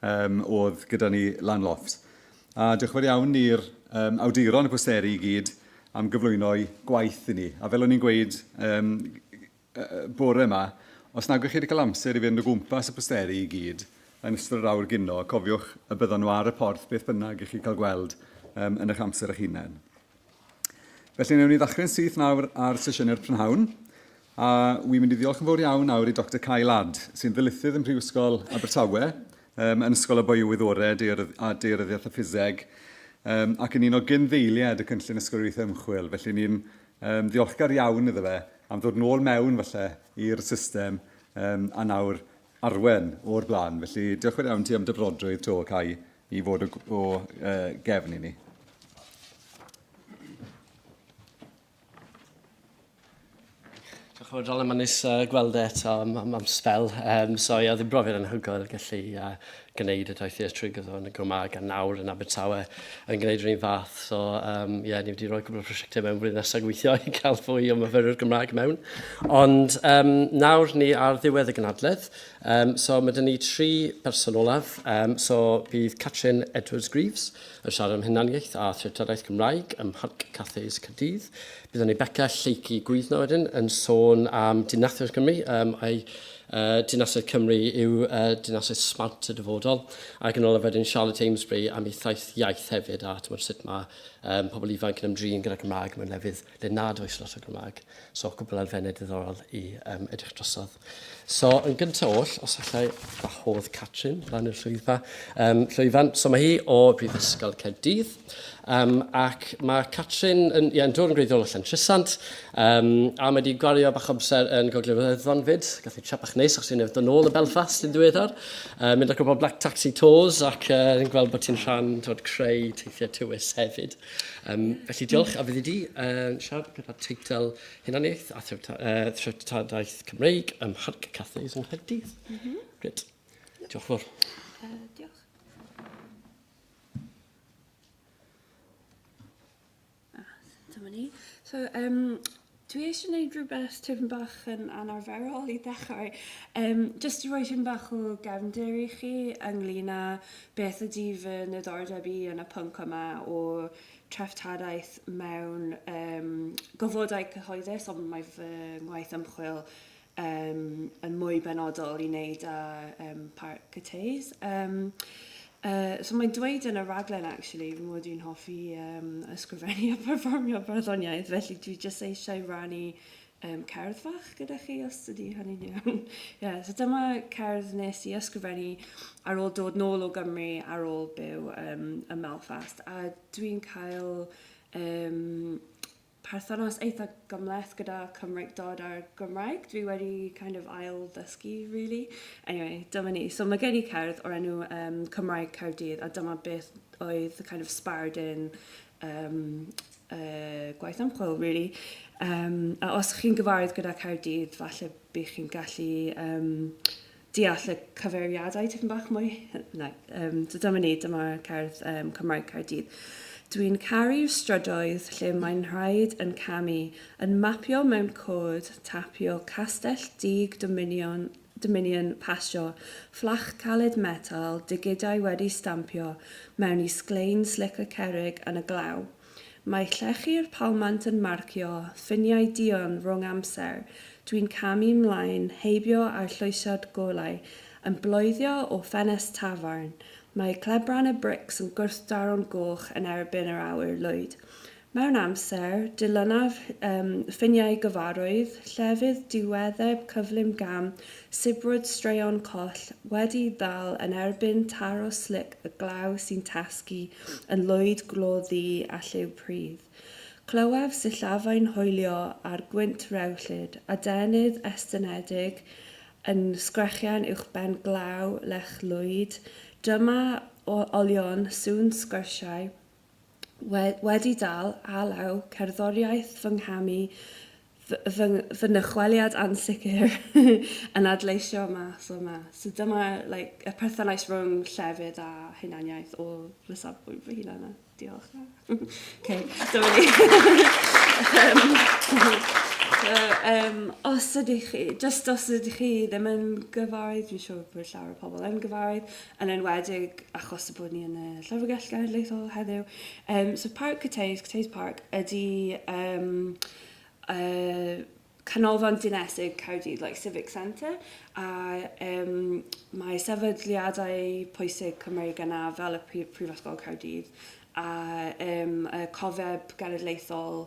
um, oedd gyda ni lan lofft. A diolch yn fawr iawn i'r um, awduron y posteri i gyd am gyflwyno'u gwaith i ni. A fel o'n i'n gweud um, bore yma, os nag ych chi wedi cael amser i fynd o gwmpas y posteri i gyd yn ystod yr awr gino, cofiwch y byddan nhw ar y porth beth bynnag i chi cael gweld um, yn eich amser eich hunain. Felly, wnawn ni ddechrau'n syth nawr ar sesiynau'r prynhawn, a wi'n mynd i ddiolch yn fawr iawn nawr i Dr Kai Ladd, sy'n ddarlithydd ym Mhrifysgol Abertawe, um, yn Ysgol y Biowyddorau a Daearyddiaeth a Ffiseg, um, ac yn un o gyn-ddeiliaid y cynllun Ysgoloriaethau Ymchwil. Felly ni'n um, ddiolchgar iawn iddo fe am ddod nôl mewn falle i'r system um, a nawr arwen o'r blaen. Felly diolch yn fawr iawn ti am dy brodrwydd to, Kai, i fod o, o uh, gefn i ni. Diolch yn fawr, Dylan. Mae'n neis uh, gweld e eto am, am, am spel. Um, so, ie, oedd hi'n brofiad anhygoel gallu uh, gwneud y daith trwy gydol yn y Gymraeg a nawr yn Abertawe yn gwneud yr un fath. So, um, ie, ni wedi rhoi cwbl o prosiectau mewn flwyddyn nesaf gweithio i gael fwy o myfyrwyr Gymraeg mewn. Ond um, nawr ni ar ddiwedd y gynhadledd. Um, so, mae dyn ni tri person olaf. Um, so, bydd Catrin Edwards-Greaves yn siarad am hunaniaeth a threftadaeth Gymraeg ym Mharc Cathays Caerdydd. Byddwn ni Beca Lleucu Gwyddno wedyn yn sôn am dinasoedd Cymru, um, a'i uh, dinasoedd Cymru yw uh, dinasoedd smart y dyfodol, ac yn olaf wedyn Charlotte Amesbury am ei thaith iaith hefyd, a tymod sut mae um, pobl ifanc yn ymdrin gyda Cymraeg mewn lefydd le nad oes lot o Gymraeg. So, cwbl elfennau diddorol i um, edrych drosodd. So, yn gyntaf oll, os allai wahodd Catrin lan i'r llwyfa, um, llwyfan. So, mae hi o Brifysgol Caerdydd, um, ac mae Catrin yn, yeah, yn dod yn gwreiddiol o Llantrisant, um, a mae wedi gwario bach o amser yn Gogledd Iwerddon fyd. Gath ni chat bach neis, achos ni'n dod nôl o Belfast yn ddiweddar. Uh, mynd ar gwbl Black Taxi Tours, ac uh, yn gweld bod ti'n rhan twod, creu teithiau tywys hefyd. Um, felly diolch, a fyddi di uh, siarad gyda teitl Hunaniaeth a Threftadaeth Cymreig ym Mharc Cathays yng Nghaerdydd. Mm -hmm. Gret. Diolch fawr. Diolch. Ah, dyma ni. So, um, dwi eisiau gwneud rhywbeth tipyn bach yn anarferol i ddechrau. Um, just i roi tipyn bach o gefndir i chi ynglyn â beth ydy fy niddordeb i yn y pwnc yma o treftadaeth mewn um, gofodau cyhoeddus, ond mae fy ngwaith ymchwil um, yn mwy benodol i wneud â um, Parc Cathays. Um, uh, so mae'n dweud yn y raglen, actually, fy mod i'n hoffi um, ysgrifennu a perfformio barddoniaeth, felly dwi jyst eisiau rannu um, cerdd fach gyda chi, os ydy hynny'n iawn. yeah, so dyma cerdd nes i ysgrifennu ar ôl dod nôl o Gymru ar ôl byw um, ym Melfast, a dwi'n cael um, perthynas eitha gymhleth gyda Cymreictod a'r Gymraeg. Dwi wedi kind of ail ddysgu, really. Anyway, dyma ni. So mae gen i cerdd o'r enw um, Cymraeg Caerdydd, a dyma beth oedd the kind of sbardun um, uh, gwaith ymchwil, really. Um, a os chi'n gyfarwydd gyda Caerdydd, falle bych chi'n gallu um, deall y cyfeiriadau tipyn bach mwy. Na, um, so dyma ni, dyma'r cerdd um, Cymraeg Caerdydd. Dwi'n caru'r strydoedd lle mae'n rhaid yn camu, yn mapio mewn cod, tapio castell dug Dominion, Dominion, pasio, fflach caled metal, digidau wedi stampio mewn i sglein slic y cerrig yn y glaw. Mae llechi'r palmant yn marcio ffiniau duon rhwng amser, dwi'n camu 'mlaen heibio arllwysiad golau yn bloeddio o ffenest tafarn, mae clebran y brics yn gwrthdaro'n goch yn erbyn yr awyr lwyd. Mewn amser, dilynaf um, ffiniau gyfarwydd, llefydd diweddeb cyflym gam, sibrwd straeon coll, wedi ddal yn erbyn taro slic y glaw sy'n tasgu yn lwyd glo ddu a lliw pridd. Clywaf sillafau'n hwylio ar gwynt rewllyd, adenydd estynedig yn sgrechian uwchben glaw lech lwyd, dyma olion sŵn sgyrsiau, wedi dal alaw cerddoriaeth fy nghamu fy, fy, fy nychweliad ansicr yn adleisio mas o yma. So dyma like, y perthynas rhwng llefydd a hunaniaeth o fy safbwynt fy hunan. Diolch. Okay, dyma ni. so, os ydych chi, just os ydych chi ddim yn gyfarwydd, dwi'n siŵr bod llawer o pobl yn gyfarwydd, yn enwedig achos y bod ni yn y Llyfrgell Genedlaethol heddiw. So Parc Cathays, Cathays Park, ydy canolfan dinesig Caerdydd, like Civic Centre, a mae sefydliadau pwysig Cymreig yna fel y Prifysgol Caerdydd a y Cofeb Genedlaethol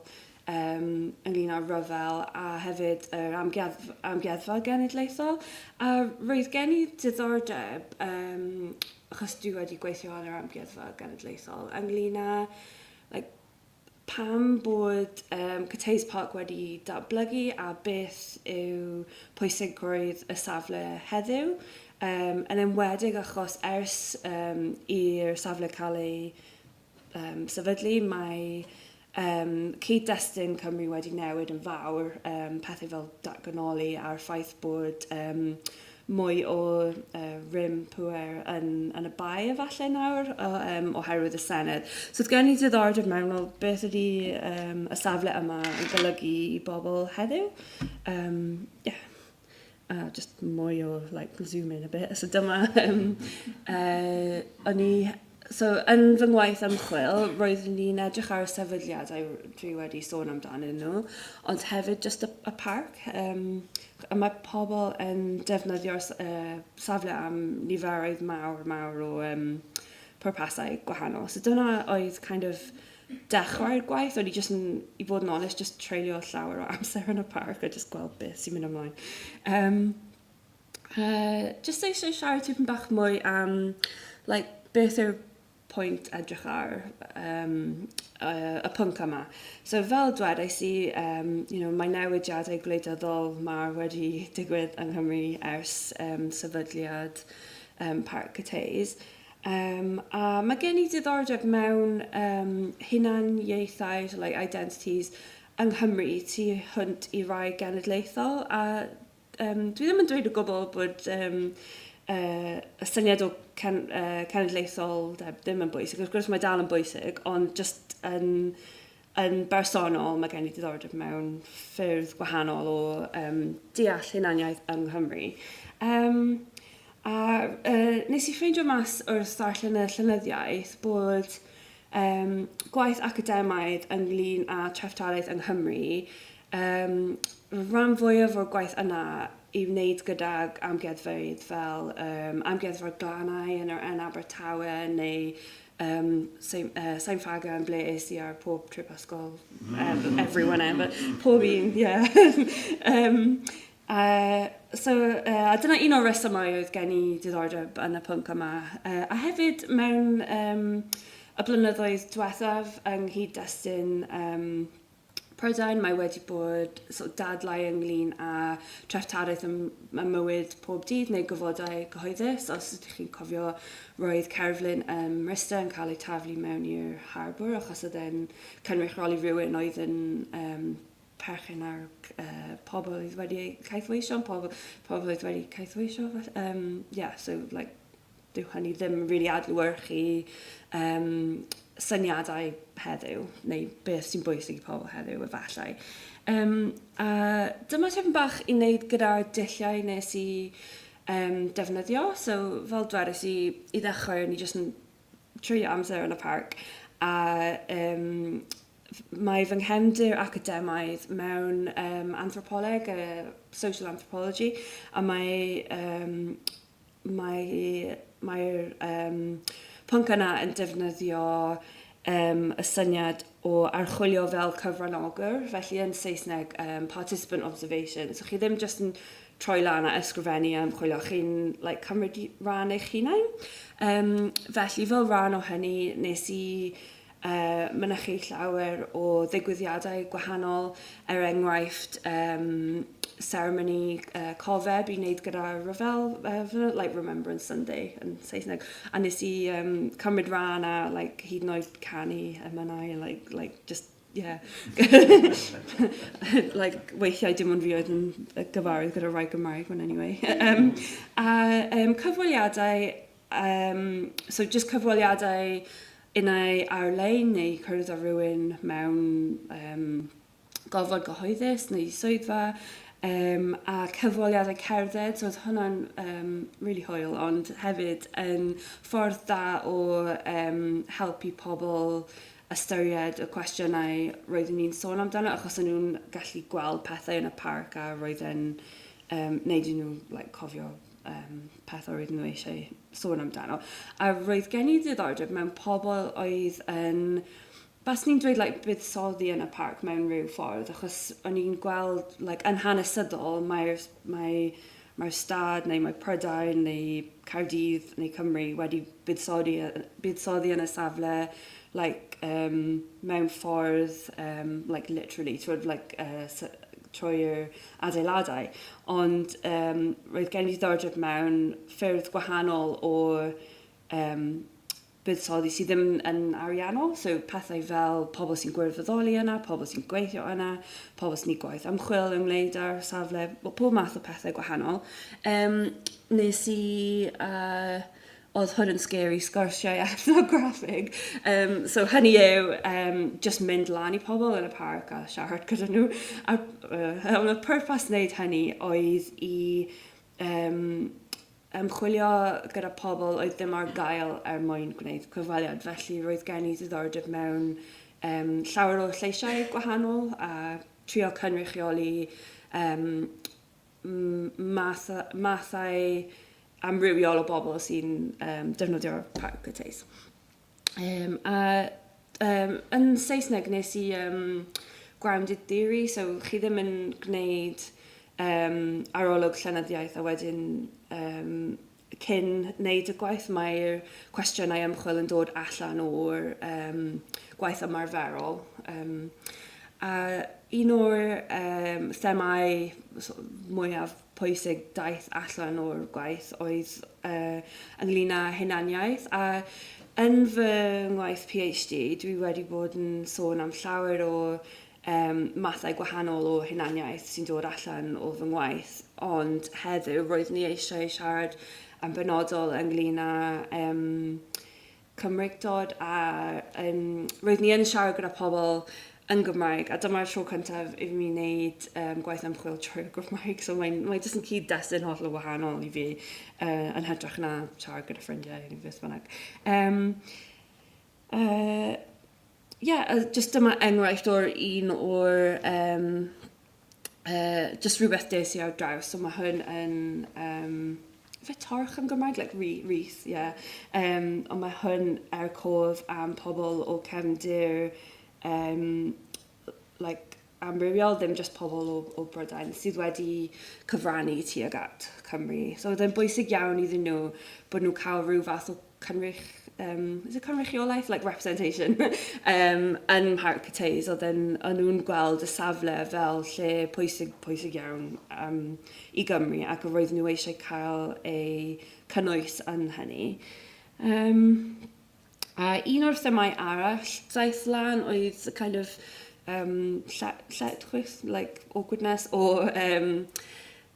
ynglyn â rhyfel a hefyd yr Amgueddf Amgueddfa Genedlaethol. A roedd gen i diddordeb, achos dwi wedi gweithio yn yr Amgueddfa Genedlaethol, ynglyn â like, pam bod Cathays Park wedi datblygu a beth yw pwysigrwydd y safle heddiw, yn enwedig achos ers i'r safle cael ei sefydlu mae cyd-destun Cymru wedi newid yn fawr, pethau fel datganoli a'r ffaith bod mwy o rym pŵer yn, yn y bae efallai nawr o, oherwydd y Senedd. So oedd gen i diddordeb mewn, well, beth ydy y safle yma yn golygu i bobl heddiw? Yeah. Just mwy o like, zoom in a bit. So dyma, o'n i So, yn fy ngwaith ymchwil, roeddwn i'n edrych ar y sefydliadau dwi wedi sôn amdanyn nhw, ond hefyd just y parc. A mae pobl yn defnyddio'r safle am niferoedd mawr, mawr o pwrpasau gwahanol. So dyna oedd kind of dechrau'r gwaith. O'n i just yn, i fod yn onest, just treulio llawer o amser yn y parc a just gweld beth sy'n mynd ymlaen. Just eisiau siarad tipyn bach mwy am like, beth yw'r pwynt edrych ar y pwnc yma. So fel dwedais i, mae newidiadau gwleidyddol mawr wedi digwydd yng Nghymru ers sefydliad Parc Cathays. A mae gen i diddordeb mewn hunaniaethau, so like identities, yng Nghymru tu hwnt i rai genedlaethol a dwi ddim yn dweud o gwbl bod y syniad o cen, cenedlaetholdeb ddim yn bwysig. Wrth gwrs mae dal yn bwysig, ond just yn, yn bersonol mae gen i diddordeb mewn ffyrdd gwahanol o deall hunaniaeth yng Nghymru. A nes i ffeindio mas wrth ddarllen y llenyddiaeth bod gwaith academaidd ynglyn â treftadaeth yng Nghymru rhan fwyaf o'r gwaith yna i wneud gydag amgueddfeydd fel Amgueddfa'r Glannau yn, yn Abertawe neu Sain Ffagan ble es i ar pob trip ysgol, everyone ever, pob un, yeah. So, a dyna un o'r resymau oedd gen i diddordeb yn y pwnc yma. A hefyd mewn y blynyddoedd diwethaf yng nghyd-destun Prydain, mae wedi bod sort of dadlau ynglyn â treftadaeth ym, ym mywyd pob dydd neu gofodau cyhoeddus. Os ydych chi'n cofio, roedd cerflun ym Mryste yn cael ei taflu mewn i'r harbwr achos oedd e'n cynrychioli rhywun oedd yn perchen ar pobl oedd wedi eu caethweisio, pobl, pobl oedd wedi caethweisio. Yeah, so like, dyw hynny ddim really adlewyrchu syniadau heddiw, neu beth sy'n bwysig i pobl heddiw efallai. A dyma tipyn bach i wneud gyda'r dulliau nes i defnyddio. So, fel dwedais i, i ddechrau, o'n i jyst yn treulio amser yn y parc, a mae fy nghefndir academaidd mewn anthropoleg, social anthropology, a mae mae mae'r um, pwnc yna yn defnyddio um, y syniad o archwilio fel cyfranogwr, felly yn Saesneg um, participant observation. So chi ddim jyst yn troi lan a ysgrifennu a ymchwilio, chi'n like, cymryd rhan eich hunain. Felly fel rhan o hynny, nes i mynychu llawer o ddigwyddiadau gwahanol, er enghraifft seremoni cofeb i wneud gyda rhyfel, like Remembrance Sunday yn Saesneg. A nes i cymryd rhan a like, hyd yn oed canu emynau, like, just. yeah. like, weithiau dim ond fi oedd yn gyfarwydd gyda rai Gymraeg, ond anyway. um, a um, cyfweliadau, um, so just cyfweliadau unai ar-lein neu cwrdd â rhywun mewn um, gofod gyhoeddus neu swyddfa, um, a cyfweliadau cerdded, so oedd hwnna'n um, really hwyl, ond hefyd yn ffordd da o um, helpu pobl ystyried y cwestiynau roeddwn ni'n sôn amdano, achos o'n nhw'n gallu gweld pethau yn y parc a roedd e'n um, neud i nhw like, cofio um, pethau roedden nhw eisiau sôn amdano. A roedd gen i ddiddordeb mewn pobl oedd yn Baswn i'n dweud like, buddsoddi yn y parc mewn rhyw ffordd, achos o'n i'n gweld, like, yn hanesyddol, mae'r mae, mae'r stad neu mae Prydain neu Caerdydd neu Cymru wedi buddsoddi, buddsoddi yn y safle like, um, mewn ffordd, um, like, literally, trwy, like, uh, trwy'r adeiladau. Ond um, roedd gen i ddiddordeb mewn ffyrdd gwahanol o um, buddsoddi sydd ddim yn ariannol, so pethau fel pobl sy'n gwirfoddoli yna, pobl sy'n gweithio yna, pobl sy'n gwneud gwaith ymchwil ymwneud â'r safle, pob math o pethau gwahanol. Um, nes i, uh, oedd hwn yn scary, sgwrsiau ethnograffig. Um, so hynny yw, um, just mynd lan i pobl yn y parc a siarad gyda nhw. A, uh, y pwrpas wneud hynny oedd i um, ymchwilio gyda pobl oedd ddim ar gael er mwyn gwneud cyfweliad, felly roedd gen i ddiddordeb mewn um, llawer o lleisiau gwahanol a trio cynrychioli um, math, mathau amrywiol o bobl sy'n um, defnyddio'r parc Cathays. Um, a um, yn Saesneg nes i um, grounded theory, so chi ddim yn gwneud um, arolwg llenyddiaeth a wedyn um, cyn wneud y gwaith mae'r cwestiynau ymchwil yn dod allan o'r um, gwaith ymarferol. Um, a un o'r um, themau mwyaf pwysig daeth allan o'r gwaith oedd uh, ynglyn â hunaniaeth a yn fy ngwaith PhD dwi wedi bod yn sôn am llawer o um, mathau gwahanol o hunaniaeth sy'n dod allan o fy ngwaith, ond heddiw roeddwn i eisiau siarad yn benodol ynglyn â um, Cymreictod a um, roeddwn i yn siarad gyda pobl yn Gymraeg a dyma'r tro cyntaf i mi wneud um, gwaith ymchwil trwy'r Gymraeg so mae'n mae jyst yn cyd-destun hollol wahanol i fi uh, yn hytrach na siarad gyda ffrindiau neu beth bynnag. Um, uh, yeah, just dyma enghraifft o'r un o'r um, uh, just rhywbeth des i ar draws. So mae hwn yn um, fe torch yn Gymraeg, like wreath, yeah. Um, ond mae hwn er cof am pobl o cefndir um, like, amrywiol, ddim just pobl o, o Brydain sydd wedi cyfrannu tuag at Cymru. So oedd e'n bwysig iawn iddyn nhw bod nhw'n cael rhyw fath o cynrych, um, is it cynrychiolaeth? Like representation um, yn Mharc Cathays. Oedd o'n nhw'n gweld y safle fel lle pwysig, pwysig iawn um, i Gymru ac roedd nhw eisiau cael eu cynnwys yn hynny. Um, a un o'r themau arall daeth lan oedd kind of um, lletchwith, like awkwardness, o um,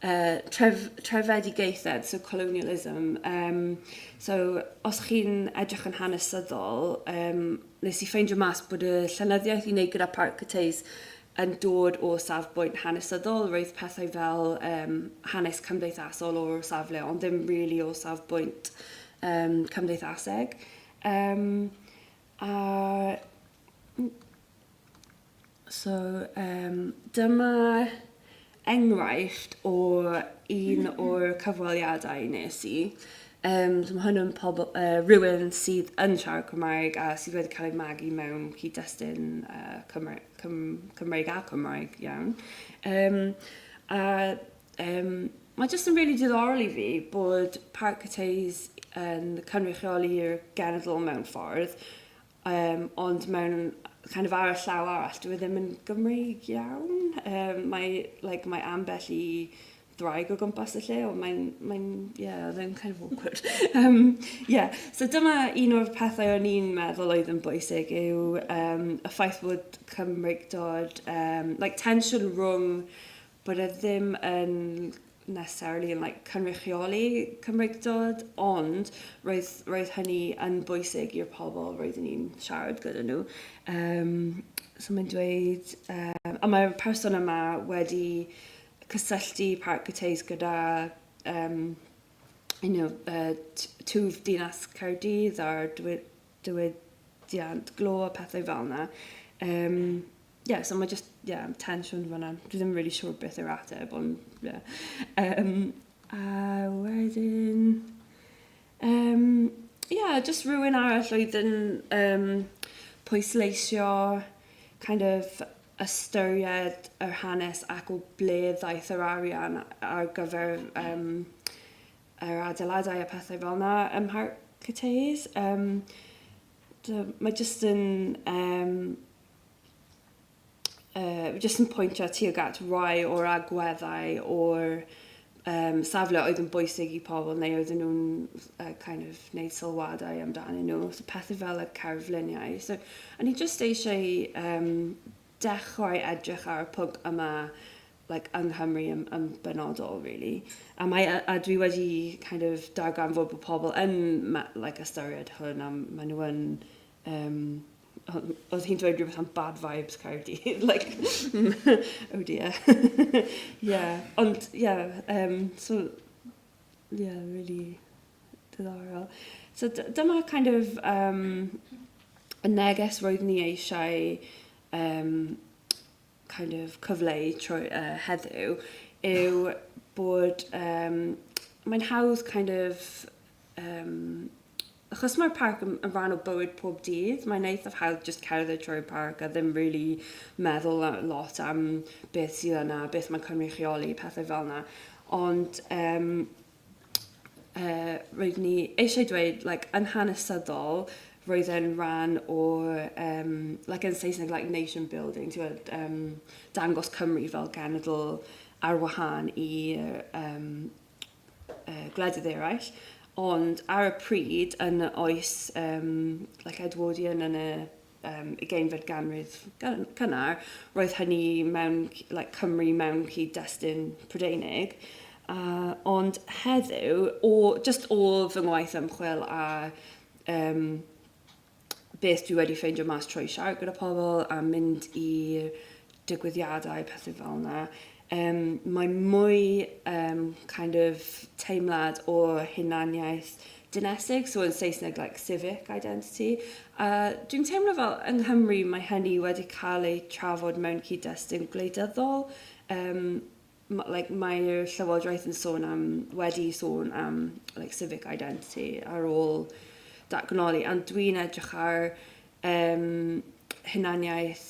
uh, tref, trefedigaethau, so colonialism. Um, so, os chi'n edrych yn hanesyddol, um, nes i ffeindio mas bod y llenyddiaeth i wneud gyda Parc Cathays yn dod o safbwynt hanesyddol. Roedd pethau fel um, hanes cymdeithasol o'r safle, ond ddim really o safbwynt um, cymdeithaseg. Um, a So, um, dyma enghraifft o un o'r cyfweliadau nes i. Um, so mae hwn yn pobl, uh, rhywun sydd yn siarad Cymraeg a sydd wedi cael ei magu mewn cyd-destun uh, Cymra Cym Cymraeg a Cymraeg iawn. Um, a um, mae jyst yn really diddorol i fi bod Parc Cathays yn cynrychioli'r genedl mewn ffordd, Um, ond mewn kind of ar y llaw arall, dwi e ddim yn Gymreig iawn. Um, mae, like, mae ambell i ddraig o gwmpas y lle, ond mae'n, mae'n, yeah, oedd e'n kind of awkward. Yeah. So dyma un o'r pethau o'n i'n meddwl oedd yn bwysig yw um, y ffaith bod Cymreictod, um, like tensiwn rhwng bod e ddim yn necessarily yn like, cynrychioli Cymreictod, ond roedd, roedd hynny yn bwysig i'r pobl roeddwn i'n siarad gyda nhw. Um, so mae'n dweud, um, a mae'r person yma wedi cysylltu Parc Cathays gyda um, you know, uh, twf dinas Caerdydd a'r diwydiant glo a pethau fel yna. Um, yeah, so mae just, yeah, tensiwn fan'na. Dwi ddim really sure beth yw'r ateb, ond, yeah. Um, a wedyn... Um, yeah, just rhywun arall oedd yn um, pwysleisio kind of ystyried yr hanes ac o ble ddaeth yr arian ar gyfer um, yr adeiladau a pethau fel yna ym Mharc Cathays. Um, mae jyst yn um, uh, jyst yn pwyntio tuag at rai o'r agweddau o'r um, safle oedd yn bwysig i pobl neu oedden nhw'n uh, kind of wneud sylwadau amdanyn nhw. So pethau fel y cerfluniau. So, o'n i jyst eisiau um, dechrau edrych ar y pwnc yma like, yng Nghymru yn, yn benodol, really. A, mae, a, a dwi wedi kind of darganfod bod pobl yn like, ystyried hwn a maen nhw yn um, oedd hi'n dweud rhywbeth am bad vibes Caerdydd, like, oh dear. yeah, ond, yeah, um, so, yeah, really diddorol. So dyma kind of um, y neges roeddwn ni eisiau um, kind of cyfleu trwy uh, heddiw yw bod um, mae'n hawdd kind of um, achos mae'r parc yn, yn rhan o bywyd pob dydd, mae'n eithaf hawdd just cerdded trwy'r parc a ddim really meddwl lot am beth sydd yna, beth mae'n cynrychioli, pethau fel yna. Ond um, uh, roeddwn ni eisiau dweud, like, yn hanesyddol, roedd e'n rhan o, um, like yn Saesneg, like nation building, ti'n gwybod, um, dangos Cymru fel genedl ar wahân i um, uh, gwledydd eraill. Ond ar y pryd, yn y oes um, like Edwardian yn y um, ugeinfed ganrif cynnar, roedd hynny mewn like, Cymru mewn cyd-destun Prydeinig. Uh, ond heddiw, o, just o fy ngwaith ymchwil a um, beth dwi wedi ffeindio mas trwy siarad gyda pobl a mynd i digwyddiadau, pethau fel yna, um, mae mwy um, kind of teimlad o hunaniaeth dinesig, so yn Saesneg like civic identity. A dwi'n teimlo fel yng Nghymru mae hynny wedi cael ei trafod mewn cyd-destun gwleidyddol. Um, like, mae'r llywodraeth yn sôn am, wedi sôn am like, civic identity ar ôl datganoli, ond dwi'n edrych ar um, hunaniaeth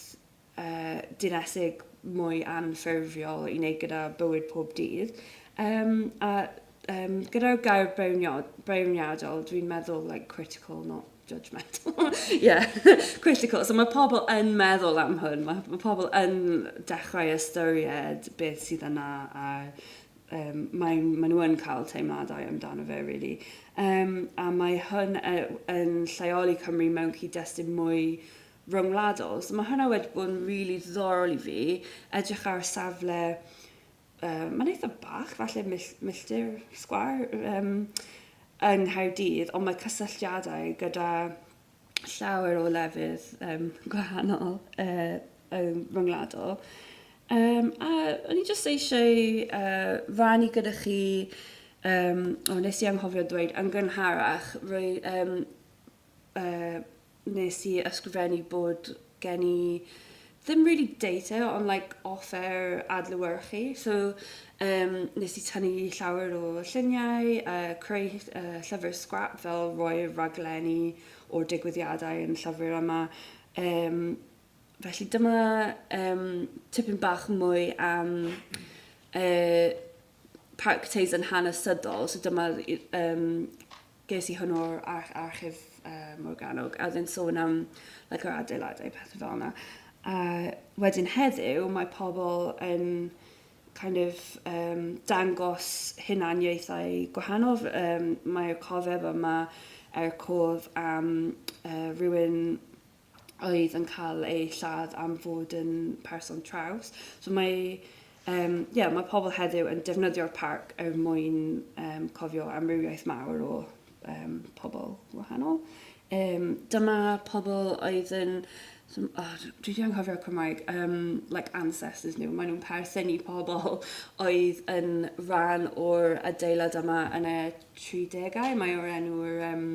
uh, dinesig mwy anffurfiol i wneud gyda bywyd pob dydd. Um, a um, gyda'r gair beirniadol, dwi'n meddwl like, critical, not judgmental. yeah, critical. So mae pobl yn meddwl am hwn. Mae, mae pobl yn dechrau ystyried beth sydd yna a um, mae, mae nhw yn cael teimladau amdano fe, really. Um, a mae hwn yn lleoli Cymru mewn cyd-destun mwy rhyngwladol. So mae hwnna wedi bod yn really ddiddorol i fi, edrych ar safle uh, mae'n eitha bach, falle mill, milltir sgwar um, yng Nghaerdydd, ond mae cysylltiadau gyda llawer o lefydd um, gwahanol uh, um, rhyngwladol. Um, a o'n i jyst eisiau uh, rannu gyda chi, um, o, nes i anghofio dweud, yn gynharach, rwy, um, uh, nes i ysgrifennu bod gen i ddim really data, ond like offer adlewyrchu. So um, nes i tynnu llawer o lluniau, uh, creu uh, llyfr scrap fel rhoi raglenni o'r digwyddiadau yn llyfr yma. Um, felly dyma um, tipyn bach mwy am uh, Parc Teis yn hanesyddol. So dyma um, ges i hwn o'r ar archif uh, Morgannwg, a oedd e'n sôn am like, yr adeiladau, pethau fel yna. A wedyn heddiw, mae pobl yn kind of um, dangos hunaniaethau gwahanol. Um, mae'r cofeb yma er cof am uh, rhywun oedd yn cael ei lladd am fod yn person traws. So mae, um, yeah, mae pobl heddiw yn defnyddio'r parc er mwyn um, cofio amrywiaeth mawr o um, pobl wahanol. Um, dyma pobl oedd yn, so, oh, dwi wedi anghofio'r Cymraeg, um, like ancestors nhw, maen nhw'n perthyn i pobl oedd yn rhan o'r adeilad yma yn y 30au, mae o'r enw'r um,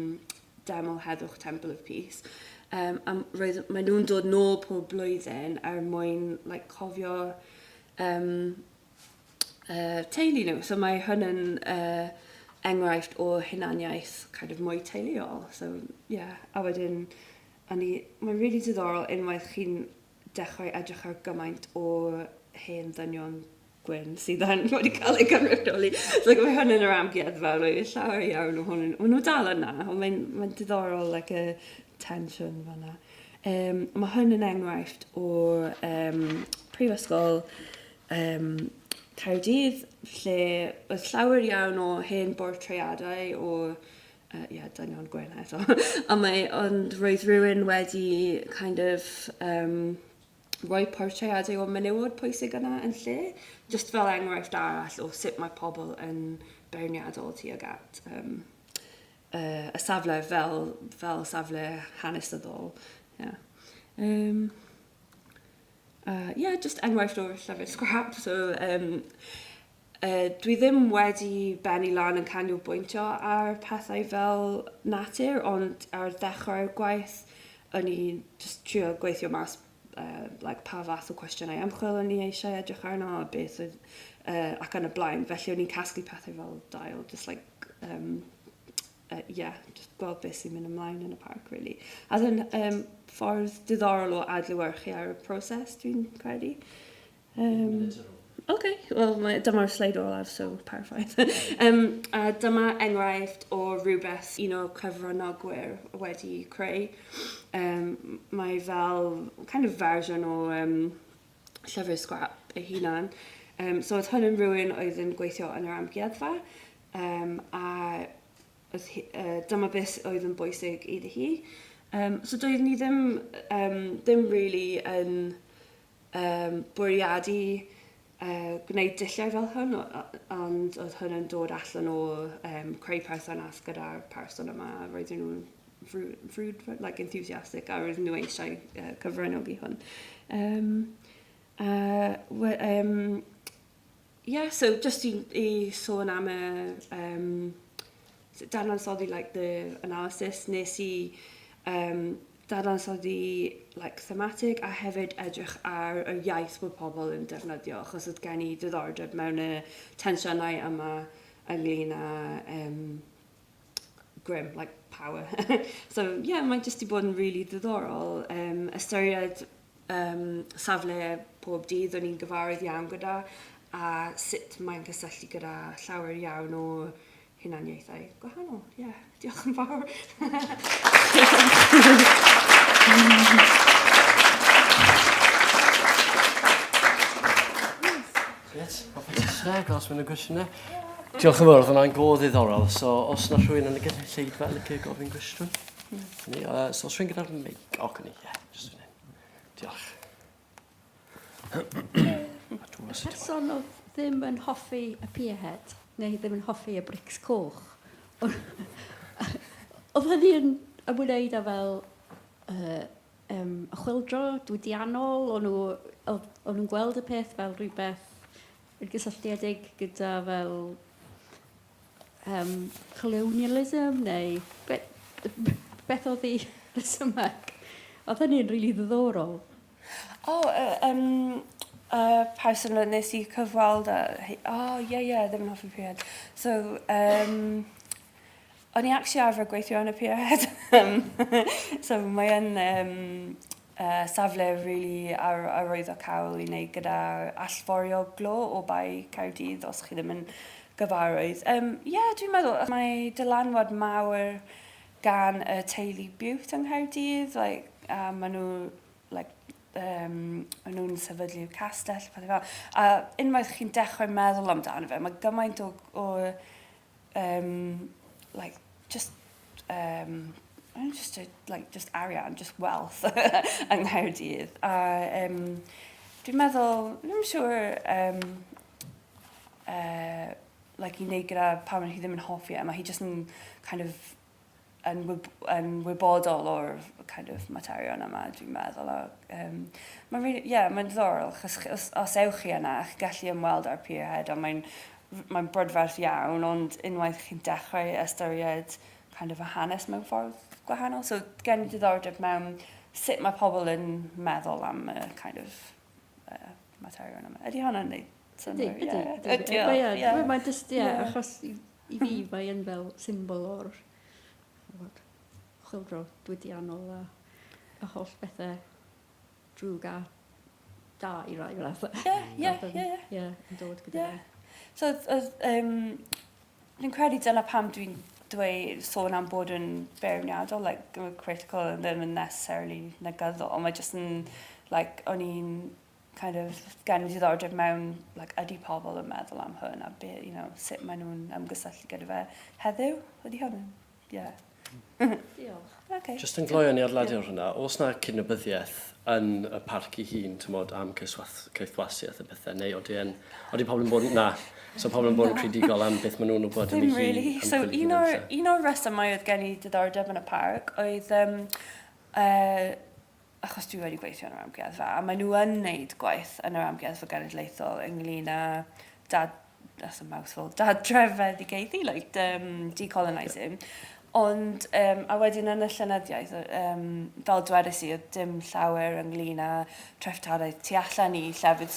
Deml Heddwch Temple of Peace. Um, a roedd, maen nhw'n dod nôl pob blwyddyn er mwyn like, cofio um, uh, teulu nhw. So mae hwn yn uh, enghraifft o hunaniaeth kind of mwy teuluol. So, yeah. A wedyn, o'n i, mae'n really diddorol unwaith chi'n dechrau edrych ar gymaint o hen ddynion gwyn sydd yn wedi cael eu cynrychioli. So, like, mae hwn yn yr amgueddfa, like, llawer iawn ohonyn nhw. Maen nhw dal yna, ond mae'n mae diddorol like, y tensiwn fanna. Um, mae hwn yn enghraifft o um, prifysgol um, Caerdydd, lle oedd llawer iawn o hen bortreadau o uh, yeah, dynion gwyn eto. ond, mae, ond roedd rhywun wedi kind of um, rhoi portreadau o menywod pwysig yna yn lle, just fel enghraifft arall o sut mae pobl yn beirniadol tuag at um, uh, y safle fel, fel safle hanesyddol. Yeah. Um, uh, yeah, just enghraifft o'r llyfr scrap. So, um, uh, dwi ddim wedi bennu lan yn canolbwyntio ar pethau fel natur, ond ar ddechrau'r gwaith, o'n i just trio gweithio mas uh, like, pa fath o cwestiynau ymchwil o'n i eisiau edrych arno a beth oedd, uh, ac yn y blaen. Felly o'n i'n casglu pethau fel dail, just like, um, uh, yeah, just gweld beth sy'n mynd ymlaen yn y parc, really. A yn um, ffordd diddorol o adlewyrchu ar y proses, dwi'n credu. Um, OK, wel, dyma'r sleid olaf, so perffaith. um, a dyma enghraifft o rhywbeth un o'r cyfranogwyr wedi creu. Um, mae fel kind of fersiwn o um, llyfr sgrap ei hunan. Um, so oedd hwn yn rhywun oedd yn gweithio yn yr amgueddfa, um, a oedd hi, uh, dyma beth oedd yn bwysig iddi hi. Um, so doeddwn ni ddim, um, ddim really yn um, bwriadu uh, gwneud dulliau fel hwn, ond oedd hwn yn dod allan o um, creu perthynas gyda'r person yma, a roedden nhw'n frwd, like enthusiastic, a roedden nhw eisiau uh, cyfranogi hwn. Um, uh, um, yeah, so just i, i sôn am y um, dadansoddi like the analysis, nes i um, dadansoddi like, thematig a hefyd edrych ar y iaith bod pobl yn defnyddio, achos oedd gen i diddordeb mewn y tensiynau yma ynglyn â um, grym, like power. so yeah, mae jyst 'di bod yn really ddiddorol. Um, ystyried um, safle pob dydd o'n i'n gyfarwydd iawn gyda a sut mae'n cysylltu gyda llawer iawn o hunaniaethau gwahanol. Yeah, diolch yn fawr. Grêt, hoffwn ti os mae'n gwestiynau. Diolch yn fawr, oedd hwnna'n go ddiddorol. So, os na rhywun yn y gynulleidfa yn licio gofyn gwestiwn? Ni, uh, so, os rhywun gyda'r mic, o, oh, ni, ie, just fan hyn. Diolch. Y person oedd ddim yn hoffi y pierhead, neu ddim yn hoffi y brics coch, oedd hynny yn ymwneud â fel uh, um, y chwyldro diwydiannol, o'n nhw, o'n nhw'n gweld y peth fel rhywbeth yn gysylltiedig gyda fel um, colonialism neu be, beth oedd ei rhesymeg? Oedd hynny'n rili really ddiddorol. O, oh, uh, um, uh, person nes i cyfweld a... Oh, ie, yeah, ie, yeah, ddim yn hoffi Pierhead. So, um, o'n i actually arfer gweithio yn y Pierhead. so, mae yn um, uh, safle really ar, arwyddocaol i wneud gyda allforio glo o Bae Caerdydd, os chi ddim yn gyfarwydd. Um, yeah, dwi'n meddwl, mae dylanwad mawr gan y teulu Bute yng Nghaerdydd, like, a maen nhw like, um, o'n nhw'n sefydlu'r castell, pethau fel. A unwaith chi'n dechrau meddwl amdano fe, mae gymaint o, o um, like, just, um, just, like, just arian, just wealth yng Nghaerdydd. A um, dwi'n meddwl, dwi'n siŵr, um, uh, like, i wneud gyda pam mae hi ddim yn hoffi e, mae hi just yn kind of yn, wyb yn wybodol o'r kind of materion yma, dwi'n meddwl. A, um, mae'n really, yeah, mae'n diddorol, achos os, os ewch chi yna, chi'n gallu ymweld â'r pierhead, ond mae'n mae'n brydferth iawn, ond unwaith chi'n dechrau ystyried kind of y hanes mewn ffordd gwahanol. So gen i diddordeb mewn sut mae pobl yn meddwl am y kind of uh, materion yma. Ydy hwnna'n neud synnwyr? Ydy, ydy. Ydy, ydy. Mae'n just, ie, achos i, i fi mae'n fel symbol o'r ch'mod, chwyldro diwydiannol a y holl bethau drwg a da i rai raddau. Ie, ie, ie. Ie, yn dod gyda yeah. So, oedd, um, fi'n credu dyna pam dwi'n dweud sôn am bod yn beirniadol, like, critical yn ddim yn necessarily negyddol, ond mae jyst yn, like, o'n i'n kind of gen i diddordeb mewn like, ydy pobl yn meddwl am hwn a be, you know, sut maen nhw'n ymgysylltu gyda fe heddiw. Ydy hwn yn, yeah. Diolch. Okay. Just yn gloi o'n i adeiladu ar hwnna, oes na cydnabyddiaeth yn y parc ei hun, tymod, am caethwasiaeth a pethau, neu oeddi yn, oeddi pobl yn bod, na, so pobl yn bod yn creadigol am beth maen nhw'n wybod am ei Ddim hun. really. So un o'r, un o'r resymau oedd gen i diddordeb yn y parc oedd um, uh, achos dwi wedi gweithio yn yr amgueddfa, a maen nhw yn wneud gwaith yn yr amgueddfa genedlaethol ynglyn â dad, that's a mouthful, dadrefedigaethu, like um, decolonising. Yeah. Ond, um, a wedyn yn y llenyddiaeth, um, fel dwedais i, oedd dim llawer ynglyn â treftadaeth tu allan i llefydd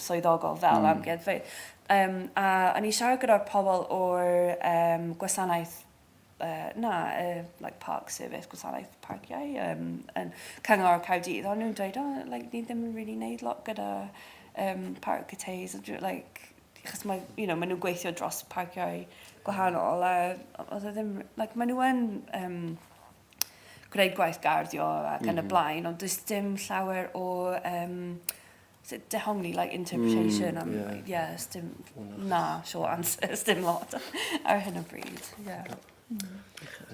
swyddogol fel mm. amgueddfeydd. Um, a o'n i siarad gyda'r pobl o'r um, gwasanaeth uh, na, uh, like park service, gwasanaeth parciau, um, yn Cyngor Caerdydd, ond nhw'n dweud, oh, like, ni ddim yn really neud lot gyda um, park cateys, like, achos mae, you know, maen nhw'n gweithio dros parciau gwahanol, a oedd e ddim, like, maen nhw yn um, gwneud gwaith garddio ac yn mm -hmm. y mhm. blaen, ond does dim llawer o um, dehongli, like interpretation, mm, yeah. Like, yeah, dim, na, short answer, dim lot ar hyn o bryd. Yeah. Mm.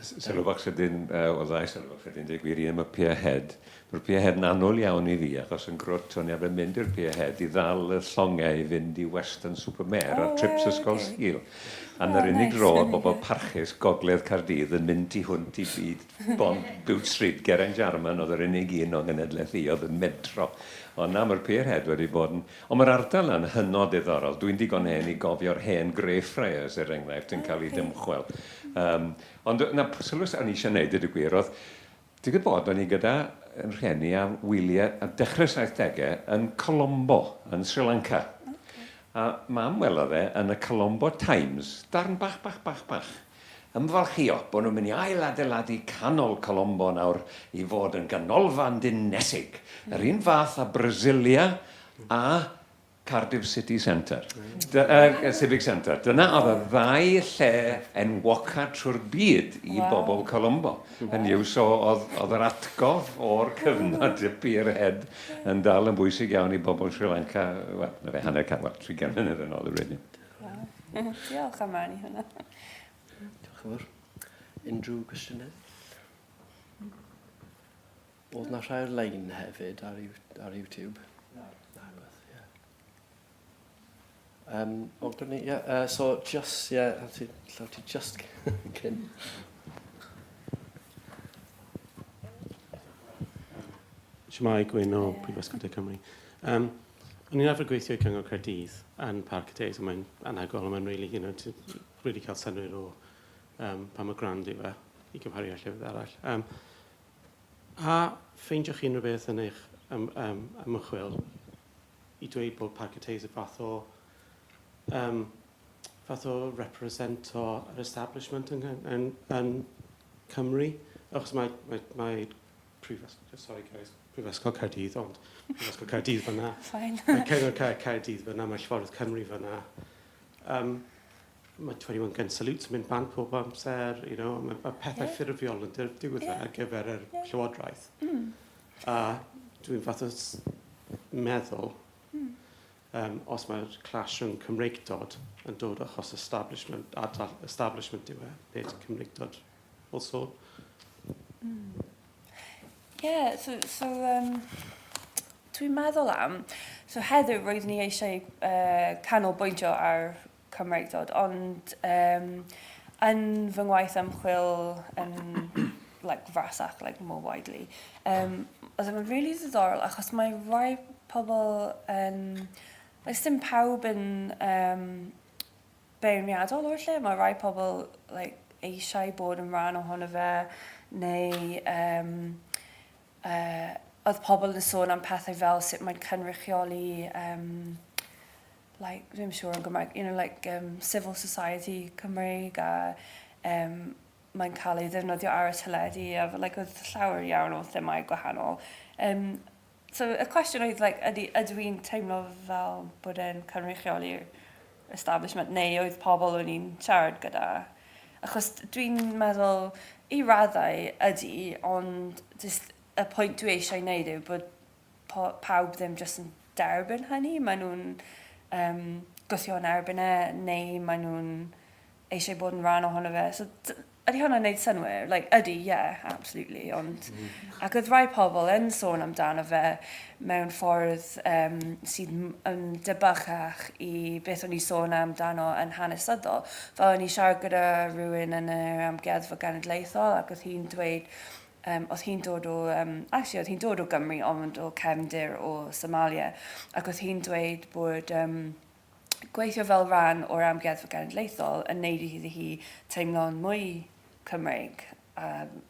Sylw bach sydyn, uh, wel ddau sylw bach sydyn, dweud gwir, un am y Pierhead. Mae'r Pierhead yn annwyl iawn i fi, achos yn grwt o'n i arfer mynd i'r Pierhead i ddal y llongau i fynd i Weston-super-Mare oh, ar trips ysgol okay. Sul. A oh, yr unig nice. dro bobl parchus Gogledd Caerdydd yn mynd tu hwnt i byd Bond Bute Street, Geraint Jarman oedd yr unig un o nghenedlaeth i oedd yn medro. Ond na, mae'r Pierhead wedi bod yn... Ond mae'r ardal yna'n hynod ddiddorol. Dwi'n digon hen i gofio'r hen Greyfriars, er enghraifft, yn cael ei dymchwel. Um, ond na, sylw o'n i eisiau gwneud, dweud y gwir, oedd... Ti'n gwybod, o'n i gyda yn rhieni ar wyliau ar dechrau'r 70au yn Colombo, yn Sri Lanka. A mam welodd e yn y Colombo Times, darn bach, bach, bach, bach, Ymfalchïo bod nhw'n mynd i ail-adeiladu canol Colombo nawr i fod yn ganolfan dinesig, yr un fath â Brasilia a Cardiff City Centre, uh, Civic Centre. Dyna oedd y ddau lle enwoca trwy'r byd i wow. bobl Colombo. Hynny yw, so oedd, oedd yr atgof o'r cyfnod y Pierhead yn dal yn bwysig iawn i bobl Sri Lanka, wel, na fe, hanner can, wel, 30 mlynedd yn ôl i wedyn. Wow. Diolch am rannu hwnna. Diolch yn fawr. Unrhyw gwestiynau? Oedd na rhai ar-lein hefyd ar, ar YouTube? Na. Na, beth, ie. Um, o, gwrdd ni, ie. Yeah, uh, so, just, ie, yeah, ti, llaw ti just cyn. Shwmae, Gwyn o Prifysgol De Cymru. Um, o'n i'n arfer gweithio i Cyngor Caerdydd yn Parc y Days, a mae'n anhygoel, mae'n really, you know, really cael synnwyr o um, pa mor grand yw e i gymharu â llefydd arall. Um, a ffeindioch chi unrhyw beth yn eich um, um, ymchwil i dweud bod Parc y Days y fath o um, fath o represento yr establishment yn, yn, yn Cymru? Achos mae, mae, mae Prifysgol, sorry guys, Prifysgol Caerdydd, ond Prifysgol Caerdydd fyna. Fine. Mae Cyngor Caerdydd fyna, mae Llywodraeth Cymru fyna. Um, mae 21 Gun Salutes yn mynd bant pob amser, you know, mae, mae pethau yeah. ffurfiol yn digwydd yeah. ar gyfer yr yeah. Llywodraeth. Mm. A Dwi'n fath o meddwl, mm. um, os mae'r clash rhwng Cymreigdod yn dod achos establishment, ardal establishment yw e, nid Cymreigdod also. Yeah, so, so um, dwi'n meddwl am, so heddiw roeddwn ni eisiau uh, canolbwyntio ar Cymreigdod, ond um, yn fy ngwaith ymchwil yn like, frasach, like, more widely, um, oedd e'n really ddiddorol achos mae rai pobl yn... Like, dim pawb yn um, beirniadol o'r lle, mae rai pobl like, eisiau bod yn rhan ohono fe, neu um, uh, oedd pobl yn sôn am pethau fel sut mae'n cynrychioli um, like, ddim siŵr yn Gymraeg, you know, like um, civil society Cymreig a um, mae'n cael ei ddefnyddio ar y teledu a like, oedd llawer iawn o themau gwahanol. Um, so y cwestiwn oedd, like, ydy, ydw i'n teimlo fel bod e'n cynrychioli'r establishment neu oedd pobl o'n i'n siarad gyda? Achos dwi'n meddwl i raddau ydy, ond just y pwynt dwi eisiau wneud yw bod pawb ddim jyst yn derbyn hynny. Maen nhw'n um, gwthio yn erbyn e, neu maen nhw'n eisiau bod yn rhan ohono fe. So, ydy hwnna'n neud synnwyr? Like, ydy, yeah, absolutely. Ond, mm. Ac oedd rai pobl yn sôn amdano fe mewn ffordd um, sydd yn debychach i beth o'n i sôn amdano yn hanesyddol. Fel o'n i siarad gyda rhywun yn yr Amgueddfa Genedlaethol ac oedd hi'n dweud um, oedd hi'n dod o, um, actually oedd hi'n dod o Gymru ond o cefndir o Somalia ac oedd hi'n dweud bod um, gweithio fel rhan o'r Amgueddfa Genedlaethol yn neud iddi hi teimlo'n mwy Cymreig. Um,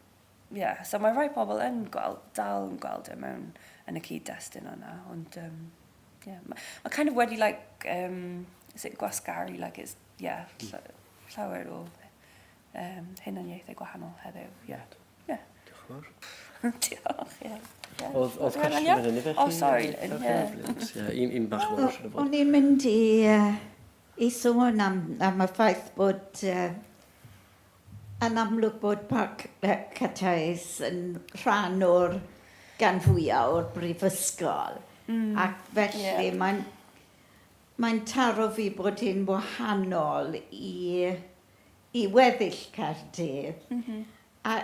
yeah, so mae rhai pobl yn gweld, dal yn gweld e mewn yn y cyd-destun yna, ond um, yeah, mae ma kind of wedi like, um, is it gwasgaru, like it's, yeah, llawer o um, hunaniaethau gwahanol heddiw, yeah. Yeah. Diolch yn fawr. Diolch, ie. Yeah. Oedd, oedd cwestiwn fan hyn i fe? Oh, sorry, Lynn, yeah. Un, un bach mawr, siŵr o fod. O'n i'n mynd i, uh, i sôn am, am y ffaith bod uh, yn amlwg bod Parc uh, Cathays yn rhan o'r gan fwyaf o'r brifysgol. Mm. Ac felly yeah. mae'n mae'n taro fi bod hi'n wahanol i, i weddill Caerdydd. Mm -hmm. A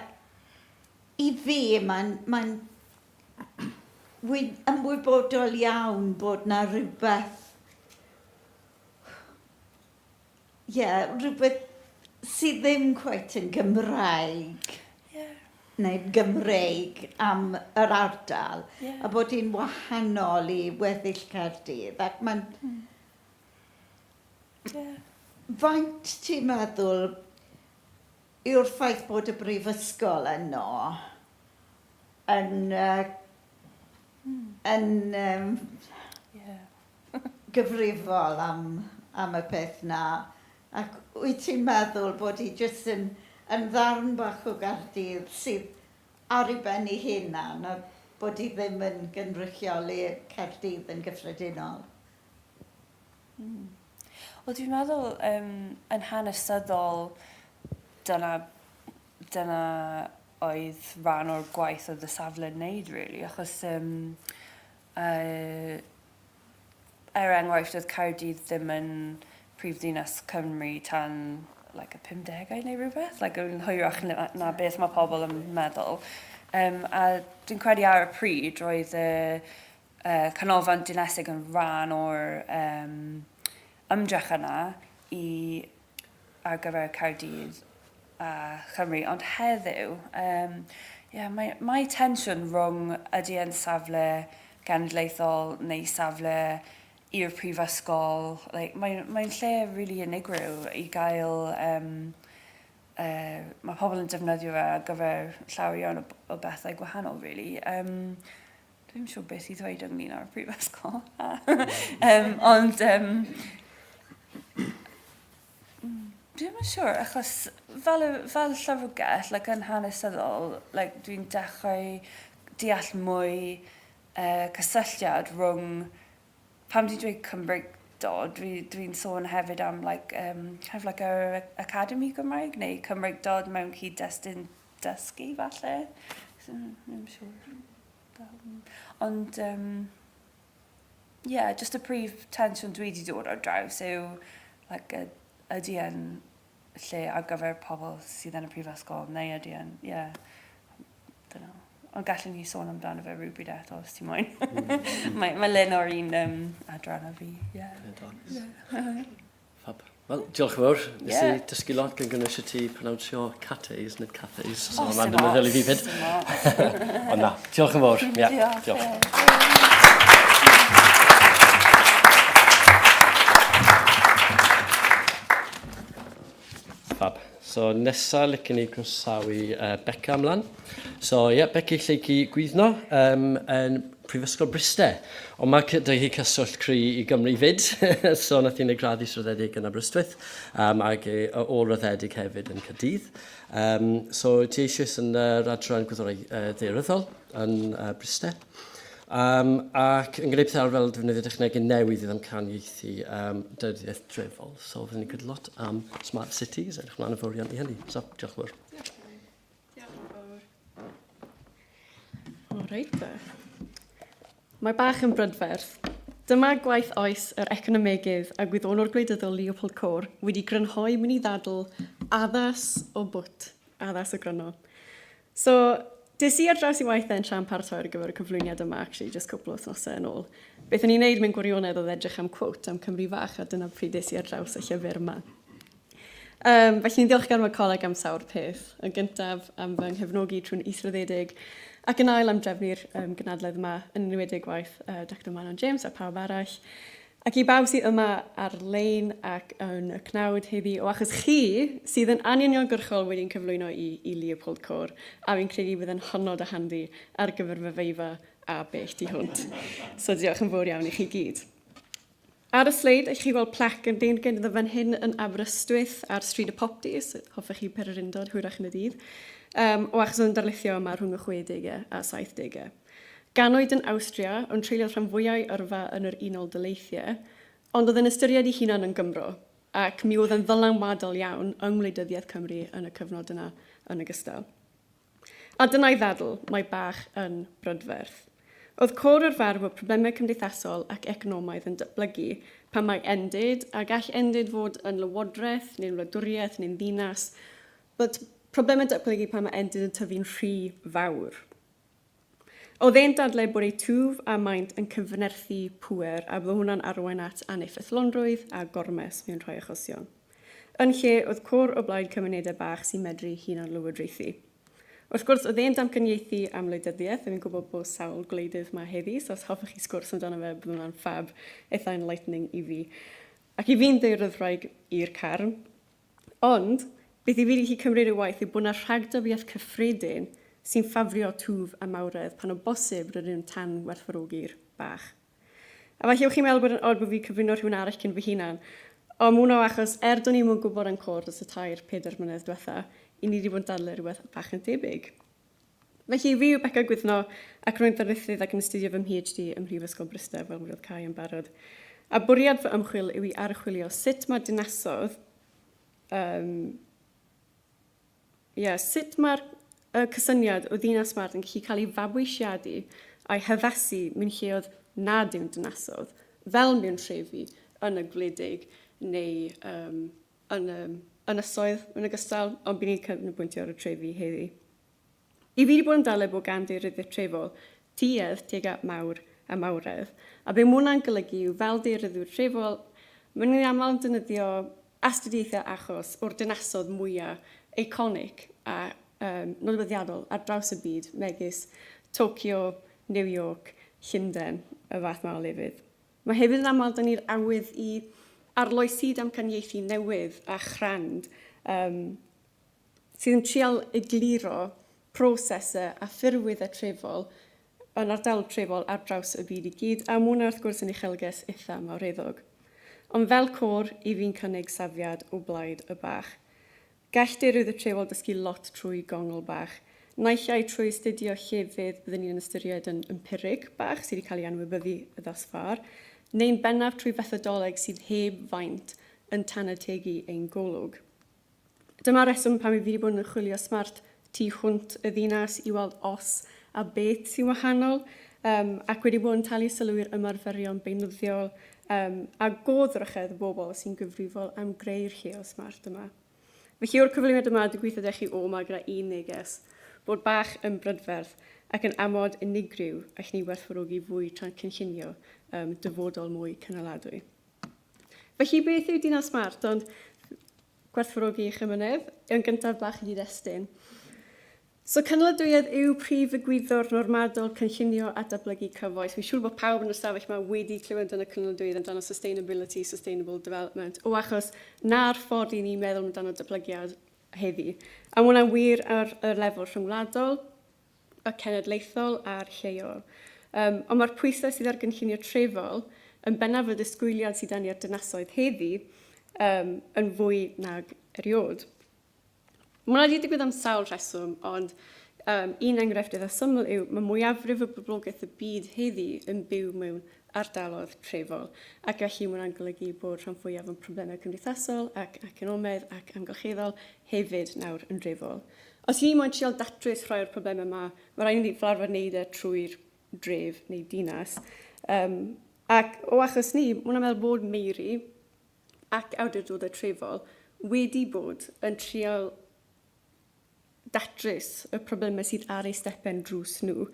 i fi, mae'n mae ymwybodol iawn bod na rhywbeth, ie, yeah, rhywbeth sydd ddim cweit yn Gymraeg yeah. neu Gymreig am yr ardal yeah. a bod hi'n wahanol i weddill Caerdydd ac mae'n mm. yeah. Faint ti'n meddwl yw'r ffaith bod y brifysgol yno yn, uh, mm. yn um, yeah. gyfrifol am, am y peth na. Ac wyt ti'n meddwl bod hi jyst yn, yn ddarn bach o Gaerdydd sydd ar ei ben ei hunan a bod hi ddim yn gynrychioli Caerdydd yn gyffredinol? Mm. Wel, dwi'n meddwl um, yn hanesyddol, dyna, dyna oedd rhan o'r gwaith oedd y safle'n wneud, really, achos um, uh, er enghraifft, oedd Caerdydd ddim yn prifddinas Cymru tan like, y 50au neu rhywbeth, like, yn hwyrach na, na beth mae pobl yn meddwl. Um, a dwi'n credu ar y pryd roedd y uh, canolfan dinesig yn rhan o'r um, ymdrech yna i ar gyfer Caerdydd a Chymru. Ond heddiw, um, yeah, mae, mae tensiwn rhwng ydy e'n safle genedlaethol neu safle i'r prifysgol. Like, mae'n mae lle really unigryw i gael... Um, uh, mae pobl yn defnyddio fe ar gyfer llawer iawn o, o bethau gwahanol, really. Um, Dwi'm siŵr beth i ddweud ynglyn â'r prifysgol. um, ond um, dwi'm yn siŵr, achos fel, fel llyfrgell, like, yn hanesyddol, like, dwi'n dechrau deall mwy uh, cysylltiad rhwng, pam dwi'n dweud Cymreigdod, dwi'n dwi, sôn hefyd am like, um, kind of like a Academy Gymraeg, neu Cymreigdod mewn cyd-destun dysgu, falle. So, ddim siŵr. Ond, um, yeah, just y prif tensiwn dwi wedi dod ar draws yw, like, ydy e'n lle ar gyfer pobl sydd yn y prifysgol, neu ydy e'n, yeah, don't know. Ond gallwn ni sôn amdano fe rhywbryd eto, os ti moyn. Mae, mae Lynn o'r un um, adran â fi, yeah. Yeah. Fab. Wel, diolch yn fawr. Nes yeah. i dysgu lot gan gynnwys i ti pronounsio cates, nid cathes. So oh, mae'n defnyddiol i fi fyd. Ond na, diolch yn fawr. Yeah, diolch. diolch. Fab. So nesa licen i groesawu uh, Beca ymlaen. So ie, yeah, Beca Lleucu Gwyddno um, yn Prifysgol Bryste. Ond mae gyda hi cyswllt cry i Gymru fyd. so nath hi wneud gradd israddedig yn Aberystwyth um, ac ôl-raddedig hefyd yn Caerdydd. Um, so ti eisoes yn yr uh, adran gwyddorau uh, ddaearyddol yn uh, Bryste. Um, ac yn gwneud pethau fel defnyddio technegau newydd i ddamcaniaethu um, deddfwriaeth drefol. So fyddwn ni'n gwybod lot am smart cities, edrych mlaen yn fawr iawn i hynny. So, diolch yn fawr. Diolch yn fawr. O, reit de. Mae bach yn brydferth. Dyma gwaith oes yr economegydd a gwyddonwr gwleidyddol Leopold Kohr wedi grynhoi mynd i ddadl addas o bwt, addas o gryno. So, des i ar draws i waith e'n tra'n paratoi ar gyfer y cyflwyniad yma, actually, just cwpl o wythnosau yn ôl. Beth o'n i'n neud mewn gwirionedd oedd edrych am quote am Cymru Fach, a dyna pryd des i ar draws y llyfr yma. Um, felly, ni'n ddiolchgar am y coleg am sawl peth. Yn gyntaf, am fy nghefnogi trwy'n israddedig, ac yn ail am drefnu'r um, gynadledd yma, yn enwedig gwaith uh, Dr Manon James a pawb arall. Ac i bawb sydd yma ar-lein ac yn y cnawd heddi, o achos chi sydd yn anuniongyrchol wedi'n cyflwyno i i Leopold Kohr, a fi'n credu bydd yn hynod o handi ar gyfer fy feifa a bell tu hwnt. So diolch yn fawr iawn i chi gyd. Ar y sleid, allwch chi weld plac yn deyrnged iddo fan hyn yn Aberystwyth ar Stryd y Popty, os hoffech chi pererindod hwyrach yn y dydd, um, o achos oedd yn darlithio yma rhwng y 60au a 70au. Ganwyd yn Awstria, ond treuliodd rhan fwya'i yrfa yn yr Unol Daleithiau, ond oedd yn ystyried ei hunan yn Gymro, ac mi oedd yn ddylanwadol iawn yng ngwleidyddiaeth Cymru yn y cyfnod yna yn ogystal. A dyna'i ddadl, mae bach yn brydferth. Oedd côr o'r farn bod problemau cymdeithasol ac economaidd yn datblygu pan mae endid, a gall endid fod yn lywodraeth neu'n wladwriaeth neu'n ddinas, bod problemau'n datblygu pan mae endid yn tyfu'n rhy fawr. Oedd e'n dadlau bod eu twf a maint yn cyfnerthu pŵer a bod hwnna'n arwain at aneffeithlonrwydd a gormes mewn rhai achosion. Yn lle, oedd côr o blaid cymunedau bach sy'n medru hunan-lywodraethu. Wrth gwrs, oedd e'n damcaniaethu am wleidyddiaeth, a fi'n gwybod bod sawl gwleidydd 'ma heddi, so os hoffech chi sgwrs amdano fe, bydd hwnna'n ffab, eitha enlightening i fi. Ac i fi'n ddaearyddwraig i'r carn. Ond, beth i fi 'di gallu cymryd o waith yw bod 'na rhagdybiaeth cyffredin sy'n ffafrio twf a mawredd pan o bosib rydyn nhw'n tan-werthfawrogi'r bach. A falle bod chi'n meddwl bod e'n od bod fi'n cyflwyno rhywun arall cyn fy hunan, ond ma' hwnna o achos er do'n i'm yn gwybod am Côr dros y tair, pedair mlynedd diwetha, 'y ni 'di bod yn dadlau rhywbeth bach yn debyg. Felly, fi yw Beca Gwyddno, ac rwy'n ddarlithydd ac yn astudio fy mPhD ym Mhrifysgol Bryste, fel wedodd Cai yn barod. A bwriad fy ymchwil yw i archwilio sut mae dinasodd, um, yeah, sut mae'r y cysyniad o ddinas smart yn gallu cael ei fabwysiadu a'i haddasu mewn lleoedd nad yw'n dinasodd, fel mewn trefi yn y gwledig neu um, yn y ynysoedd yn ogystal, ond bydd ni'n canolbwyntio ar y trefi heddi. I fi wedi bod yn dadlau bod gan daearyddiaeth trefol tuedd tuag at mawr a mawredd, a be mae hwnna'n golygu yw fel daearyddwyr trefol, maen nhw'n aml yn defnyddio astudiaethau achos o'r dinasodd mwyaf eiconig a um, nodweddiadol ar draws y byd, megis Tokyo, New York, Llundain, y fath yma o lefydd. Mae hefyd yn aml 'da ni'r awydd i arloesi damcaniaethu newydd a chrand um, sydd yn trial egluro prosesau a ffurfwyddau trefol yn ardal trefol ar draws y byd i gyd, a mae hwnna wrth gwrs yn uchelgais eitha mawreddog. Ond fel côr, i fi'n cynnig safiad o blaid y bach. Gall deirwydd y trefol dysgu lot trwy gongl bach. Naill ai trwy astudio llefydd byddwn ni'n ystyried yn empirig bach sydd wedi cael ei anwybyddu thus far, neu'n bennaf trwy fethodoleg sydd heb faint yn tanategu ein golwg. Dyma'r rheswm pam i fi wedi bod yn chwilio smart tu hwnt y ddinas i weld os a beth sy'n wahanol, um, ac wedi bod yn talu sylw i'r ymarferion beunyddiol um, a goddrychedd y bobl sy'n gyfrifol am greu'r lleol smart yma. Felly o'r cyflwyniad yma, dwi'n gweithio chi o yma gyda un neges, bod bach yn brydferth ac yn amod unigryw allwn ni werthfawrogi fwy tra'n cynllunio um, dyfodol mwy cynaladwy. Felly beth yw Dinas Smart? Ond gwerthfawrogi eich ymynedd, yn gyntaf bach i gyd-destun. So cynaladwyedd yw prif egwyddor normadol cynllunio a datblygu cyfoes. Fi'n siŵr bod pawb yn y stafell yma wedi clywed amdano cynaladwyedd, amdano sustainability, sustainable development, o achos na'r ffordd i ni meddwl amdano datblygiad heddi. A mae hwnna'n wir ar y lefel rhyngwladol, y cenedlaethol a'r lleol. Um, ond mae'r pwysau sydd ar gynllunio trefol, yn bennaf y disgwyliad sydd dan ni ar dinasoedd heddi, um, yn fwy nag eriod. Mae hwnna wedi digwydd am sawl rheswm, ond um, un enghraifft eitha syml yw mae mwyafrif y boblogaeth y byd heddi yn byw mewn ardaloedd trefol, ac felly mae hwnna'n golygu bod rhan fwyaf o'n problemau cymdeithasol ac economaidd ac amgylcheddol hefyd nawr yn drefol. Os ni moyn trial datrys rhai o'r problemau yma, mae rhaid i ni fel arfer wneud e trwy'r dref neu dinas. Um, ac o achos ni, mae hwnna'n meddwl bod meiri ac awdurdodau trefol wedi bod yn trial datrys y problemau sydd ar eu stepen drws nhw.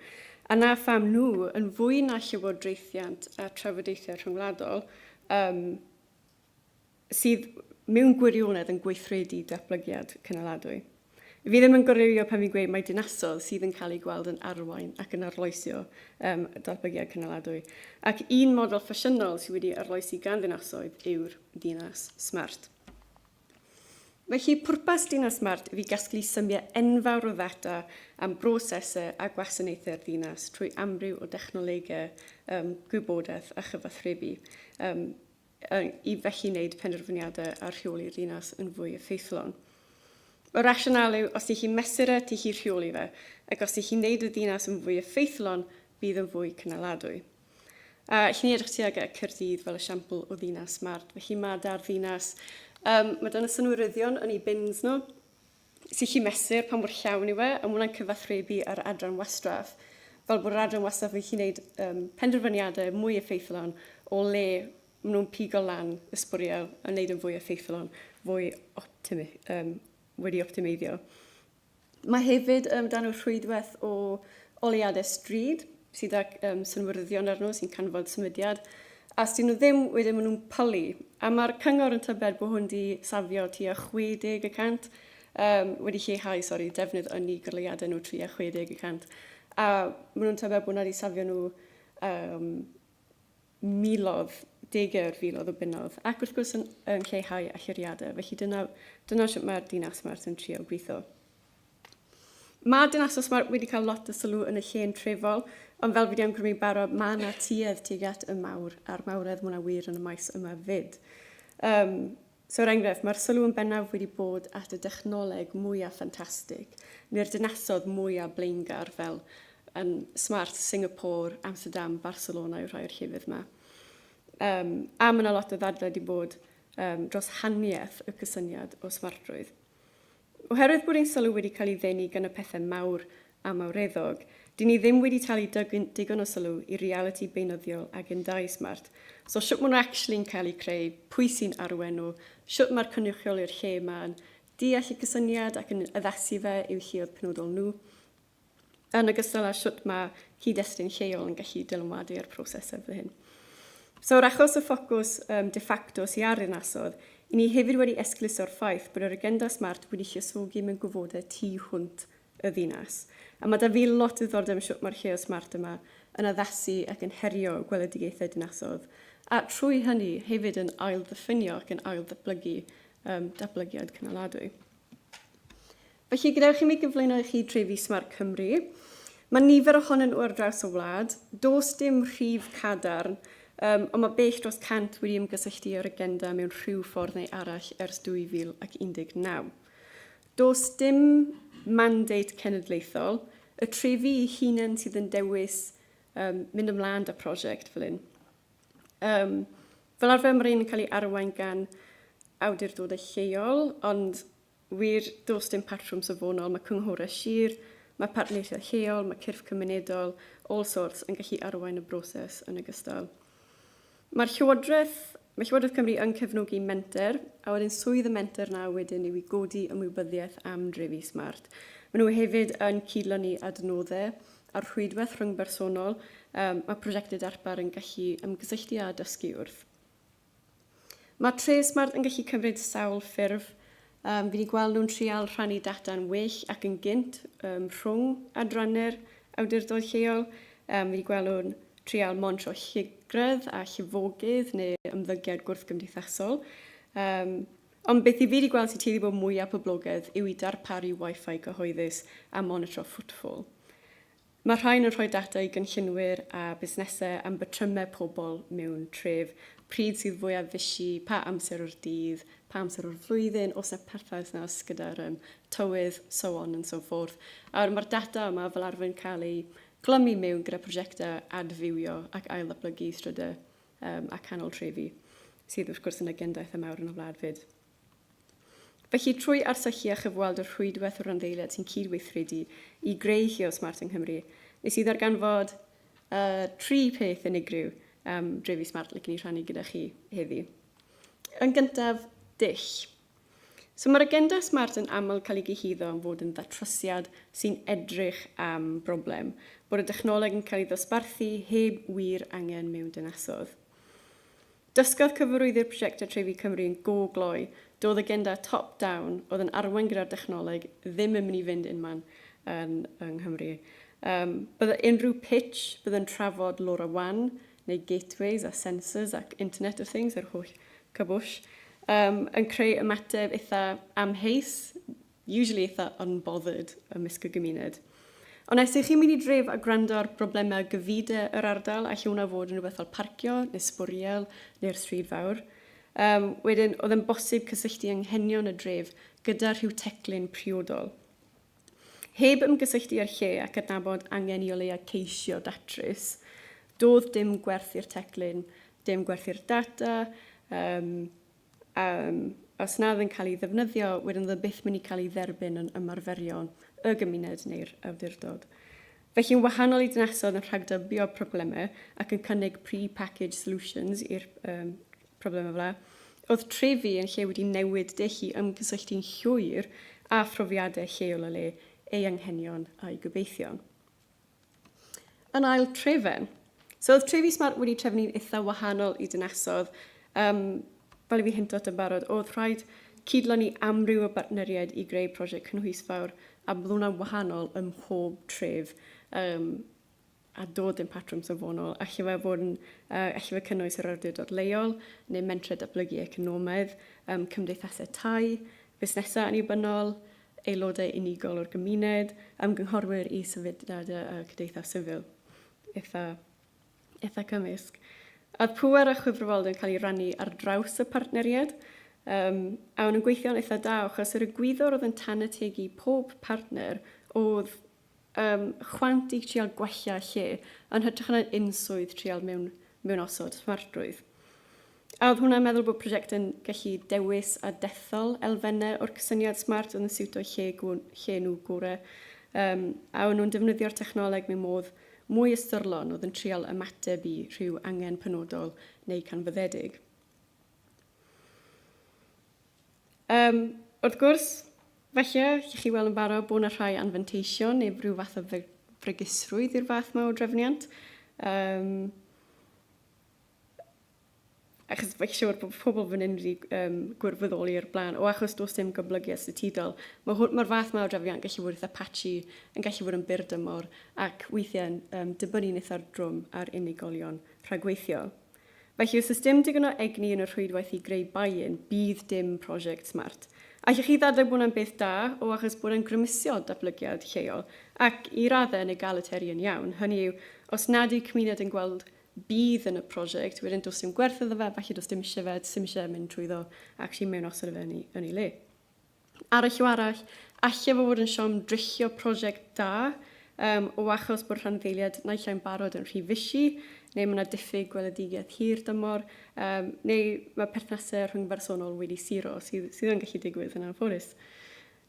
A na pham nhw, yn fwy na llywodraethiant a trafodaethau rhyngwladol, um, sydd mewn gwirionedd yn gweithredu datblygiad cynaladwy. Fi ddim yn goreuo pan fi'n gweud mai dinasodd sydd yn cael ei gweld yn arwain ac yn arloesio um, datblygiad cynaladwy. Ac un model ffasiynol sydd wedi arloesi gan ddinasoedd yw'r ddinas smart. Felly, pwrpas Dinas Smart yw i gasglu symiau enfawr o ddata am brosesau a gwasanaethau'r ddinas trwy amryw o dechnolegau um, gwybodaeth a chyfathrebu, um, i felly wneud penderfyniadau a rheoli'r ddinas yn fwy effeithlon. Y rasional yw, os ti'n chi mesur e, ti'n chi rheoli fe, ac os ti'n chi wneud y ddinas yn fwy effeithlon, bydd yn fwy cynaladwy. A lle ni edrych tuag at Caerdydd fel esiampl o ddinas smart. Felly mae da'r ddinas, um, mae dan y synwyryddion yn eu bins nhw, sy'n chi mesur pa mor llawn yw e, a mae hwnna'n cyfathrebu ar adran wastraff, fel bod yr adran wastraff yn gallu gwneud um, penderfyniadau mwy effeithlon o le maen nhw'n pigo lan y sbwriel a wneud yn fwy effeithlon, fwy optimi, um, wedi optimeiddio. Mae hefyd um, dan nhw rhwydwaith o oleuadau stryd sydd ag um, synwyryddion arno sy'n canfod symudiad. A os dyn nhw ddim, wedyn maen nhw'n pylu. A mae'r cyngor yn tybed bod hwn di safio tua 60 y cant, um, wedi lleihau, sori, defnydd ynni goleuadau nhw tua 60 y cant. A maen nhw'n tybed bod hwnna wedi safio nhw um, miloedd, degau o'r filoedd o bunnoedd, ac wrth gwrs yn, yn lleihau allyriadau. Felly dyna, dyna sut mae'r dinas smart yn trio gweithio. Mae dinas smart wedi cael lot o sylw yn y lle'n trefol, ond fel fi wedi awgrymu barod, mae yna tuedd tuag at y mawr, a'r mawredd mae hwnna wir yn y maes yma fyd. Um, So er enghraifft, mae'r sylw yn bennaf wedi bod at y dechnoleg mwyaf ffantastig, neu'r dinasodd mwyaf blaengar fel yn smart Singapore, Amsterdam, Barcelona yw rhai o'r llefydd yma. Um, a mae yna lot o ddadlau wedi bod um, dros haniaeth y cysyniad o smartrwydd. Oherwydd bod ein sylw wedi cael ei ddenu gan y pethau mawr a mawreddog, dyn ni ddim wedi talu digon o sylw i realiti beunyddiol agendâu smart. So shwt maen nhw actually'n cael eu creu, pwy sy'n arwain nhw, shwt mae'r cynrychiolwyr lle 'ma'n deall y cysyniad ac yn addasu fe i'w lleoedd penodol nhw. yn ogystal â shwt mae cyd-destun lleol yn gallu dylanwadu ar prosesau fel hyn. So, yr achos y ffocws um, de facto sydd ar ddinasodd, i ni hefyd wedi esgeuluso'r ffaith bod yr agenda smart wedi lluosogi mewn gofodau tu hwnt y ddinas. A mae da fi lot o ddiddordeb yn shwt mae'r lleoedd smart yma yn addasu ac yn herio gweledigaethau dinasodd, a trwy hynny hefyd yn ail-ddiffinio ac yn ail-ddatblygu um, datblygiad cynaladwy. Felly, gadewch i mi gyflwyno i chi Trefi Smart Cymru. Mae nifer ohonyn nhw ar draws y wlad. Does dim rhif cadarn, um, ond mae bell dros 100 wedi ymgysylltu â'r agenda mewn rhyw ffordd neu arall ers 2019. Does dim mandate cenedlaethol. Y trefi eu hunain sydd yn dewis um, mynd ymlaen da prosiect fel hyn. Um, fel arfer mae rhain yn cael ei arwain gan awdurdodau lleol, ond Wir, does dim patrwm safonol, mae cynghorau sir, mae partneriaethau lleol, mae cyrff cymunedol, all sorts, yn gallu arwain y broses yn ogystal. Mae'r Llywodraeth, mae Llywodraeth Cymru yn cefnogi menter, a wedyn swydd y menter na wedyn yw i godi ymwybyddiaeth am drefi smart. Maen nhw hefyd yn cydlynu adnoddau a'r rhwydwaith rhyngbersonol um, mae prosiectau darpar yn gallu ymgysylltu â dysgu wrth. Mae Tref Smart yn gallu cymryd sawl ffurf. Um, fi wedi gweld nhw'n trial rhannu data'n well ac yn gynt um, rhwng adrannau'r awdurdod lleol. Um, fi wedi gweld nhw'n trial monitro llygredd a llifogydd neu ymddygiad gwrthgymdeithasol. Um, ond beth i fi wedi gweld sy'n tueddu bod mwyaf poblogaidd yw i darparu Wi-Fi cyhoeddus a monitro footfall. Mae'r rhain yn rhoi data i gynllunwyr a busnesau am batrymau pobl mewn tref, pryd sydd fwyaf fishi, pa amser o'r dydd, pa amser o'r flwyddyn, oes 'na perthynas gyda'r um, tywydd, so on and so forth. A mae'r data yma fel arfer yn cael ei glymu mewn gyda prosiectau adfywio ac ailddatblygu strydau um, a canol trefi, sydd wrth gwrs yn agenda eitha mawr yn y wlad fyd. Felly, trwy arsyllu a chyfweld y rhwydwaith o randdeiliaid sy'n cyd-weithredu i greu Lleol Smart yng Nghymru, nes i ddarganfod uh, tri peth unigryw am drefi smart licen i rhannu gyda chi heddi. Yn gyntaf, dull. So mae'r agenda smart yn aml cael ei gyhuddo am fod yn ddatrysiad sy'n edrych am broblem, bod y dechnoleg yn cael ei ddosbarthu heb wir angen mewn dinasodd. Dysgodd cyfarwyddwyr prosiectau Trefi Cymru yn go gloi, doedd agenda top down oedd yn arwain gyda'r dechnoleg ddim yn mynd i fynd unman yn yng Nghymru. Um, bydde unrhyw pitch bydde'n trafod LoRaWAN neu gateways a sensors ac Internet of Things, yr holl cabwsh, um, yn creu ymateb eitha amheus, usually eitha unbothered ymysg y gymuned. Ond os ych chi'n mynd i dref a gwrando ar broblemau gyfide yr ardal, all hwnna fod yn rhywbeth fel parcio neu sbwriel neu'r stryd fawr. Um, wedyn, oedd yn bosib cysylltu anghenion y dref gyda rhyw teclyn priodol. Heb ymgysylltu â'r lle ac adnabod angen i o leia ceisio datrys, doedd dim gwerth i'r teclyn, dim gwerth i'r data, um, Yym, os na oedd yn cael ei ddefnyddio, wedyn oedd e byth mynd i cael ei dderbyn yn ymarferion y gymuned neu'r awdurdod. Felly, yn wahanol i dinasoedd yn rhagdybio problemau ac yn cynnig pre-packaged solutions i'r um, problemau fel 'na, oedd trefi yn lle wedi newid dull i ymgysylltu'n llwyr â phrofiadau lleol o le, ei anghenion a'i gobeithion. Yn ail trefen. So oedd Trefi Smart wedi trefnu'n eitha wahanol i dinasodd. Um, fel i fi hinto at yn barod, oedd rhaid cydlynu amryw o bartneriaid i greu prosiect cynhwysfawr a bydd hwnna'n wahanol ym mhob tref um, a dod yn patrwm safonol. Alle fe fod yn, uh, alle fe cynnwys yr awdurdod leol neu mentrau datblygu economaidd, um, cymdeithasau tai, busnesau annibynnol, aelodau unigol o'r gymuned, ymgynghorwyr i sefydliadau a cymdeithas sifil. Eitha, eitha cymysg. A'r pŵer a chyfrifoldeb yn cael ei rannu ar draws y partneriaid, um, a o'n nhw'n gweithio'n eitha da, achos yr egwyddor oedd yn tanategu pob partner oedd um, chwant i trial gwella lle, yn hytrach na unswydd trial mewn, mewn osod smartrwydd. A oedd hwnna'n meddwl bod prosiect yn gallu dewis a dethol elfennau o'r cysyniad smart oedd yn siwto lle, lle nhw gorau. Um, a o'n nhw'n defnyddio'r technoleg mewn modd mwy ystyrlon oedd yn trial ymateb i rhyw angen penodol neu canfyddedig. Um, wrth gwrs, falle, lle chi weld yn barod bod yna rhai anfanteision neu rhyw fath o fregusrwydd i'r fath yma o drefniant. Um, achos fi'n siŵr bod pobl fan hyn wedi um, gwirfoddoli o'r blaen, o achos does dim goblygiad statudol. Mae'r ma fath yma o drefniant yn gallu bod eitha patchy, yn gallu bod yn byr dymor, ac weithiau'n um, dibynnu'n eitha drwm ar unigolion rhagweithiol. Felly, os oes dim digon o egni yn y rhwydwaith i greu buy-in, bydd dim prosiect smart. Allwch chi ddadlau bod hwnna'n beth da, o achos bod e'n grymuso datblygiad lleol, ac i raddau yn egalitarian iawn, hynny yw, os nad yw cymuned yn gweld budd yn y prosiect, wedyn does dim gwerth iddo fe, falle does dim eisiau fe, does dim eisiau mynd trwyddo, actually mewn osod fe yn ei, yn ei le. Ar y llaw arall, alle fo fod yn siom dryllio prosiect da, um, o achos bod rhanddeiliaid naill ai'n barod yn rhy fishy, neu mae yna diffyg gweledigaeth hir dymor, um, neu mae perthnasau rhyngbersonol wedi suro, sydd, sydd yn gallu digwydd yn anffodus.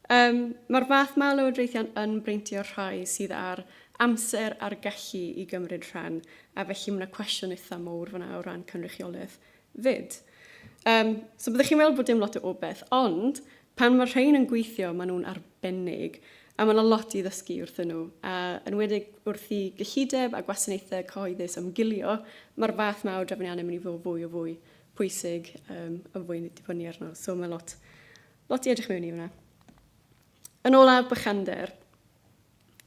Um, Mae'r fath ma o lywodraethiant yn breintio'r rhai sydd â'r amser a'r gallu i gymryd rhan, a felly mae yna cwestiwn eitha mowr fyna o ran cynrychiolaeth 'fyd. Um, so byddwch chi'n weld bod dim lot o obaith, ond pan mae rhain yn gweithio, maen nhw'n arbennig, a mae yna lot i ddysgu wrthyn nhw. A yn enwedig wrth i gyllideb a gwasanaethau cyhoeddus ymgilio, mae'r fath ma o drefniannau mynd i fod fwy o fwy pwysig um, a fwy dibynnu arno. So mae lot, lot i edrych mewn i hwnna. Yn olaf, bychander.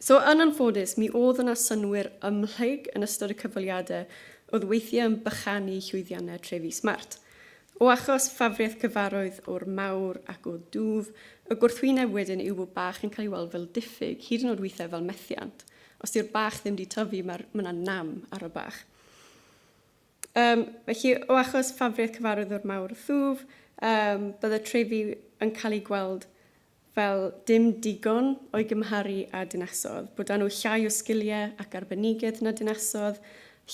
So, yn anffodus, mi oedd yna synnwyr ymhlyg yn ystod y cyfweliadau oedd weithiau yn bychanu llwyddiannau trefi smart. O achos ffafriaeth cyfarwydd o'r mawr ac o dwf, y gwrthwyneb wedyn yw bod bach yn cael ei weld fel diffyg, hyd yn oed weithiau fel methiant. Os dyw'r bach ddim 'di tyfu, mae'r, mae 'na nam ar y bach. Yym, felly, o achos ffafriaeth cyfarwydd o'r mawr a thwf, yym, bydde trefi yn cael eu gweld fel dim digon o'i gymharu â dinasodd, bod 'da nhw llai o sgiliau ac arbenigedd na dinasodd,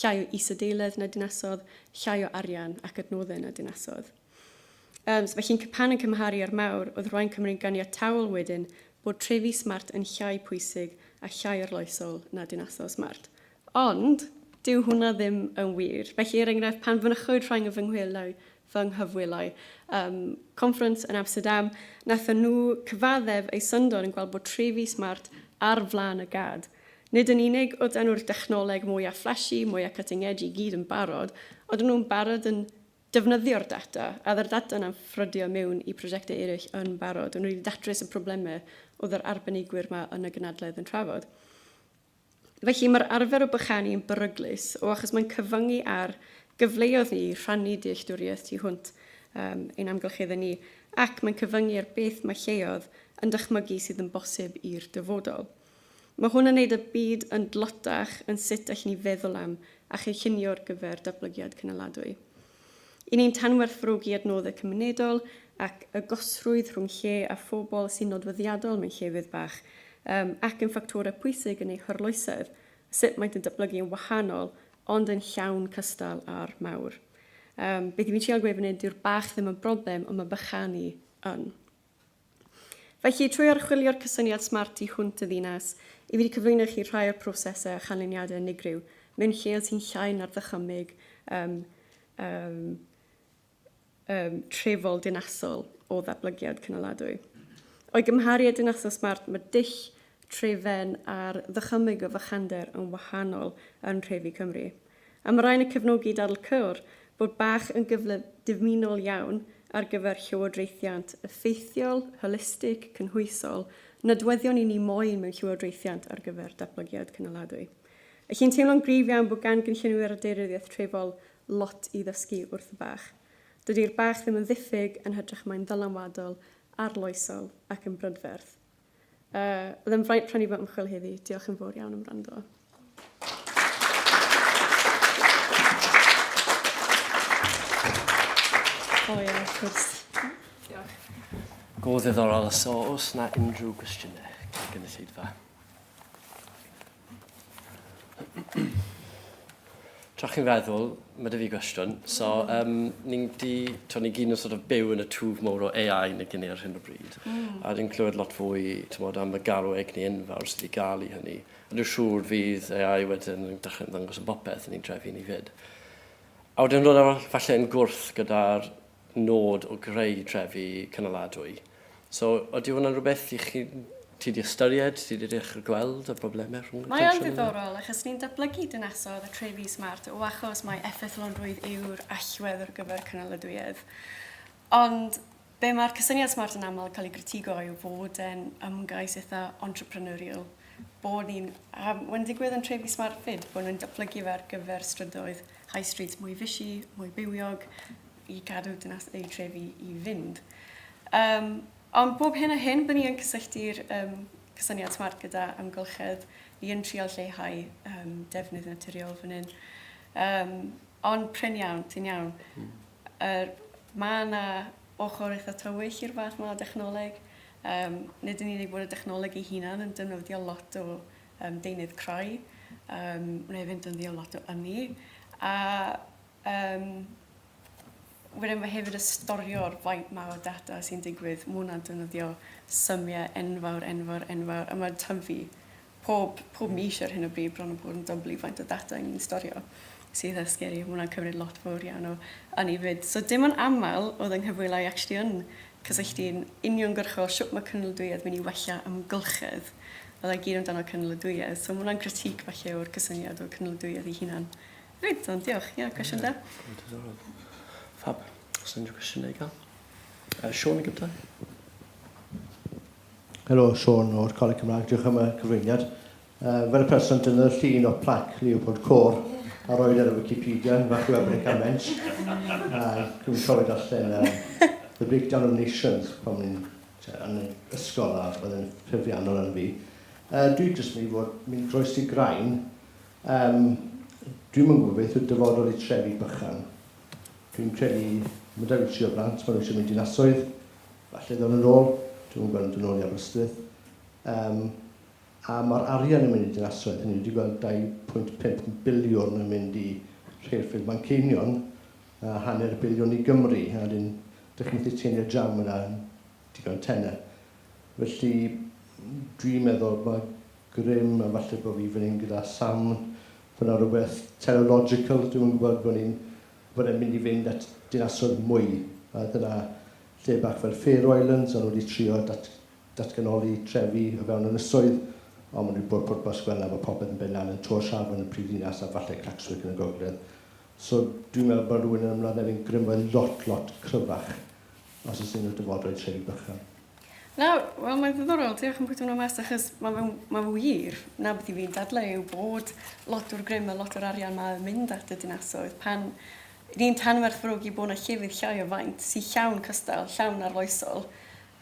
llai o isadeiledd na dinasodd, llai o arian ac adnoddau na dinasodd. Yym, so felly pan yn cymharu â'r mawr, oedd rhai'n cymryd ganiataol wedyn bod trefi smart yn llai pwysig a llai arloesol na dinasodd smart. Ond, dyw hwnna ddim yn wir. Felly, er enghraifft, pan fynychwyd rhai o fy nghwelau, fy nghyfwelai, um, conference yn Amsterdam, nathon nhw cyfaddef eu syndod yn gweld bod trefi smart ar flaen y gad. Nid yn unig oedd 'da nhw'r dechnoleg mwya flashy, mwya cutting edge i gyd yn barod, ond o'n nhw'n barod yn defnyddio'r data, a oedd yr data yna'n ffrydio mewn i prosiectau eraill yn barod. O'n nhw wedi datrys y problemau oedd yr arbenigwyr 'ma yn y gynhadledd yn trafod. Felly, mae'r arfer o bychanu yn beryglus, o achos mae'n cyfyngu ar gyfleoedd ni i rhannu dealltwriaeth tu hwnt um, ein amgylcheddau ni, ac mae'n cyfyngu ar beth mae lleoedd yn dychmygu sydd yn bosib i'r dyfodol. Mae hwn yn neud y byd yn dlotach yn sut allwn ni feddwl am a chynllunio ar gyfer datblygiad cynaladwy. I ni'n tanwerthfawrogi adnoddau cymunedol ac agosrwydd rhwng lle a phobl sy'n nodweddiadol mewn llefydd bach, yym, ac yn ffactorau pwysig yn eu harloesedd, sut maent yn datblygu yn wahanol ond yn llawn cystal â'r mawr. Yym, beth i fi'n trial gweud fan hyn, dyw'r bach ddim yn broblem, ond mae bychanu yn. Felly, trwy archwilio'r cysyniad smart tu hwnt y ddinas, i fi wedi cyflwyno i chi rhai o'r prosesau a chanlyniadau unigryw mewn lleoedd sy'n llai na'r ddychymyg um, um, um, trefol dinasol o ddatblygiad cynaladwy. O'i gymharu â dinasoedd smart, mae dull trefen a'r ddychymyg o fychander yn wahanol yn nhrefi Cymru. A mae rhain yn cefnogi dadl Cyr bod bach yn gyfle dymunol iawn ar gyfer llywodraethiant effeithiol, holistig, cynhwysol, nodweddion i ni moyn mewn llywodraethiant ar gyfer datblygiad cynaladwy. Felly'n teimlo'n gryf iawn bod gan gynllunwyr a daearyddiaeth trefol lot i ddysgu wrth y bach. Dydy'r bach ddim yn ddiffyg, yn hytrach mae'n ddylanwadol, arloesol ac yn brydferth. Uh, oedd yn fraint rhannu fy ymchwil heddi. Diolch yn fawr iawn am wrando. O ie, wrth gwrs. Diolch. Go ddiddorol. So, oes na unrhyw gwestiynau gan gynulleidfa? Tra chi'n feddwl, mae 'da fi gwestiwn. So, um, ni'n di, to, ni gyd yn sort of byw yn y twf mowr o AI neu gynnu ar hyn o bryd. A ni'n clywed lot fwy, t'mod, am y galw egni enfawr sydd i gael i hynny. A dwi'n siŵr fydd AI wedyn yn dechrau ymddangos yn bopeth yn ein trefi ni fyd. A wedyn dod â falle yn gwrth gyda'r nod o greu trefi cynaladwy. So, ydy hwnna'n rhywbeth i chi, ti 'di ystyried, ti 'di dechrau gweld y problemau rhwng y Mae o'n tensiwn yna? ddiddorol, achos ni'n datblygu dinasoedd a trefi smart o achos mai effeithlonrwydd yw'r allwedd ar gyfer cynaladwyedd. Ond be mae'r cysyniad smart yn aml cael ei gritigo yw fod e'n ymgais eitha entrepreneurial, bod ni'n, a mae'n digwydd yn trefi smart 'fyd, bod nhw'n datblygu fe ar gyfer strydoedd high streets mwy fishy, mwy bywiog, i gadw dinas eu trefi i fynd. Um, ond bob hyn a hyn, byddwn ni yn cysylltu'r um, cysyniad smart gyda amgylchedd. Ni yn trial lleihau um, defnydd naturiol fan hyn. Um, ond prin iawn, ti'n iawn. Er, mae yna ochr eitha tywyll i'r fath yma o dechnoleg. Um, nid yn unig bod y dechnoleg ei hunan yn defnyddio lot o um, deunydd crai, um, mae'n hefyd yn defnyddio lot o ynni. A um, Wedyn mae hefyd y storio'r faint ma o data sy'n digwydd, ma' hwnna'n defnyddio symiau enfawr, enfawr, enfawr, a mae'n tyfu pob, pob mis ar hyn o bryd bron a bod yn dyblu faint o data ni'n storio, sydd eitha scary, ma' hwnna'n cymryd lot fawr iawn o ynni 'fyd. So dim yn aml oedd yng nghyfwylai actually yn cysylltu'n uniongyrchol shwt mae cynaladwyedd mynd i wella amgylchedd. Oedd e gyd amdano cynaladwyedd, so ma' hwnna'n critique falle o'r cysyniad o cynaladwyedd ei hunan. Reit, ond diolch. Ie, cwestiwn da. Diddorol. Fab. Os unrhyw cwestiynau i gael? Sean yn gyntaf. Helo, Sean o'r Coleg Cymraeg. Diolch am y cyflwyniad. Fel y person dynnodd y llun o plac Leopold Kohr a roed ar y Wikipedia, yn fach i weld bod e'n cael mensh. Dwi'n cofio darllen The Breakdown of Nations pan o'n i'n yn ysgol a oedd yn ffurfiannol yn fi. Dwi jyst mynd i fod mynd groes i graen Yym, dwi'm yn gwybod beth yw'r dyfodol i trefi bychan. Dwi'n credu, ma' 'da fi tri o blant, ma' nhw eisiau mynd dinasoedd, falle ddown nhw nôl, dwi'm yn gweld nhw'n dod nôl i Aberystwyth. Yym, a ma'r arian yn mynd i dinasoedd, hynny yw, dwi'n gweld 2.5 biliwn yn mynd i rheilffyrdd Manceinion, a hanner biliwn i Gymru, a wedyn dych chi'n methu tynnu'r jam yna yn digon tenau. Felly, dwi'n meddwl mae grym, a falle bod fi fan hyn gyda Sam, bod 'na rywbeth teleological, dwi'm yn gwybod, bod ni'n, bod e'n mynd i fynd at dinasoedd mwy. A dyna lle bach fel Faroe Islands, o'n nhw wedi trio dat, datganoli trefi o fewn ynysoedd, ond maen nhw wedi bod pwrpas gweld na bod popeth yn mynd lan yn Tórshavn yn y prifddinas a falle Klaksvík yn y gogledd. So dwi'n meddwl bod rhywun yn ymladd efo'n grymoedd lot, lot cryfach os oes unrhyw dyfodol i trefi bychan. Na, wel mae'n ddiddorol, diolch am pwyntio hwnna mas achos mae fe'n ma fe wir. Na beth i fi'n dadlau yw bod lot o'r grym a lot o'r arian ma yn mynd at y dinasoedd pan ni'n tanwerthfawrogi bod 'na llefydd llai o faint sy'n llawn cystal, llawn arloesol,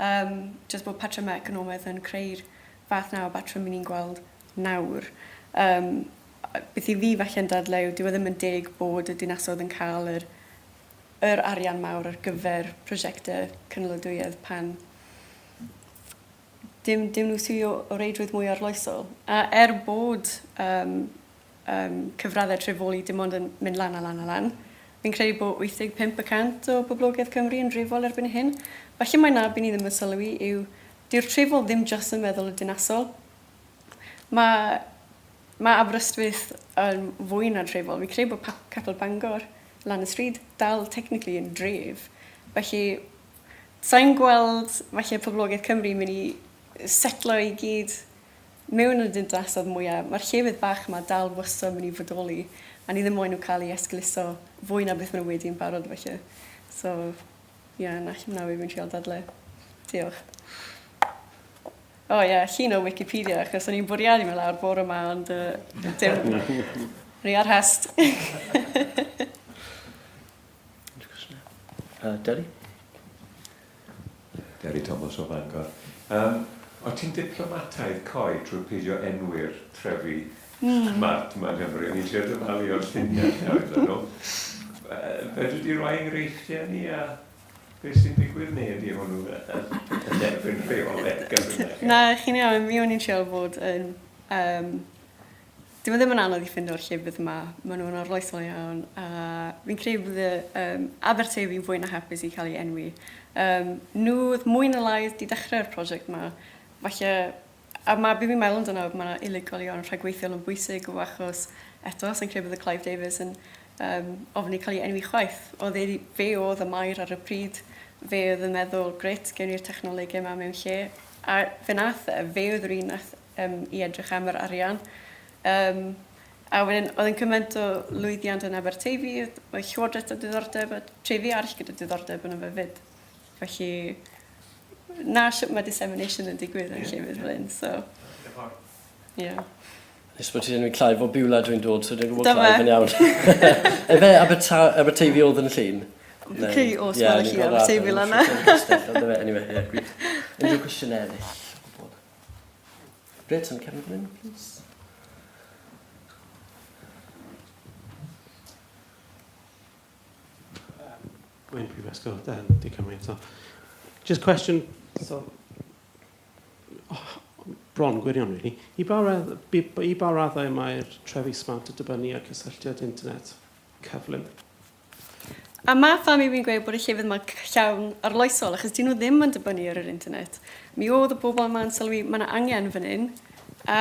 um, jyst bod patrymau economaidd yn creu'r fath 'na o batrwm 'y ni'n gweld nawr. Um, beth i fi falle'n dadlau yw dyw e ddim yn deg bod y dinasoedd yn cael yr yr arian mawr ar gyfer prosiectau cynaladwyedd pan dim, dim nhw sydd o, o reidrwydd mwy arloesol. A er bod um, um, cyfraddau trefoli dim ond yn mynd lan a lan a lan, fi'n credu bod 85 y cant o boblogaeth Cymru yn drefol erbyn hyn. Falle mae 'na be ni ddim yn sylwi yw, dyw'r trefol ddim jyst yn meddwl y dinasol. Mae, mae Aberystwyth yn fwy na trefol. Fi'n credu bod Capel Bangor lan y stryd dal technically yn dref. Felly, sa i'n gweld falle poblogaeth Cymru yn mynd i setlo i gyd mewn y dinasoedd mwyaf. Mae'r llefydd bach yma dal wastad yn mynd i fodoli, a ni ddim moyn nhw cael eu esgeuluso fwy na beth maen nhw wedi yn barod felly. So, ie, yeah, na, na fi fi'n trial dadle. Diolch. O ie, llun o Wikipedia, achos o'n i'n bwriadu mynd lawr bore yma, ond uh, dim... O'n i ar hest. Derry? Derry Thomas o Fangor. Um, o ti'n diplomataidd coi trwy peidio enwi'r trefi smart yma yng Nghymru? O'n i'n trio dyfalu o'r lluniau lle oedden nhw. Fedri di roi enghreifftiau ni a Beth sy'n digwydd neu ydy hwnnw yn erbyn rheolaeth gyfrinachedd? Na, chi'n iawn, mi o'n i'n trial bod yn... Um, Dyw e ddim yn anodd i ffindo'r llefydd yma, maen nhw'n arloesol iawn, a fi'n credu bod y um, Aberteifi'n fwy na hapus i cael ei enwi. Um, nhw oedd mwy na lai wedi dechrau'r prosiect yma, falle A ma' be fi'n meddwl amdano, ma' 'na unigolion rhagweithiol yn bwysig o achos eto, sa i'n credu bydde Clive Davies yn yym ofni cael ei enwi chwaith. Oedd e 'di... Fe oedd y maer ar y pryd, fe oedd yn meddwl, grêt, gewn ni'r technolegau 'ma mewn lle. A fe nath e, fe oedd yr un nath yym i edrych am yr arian. Yym a wedyn oedd e'n cymaint o lwyddiant yn Aberteifi, oedd Llywodraeth 'da diddordeb a trefi arall gyda diddordeb yno fe 'fyd. Felly, na shwt mae dissemination yn digwydd yn llefydd fel hyn, so... Ie. Nes bod ti'n enwi Clive o Beulah dwi'n dod, so dwi'n gwybod Clive yn iawn. Efe Aberteifi oedd yn y llun? Fi'n credu oes, mae'n llun Aberteifi lan 'na. Anyway, ie, gwych. Unrhyw cwestiynau eraill? Reit, yn cefn fan hyn, please. Wayne Prifysgol De Cymru eto. Just question, so, oh, bron gwirion, really. I ba, radd, i ba raddau mae'r trefi smart yn dibynnu ar cysylltiad internet cyflym? A mae pham i fi'n gweud bod y llefydd yma llawn arloesol, achos dyn nhw ddim yn dibynnu ar yr internet. Mi oedd y bobl yma'n sylwi, mae yna angen fan hyn, a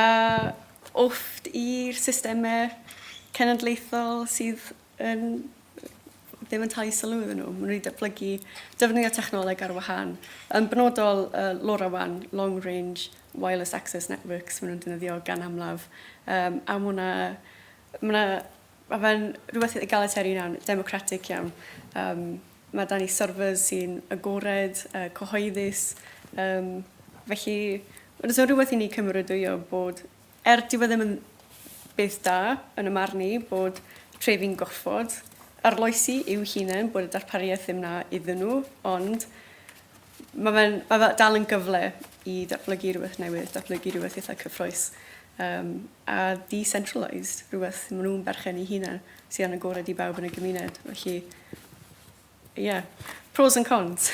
off i'r systemau cenedlaethol sydd yn ddim yn talu sylw iddyn nhw. Maen nhw wedi datblygu defnyddio technoleg ar wahân. Yn benodol, uh, LoRaWAN, Long Range Wireless Access Networks, maen nhw'n defnyddio gan amlaf. Um, a mae hwnna, mae hwnna, mae fe'n rhywbeth egalitarian iawn, democratic iawn. Um, mae da ni servers sy'n agored, uh, cyhoeddus. Um, felly, mae'n rhywbeth i ni cymeradwyo bod Er dyw e ddim yn beth da, yn 'y marn i, bod trefi'n gorfod arloesi i'w hunain, bod y darpariaeth ddim 'na iddyn nhw, ond ma' fe'n ma' fe dal yn gyfle i datblygu rhywbeth newydd, datblygu rhywbeth eitha cyffrous um, a decentralised, rhywbeth maen nhw'n berchen eu hunain, sydd yn agored i bawb yn y gymuned. Felly, ie, yeah. pros and cons.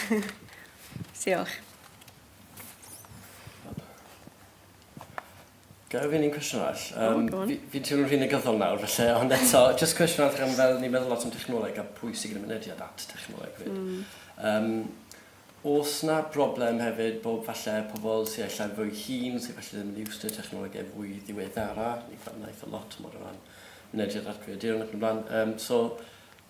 Diolch. Ga i ofyn un cwestiwn arall? Um, oh, Fi'n fi teimlo'n rhy negyddol nawr, felly, ond eto, just cwestiwn arall am fel ni'n meddwl lot am technoleg a pwy sydd gyda mynediad at technoleg fyd. Mm. Um, oes na broblem hefyd bod falle pobl sy'n ella fwy hŷn, sy'n falle ddim yn used to technolegau fwy ddiweddara, ni'n gweld na eitha lot mor o ran mynediad at greaduron ac yn y blaen. Um, so,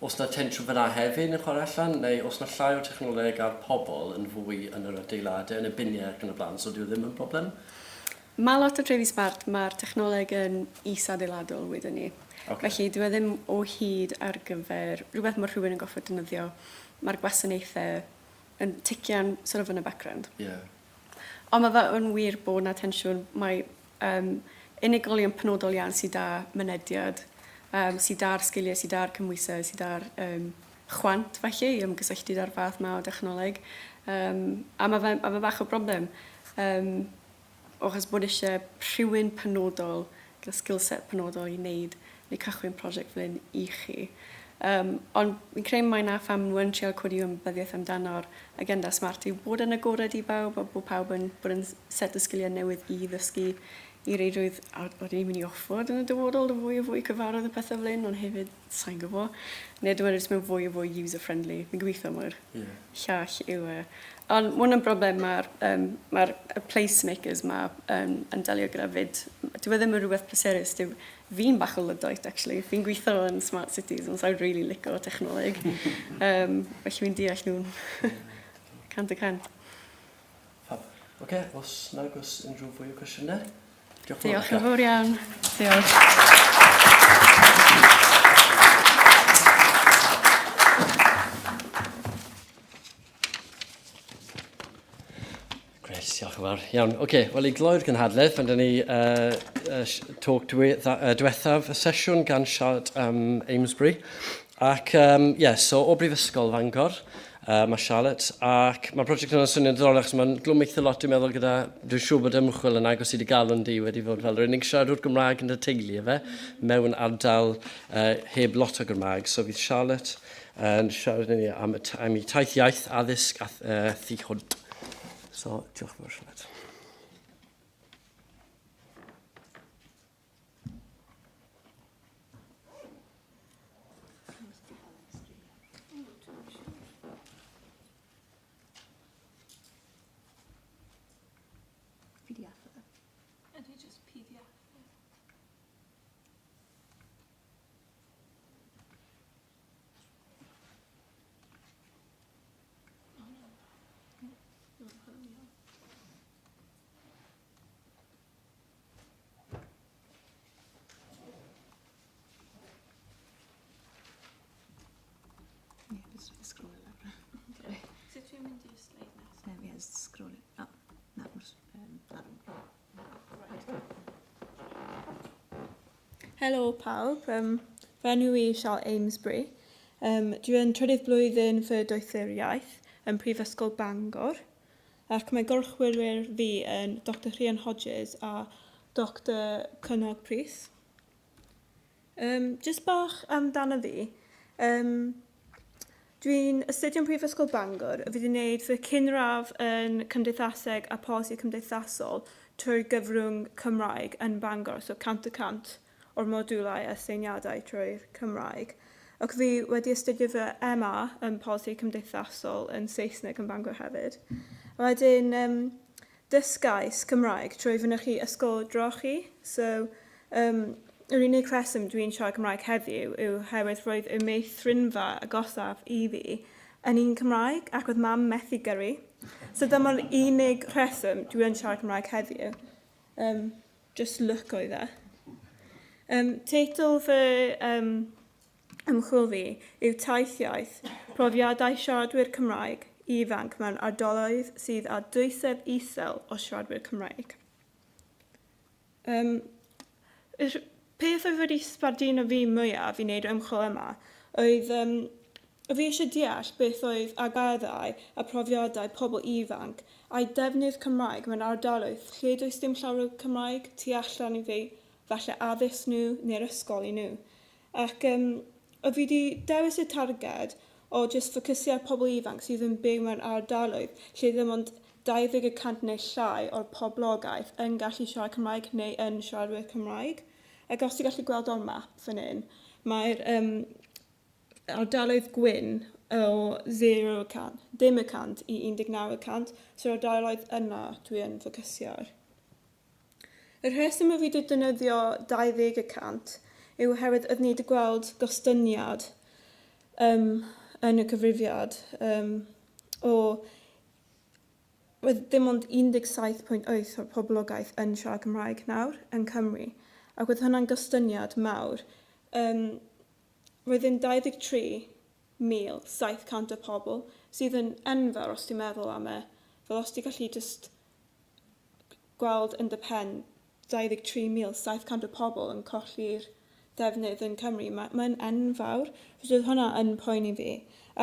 Oes 'na tensiwn fan'na hefyd yn chwarae allan, neu oes 'na llai o technoleg a'r pobl yn fwy yn yr adeiladau, yn y biniau ac yn y blaen, so dyw e ddim yn broblem? Mae lot o trefi smart, mae'r technoleg yn is-adeiladol wedyn 'ny. Ocê. Felly dyw e ddim o hyd ar gyfer rhywbeth mae rhywun yn gorfod defnyddio. Mae'r gwasanaethau yn tician sort of yn y background. Ie. Ond mae fe yn wir bod 'na tensiwn, mae um, unigolion penodol iawn sydd â mynediad, um, sydd â'r sgiliau, sydd â'r cymhwysedd, sydd â'r um, chwant falle i ymgysylltu â'r fath ma o dechnoleg. Um, a mae fe, ma fe bach o broblem. Um, achos bod eisiau rhywun penodol, gyda skill set penodol i wneud neu cychwyn prosiect fel hyn i chi. Um, ond fi'n credu mai 'na pham nhw yn trial codi ymwybyddiaeth amdano'r agenda smart yw bod yn agored i bawb a bod pawb yn bod yn set o sgiliau newydd i ddysgu i reidrwydd a odyn ni'n mynd i offod yn y dyfodol yn fwy a fwy cyfarwydd y pethau fel hyn ond hefyd sa i'n gwybod. Neu dwi'n jyst mynd fwy a fwy user friendly. Fi'n gobeithio mai'r yeah. llall yw e. Ond ma' hwn yn broblem mae'r um, mae'r y placemakers ma um, yn delio gyda fyd. Dyw e ddim yn rhywbeth pleserus. Dyw Fi'n bach o Luddite actually. Fi'n gweithio yn smart cities ond sai'n rili lico technoleg. um, felly fi'n deall nhw'n 100%. Fab. Oce, okay, os nag oes unrhyw fwy o cwestiynau. Diolch yn fawr. Diolch yn fawr iawn. Diolch. Gret, diolch yn fawr. Iawn, oce, okay, wel i gloi'r gynhadledd, fe ni uh, uh, talk dwe, uh, diwethaf y sesiwn gan Charlotte um, Amesbury. Ac, um, yeah, so o Brifysgol Fangor, uh, mae Charlotte, ac mae'r prosiect yna'n swnio'n ddiddorol achos mae'n glwm eitha lot, dwi'n meddwl, gyda, dwi'n siŵr bod ymchwil yn agos i dy galon di wedi fod fel yr unig siaradwr Gymraeg yn dy teulu, efe, mewn ardal uh, heb lot o Gymraeg. So fydd Charlotte yn siarad i ni am, am ei taith iaith, addysg a uh, thu hwnt. So, diolch yn fawr, Charlotte. PDF. Ydy just PDF. Sut dwi'n mynd i'r sleid nesaf? Um, yeah, just scroll it. Oh, na, um, Helo pawb, um, fy enw i yw Charlotte Amesbury. Um, dwi yn trydydd blwyddyn fy doethuriaeth yn Prifysgol Bangor ac mae gorchwylwyr fi yn Dr Rhian Hodges a Dr Cynog Prys. Um, just bach amdano fi. Um, Dwi'n astudio yn Prifysgol Bangor a fi wedi gwneud fy cynradd yn Cymdeithaseg a Polisi Cymdeithasol trwy gyfrwng Cymraeg yn Bangor, so 100% o'r modiwlau a aseiniadau trwy'r Cymraeg. Ac fi wedi astudio fy MA yn Polisi Cymdeithasol yn Saesneg yn Bangor hefyd. A wedyn, um, dysgais Cymraeg trwy fynychu ysgol drochi. So, um, yr unig rheswm dwi'n siarad Cymraeg heddiw yw oherwydd roedd y meithrinfa agosaf i fi yn un Cymraeg ac oedd mam methu gyrru. So dyma'r unig rheswm dwi yn siarad Cymraeg heddiw. Um, just luck oedd e. Um, teitl fy um, ymchwil fi yw Taith Iaith, Profiadau Siaradwyr Cymraeg Ifanc mewn Ardaloedd sydd â dwysedd isel o siaradwyr Cymraeg. Um, yr peth oedd wedi sbarduno fi mwyaf i wneud yr ymchwil yma oedd um, fi eisiau deall beth oedd agweddau a profiadau pobl ifanc a'u defnydd Cymraeg mewn ardaloedd lle does dim llawer o Cymraeg tu allan i fi, falle addysg nhw neu'r ysgol i nhw. Ac um, oedd fi wedi dewis y targed o jyst ffocysu ar pobl ifanc sydd yn byw mewn ardaloedd lle ddim ond 20 y cant neu llai o'r poblogaeth yn gallu siarad Cymraeg neu yn siaradwyr Cymraeg. Ac os ti'n gallu gweld o'r map fan hyn, mae'r um, ardaloedd gwyn o 0 y cant, dim y cant i 19 y cant, so'r ardaloedd yna dwi yn ffocysu ar. Y rheswm y fi wedi defnyddio 20 y cant yw oherwydd oedd ni wedi gweld gostyniad um, yn y cyfrifiad um, o roedd dim ond 17.8 o'r poblogaeth yn siarad Cymraeg nawr yn Cymru ac oedd hwnna'n gostyniad mawr. Um, roedd yn 23,700 o pobl sydd yn enfawr os ti'n meddwl am e. Fel os ti'n gallu just gweld yn dy pen 23,700 o pobl yn colli'r defnydd yn Cymru, mae'n mae enfawr. Felly oedd hwnna yn poeni fi.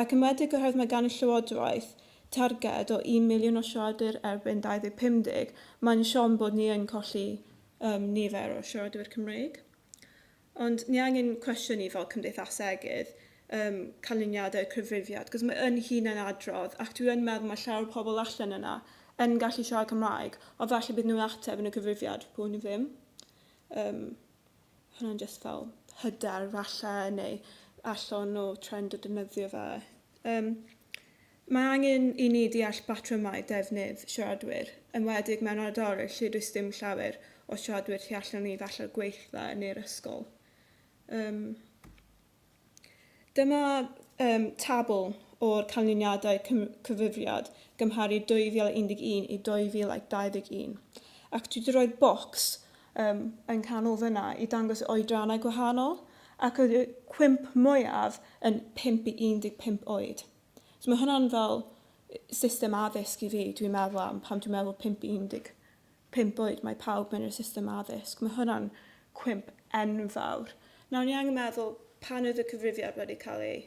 Ac enwedig oherwydd mae gan y Llywodraeth targed o 1 miliwn o siaradwyr erbyn 2050, mae'n siom bod ni yn colli um, nifer o siaradwyr Cymreig. Ond ni angen cwestiynu fel cymdeithasegydd um, canlyniadau'r cyfrifiad, cos mae yn hunan adrodd, ac dwi yn meddwl mae llawer o pobl allan yna yn gallu siarad Cymraeg, ond falle bydd nhw'n ateb yn y cyfrifiad, pwy nhw ddim. Um, hwnna'n just fel hyder falle, neu allan o trend o defnyddio fe. Um, Mae angen i ni deall batrymau defnydd siaradwyr, enwedig mewn ardaloedd lle does dim llawer o siaradwyr tu allan i falle'r gweithle neu'r ysgol. Um, dyma um, tabl o'r canlyniadau cyfrifiad gymharu 2011 i 2021. Ac dwi wedi rhoi bocs um, yn canol fyna i dangos oedrannau gwahanol, ac oedd y cwymp mwyaf yn 5 i 15 oed. So mae hwnna'n fel system addysg i fi, dwi'n meddwl am, pan dwi'n meddwl 5 i 15 oed, mae pawb mewn i'r system addysg. Mae hwnna'n cwymp enfawr. Nawr, ni angen meddwl pan oedd y cyfrifiad wedi cael ei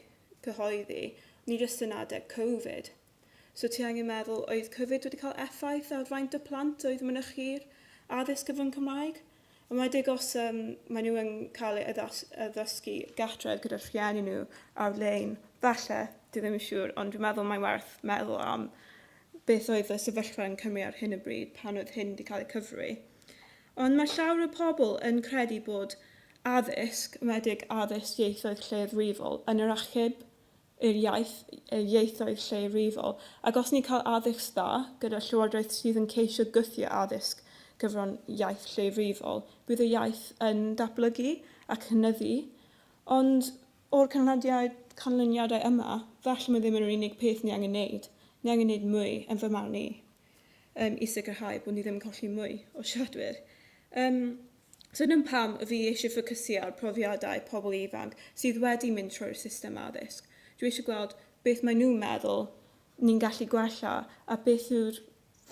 cyhoeddi, ni jyst yn adeg Covid. So ti angen meddwl, oedd Covid wedi cael effaith ar faint o plant oedd yn mynychu'r addysg cyfrwng Cymraeg? Enwedig os um, maen nhw yn cael eu addysgu gartref gyda rhieni nhw ar-lein. Falle, dwi ddim yn siŵr, ond dwi'n meddwl mae'n werth meddwl am beth oedd y sefyllfa yn Cymru ar hyn o bryd pan oedd hyn wedi cael ei cyfri. Ond mae llawer o pobl yn credu bod addysg, enwedig addysg ieithoedd lleiafrifol, yn yr achub i'r iaith, y ieithoedd lleiafrifol, ac os ni'n cael addysg dda, gyda llywodraeth sydd yn ceisio gwthio addysg gyfrwng iaith lleiafrifol, bydd y iaith yn datblygu ac cynyddu, ond o'r canlyniadau, canlyniadau yma, falle mae ddim yn yr unig peth ni angen neud. Ni angen neud mwy yn fy marn i, um, i sicrhau bod ni ddim yn colli mwy o siaradwyr. Um, So dyna pam fi eisiau ffocysu ar profiadau pobl ifanc sydd wedi mynd trwy'r system addysg. Dwi eisiau gweld beth maen nhw'n meddwl ni'n gallu gwella a beth yw'r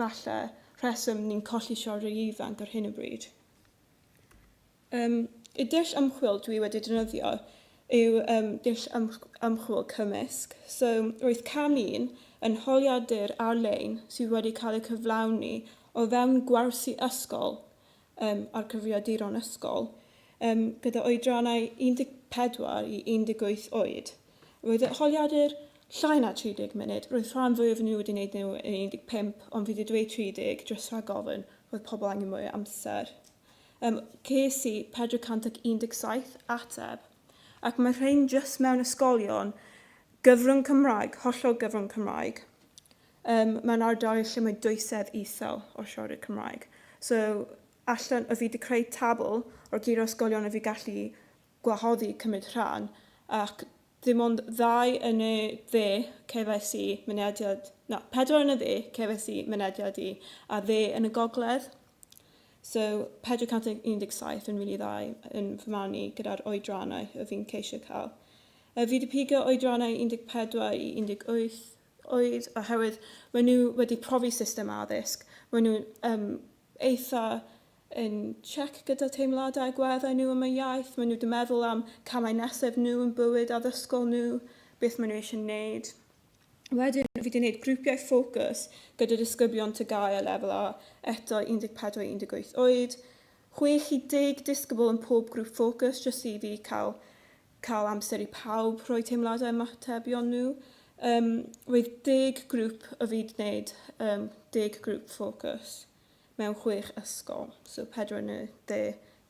falle rheswm ni'n colli siaradwyr ifanc ar hyn o bryd. Um, y dull ymchwil dwi wedi defnyddio yw um, dull ymchwil cymysg. So, roedd cam un yn holiadur ar-lein sydd wedi cael ei cyflawni o fewn gwersi ysgol um, ar cyfrifiaduron ysgol, um, gyda oedrannau 14 i 18 oed. Roedd y holiadur llai na 30 munud, roedd rhan fwyaf nhw wedi gwneud nhw yn 15, ond fi wedi dweud 30 dros rhag ofyn, roedd pobl angen mwy o amser. Um, ces i 417 ateb. Ac mae rhain jyst mewn ysgolion gyfrwng Cymraeg, hollol gyfrwng Cymraeg, um, mewn ardaloedd lle mae dwysedd isel o siarad Cymraeg. So, allan, o fi wedi creu tabl o'r gyd o ysgolion o fi gallu gwahoddi cymryd rhan, ac ddim ond ddau yn y dde cefais i mynediad, na, pedwar yn y dde cefais i mynediad i, a dde yn y gogledd. So, 417 yn rili dda yn fy marn i gyda'r oedrannau o fi'n ceisio cael. Fi wedi pigo oedrannau 14 i 18 oed oherwydd maen nhw wedi profi system addysg. Maen nhw'n um, eitha yn check gyda teimladau a gweddau nhw am y iaith. Maen nhw wedi meddwl am camau nesaf nhw yn bywyd addysgol nhw, beth maen nhw eisiau gwneud. Wedyn, fi wedi gwneud grwpiau ffocws gyda disgyblion TGAU a lefel A, eto 14 i 18 oed. 6 i 10 disgybl yn pob grŵp ffocws, jyst i fi cael, cael amser i pawb rhoi teimladau ymatebion nhw. Um, roedd 10 grŵp o fi wedi gwneud, um, 10 grŵp ffocws mewn chwech ysgol, so pedwar yn y de,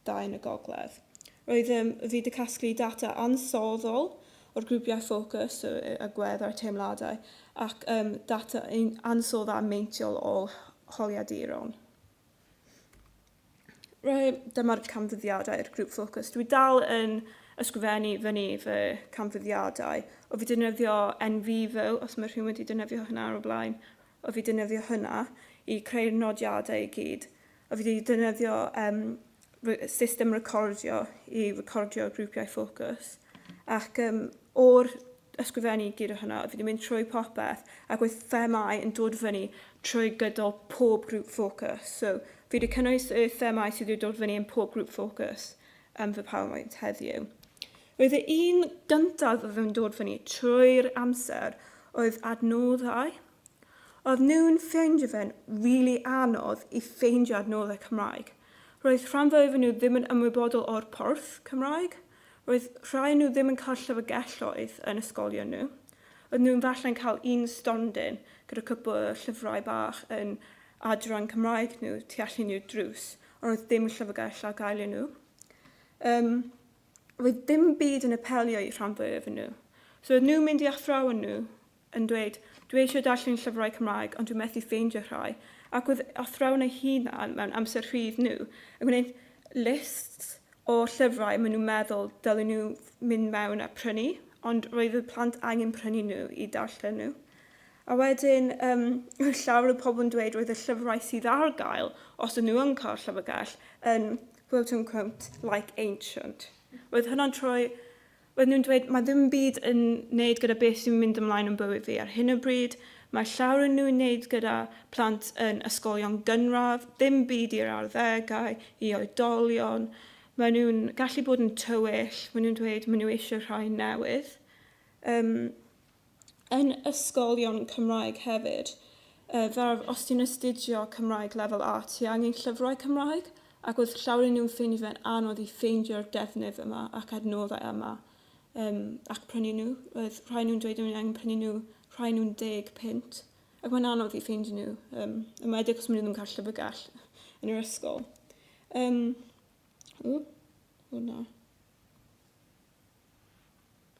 dau yn y gogledd. Roedd um, fi wedi casglu data ansoddol o'r grwpiau ffocws, so agwedd a'r teimladau, ac um, data ansodd a meintiol o holiaduron. Right, dyma'r canfyddiadau i'r grŵp ffocws. Dwi dal yn ysgrifennu fyny fy canfyddiadau. O fi defnyddio NVivo, os mae rhywun wedi defnyddio hynna ar y blaen, o fi defnyddio hynna i creu'r nodiadau i gyd. O fi wedi defnyddio um, system recordio i recordio grwpiau ffocws. Ac um, o'r ysgrifennu i gyd o hynna, fi wedi mynd trwy popeth ac oedd themau yn dod fyny trwy gydol pob grŵp ffocws. So, fi wedi cynnwys y themau sydd wedi dod fyny yn pob grŵp ffocws yn fy PowerPoint heddiw. Roedd y un gyntaf oedd yn dod fyny trwy'r amser oedd adnoddau. Oedd nhw'n ffeindio fe'n rili anodd i ffeindio adnoddau Cymraeg. Roedd rhan fwyaf nhw ddim yn ymwybodol o'r porth Cymraeg. Roedd rhai nhw ddim yn cael llyfrgelloedd yn ysgolion nhw. Oedd nhw'n falle'n cael un stondin gyda cwpl o llyfrau bach yn adran Cymraeg nhw tu allan i'w drws, ond roedd dim llyfrgell ar gael i nhw. Um, roedd dim byd yn apelio i rhan fwyaf nhw. So oedd nhw'n mynd i athrawon nhw yn dweud, dwi eisiau darllen llyfrau Cymraeg ond dwi methu ffeindio rhai. Ac oedd athrawon eu hunan mewn amser rhydd nhw yn gwneud lists o llyfrau maen nhw'n meddwl dylen nhw mynd mewn a prynu, ond roedd y plant angen prynu nhw i darllen nhw. A wedyn, um, llawer o pobl yn dweud roedd y llyfrau sydd ar gael, os ydyn nhw yn cael llyfrgell, yn quote unquote like ancient. Roedd hynna'n troi Roedden nhw'n dweud, mae ddim byd yn wneud gyda beth sy'n mynd ymlaen yn bywyd fi ar hyn o bryd. Mae llawer yn nhw'n wneud gyda plant yn ysgolion gynradd, ddim byd i'r arddegau, i oedolion. Maen nhw'n gallu bod yn tywyll, maen nhw'n dweud maen nhw eisiau rhai newydd. Um, yn ysgolion Cymraeg hefyd, uh, fel os ti'n astudio Cymraeg lefel A, ti angen llyfrau Cymraeg, ac oedd llawer o nhw'n ffeindio fe'n anodd i ffeindio'r defnydd yma ac adnoddau yma um, ac prynu nhw. Roedd rhai nhw'n dweud o'n angen prynu nhw, rhai nhw'n 10 punt. Ac mae'n anodd i ffeindio nhw, um, enwedig os maen nhw ddim yn cael llyfrgell yn yr ysgol. Um, o, o na.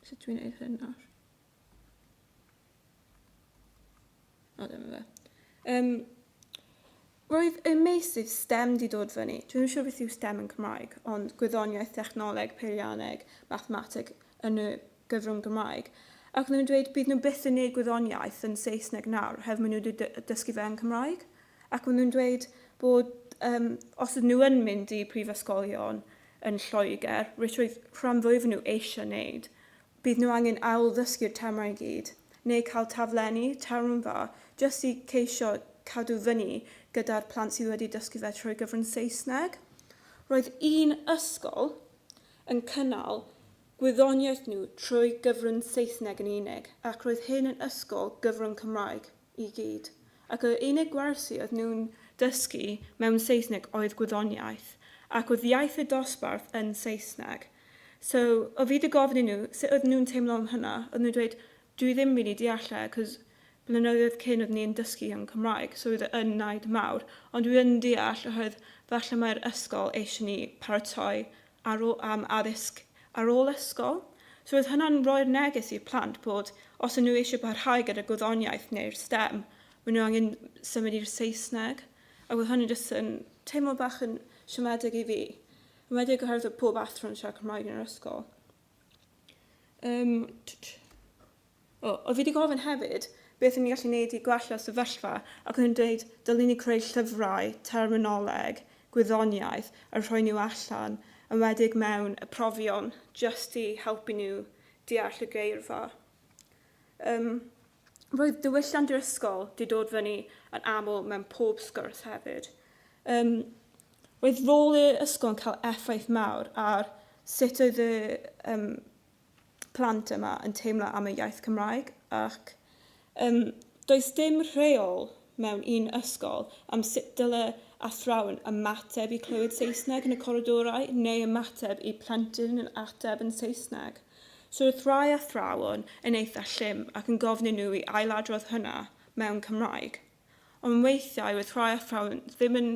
Sut dwi'n neud hyn nawr? O, dyma fe. Um, roedd y meysydd STEM di dod fyny. Dwi'n siŵr beth yw STEM yn Cymraeg, ond gwyddoniaeth, technoleg, peirianneg, mathemateg yn y gyfrwng Gymraeg. Ac oedden nhw'n dweud bydd nhw byth yn neud gwyddoniaeth yn Saesneg nawr, oherwydd maen nhw wedi dysgu fe yn Cymraeg. Ac maen nhw'n dweud bod um, os ydyn nhw yn mynd i prifysgolion yn Lloegr, which roedd rhan fwyaf nhw eisiau wneud, bydd nhw angen ail-ddysgu'r termau i gyd, neu cael taflenni termfa, jyst i ceisio cadw fyny gyda'r plant sydd wedi dysgu fe trwy gyfrwng Saesneg. Roedd un ysgol yn cynnal gwyddoniaeth nhw trwy gyfrwng Saesneg yn unig, ac roedd hyn yn ysgol gyfrwng Cymraeg i gyd. Ac yr unig gwersi oedd nhw'n dysgu mewn Saesneg oedd gwyddoniaeth, ac oedd iaith y dosbarth yn Saesneg. So, oedd fi 'di gofyn i nhw sut oedd nhw'n teimlo am hynna, oedd nhw'n dweud, dwi ddim rili deall e, cos blynyddoedd cyn oedd ni'n dysgu yn Cymraeg, so oedd e yn naid mawr, ond dwi yn deall oherwydd falle mae'r ysgol eisiau ni paratoi ar ôl, am addysg ar ôl ysgol. So roedd hynna'n rhoi'r neges i'r plant bod os ydyn nhw eisiau parhau gyda gwyddoniaeth neu'r STEM, maen nhw angen symud i'r Saesneg. Ac oedd hynny jyst yn teimlo bach yn siomedig i fi. Enwedig oherwydd oedd pob athro yn siarad Cymraeg yn yr ysgol. Um, o, oedd fi wedi gofyn hefyd beth o'n i'n gallu gwneud i gwella sefyllfa ac o'n nhw'n dweud dylwn ni creu llyfrau, terminoleg, gwyddoniaeth a rhoi nhw allan, enwedig mewn y profion, jyst i helpu nhw deall y geirfa. Um, roedd diwylliant yr ysgol wedi dod fyny yn aml mewn pob sgwrs hefyd. Um, roedd rôl yr ysgol yn cael effaith mawr ar sut oedd y um, plant yma yn teimlo am y iaith Cymraeg ac um, does dim rheol mewn un ysgol am sut dyle athrawon ymateb i clywed Saesneg yn y coridorau neu ymateb i plentyn yn ateb yn Saesneg. So roedd rhai athrawon yn eitha llym ac yn gofyn i nhw i ailadrodd hynna mewn Cymraeg. Ond weithiau roedd rhai athrawon ddim yn,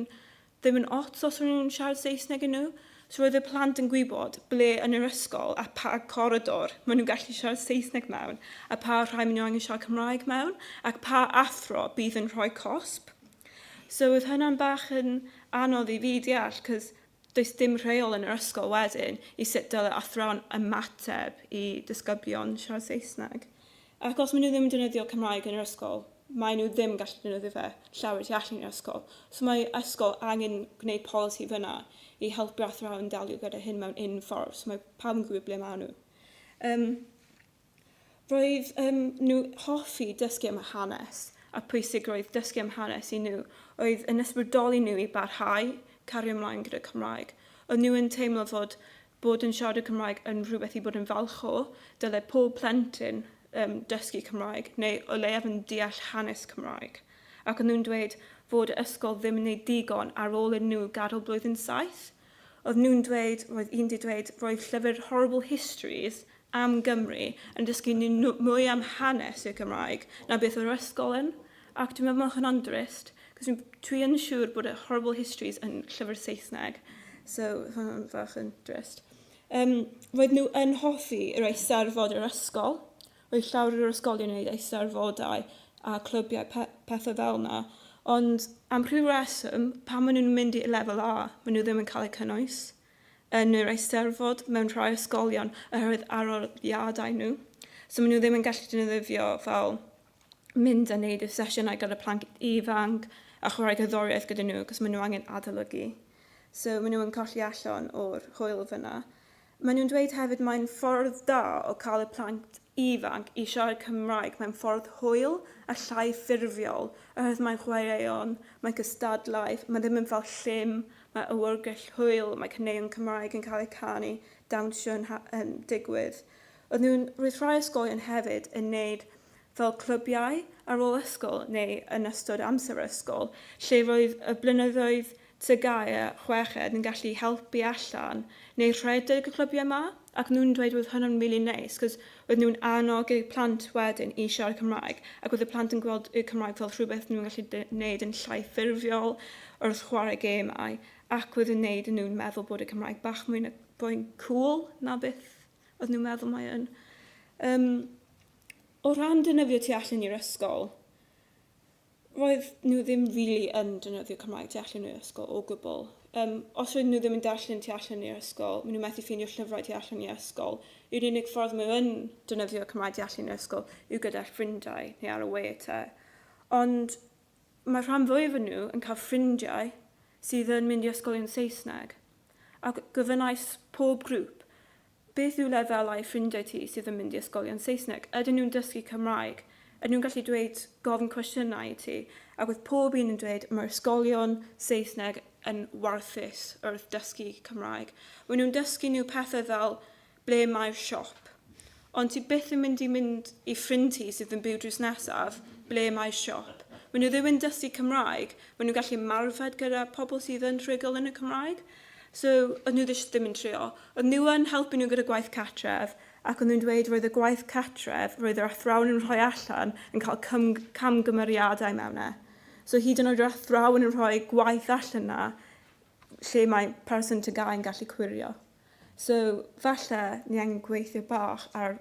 ddim yn ots os o'n nhw'n siarad Saesneg i nhw. So roedd y plant yn gwybod ble yn yr ysgol a pa coridor maen nhw'n gallu siarad Saesneg mewn a pa rhai maen nhw angen siarad Cymraeg mewn ac pa athro bydd yn rhoi cosb. So oedd hynna'n bach yn anodd i fi deall, cos does dim rheol yn yr ysgol wedyn i sut dyle athrawon ymateb i disgyblion siarad Saesneg. Ac os maen nhw ddim yn defnyddio Cymraeg yn yr ysgol, maen nhw ddim yn gallu defnyddio fe llawer tu allan i'r ysgol. So mae ysgol angen gwneud polisi fyna i helpu'r athrawon delio gyda hyn mewn un ffordd. So mae pawb yn gwybod ble maen nhw. Um, Roedd um, nhw hoffi dysgu am y hanes a pwysigrwydd dysgu am hanes i nhw oedd yn ysbrydoli nhw i barhau cario ymlaen gyda Cymraeg. Oedd nhw yn teimlo fod bod yn siarad y Cymraeg yn rhywbeth i bod yn falch o, dylai pob plentyn um, dysgu Cymraeg neu o leiaf yn deall hanes Cymraeg. Ac oedd nhw'n dweud fod y ysgol ddim yn gwneud digon ar ôl iddyn nhw gadael blwyddyn saith. Oedd nhw'n dweud, roedd un 'di dweud, roedd llyfr Horrible Histories am Gymru yn dysgu nhw mwy am hanes y Gymraeg na beth oedd yr ysgol yn. Ac dwi'n meddwl mae hwnna'n drist, cos dwi yn siŵr bod y Horrible Histories yn llyfr Saesneg, so hwnna'n fach yn drist. Um, roedd nhw yn hoffi yr eisteddfod yr ysgol. Roedd llawer o'r ysgolion yn gwneud eisteddfodau a clybiau pe pethau fel yna. Ond am rhyw reswm, pan maen nhw'n mynd i lefel A, maen nhw ddim yn cael eu cynnwys yn yr eisteddfod mewn rhai ysgolion oherwydd aroliadau nhw. So maen nhw ddim yn gallu defnyddio fel mynd a wneud y sesiynau gyda plant ifanc a chwarae gerddoriaeth gyda nhw, cos maen nhw angen adolygu. So maen nhw yn colli allan o'r hwyl fyna. Maen nhw'n dweud hefyd mae'n ffordd da o cael y plant ifanc i siarad Cymraeg mewn ffordd hwyl a llai ffurfiol oherwydd mae'n chwaraeon, mae'n cystadlaeth, mae ddim yn fel llym, mae awyrgylch hwyl, mae caneuon Cymraeg yn cael eu canu, dawnsio yn, yn digwydd. Oedd nhw'n, roedd rhai ysgolion hefyd yn neud fel clybiau ar ôl ysgol neu yn ystod amser ysgol, lle roedd y blynyddoedd TGAU a chweched yn gallu helpu allan neu rhedeg y clybiau 'ma, ac nhw'n dweud roedd hwnna'n rili neis cos roedd nhw'n annog eu plant wedyn i siarad Cymraeg ac oedd y plant yn gweld y Cymraeg fel rhywbeth nhw'n gallu wneud yn llai ffurfiol wrth chwarae gemau ac oedd yn wneud nhw'n meddwl bod y Cymraeg bach mwy na fwy cool na beth oedd nhw'n meddwl mae yn. Um, o ran defnyddio tu allan i'r ysgol, Roedd nhw ddim rili yn defnyddio Cymraeg tu allan i'r ysgol o gwbl. Um, os roedd nhw ddim yn darllen tu allan i'r ysgol, maen nhw methu ffeindio llyfrau tu allan i'r ysgol. Yw'r unig ffordd maen nhw yn defnyddio Cymraeg tu allan i'r ysgol yw gyda'r ffrindiau neu ar y we te. Ond mae rhan fwyaf o nhw yn cael ffrindiau sydd yn mynd i ysgolion Saesneg. Ac gofynnais pob grŵp, Beth yw lefelau ffrindiau ti sydd yn mynd i ysgolion Saesneg? Ydyn nhw'n dysgu Cymraeg? Ydyn nhw'n gallu dweud, gofyn cwestiynau i ti? Ac oedd pob un yn dweud, mae'r ysgolion Saesneg yn warthus wrth dysgu Cymraeg. Maen nhw'n dysgu nhw pethau fel ble mae'r siop. Ond ti byth yn mynd i mynd i ffrind ti sydd yn byw drws nesaf, ble mae'r siop. Maen nhw ddim yn dysgu Cymraeg, maen nhw'n gallu ymarfer gyda pobl sydd yn rhugl yn y Cymraeg. So, oedd nhw jyst ddim yn trio. Oedd nhw yn helpu nhw gyda gwaith cartref, ac oedd nhw'n dweud roedd y gwaith cartref, roedd yr athrawon yn rhoi allan yn cael camgymeriadau mewn e. So hyd yn oed yr athrawon yn rhoi gwaith allan na, lle mae person TGAU yn gallu cwirio. So, falle ni angen gweithio bach ar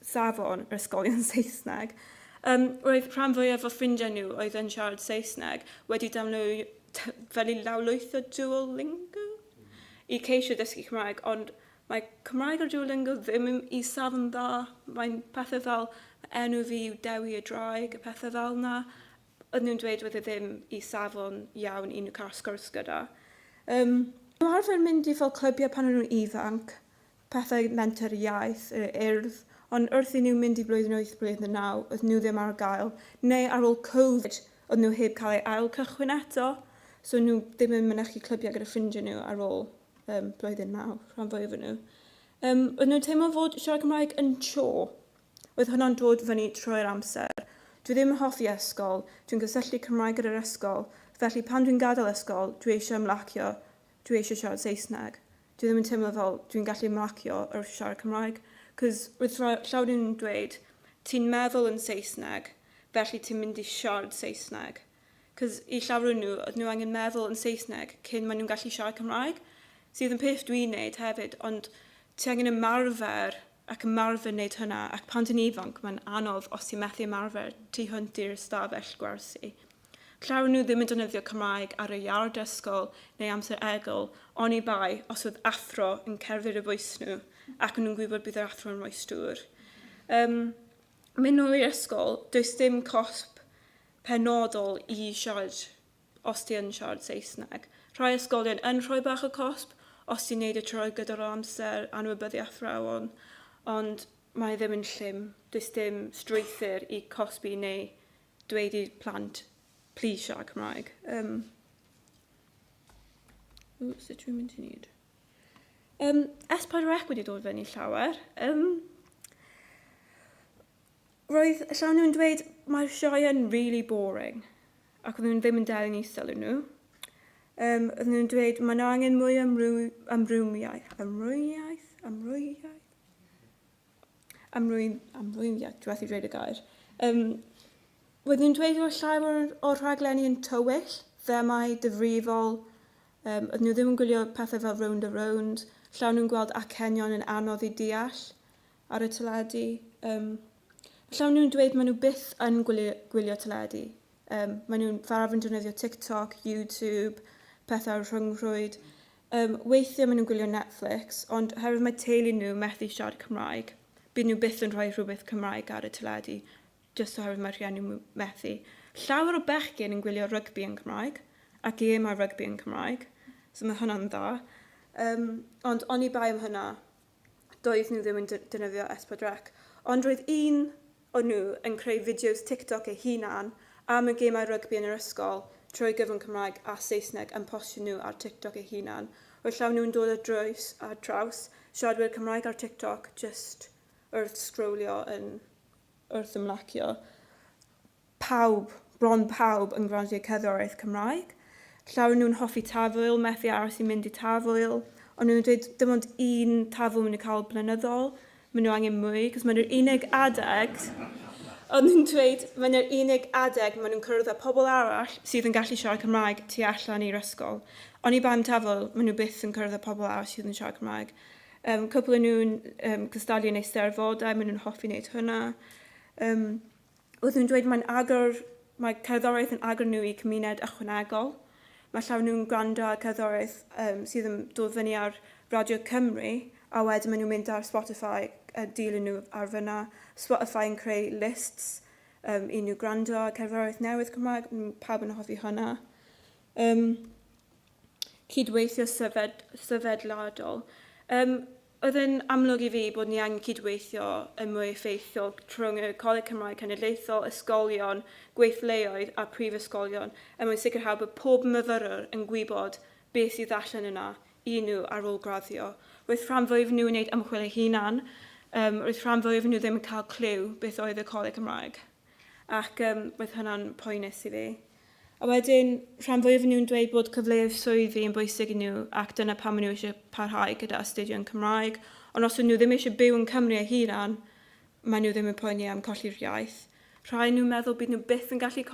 safon yr ysgolion Saesneg. Um, roedd rhan fwyaf o ffrindiau nhw oedd yn siarad Saesneg wedi download, fel i lawrlwytho Duolingo i ceisio dysgu Cymraeg, ond mae Cymraeg ar Duolingo ddim i safon dda. Mae'n pethau fel enw fi yw Dewi y Draig, y pethau fel yna. Oedden nhw'n dweud oedd e ddim i safon iawn i nhw cael sgwrs gyda. Um, nhw arfer mynd i fel clybiau pan o'n nhw'n ifanc, pethau menter iaith, yr urdd, ond wrth i nhw mynd i blwyddyn 8, blwyddyn 9, oedd nhw ddim ar gael. Neu ar ôl Covid, oedd nhw heb cael ei ail cychwyn eto, so nhw ddim yn mynychu clybiau gyda ffrindiau nhw ar ôl um, blwyddyn 9, rhan fwyaf o nhw. Um, oedd nhw'n teimlo fod siarad Cymraeg yn chore. Oedd hwnna'n dod fyny trwy'r amser. Dwi ddim yn hoffi ysgol, dwi'n cysylltu Cymraeg gyda'r ysgol, felly pan dwi'n gadael ysgol, dwi eisiau ymlacio, dwi eisiau siarad Saesneg. Dwi ddim yn teimlo fel dwi'n gallu ymlacio wrth siarad Cymraeg. Cos roedd llawer nhw'n dweud, ti'n meddwl yn Saesneg, felly ti'n mynd i siarad Saesneg. Cos i llawer o nhw, oedd nhw angen meddwl yn Saesneg cyn maen nhw'n gallu siarad Cymraeg, sydd yn peth dwi'n neud hefyd, ond ti angen ymarfer ac ymarfer wneud hynna, ac pan ti'n ifanc mae'n anodd os ti'n methu ymarfer tu hwnt i'r ystafell gwersi. Llawer nhw ddim yn defnyddio Cymraeg ar y iard ysgol neu amser egl, oni bai os oedd athro yn cerdded o bwys nhw ac o'n nhw'n gwybod bydd yr athro yn rhoi stŵr. Um, mynd nôl i'r ysgol, does dim cosb penodol i siarad os ti yn siarad Saesneg. Rhai ysgolion yn rhoi bach o cosb os ti'n neud y troi gydol o amser anwybyddu athrawon, ond mae ddim yn llym. Does dim strwythur i cosbi neu dweud i plant, please siarad Cymraeg. Um, ww, sut dwi'n mynd i wneud? Um, S4C wedi dod fyny llawer. Um, Roedd llawer nhw'n dweud mae'r sioe yn really boring ac oedden nhw ddim yn delyn i sylw nhw. Um, oedden nhw'n dweud mae nhw angen mwy o amrywiaeth, amrywiaeth, amrywiaeth, amrwy, amrywiaeth, dwi'n methu dweud y gair. Um, roedden nhw'n dweud roedd llawer o'r rhaglenni yn tywyll, themau difrifol, um, oedden nhw ddim yn gwylio pethau fel Rownd a Rownd, llawer nhw'n gweld acenion yn anodd i deall ar y teledu. Um, llawer nhw'n dweud maen nhw byth yn gwylio, gwylio teledu. Um, maen nhw'n fel arfer yn defnyddio TikTok, YouTube, pethau ar rhyngrwyd. Um, weithiau maen nhw'n gwylio Netflix, ond oherwydd mae teulu nhw methu siarad Cymraeg, bydd nhw byth yn rhoi rhywbeth Cymraeg ar y teledu, jyst oherwydd mae rhieni nhw methu. Llawer o bechgyn yn gwylio rygbi yn Cymraeg, ac ie mae rygbi yn Cymraeg, so mae hwnna'n dda. Um, ond oni bai am hwnna, doedd nhw ddim yn defnyddio S4C. Ond roedd un o nhw yn creu fideos TikTok eu hunan am y gemau rygbi yn yr ysgol trwy gyfrwng Cymraeg a Saesneg yn postio nhw ar TikTok eu hunan. Roedd llawer nhw'n dod ar draws, ar draws siaradwyr Cymraeg ar TikTok jyst wrth sgrolio yn wrth ymlacio. Pawb, bron pawb, yn gwrando i'r cerddoriaeth Cymraeg. Llawer nhw'n hoffi Tafwyl, methu aros i mynd i Tafwyl, ond nhw'n dweud dim ond un Tafwyl maen nhw'n cael blynyddol, maen nhw angen mwy, cos maen nhw'r unig adeg, ond nhw'n dweud maen nhw'r unig adeg maen nhw'n cwrdd â pobl arall sydd yn gallu siarad Cymraeg tu allan i'r ysgol. Oni bai am Tafwyl, maen nhw byth yn cwrdd â pobl arall sydd yn siarad Cymraeg. Um, cwpl o nhw'n um, cystadlu yn eisteddfodau, maen nhw'n hoffi wneud hwnna. Um, Oedd nhw'n dweud mae'n agor, mae cerddoriaeth yn agor nhw i cymuned ychwanegol. Mae llawer nhw'n gwrando ar cerddoriaeth um, sydd yn dod fyny ar Radio Cymru a wedyn maen nhw'n mynd ar Spotify a dilyn nhw ar fyna. Spotify yn creu lists um, i nhw gwrando ar cerddoriaeth newydd Cymraeg. Pawb yn hoffi hwnna. Um, cydweithio sefed, sefydliadol. Um, Oedd yn amlwg i fi bod ni angen cydweithio yn mwy effeithiol rhwng y Coleg Cymraeg Cenedlaethol, ysgolion, gweithleoedd a prifysgolion er mwyn sicrhau bod pob myfyrwr yn gwybod beth sydd allan yna i nhw ar ôl graddio. Roedd rhan fwyaf nhw yn gwneud ymchwil eu hunan, um, roedd rhan fwyaf nhw ddim yn cael clyw beth oedd y Coleg Cymraeg. Ac um, roedd hynna'n poenus i fi. A wedyn, rhan fwyaf nhw'n dweud bod cyfleoedd swyddi yn bwysig i nhw ac dyna pam maen nhw eisiau parhau gyda astudio yn Cymraeg. Ond os ydyn nhw ddim eisiau byw yn Cymru eu hunan, maen nhw ddim yn poeni am colli'r iaith. Rhai nhw'n meddwl bydd nhw byth yn gallu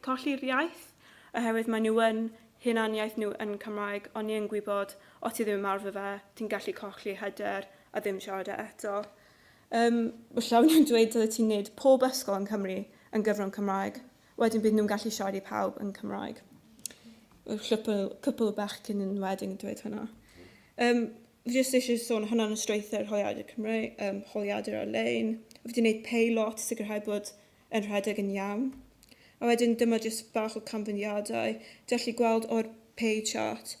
colli'r iaith, oherwydd maen nhw yn hunaniaeth nhw yn Cymraeg, ond ni yn gwybod os ti ddim yn ymarfer fe, ti'n gallu colli hyder a ddim siarad e eto. Um, mae llawer nhw'n dweud dyle ti'n neud pob ysgol yn Cymru yn gyfrwng Cymraeg. Wedyn bydd nhw'n gallu siarad i pawb yn Cymraeg. Cwpl, cwpl o bechgyn yn wedyn yn dweud hwnna. Um, fi jyst eisiau sôn hwnna'n y strwythur holiadur Cymru, um, holiadur ar-lein. Fi wedi gwneud peilot i sicrhau bod yn rhedeg yn iawn. A wedyn dyma jyst bach o canfyddiadau. Gallu gweld o'r pie chart.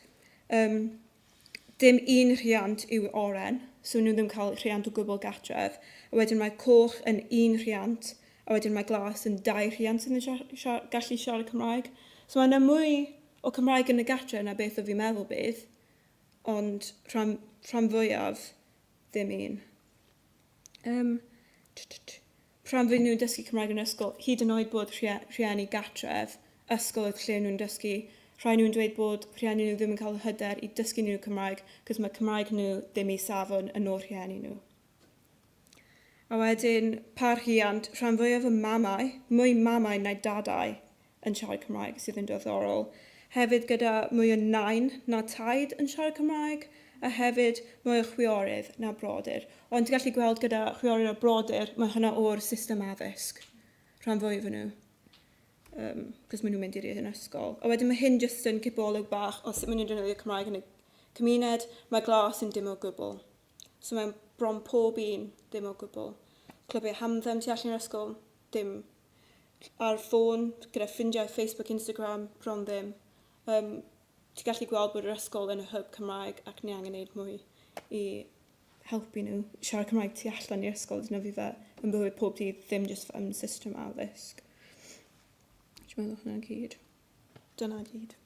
Um, dim un rhiant yw oren, so nhw ddim cael rhiant o gwbl gatref. A wedyn mae coch yn un rhiant, a wedyn mae glas yn dau rhiant sydd yn siar siar gallu siarad Cymraeg. So mae yna mwy o Cymraeg yn y gatre na beth o fi'n meddwl bydd, ond rhan, rhan fwyaf ddim un. Um, Pan fy nhw'n dysgu Cymraeg yn ysgol, hyd yn oed bod rhieni gatref, ysgol oedd lle nhw'n dysgu, rhai nhw'n dweud bod rhieni nhw ddim yn cael hyder i dysgu nhw Cymraeg, cos mae Cymraeg nhw ddim i safon yn ôl rhieni nhw. A wedyn, pa rhiant, rhan fwyaf o mamau, mwy mamau na dadau yn siarad Cymraeg, sydd yn diddorol. Hefyd gyda mwy o nain na taid yn siarad Cymraeg, a hefyd mwy o chwiorydd na brodyr. Ond ti'n gallu gweld gyda chwiorydd a brodyr, mae hwnna o'r system addysg, rhan fwyaf o nhw. Um, cos maen nhw'n mynd i'r un ysgol. A wedyn mae hyn jyst yn cipolwg bach o sut maen nhw'n defnyddio Cymraeg yn y cymuned. Mae glas yn dim o gwbl. So mae'n bron pob un ddim o gwbl. Clybiau hamdden tu allan i'r ysgol, dim ar ffôn, gyda ffrindiau, Facebook, Instagram, bron ddim. Um, ti'n gallu gweld bod yr ysgol yn y hyb Cymraeg ac ni angen gwneud mwy i helpu nhw siarad Cymraeg tu allan i'r ysgol. Dyna fi fe yn bywyd pob dydd, ddim jyst yn system addysg. Dwi'n meddwl hwnna gyd. Dyna gyd.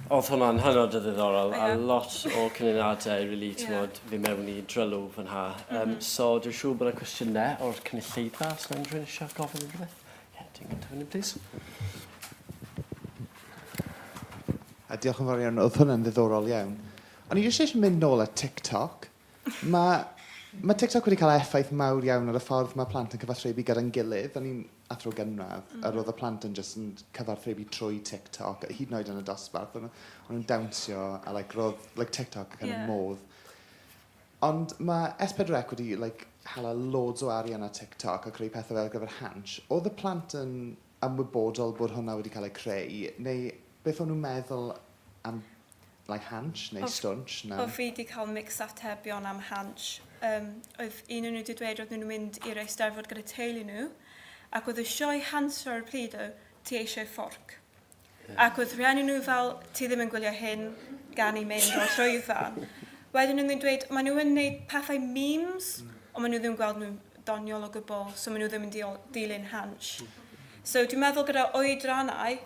Oedd hwnna'n hynod o ddiddorol a lot o cynuniadau really, yeah. Tymod, fi mewn i drylw fan ha. Um, mm -hmm. So dwi'n siŵr bod y cwestiynau o'r cynulleidfa, os na unrhyw un eisiau gofyn unrhyw beth. Yeah, dwi'n gyntaf fyny, please. A diolch yn fawr iawn, oedd hwnna'n ddiddorol iawn. O'n i jyst eisiau mynd nôl at TikTok. Mae, mae TikTok wedi cael effaith mawr iawn ar y ffordd mae plant yn cyfathrebu gyda'n gilydd. O'n i'n athro gynradd, mm. a roedd y plant yn just yn cyfathrebu trwy TikTok, hyd yn oed yn y dosbarth. O'n nhw'n dawnsio, a like, roedd like, TikTok kind of yeah. modd. Ond mae S4C wedi like, hala loads o arian ar TikTok a creu pethau fel ar gyfer Hansh. Oedd y plant yn ymwybodol bod hwnna wedi cael ei creu, neu beth o'n nhw'n meddwl am like Hansh neu Stwnsh neu... O fi 'di cael mix atebion am Hansh. Um, oedd un o'n nhw wedi dweud roedden nhw'n mynd i'r eisteddfod gyda teulu nhw, ac oedd y sioe Hansh ar y pryd o ti eisiau fforc. Yeah. Ac oedd rhieni nhw fel, ti ddim yn gwylio hyn, gan i mynd o'r llwyfan. Wedyn nhw'n dweud, maen nhw yn gwneud pethau memes, mm. ond maen nhw ddim yn gweld nhw'n doniol o gwbl, so maen nhw ddim yn dilyn Hansh. Mm. So dwi'n meddwl gyda oedrannau,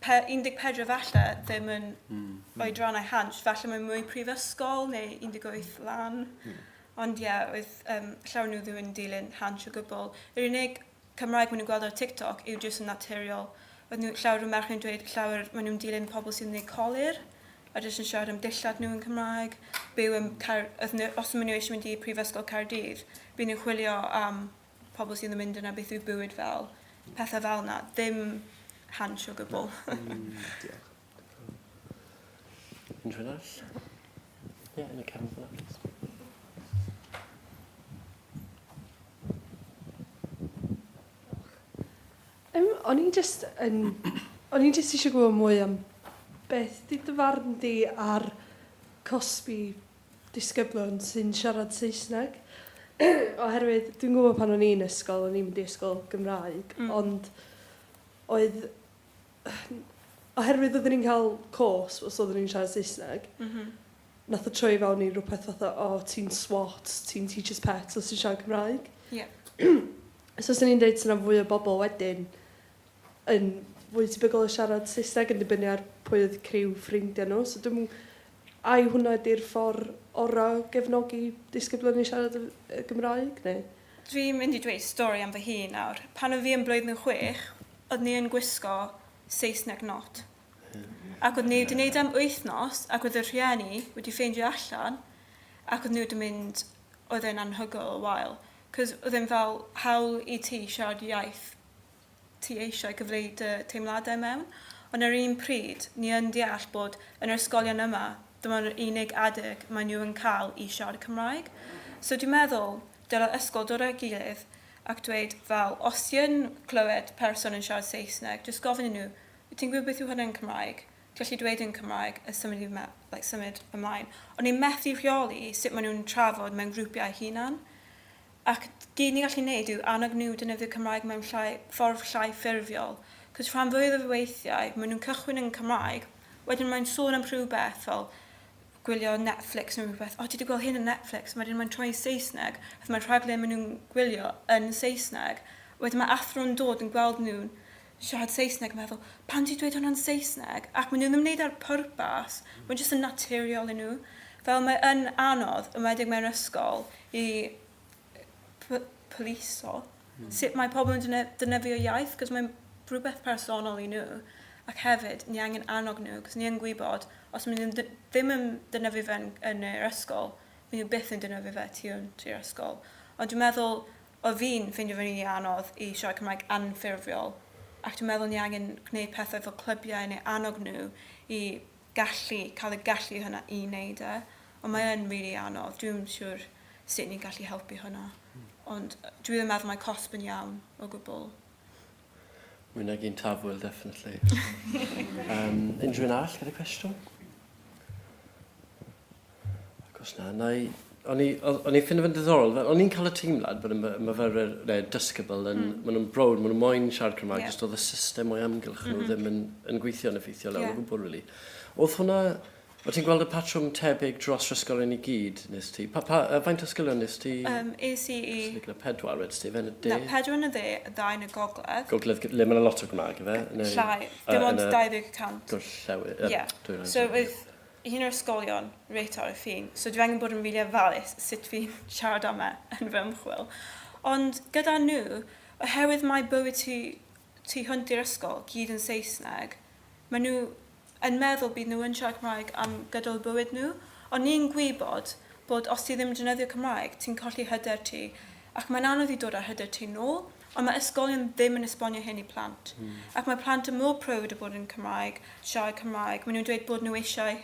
pe, 14 falle ddim yn mm. oedrannau Hansh, falle mae'n mwy prifysgol neu 18 lan. Mm. Ond ie, yeah, oedd um, llawer nhw ddim yn dilyn Hansh o gwbl. Yr unig Cymraeg maen nhw'n gweld ar TikTok yw jyst yn naturiol. Oedd nhw, llawer o merched yn dweud llawer maen nhw'n dilyn pobl sy'n gwneud colur a jyst yn siarad am dillad nhw yn Cymraeg. Byw yn Car oedd nhw, os maen nhw eisiau mynd i Prifysgol Caerdydd, bydd nhw'n chwilio am pobl sydd yn mynd yna beth yw bywyd fel, pethau fel yna, ddim Hansh o gwbl. Mm, diolch. Unrhyw un arall? Ie, yeah, yn y cefn fyna, please. Um, o'n i'n just yn... O'n i'n just eisiau gwybod mwy am beth di dy farn di ar cosbi disgyblion sy'n siarad Saesneg. Oherwydd dwi'n gwybod pan o'n i'n ysgol, o'n i'n mynd i ysgol Gymraeg, mm. ond oedd... Oherwydd oedden ni'n cael cosb os oedden ni'n siarad Saesneg, mm -hmm. nath o troi fewn i rhywbeth fatha, o, oh, ti'n swat, ti'n teacher's pet os ti'n siarad Cymraeg. Yeah. so os ni'n dweud sy'n fwy o bobl wedyn yn fwy tebygol o siarad Saesneg yn dibynnu ar pwy oedd criw ffrindiau nhw. So dwi'n ai hwnna ydy'r ffordd orau o gefnogi disgyblion i siarad y Gymraeg, neu? Dwi'n mynd i dweud stori am fy hun nawr. Pan oedd fi yn blwyddyn chwech, oedd ni yn gwisgo Saesneg not. Ac oedd ni wedi gwneud am wythnos, ac oedd y rhieni wedi ffeindio allan, ac oedd nhw wedi mynd, oedd e'n anhygoel o wael. Cos oedd e'n fel hawl i ti siarad iaith ti eisiau cyfleu dy teimladau mewn. Ond ar un pryd, ni yn deall bod yn yr ysgolion yma, dyma'r unig adeg mae nhw yn cael i siarad Cymraeg. So dwi'n meddwl dylai'r ysgol dod â'i gilydd ac dweud fel, os ti yn clywed person yn siarad Saesneg, jyst gofyn i nhw, wyt ti'n gwybod beth yw hwnna yn Cymraeg? Gallu dweud yn Cymraeg a symud, i, like, symud ymlaen. Ond ni'n methu rheoli sut maen nhw'n trafod mewn grwpiau hunan. Ac gyd ni'n gallu neud yw annog nhw defnyddio Cymraeg mewn llai, ffordd llai ffurfiol. Cos rhan fwyaf o weithiau, maen nhw'n cychwyn yn Cymraeg, wedyn mae'n sôn am rhywbeth fel gwylio Netflix neu rhywbeth, o, ti wedi gweld hyn yn Netflix, wedyn mae'n troi i Saesneg, ac mae'r rhaglen maen nhw'n gwylio yn Saesneg. Wedyn mae athro'n dod yn gweld nhw'n siarad Saesneg yn meddwl, pam ti'n dweud hwnna'n Saesneg? Ac maen nhw ddim yn wneud ar pwrpas, mae'n jyst yn naturiol i nhw. Fel mae yn anodd, enwedig mewn ysgol, i poliso sut mae pobl yn defnyddio iaith, cos mae'n rhywbeth personol i nhw. Ac hefyd, ni angen annog nhw, cos ni yn gwybod, os maen nhw ddim yn defnyddio fe yn, yn yr ysgol, maen nhw byth yn defnyddio fe tu hwnt i'r ysgol. Ond dwi'n meddwl, o fi'n ffeindio fe'n rili anodd i siarad Cymraeg anffurfiol, ac dwi'n meddwl ni angen gwneud pethau fel clybiau neu annog nhw i gallu, cael y gallu hynna i wneud e. Ond mae yn rili anodd. Dwi'm siŵr sut ni'n gallu helpu hwnna. Ond dwi ddim yn meddwl mae cosb yn iawn o gwbl. Mwy nag un tafwyl, definitely. um, unrhyw un arall gyda cwestiwn? Ac os na, na i... O'n i, o'n i'n ffindo fe'n diddorol, fel, o'n i'n cael y teimlad bod y myfyrwyr, neu dysgybl, yn, mm. maen nhw'n browd, maen nhw'n moyn siarad Cymraeg, yeah. jyst oedd y system o'i amgylch nhw mm -hmm. ddim yn, yn gweithio'n effeithiol iawn yeah. o gwbl, really. Oedd hwnna, o ti'n gweld y patrwm tebyg dros yr ysgolion i gyd, nes ti? Pa, pa, faint o ysgolion nes ti? Um, es i i... Gyda pedwar, wedys ti, fe yn y de? Na, pedwar yn y dde, ddau yn y gogledd. Gogledd, le mae'n lot o Gymraeg, ife? Neu, Llai, dim ond 20%. Gorllewin, Ie. Yeah. So, oedd un o'r ysgolion reit ar y ffin, so dwi angen bod yn rili ofalus sut fi'n siarad am e yn fy ymchwil. Ond gyda nhw, oherwydd mae bywyd tu, tu hwnt i'r ysgol gyd yn Saesneg, maen nhw yn meddwl bydd nhw yn siarad Cymraeg am gydol bywyd nhw. Ond ni'n gwybod bod os ti ddim yn defnyddio Cymraeg, ti'n colli hyder ti. Ac mae'n anodd i dod â hyder ti nôl. Ond mae ysgolion ddim yn esbonio hyn i plant. Mm. Ac mae plant yn mor proud o bod yn Cymraeg, siarad Cymraeg. Maen nhw'n dweud bod nhw eisiau,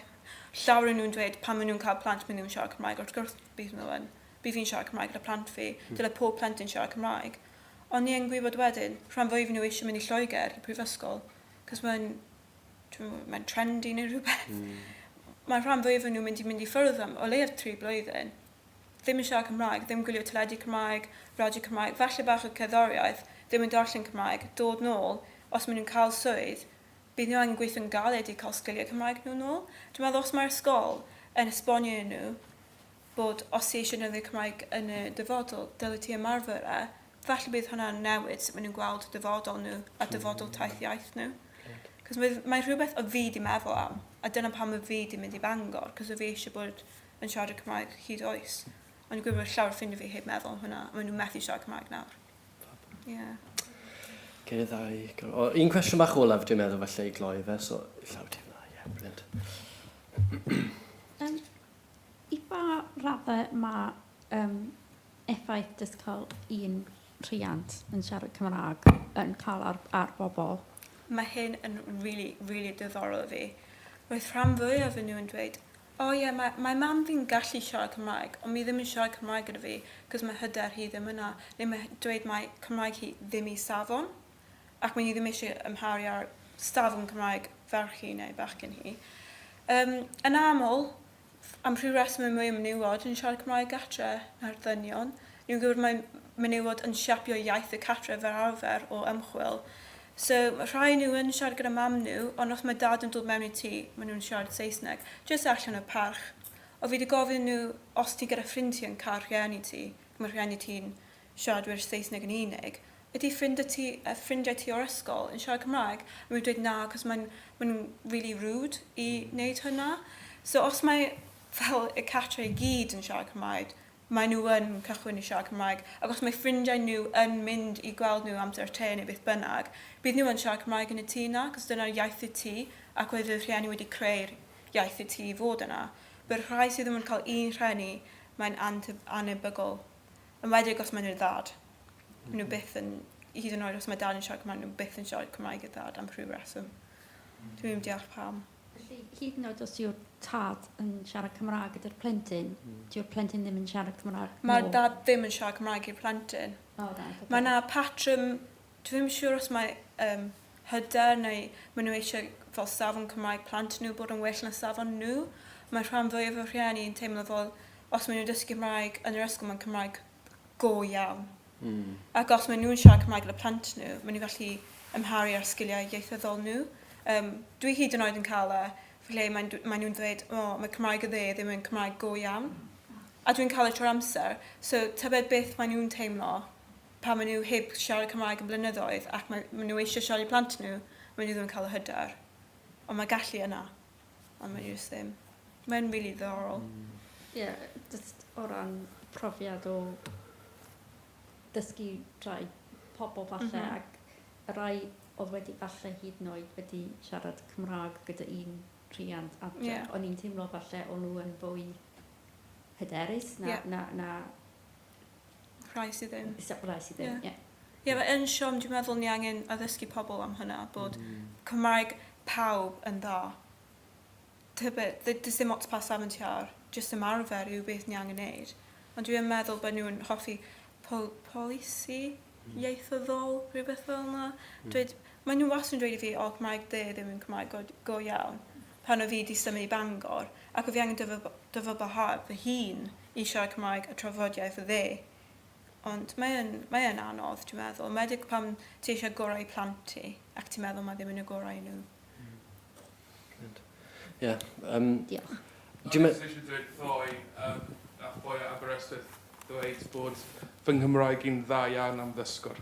llawer nhw'n dweud pan maen nhw'n cael plant, maen nhw'n siarad Cymraeg. Wrth gwrs bydd nhw yn. Bydd fi'n siarad Cymraeg gyda plant fi. Mm. Dyle pob plentyn siarad Cymraeg. Ond ni yn gwybod wedyn, rhan fwyaf nhw eisiau mynd i Lloegr, i prifysgol. Cos mae'n mae'n trendy neu rhywbeth. Mm. Mae rhan fwyaf nhw'n mynd i mynd i ffwrdd am o leiaf tri blwyddyn. Ddim yn siarad Cymraeg, ddim gwylio teledu Cymraeg, radio Cymraeg, falle bach o cerddoriaeth, ddim yn darllen Cymraeg, dod nôl, os maen nhw'n cael swydd, bydd nhw angen gweithio'n galed i cael sgiliau Cymraeg nhw nôl. Dwi'n meddwl os mae'r ysgol yn esbonio i nhw bod os ti eisiau defnyddio Cymraeg yn y dyfodol, dylai ti ymarfer e, falle bydd hwnna'n newid sut maen nhw'n gweld dyfodol nhw a dyfodol taith iaith nhw. Cos mae, mae rhywbeth o fi di meddwl am, a dyna pam o fi di mynd i Bangor, cos o fi eisiau bod yn siarad Cymraeg hyd oes. Ond dwi'n gwybod bod llawer ffrindiau fi heb meddwl am hwnna, a maen nhw'n methu siarad Cymraeg nawr. Yeah. Geir ddau. O, un cwestiwn bach olaf dwi'n meddwl felly i gloi fe, so llaw ti fyna, ie, yeah, brilliant. Um, I ba raddau mae um, effaith jyst cael un rhiant yn siarad Cymraeg yn cael ar, ar bobl? Mae hyn yn really, really diddorol i fi. Roedd rhan fwyaf yn nhw yn dweud, o oh, ie, yeah, mae, mae mam fi'n gallu siarad Cymraeg, ond mi ddim yn siarad Cymraeg gyda fi, cos mae hyder hi ddim yna. Neu mae dweud mae Cymraeg hi ddim i safon, ac mae hi ddim eisiau ymharu ar safon Cymraeg ferch hi neu bachgen hi. Um, yn aml, am rhyw reswm mae mwy o menywod yn siarad Cymraeg gatre na'r ddynion. Ni'n gwybod mae menywod yn siapio iaith y cartre fel arfer o ymchwil. So, mae rhai nhw yn siarad gyda mam nhw, ond os mae dad yn dod mewn i tŷ, maen nhw'n siarad Saesneg, jyst allan o parch. O fi wedi gofyn nhw, os ti gyda ffrind ti yn cael rhieni ti, mae rhieni ti'n siaradwyr Saesneg yn unig, ydy ffrindiau ti, ffrindiau ti o'r ysgol yn siarad Cymraeg? A maen nhw'n dweud na, cos mae'n ma nhw'n really rude i wneud hynna. So os mae fel y cartre i gyd yn siarad Cymraeg, maen nhw yn cychwyn i siarad Cymraeg. Ac os mae ffrindiau nhw yn mynd i gweld nhw amser te neu beth bynnag, bydd nhw yn siarad Cymraeg yn y tŷ na, cos dyna'r iaith y tŷ, ac oedd y rhieni wedi creu'r iaith y tŷ i fod yna. But rhai sydd ddim yn cael un rhieni, mae'n anebygol. Enwedig os maen nhw'n ddad. Maen nhw byth yn, hyd yn oed os mae dad yn siarad Cymraeg, nhw byth yn siarad Cymraeg i'r dad am rhyw reswm. Dwi ddim deall pam. Felly, hyd yn oed os yw'r tad yn siarad Cymraeg gyda'r plentyn, mm. dyw'r plentyn ddim yn siarad Cymraeg? Mae'r dad ddim yn siarad Cymraeg i'r plentyn. Oh, right, okay. Mae yna patrwm, dwi ddim yn siŵr os mae um, hyder neu maen nhw eisiau fel safon Cymraeg plant nhw bod yn well na safon nhw. Mae rhan fwyaf o rhieni yn teimlo fel os maen nhw'n dysgu Cymraeg yn yr ysgol mae'n Cymraeg go iawn. Mm. Ac os maen nhw'n siarad Cymraeg gyda plant nhw, maen nhw'n gallu ymharu ar sgiliau ieithyddol nhw. Um, dwi hyd yn oed yn cael e, lle maen, maen nhw'n dweud, o, oh, mae Cymraeg y dde ddim yn Cymraeg go iawn. A dwi'n cael e trwy'r amser. So, tybed beth maen nhw'n teimlo pan maen nhw heb siarad Cymraeg yn blynyddoedd ac mae, maen nhw eisiau siarad i plant nhw, maen nhw ddim yn cael y hyder. Ond mae gallu yna, ond maen nhw jyst ddim. Mae'n rili really ddiddorol. Ie, mm. yeah, just o ran profiad o dysgu rhai pobl falle mm -hmm. ac y rai oedd wedi falle hyd yn oed wedi siarad Cymraeg gyda un rhiant adre. Yeah. O'n i'n teimlo falle o'n nhw yn fwy hyderus na, yeah. na, na Rhai sydd ddim. Rhai sydd ddim, ie. Ie, mae yn siom, dwi'n meddwl ni angen addysgu pobl am hynna, bod mm. Cymraeg pawb yn dda. Tybed, does dim ots pa safon ti ar, jyst ymarfer yw beth ni angen neud. Ond dwi'n meddwl bod nhw'n hoffi pol polisi mm. ieithyddol, rhywbeth fel yna. Mm. Dweud, maen nhw wastad yn dweud i fi, o, Cymraeg dde ddim yn Cymraeg go, go iawn. Pan o fi di symud i Bangor, ac o fi angen dyfalbarhau fy hun i siarad Cymraeg a trafodiaeth y dde. Ond mae yn, mae yn anodd, dwi'n meddwl. Enwedig pan ti eisiau gorau i plant ti, ac ti'n meddwl mae ddim yn y gorau i nhw. Ie. Yeah, um, Diolch. Dwi'n meddwl... eisiau dweud ddoe, um, nath boi o Aberystwyth ddweud bod fy Nghymraeg i'n dda iawn am ddysgwr.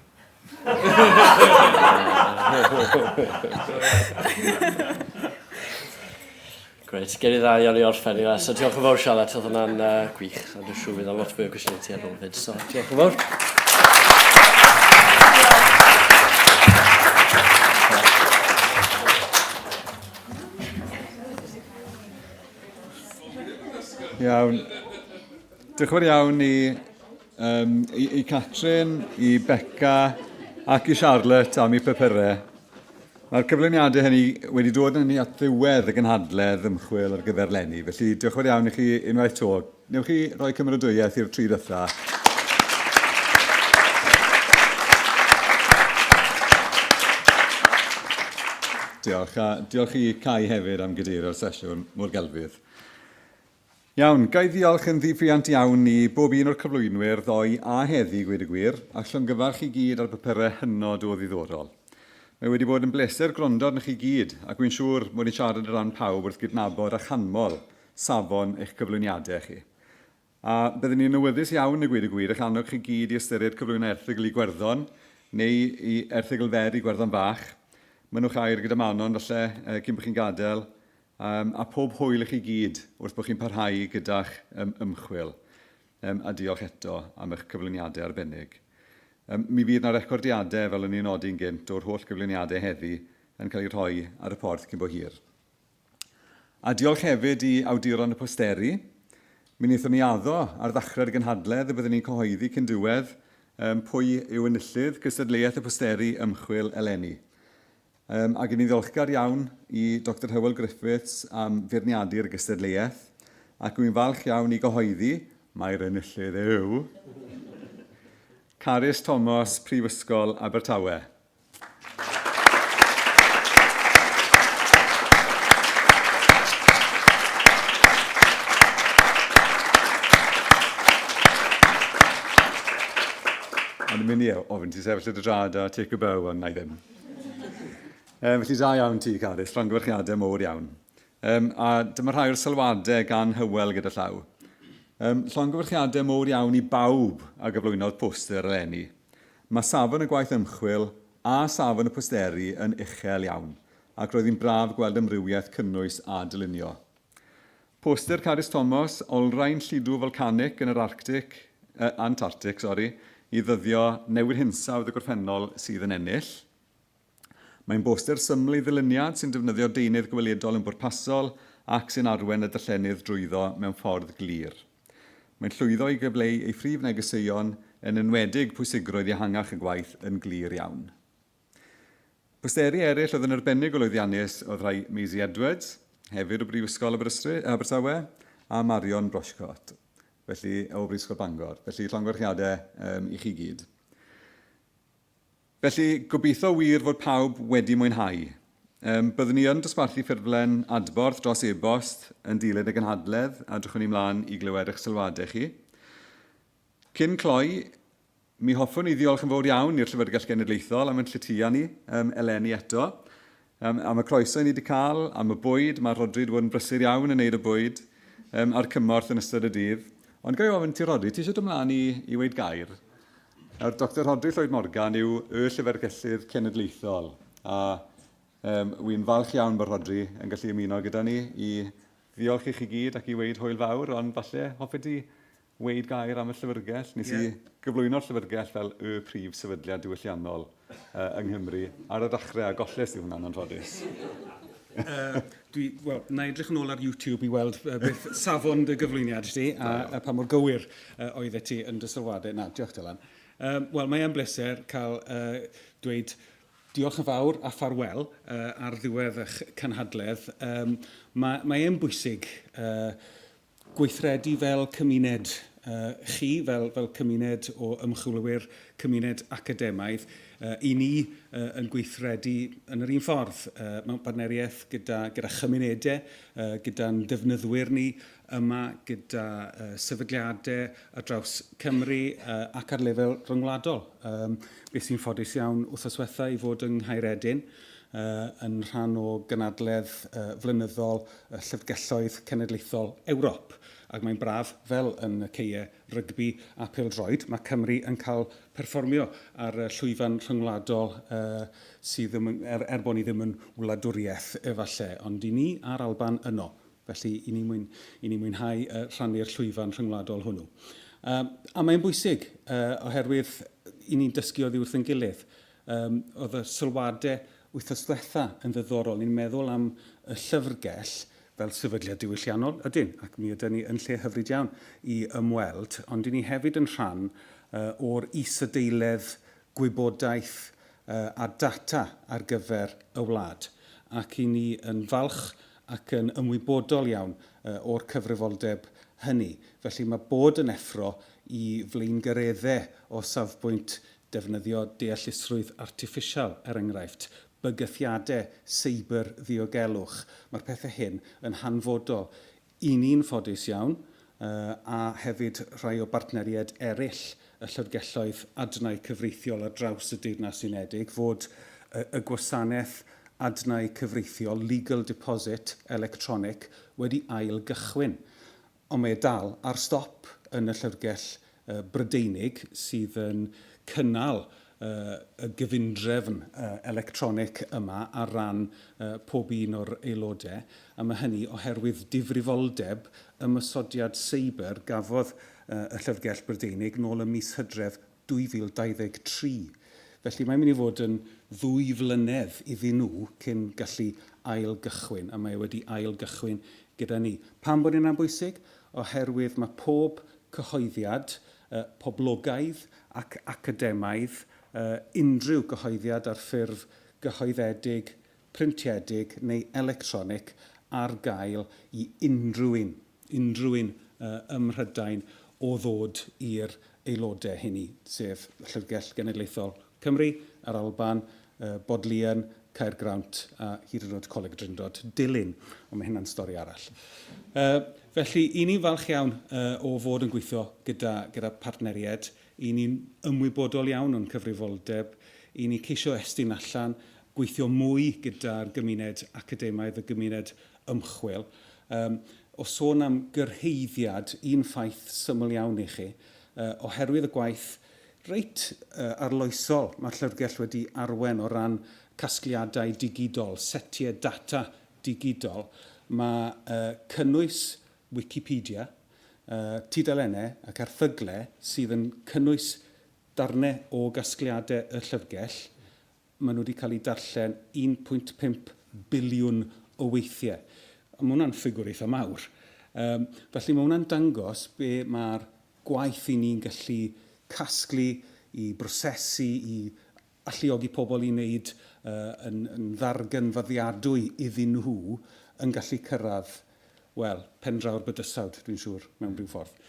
Grêt, gen i dda iawn i orffen i So diolch yn fawr Charlotte, oedd hwnna'n uh, gwych. A dwi'n siŵr fydd lot fwy o gwestiynau ti ar ôl fyd. So diolch yn fawr. Iawn. Diolch yn fawr iawn i, um, i, i Catrin, i Beca ac i Charlotte am eu papurau. Mae'r cyflwyniadau hynny wedi dod â ni at ddiwedd y gynhadledd ymchwil ar gyfer 'leni, felly diolch yn fawr iawn i chi unwaith 'to. Newch chi roi cymeradwyaeth i'r tri ddytha. Diolch, a diolch i Cai hefyd am gadeirio'r sesiwn mor gelfydd. Iawn, ga i ddiolch yn ddi-ffiant iawn i bob un o'r cyflwynwyr ddoe a heddi, gweud y gwir, a llongyfarch i gyd ar bapurau hynod o ddiddorol. Mae wedi bod yn bleser gwrando arnoch chi gyd, ac wy'n siŵr mod i'n siarad ar ran pawb wrth gydnabod a chanmol safon eich cyflwyniadau chi. A byddwn i'n awyddus iawn, a gweud y gwir, eich annog chi gyd i ystyried cyflwyno erthygl i Gwerddon, neu i erthygl fer i Gwerddon Fach. Mynnwch air gyda Manon, falle, cyn bod chi'n gadael, Um, a pob hwyl i chi gyd wrth bod chi'n parhau gyda'ch um, ymchwil. Um, a diolch eto am eich cyflwyniadau arbennig. Um, mi fydd na recordiadau, fel o'n i'n nodi'n gynt, o'r holl gyflwyniadau heddi yn cael eu rhoi ar y porth cyn bo hir. A diolch hefyd i awduron y posteri. Mi wnaethon ni addo ar ddechrau'r gynhadledd y byddwn ni'n cyhoeddi cyn diwedd um, pwy yw enillydd cystadleuaeth y posteri ymchwil eleni. Yym, ac 'y ni'n ddiolchgar iawn i Doctor Hywel Griffiths am feirniadu'r gystadleuaeth, ac wy'n falch iawn i gyhoeddi mai'r enillydd yw Carys Thomas, Prifysgol Abertawe. O'n i'n mynd i ofyn ti sefyll ar dy draed a take a bow, ond na i ddim. Um, felly da iawn ti, Carys, llongyfarchiadau mowr iawn. Um, a dyma rhai o'r sylwadau gan Hywel gyda llaw. Um, llongyfarchiadau mowr iawn i bawb a gyflwynodd poster eleni. Mae safon y gwaith ymchwil a safon y posteri yn uchel iawn, ac roedd hi'n braf gweld amrywiaeth cynnwys a dylunio. Poster Carys Thomas, olrhain lludw folcanic yn yr Arctic, uh, Antarctic, sori, i ddyddio newid hinsawdd y gorffennol sydd yn ennill. Mae'n boster syml ei ddyluniad sy'n defnyddio deunydd gweledol yn bwrpasol ac sy'n arwain y darllenydd drwyddo mewn ffordd glir. Mae'n llwyddo i gyfleu ei phrif negeseuon, yn enwedig pwysigrwydd ehangach y gwaith, yn glir iawn. Posteri eraill oedd yn arbennig o lwyddiannus oedd rhai Maisie Edwards, hefyd o Brifysgol Abertawe, a Marion Broshcott, felly o Brifysgol Bangor. Felly llongyfarchiadau um, i chi gyd. Felly, gobeithio wir fod pawb wedi mwynhau. Um, byddwn ni yn dosbarthu ffurflen adborth dros e-bost yn dilyn y gynhadledd a drychwn ni mlaen i glywed eich sylwadau chi. Cyn cloi, mi hoffwn i ddiolch yn fawr iawn i'r Llyfrgell Genedlaethol am ein lletya ni um, eleni eto. Um, am y croeso i ni wedi cael, am y bwyd, mae Rhodri wedi bod yn brysur iawn yn neud y bwyd, um, a'r cymorth yn ystod y dydd. Ond ga i ofyn ti Rhodri, ti eisiau dod mlaen i, i weud gair? Nawr, Doctor Rhodri Llwyd Morgan yw y Llyfrgellydd Cenedlaethol, a um, wy'n falch iawn bod Rhodri yn gallu ymuno gyda ni i ddiolch i chi gyd ac i weud hwyl fawr, ond falle hoffet ti weud gair am y llyfrgell? Nes yeah. i gyflwyno'r llyfrgell fel y prif sefydliad diwylliannol uh, yng Nghymru ar y dechrau, a golles i hwnna'n anffodus. Dwi, wel, na edrych yn ôl ar YouTube i weld beth safon dy gyflwyniad ti a, a pa mor gywir oeddet ti yn dy sylwadau. Na, diolch Dylan. Um, Wel, mae e'n bleser cael dweud diolch yn fawr a ffarwel ar ddiwedd eich cynhadledd. Um, mae, mae e'n bwysig Gweithredu fel cymuned, chi fel, fel cymuned o ymchwilwyr, cymuned academaidd, i ni yn gweithredu yn yr un ffordd, mewn partneriaeth gyda, gyda chymunedau, gyda'n defnyddwyr ni yma, gyda sefydliadau ar draws Cymru ac ar lefel ryngwladol. Bues i'n ffodus iawn wythnos ddiwetha i fod yng Nghaeredin, yn rhan o gynadledd flynyddol y Llyfrgelloedd Cenedlaethol Ewrop, ac mae'n braf, fel yn y caeau rygbi a phêl-droed, mae Cymru yn cael perfformio ar y llwyfan rhyngwladol sydd ddim yn, er, er bod ni ddim yn wladwriaeth efallai, ond i ni a'r Alban yno. Felly, i ni, mwyn, i ni mwynhau rhannu'r llwyfan rhyngwladol hwnnw. A mae'n bwysig, oherwydd i ni'n dysgu oddi wrth ein gilydd. Um, oedd y sylwadau wythnos ddiwetha yn ddiddorol. Ni'n meddwl am y llyfrgell fel sefydliad diwylliannol, ydyn, ac mi ydyn ni yn lle hyfryd iawn i ymweld, ond i ni hefyd yn rhan uh, o'r isadeiledd gwybodaeth uh, a data ar gyfer y wlad, ac i ni yn falch ac yn ymwybodol iawn uh, o'r cyfrifoldeb hynny. Felly mae bod yn effro i flaengareddau o safbwynt Defnyddio deallusrwydd artiffisial, er enghraifft, bygythiadau seibrddiogelwch, mae'r pethau hyn yn hanfodol. I ni'n ffodus iawn, a hefyd rhai o bartneriaid eraill y llyfrgelloedd adnau cyfreithiol ar draws y Deyrnas Unedig, fod y gwasanaeth adnau cyfreithiol, legal deposit electronic, wedi ail-gychwyn. Ond mae e dal ar stop yn y Llyfrgell Brydeinig sydd yn cynnal y gyfundrefn electronic yma ar ran pob un o'r aelodau, a mae hynny oherwydd difrifoldeb ymosodiad seiber gafodd y Llyfrgell Brydeinig nôl ym mis Hydref 2023. Felly mae'n mynd i fod yn ddwy flynedd iddyn nhw cyn gallu ail-gychwyn, a mae e wedi ail-gychwyn gyda ni. Pam bod hynna'n bwysig? Oherwydd mae pob cyhoeddiad poblogaidd ac academaidd, unrhyw gyhoeddiad ar ffurf gyhoeddedig, printiedig neu electronig ar gael i unrhyw un. unrhyw un ym Mhrydain o ddod i'r aelodau hynny, sef Llyfrgell Genedlaethol Cymru, yr Alban, Bodleian, Caergrawnt a hyd yn oed Coleg y Drindod Dulyn, ond mae hynna'n stori arall. Felly, i ni'n falch iawn o fod yn gweithio gyda, gyda partneriaid, i ni'n ymwybodol iawn o'n cyfrifoldeb, i ni ceisio estyn allan, gweithio mwy gyda'r gymuned academaidd, y gymuned ymchwil. Um, o sôn am gyrhaeddiad, un ffaith syml iawn i chi, uh, oherwydd y gwaith reit uh, arloesol mae'r llyfrgell wedi arwen o ran casgliadau digidol, setiau data digidol, mae uh, cynnwys Wikipedia, uh, tudalennau ac erthyglau sydd yn cynnwys darnau o gasgliadau y llyfrgell Maen nhw wedi cael eu darllen 1.5 biliwn o weithiau. A mae hwnna'n ffigwr eitha mawr. Um, felly mae hwnna'n dangos be mae'r gwaith i ni'n gallu casglu, i brosesu, i alluogi pobl i wneud uh, yn, yn ddarganfyddiadwy iddyn nhw yn gallu cyrraedd, wel, pendraw'r bydysawd, dwi'n siŵr, mewn rhyw ffordd.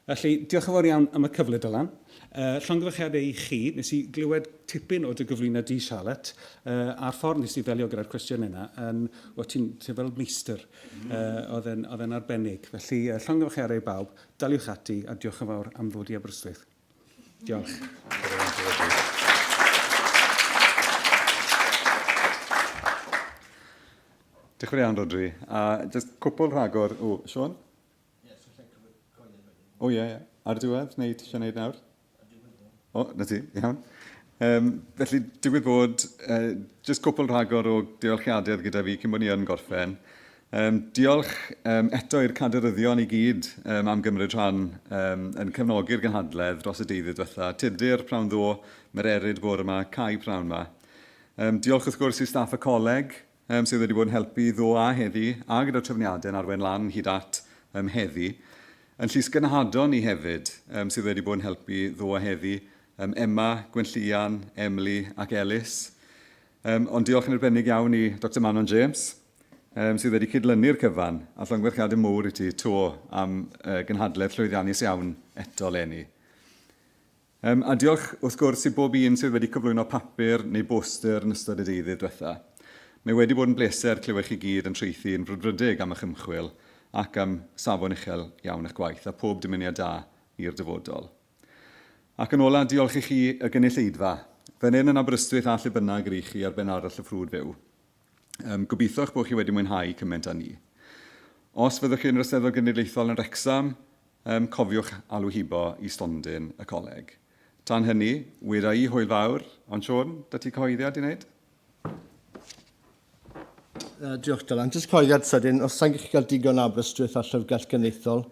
Felly, diolch yn fawr iawn am y cyfle, Dylan. Uh, llongyfarchiadau i chi. Nes i glywed tipyn o dy gyflwyniad di, Charlotte, uh, a'r ffordd nes i ddelio gyda'r cwestiwn yna, yn, o, ti'n ti fel meistr. Uh, oedd e'n arbennig. Felly, uh, llongyfarchiadau i bawb. Daliwch ati, a diolch yn fawr am ddod i Aberystwyth. Diolch. Diolch yn fawr iawn, Rhodri. A jyst cwpl rhagor... O, Siôn? O ie, ie. Ar y diwedd, neu ti eisiau gwneud nawr? O, na ti, iawn. Um, felly, digwydd bod, uh, jyst cwpl rhagor o diolchiadau gyda fi cyn bod ni yn gorffen. Um, diolch um, eto i'r caderyddion i gyd um, am gymryd rhan um, yn cefnogi'r gynhadledd dros y deuddydd diwetha. Tudur prawn ddo, Mererid bore yma, Cai prawn yma. Um, diolch wrth gwrs i staff y coleg um, sydd wedi bod yn helpu ddo a heddi, a gyda'r trefniadau yn arwain lan hyd at um, heddi. Yn llys gynhadon ni hefyd, um, sydd wedi bod yn helpu ddo a heddi, um, Emma, Gwenllian, Emily ac Elis. Um, ond diolch yn arbennig iawn i Dr Manon James, um, sydd wedi cydlynu'r cyfan, a llongyfarchiadau mowr i ti to am uh, gynhadledd llwyddiannus iawn eto leni. Um, a diolch wrth gwrs i bob un sydd wedi cyflwyno papur neu boster yn ystod y deuddydd diwetha. Mae wedi bod yn bleser clywed chi gyd yn traethu yn frwdfrydig am eich ymchwil ac am safon uchel iawn eich gwaith, a phob dymuniad da i'r dyfodol. Ac yn ola, diolch i chi y gynulleidfa, fan hyn yn Aberystwyth a lle bynnag yr ych chi ar ben arall y ffrwd fyw. Um, gobeithio eich bod chi wedi mwynhau cymaint â ni. Os fyddwch chi yn yr Eisteddfod Genedlaethol yn Wrecsam, Um, cofiwch alw hibo i stondin y coleg. Tan hynny, weda i hwyl fawr, ond Siôn, da ti cyhoeddiad i wneud? Uh, diolch Dylan. Jyst cyhoeddiad sydyn, os sa'n gallu cael digon Aberystwyth a Llyfrgell Genedlaethol,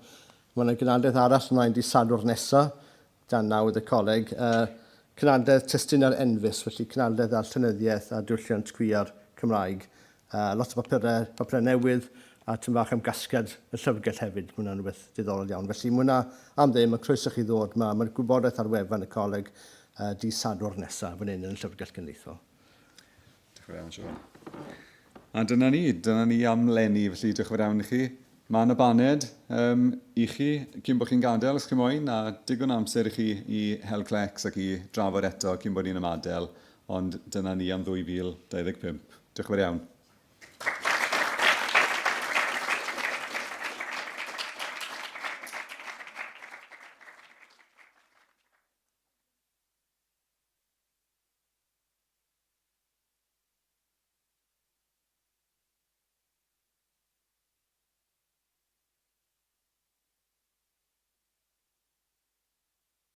mae yna gynadledd arall ymlaen di Sadwrn nesa, dan nawdd y coleg, uh, cynadledd testunau'r enfys, felly cynadledd ar llenyddiaeth a diwylliant cwiar Cymraeg. Uh, lot o bapurau, papurau newydd, a tyn bach am gasgliad y llyfrgell hefyd. Mae hwnna'n rhywbeth diddorol iawn. Felly mae hwnna am ddim, mae croeso chi ddod. Mae, mae'r gwybodaeth ar wefan y coleg uh, di Sadwrn nesaf fan hyn yn y Llyfrgell Genedlaethol. Diolch yn fawr iawn, Siôn. A dyna ni, dyna ni am leni, felly diolch yn fawr iawn i chi. Mae yna baned um, i chi cyn bod chi'n gadael os chi moyn, a digon o amser i chi i hel clecs ac i drafod eto cyn bod ni'n ymadael, ond dyna ni am 2025. Diolch yn fawr iawn.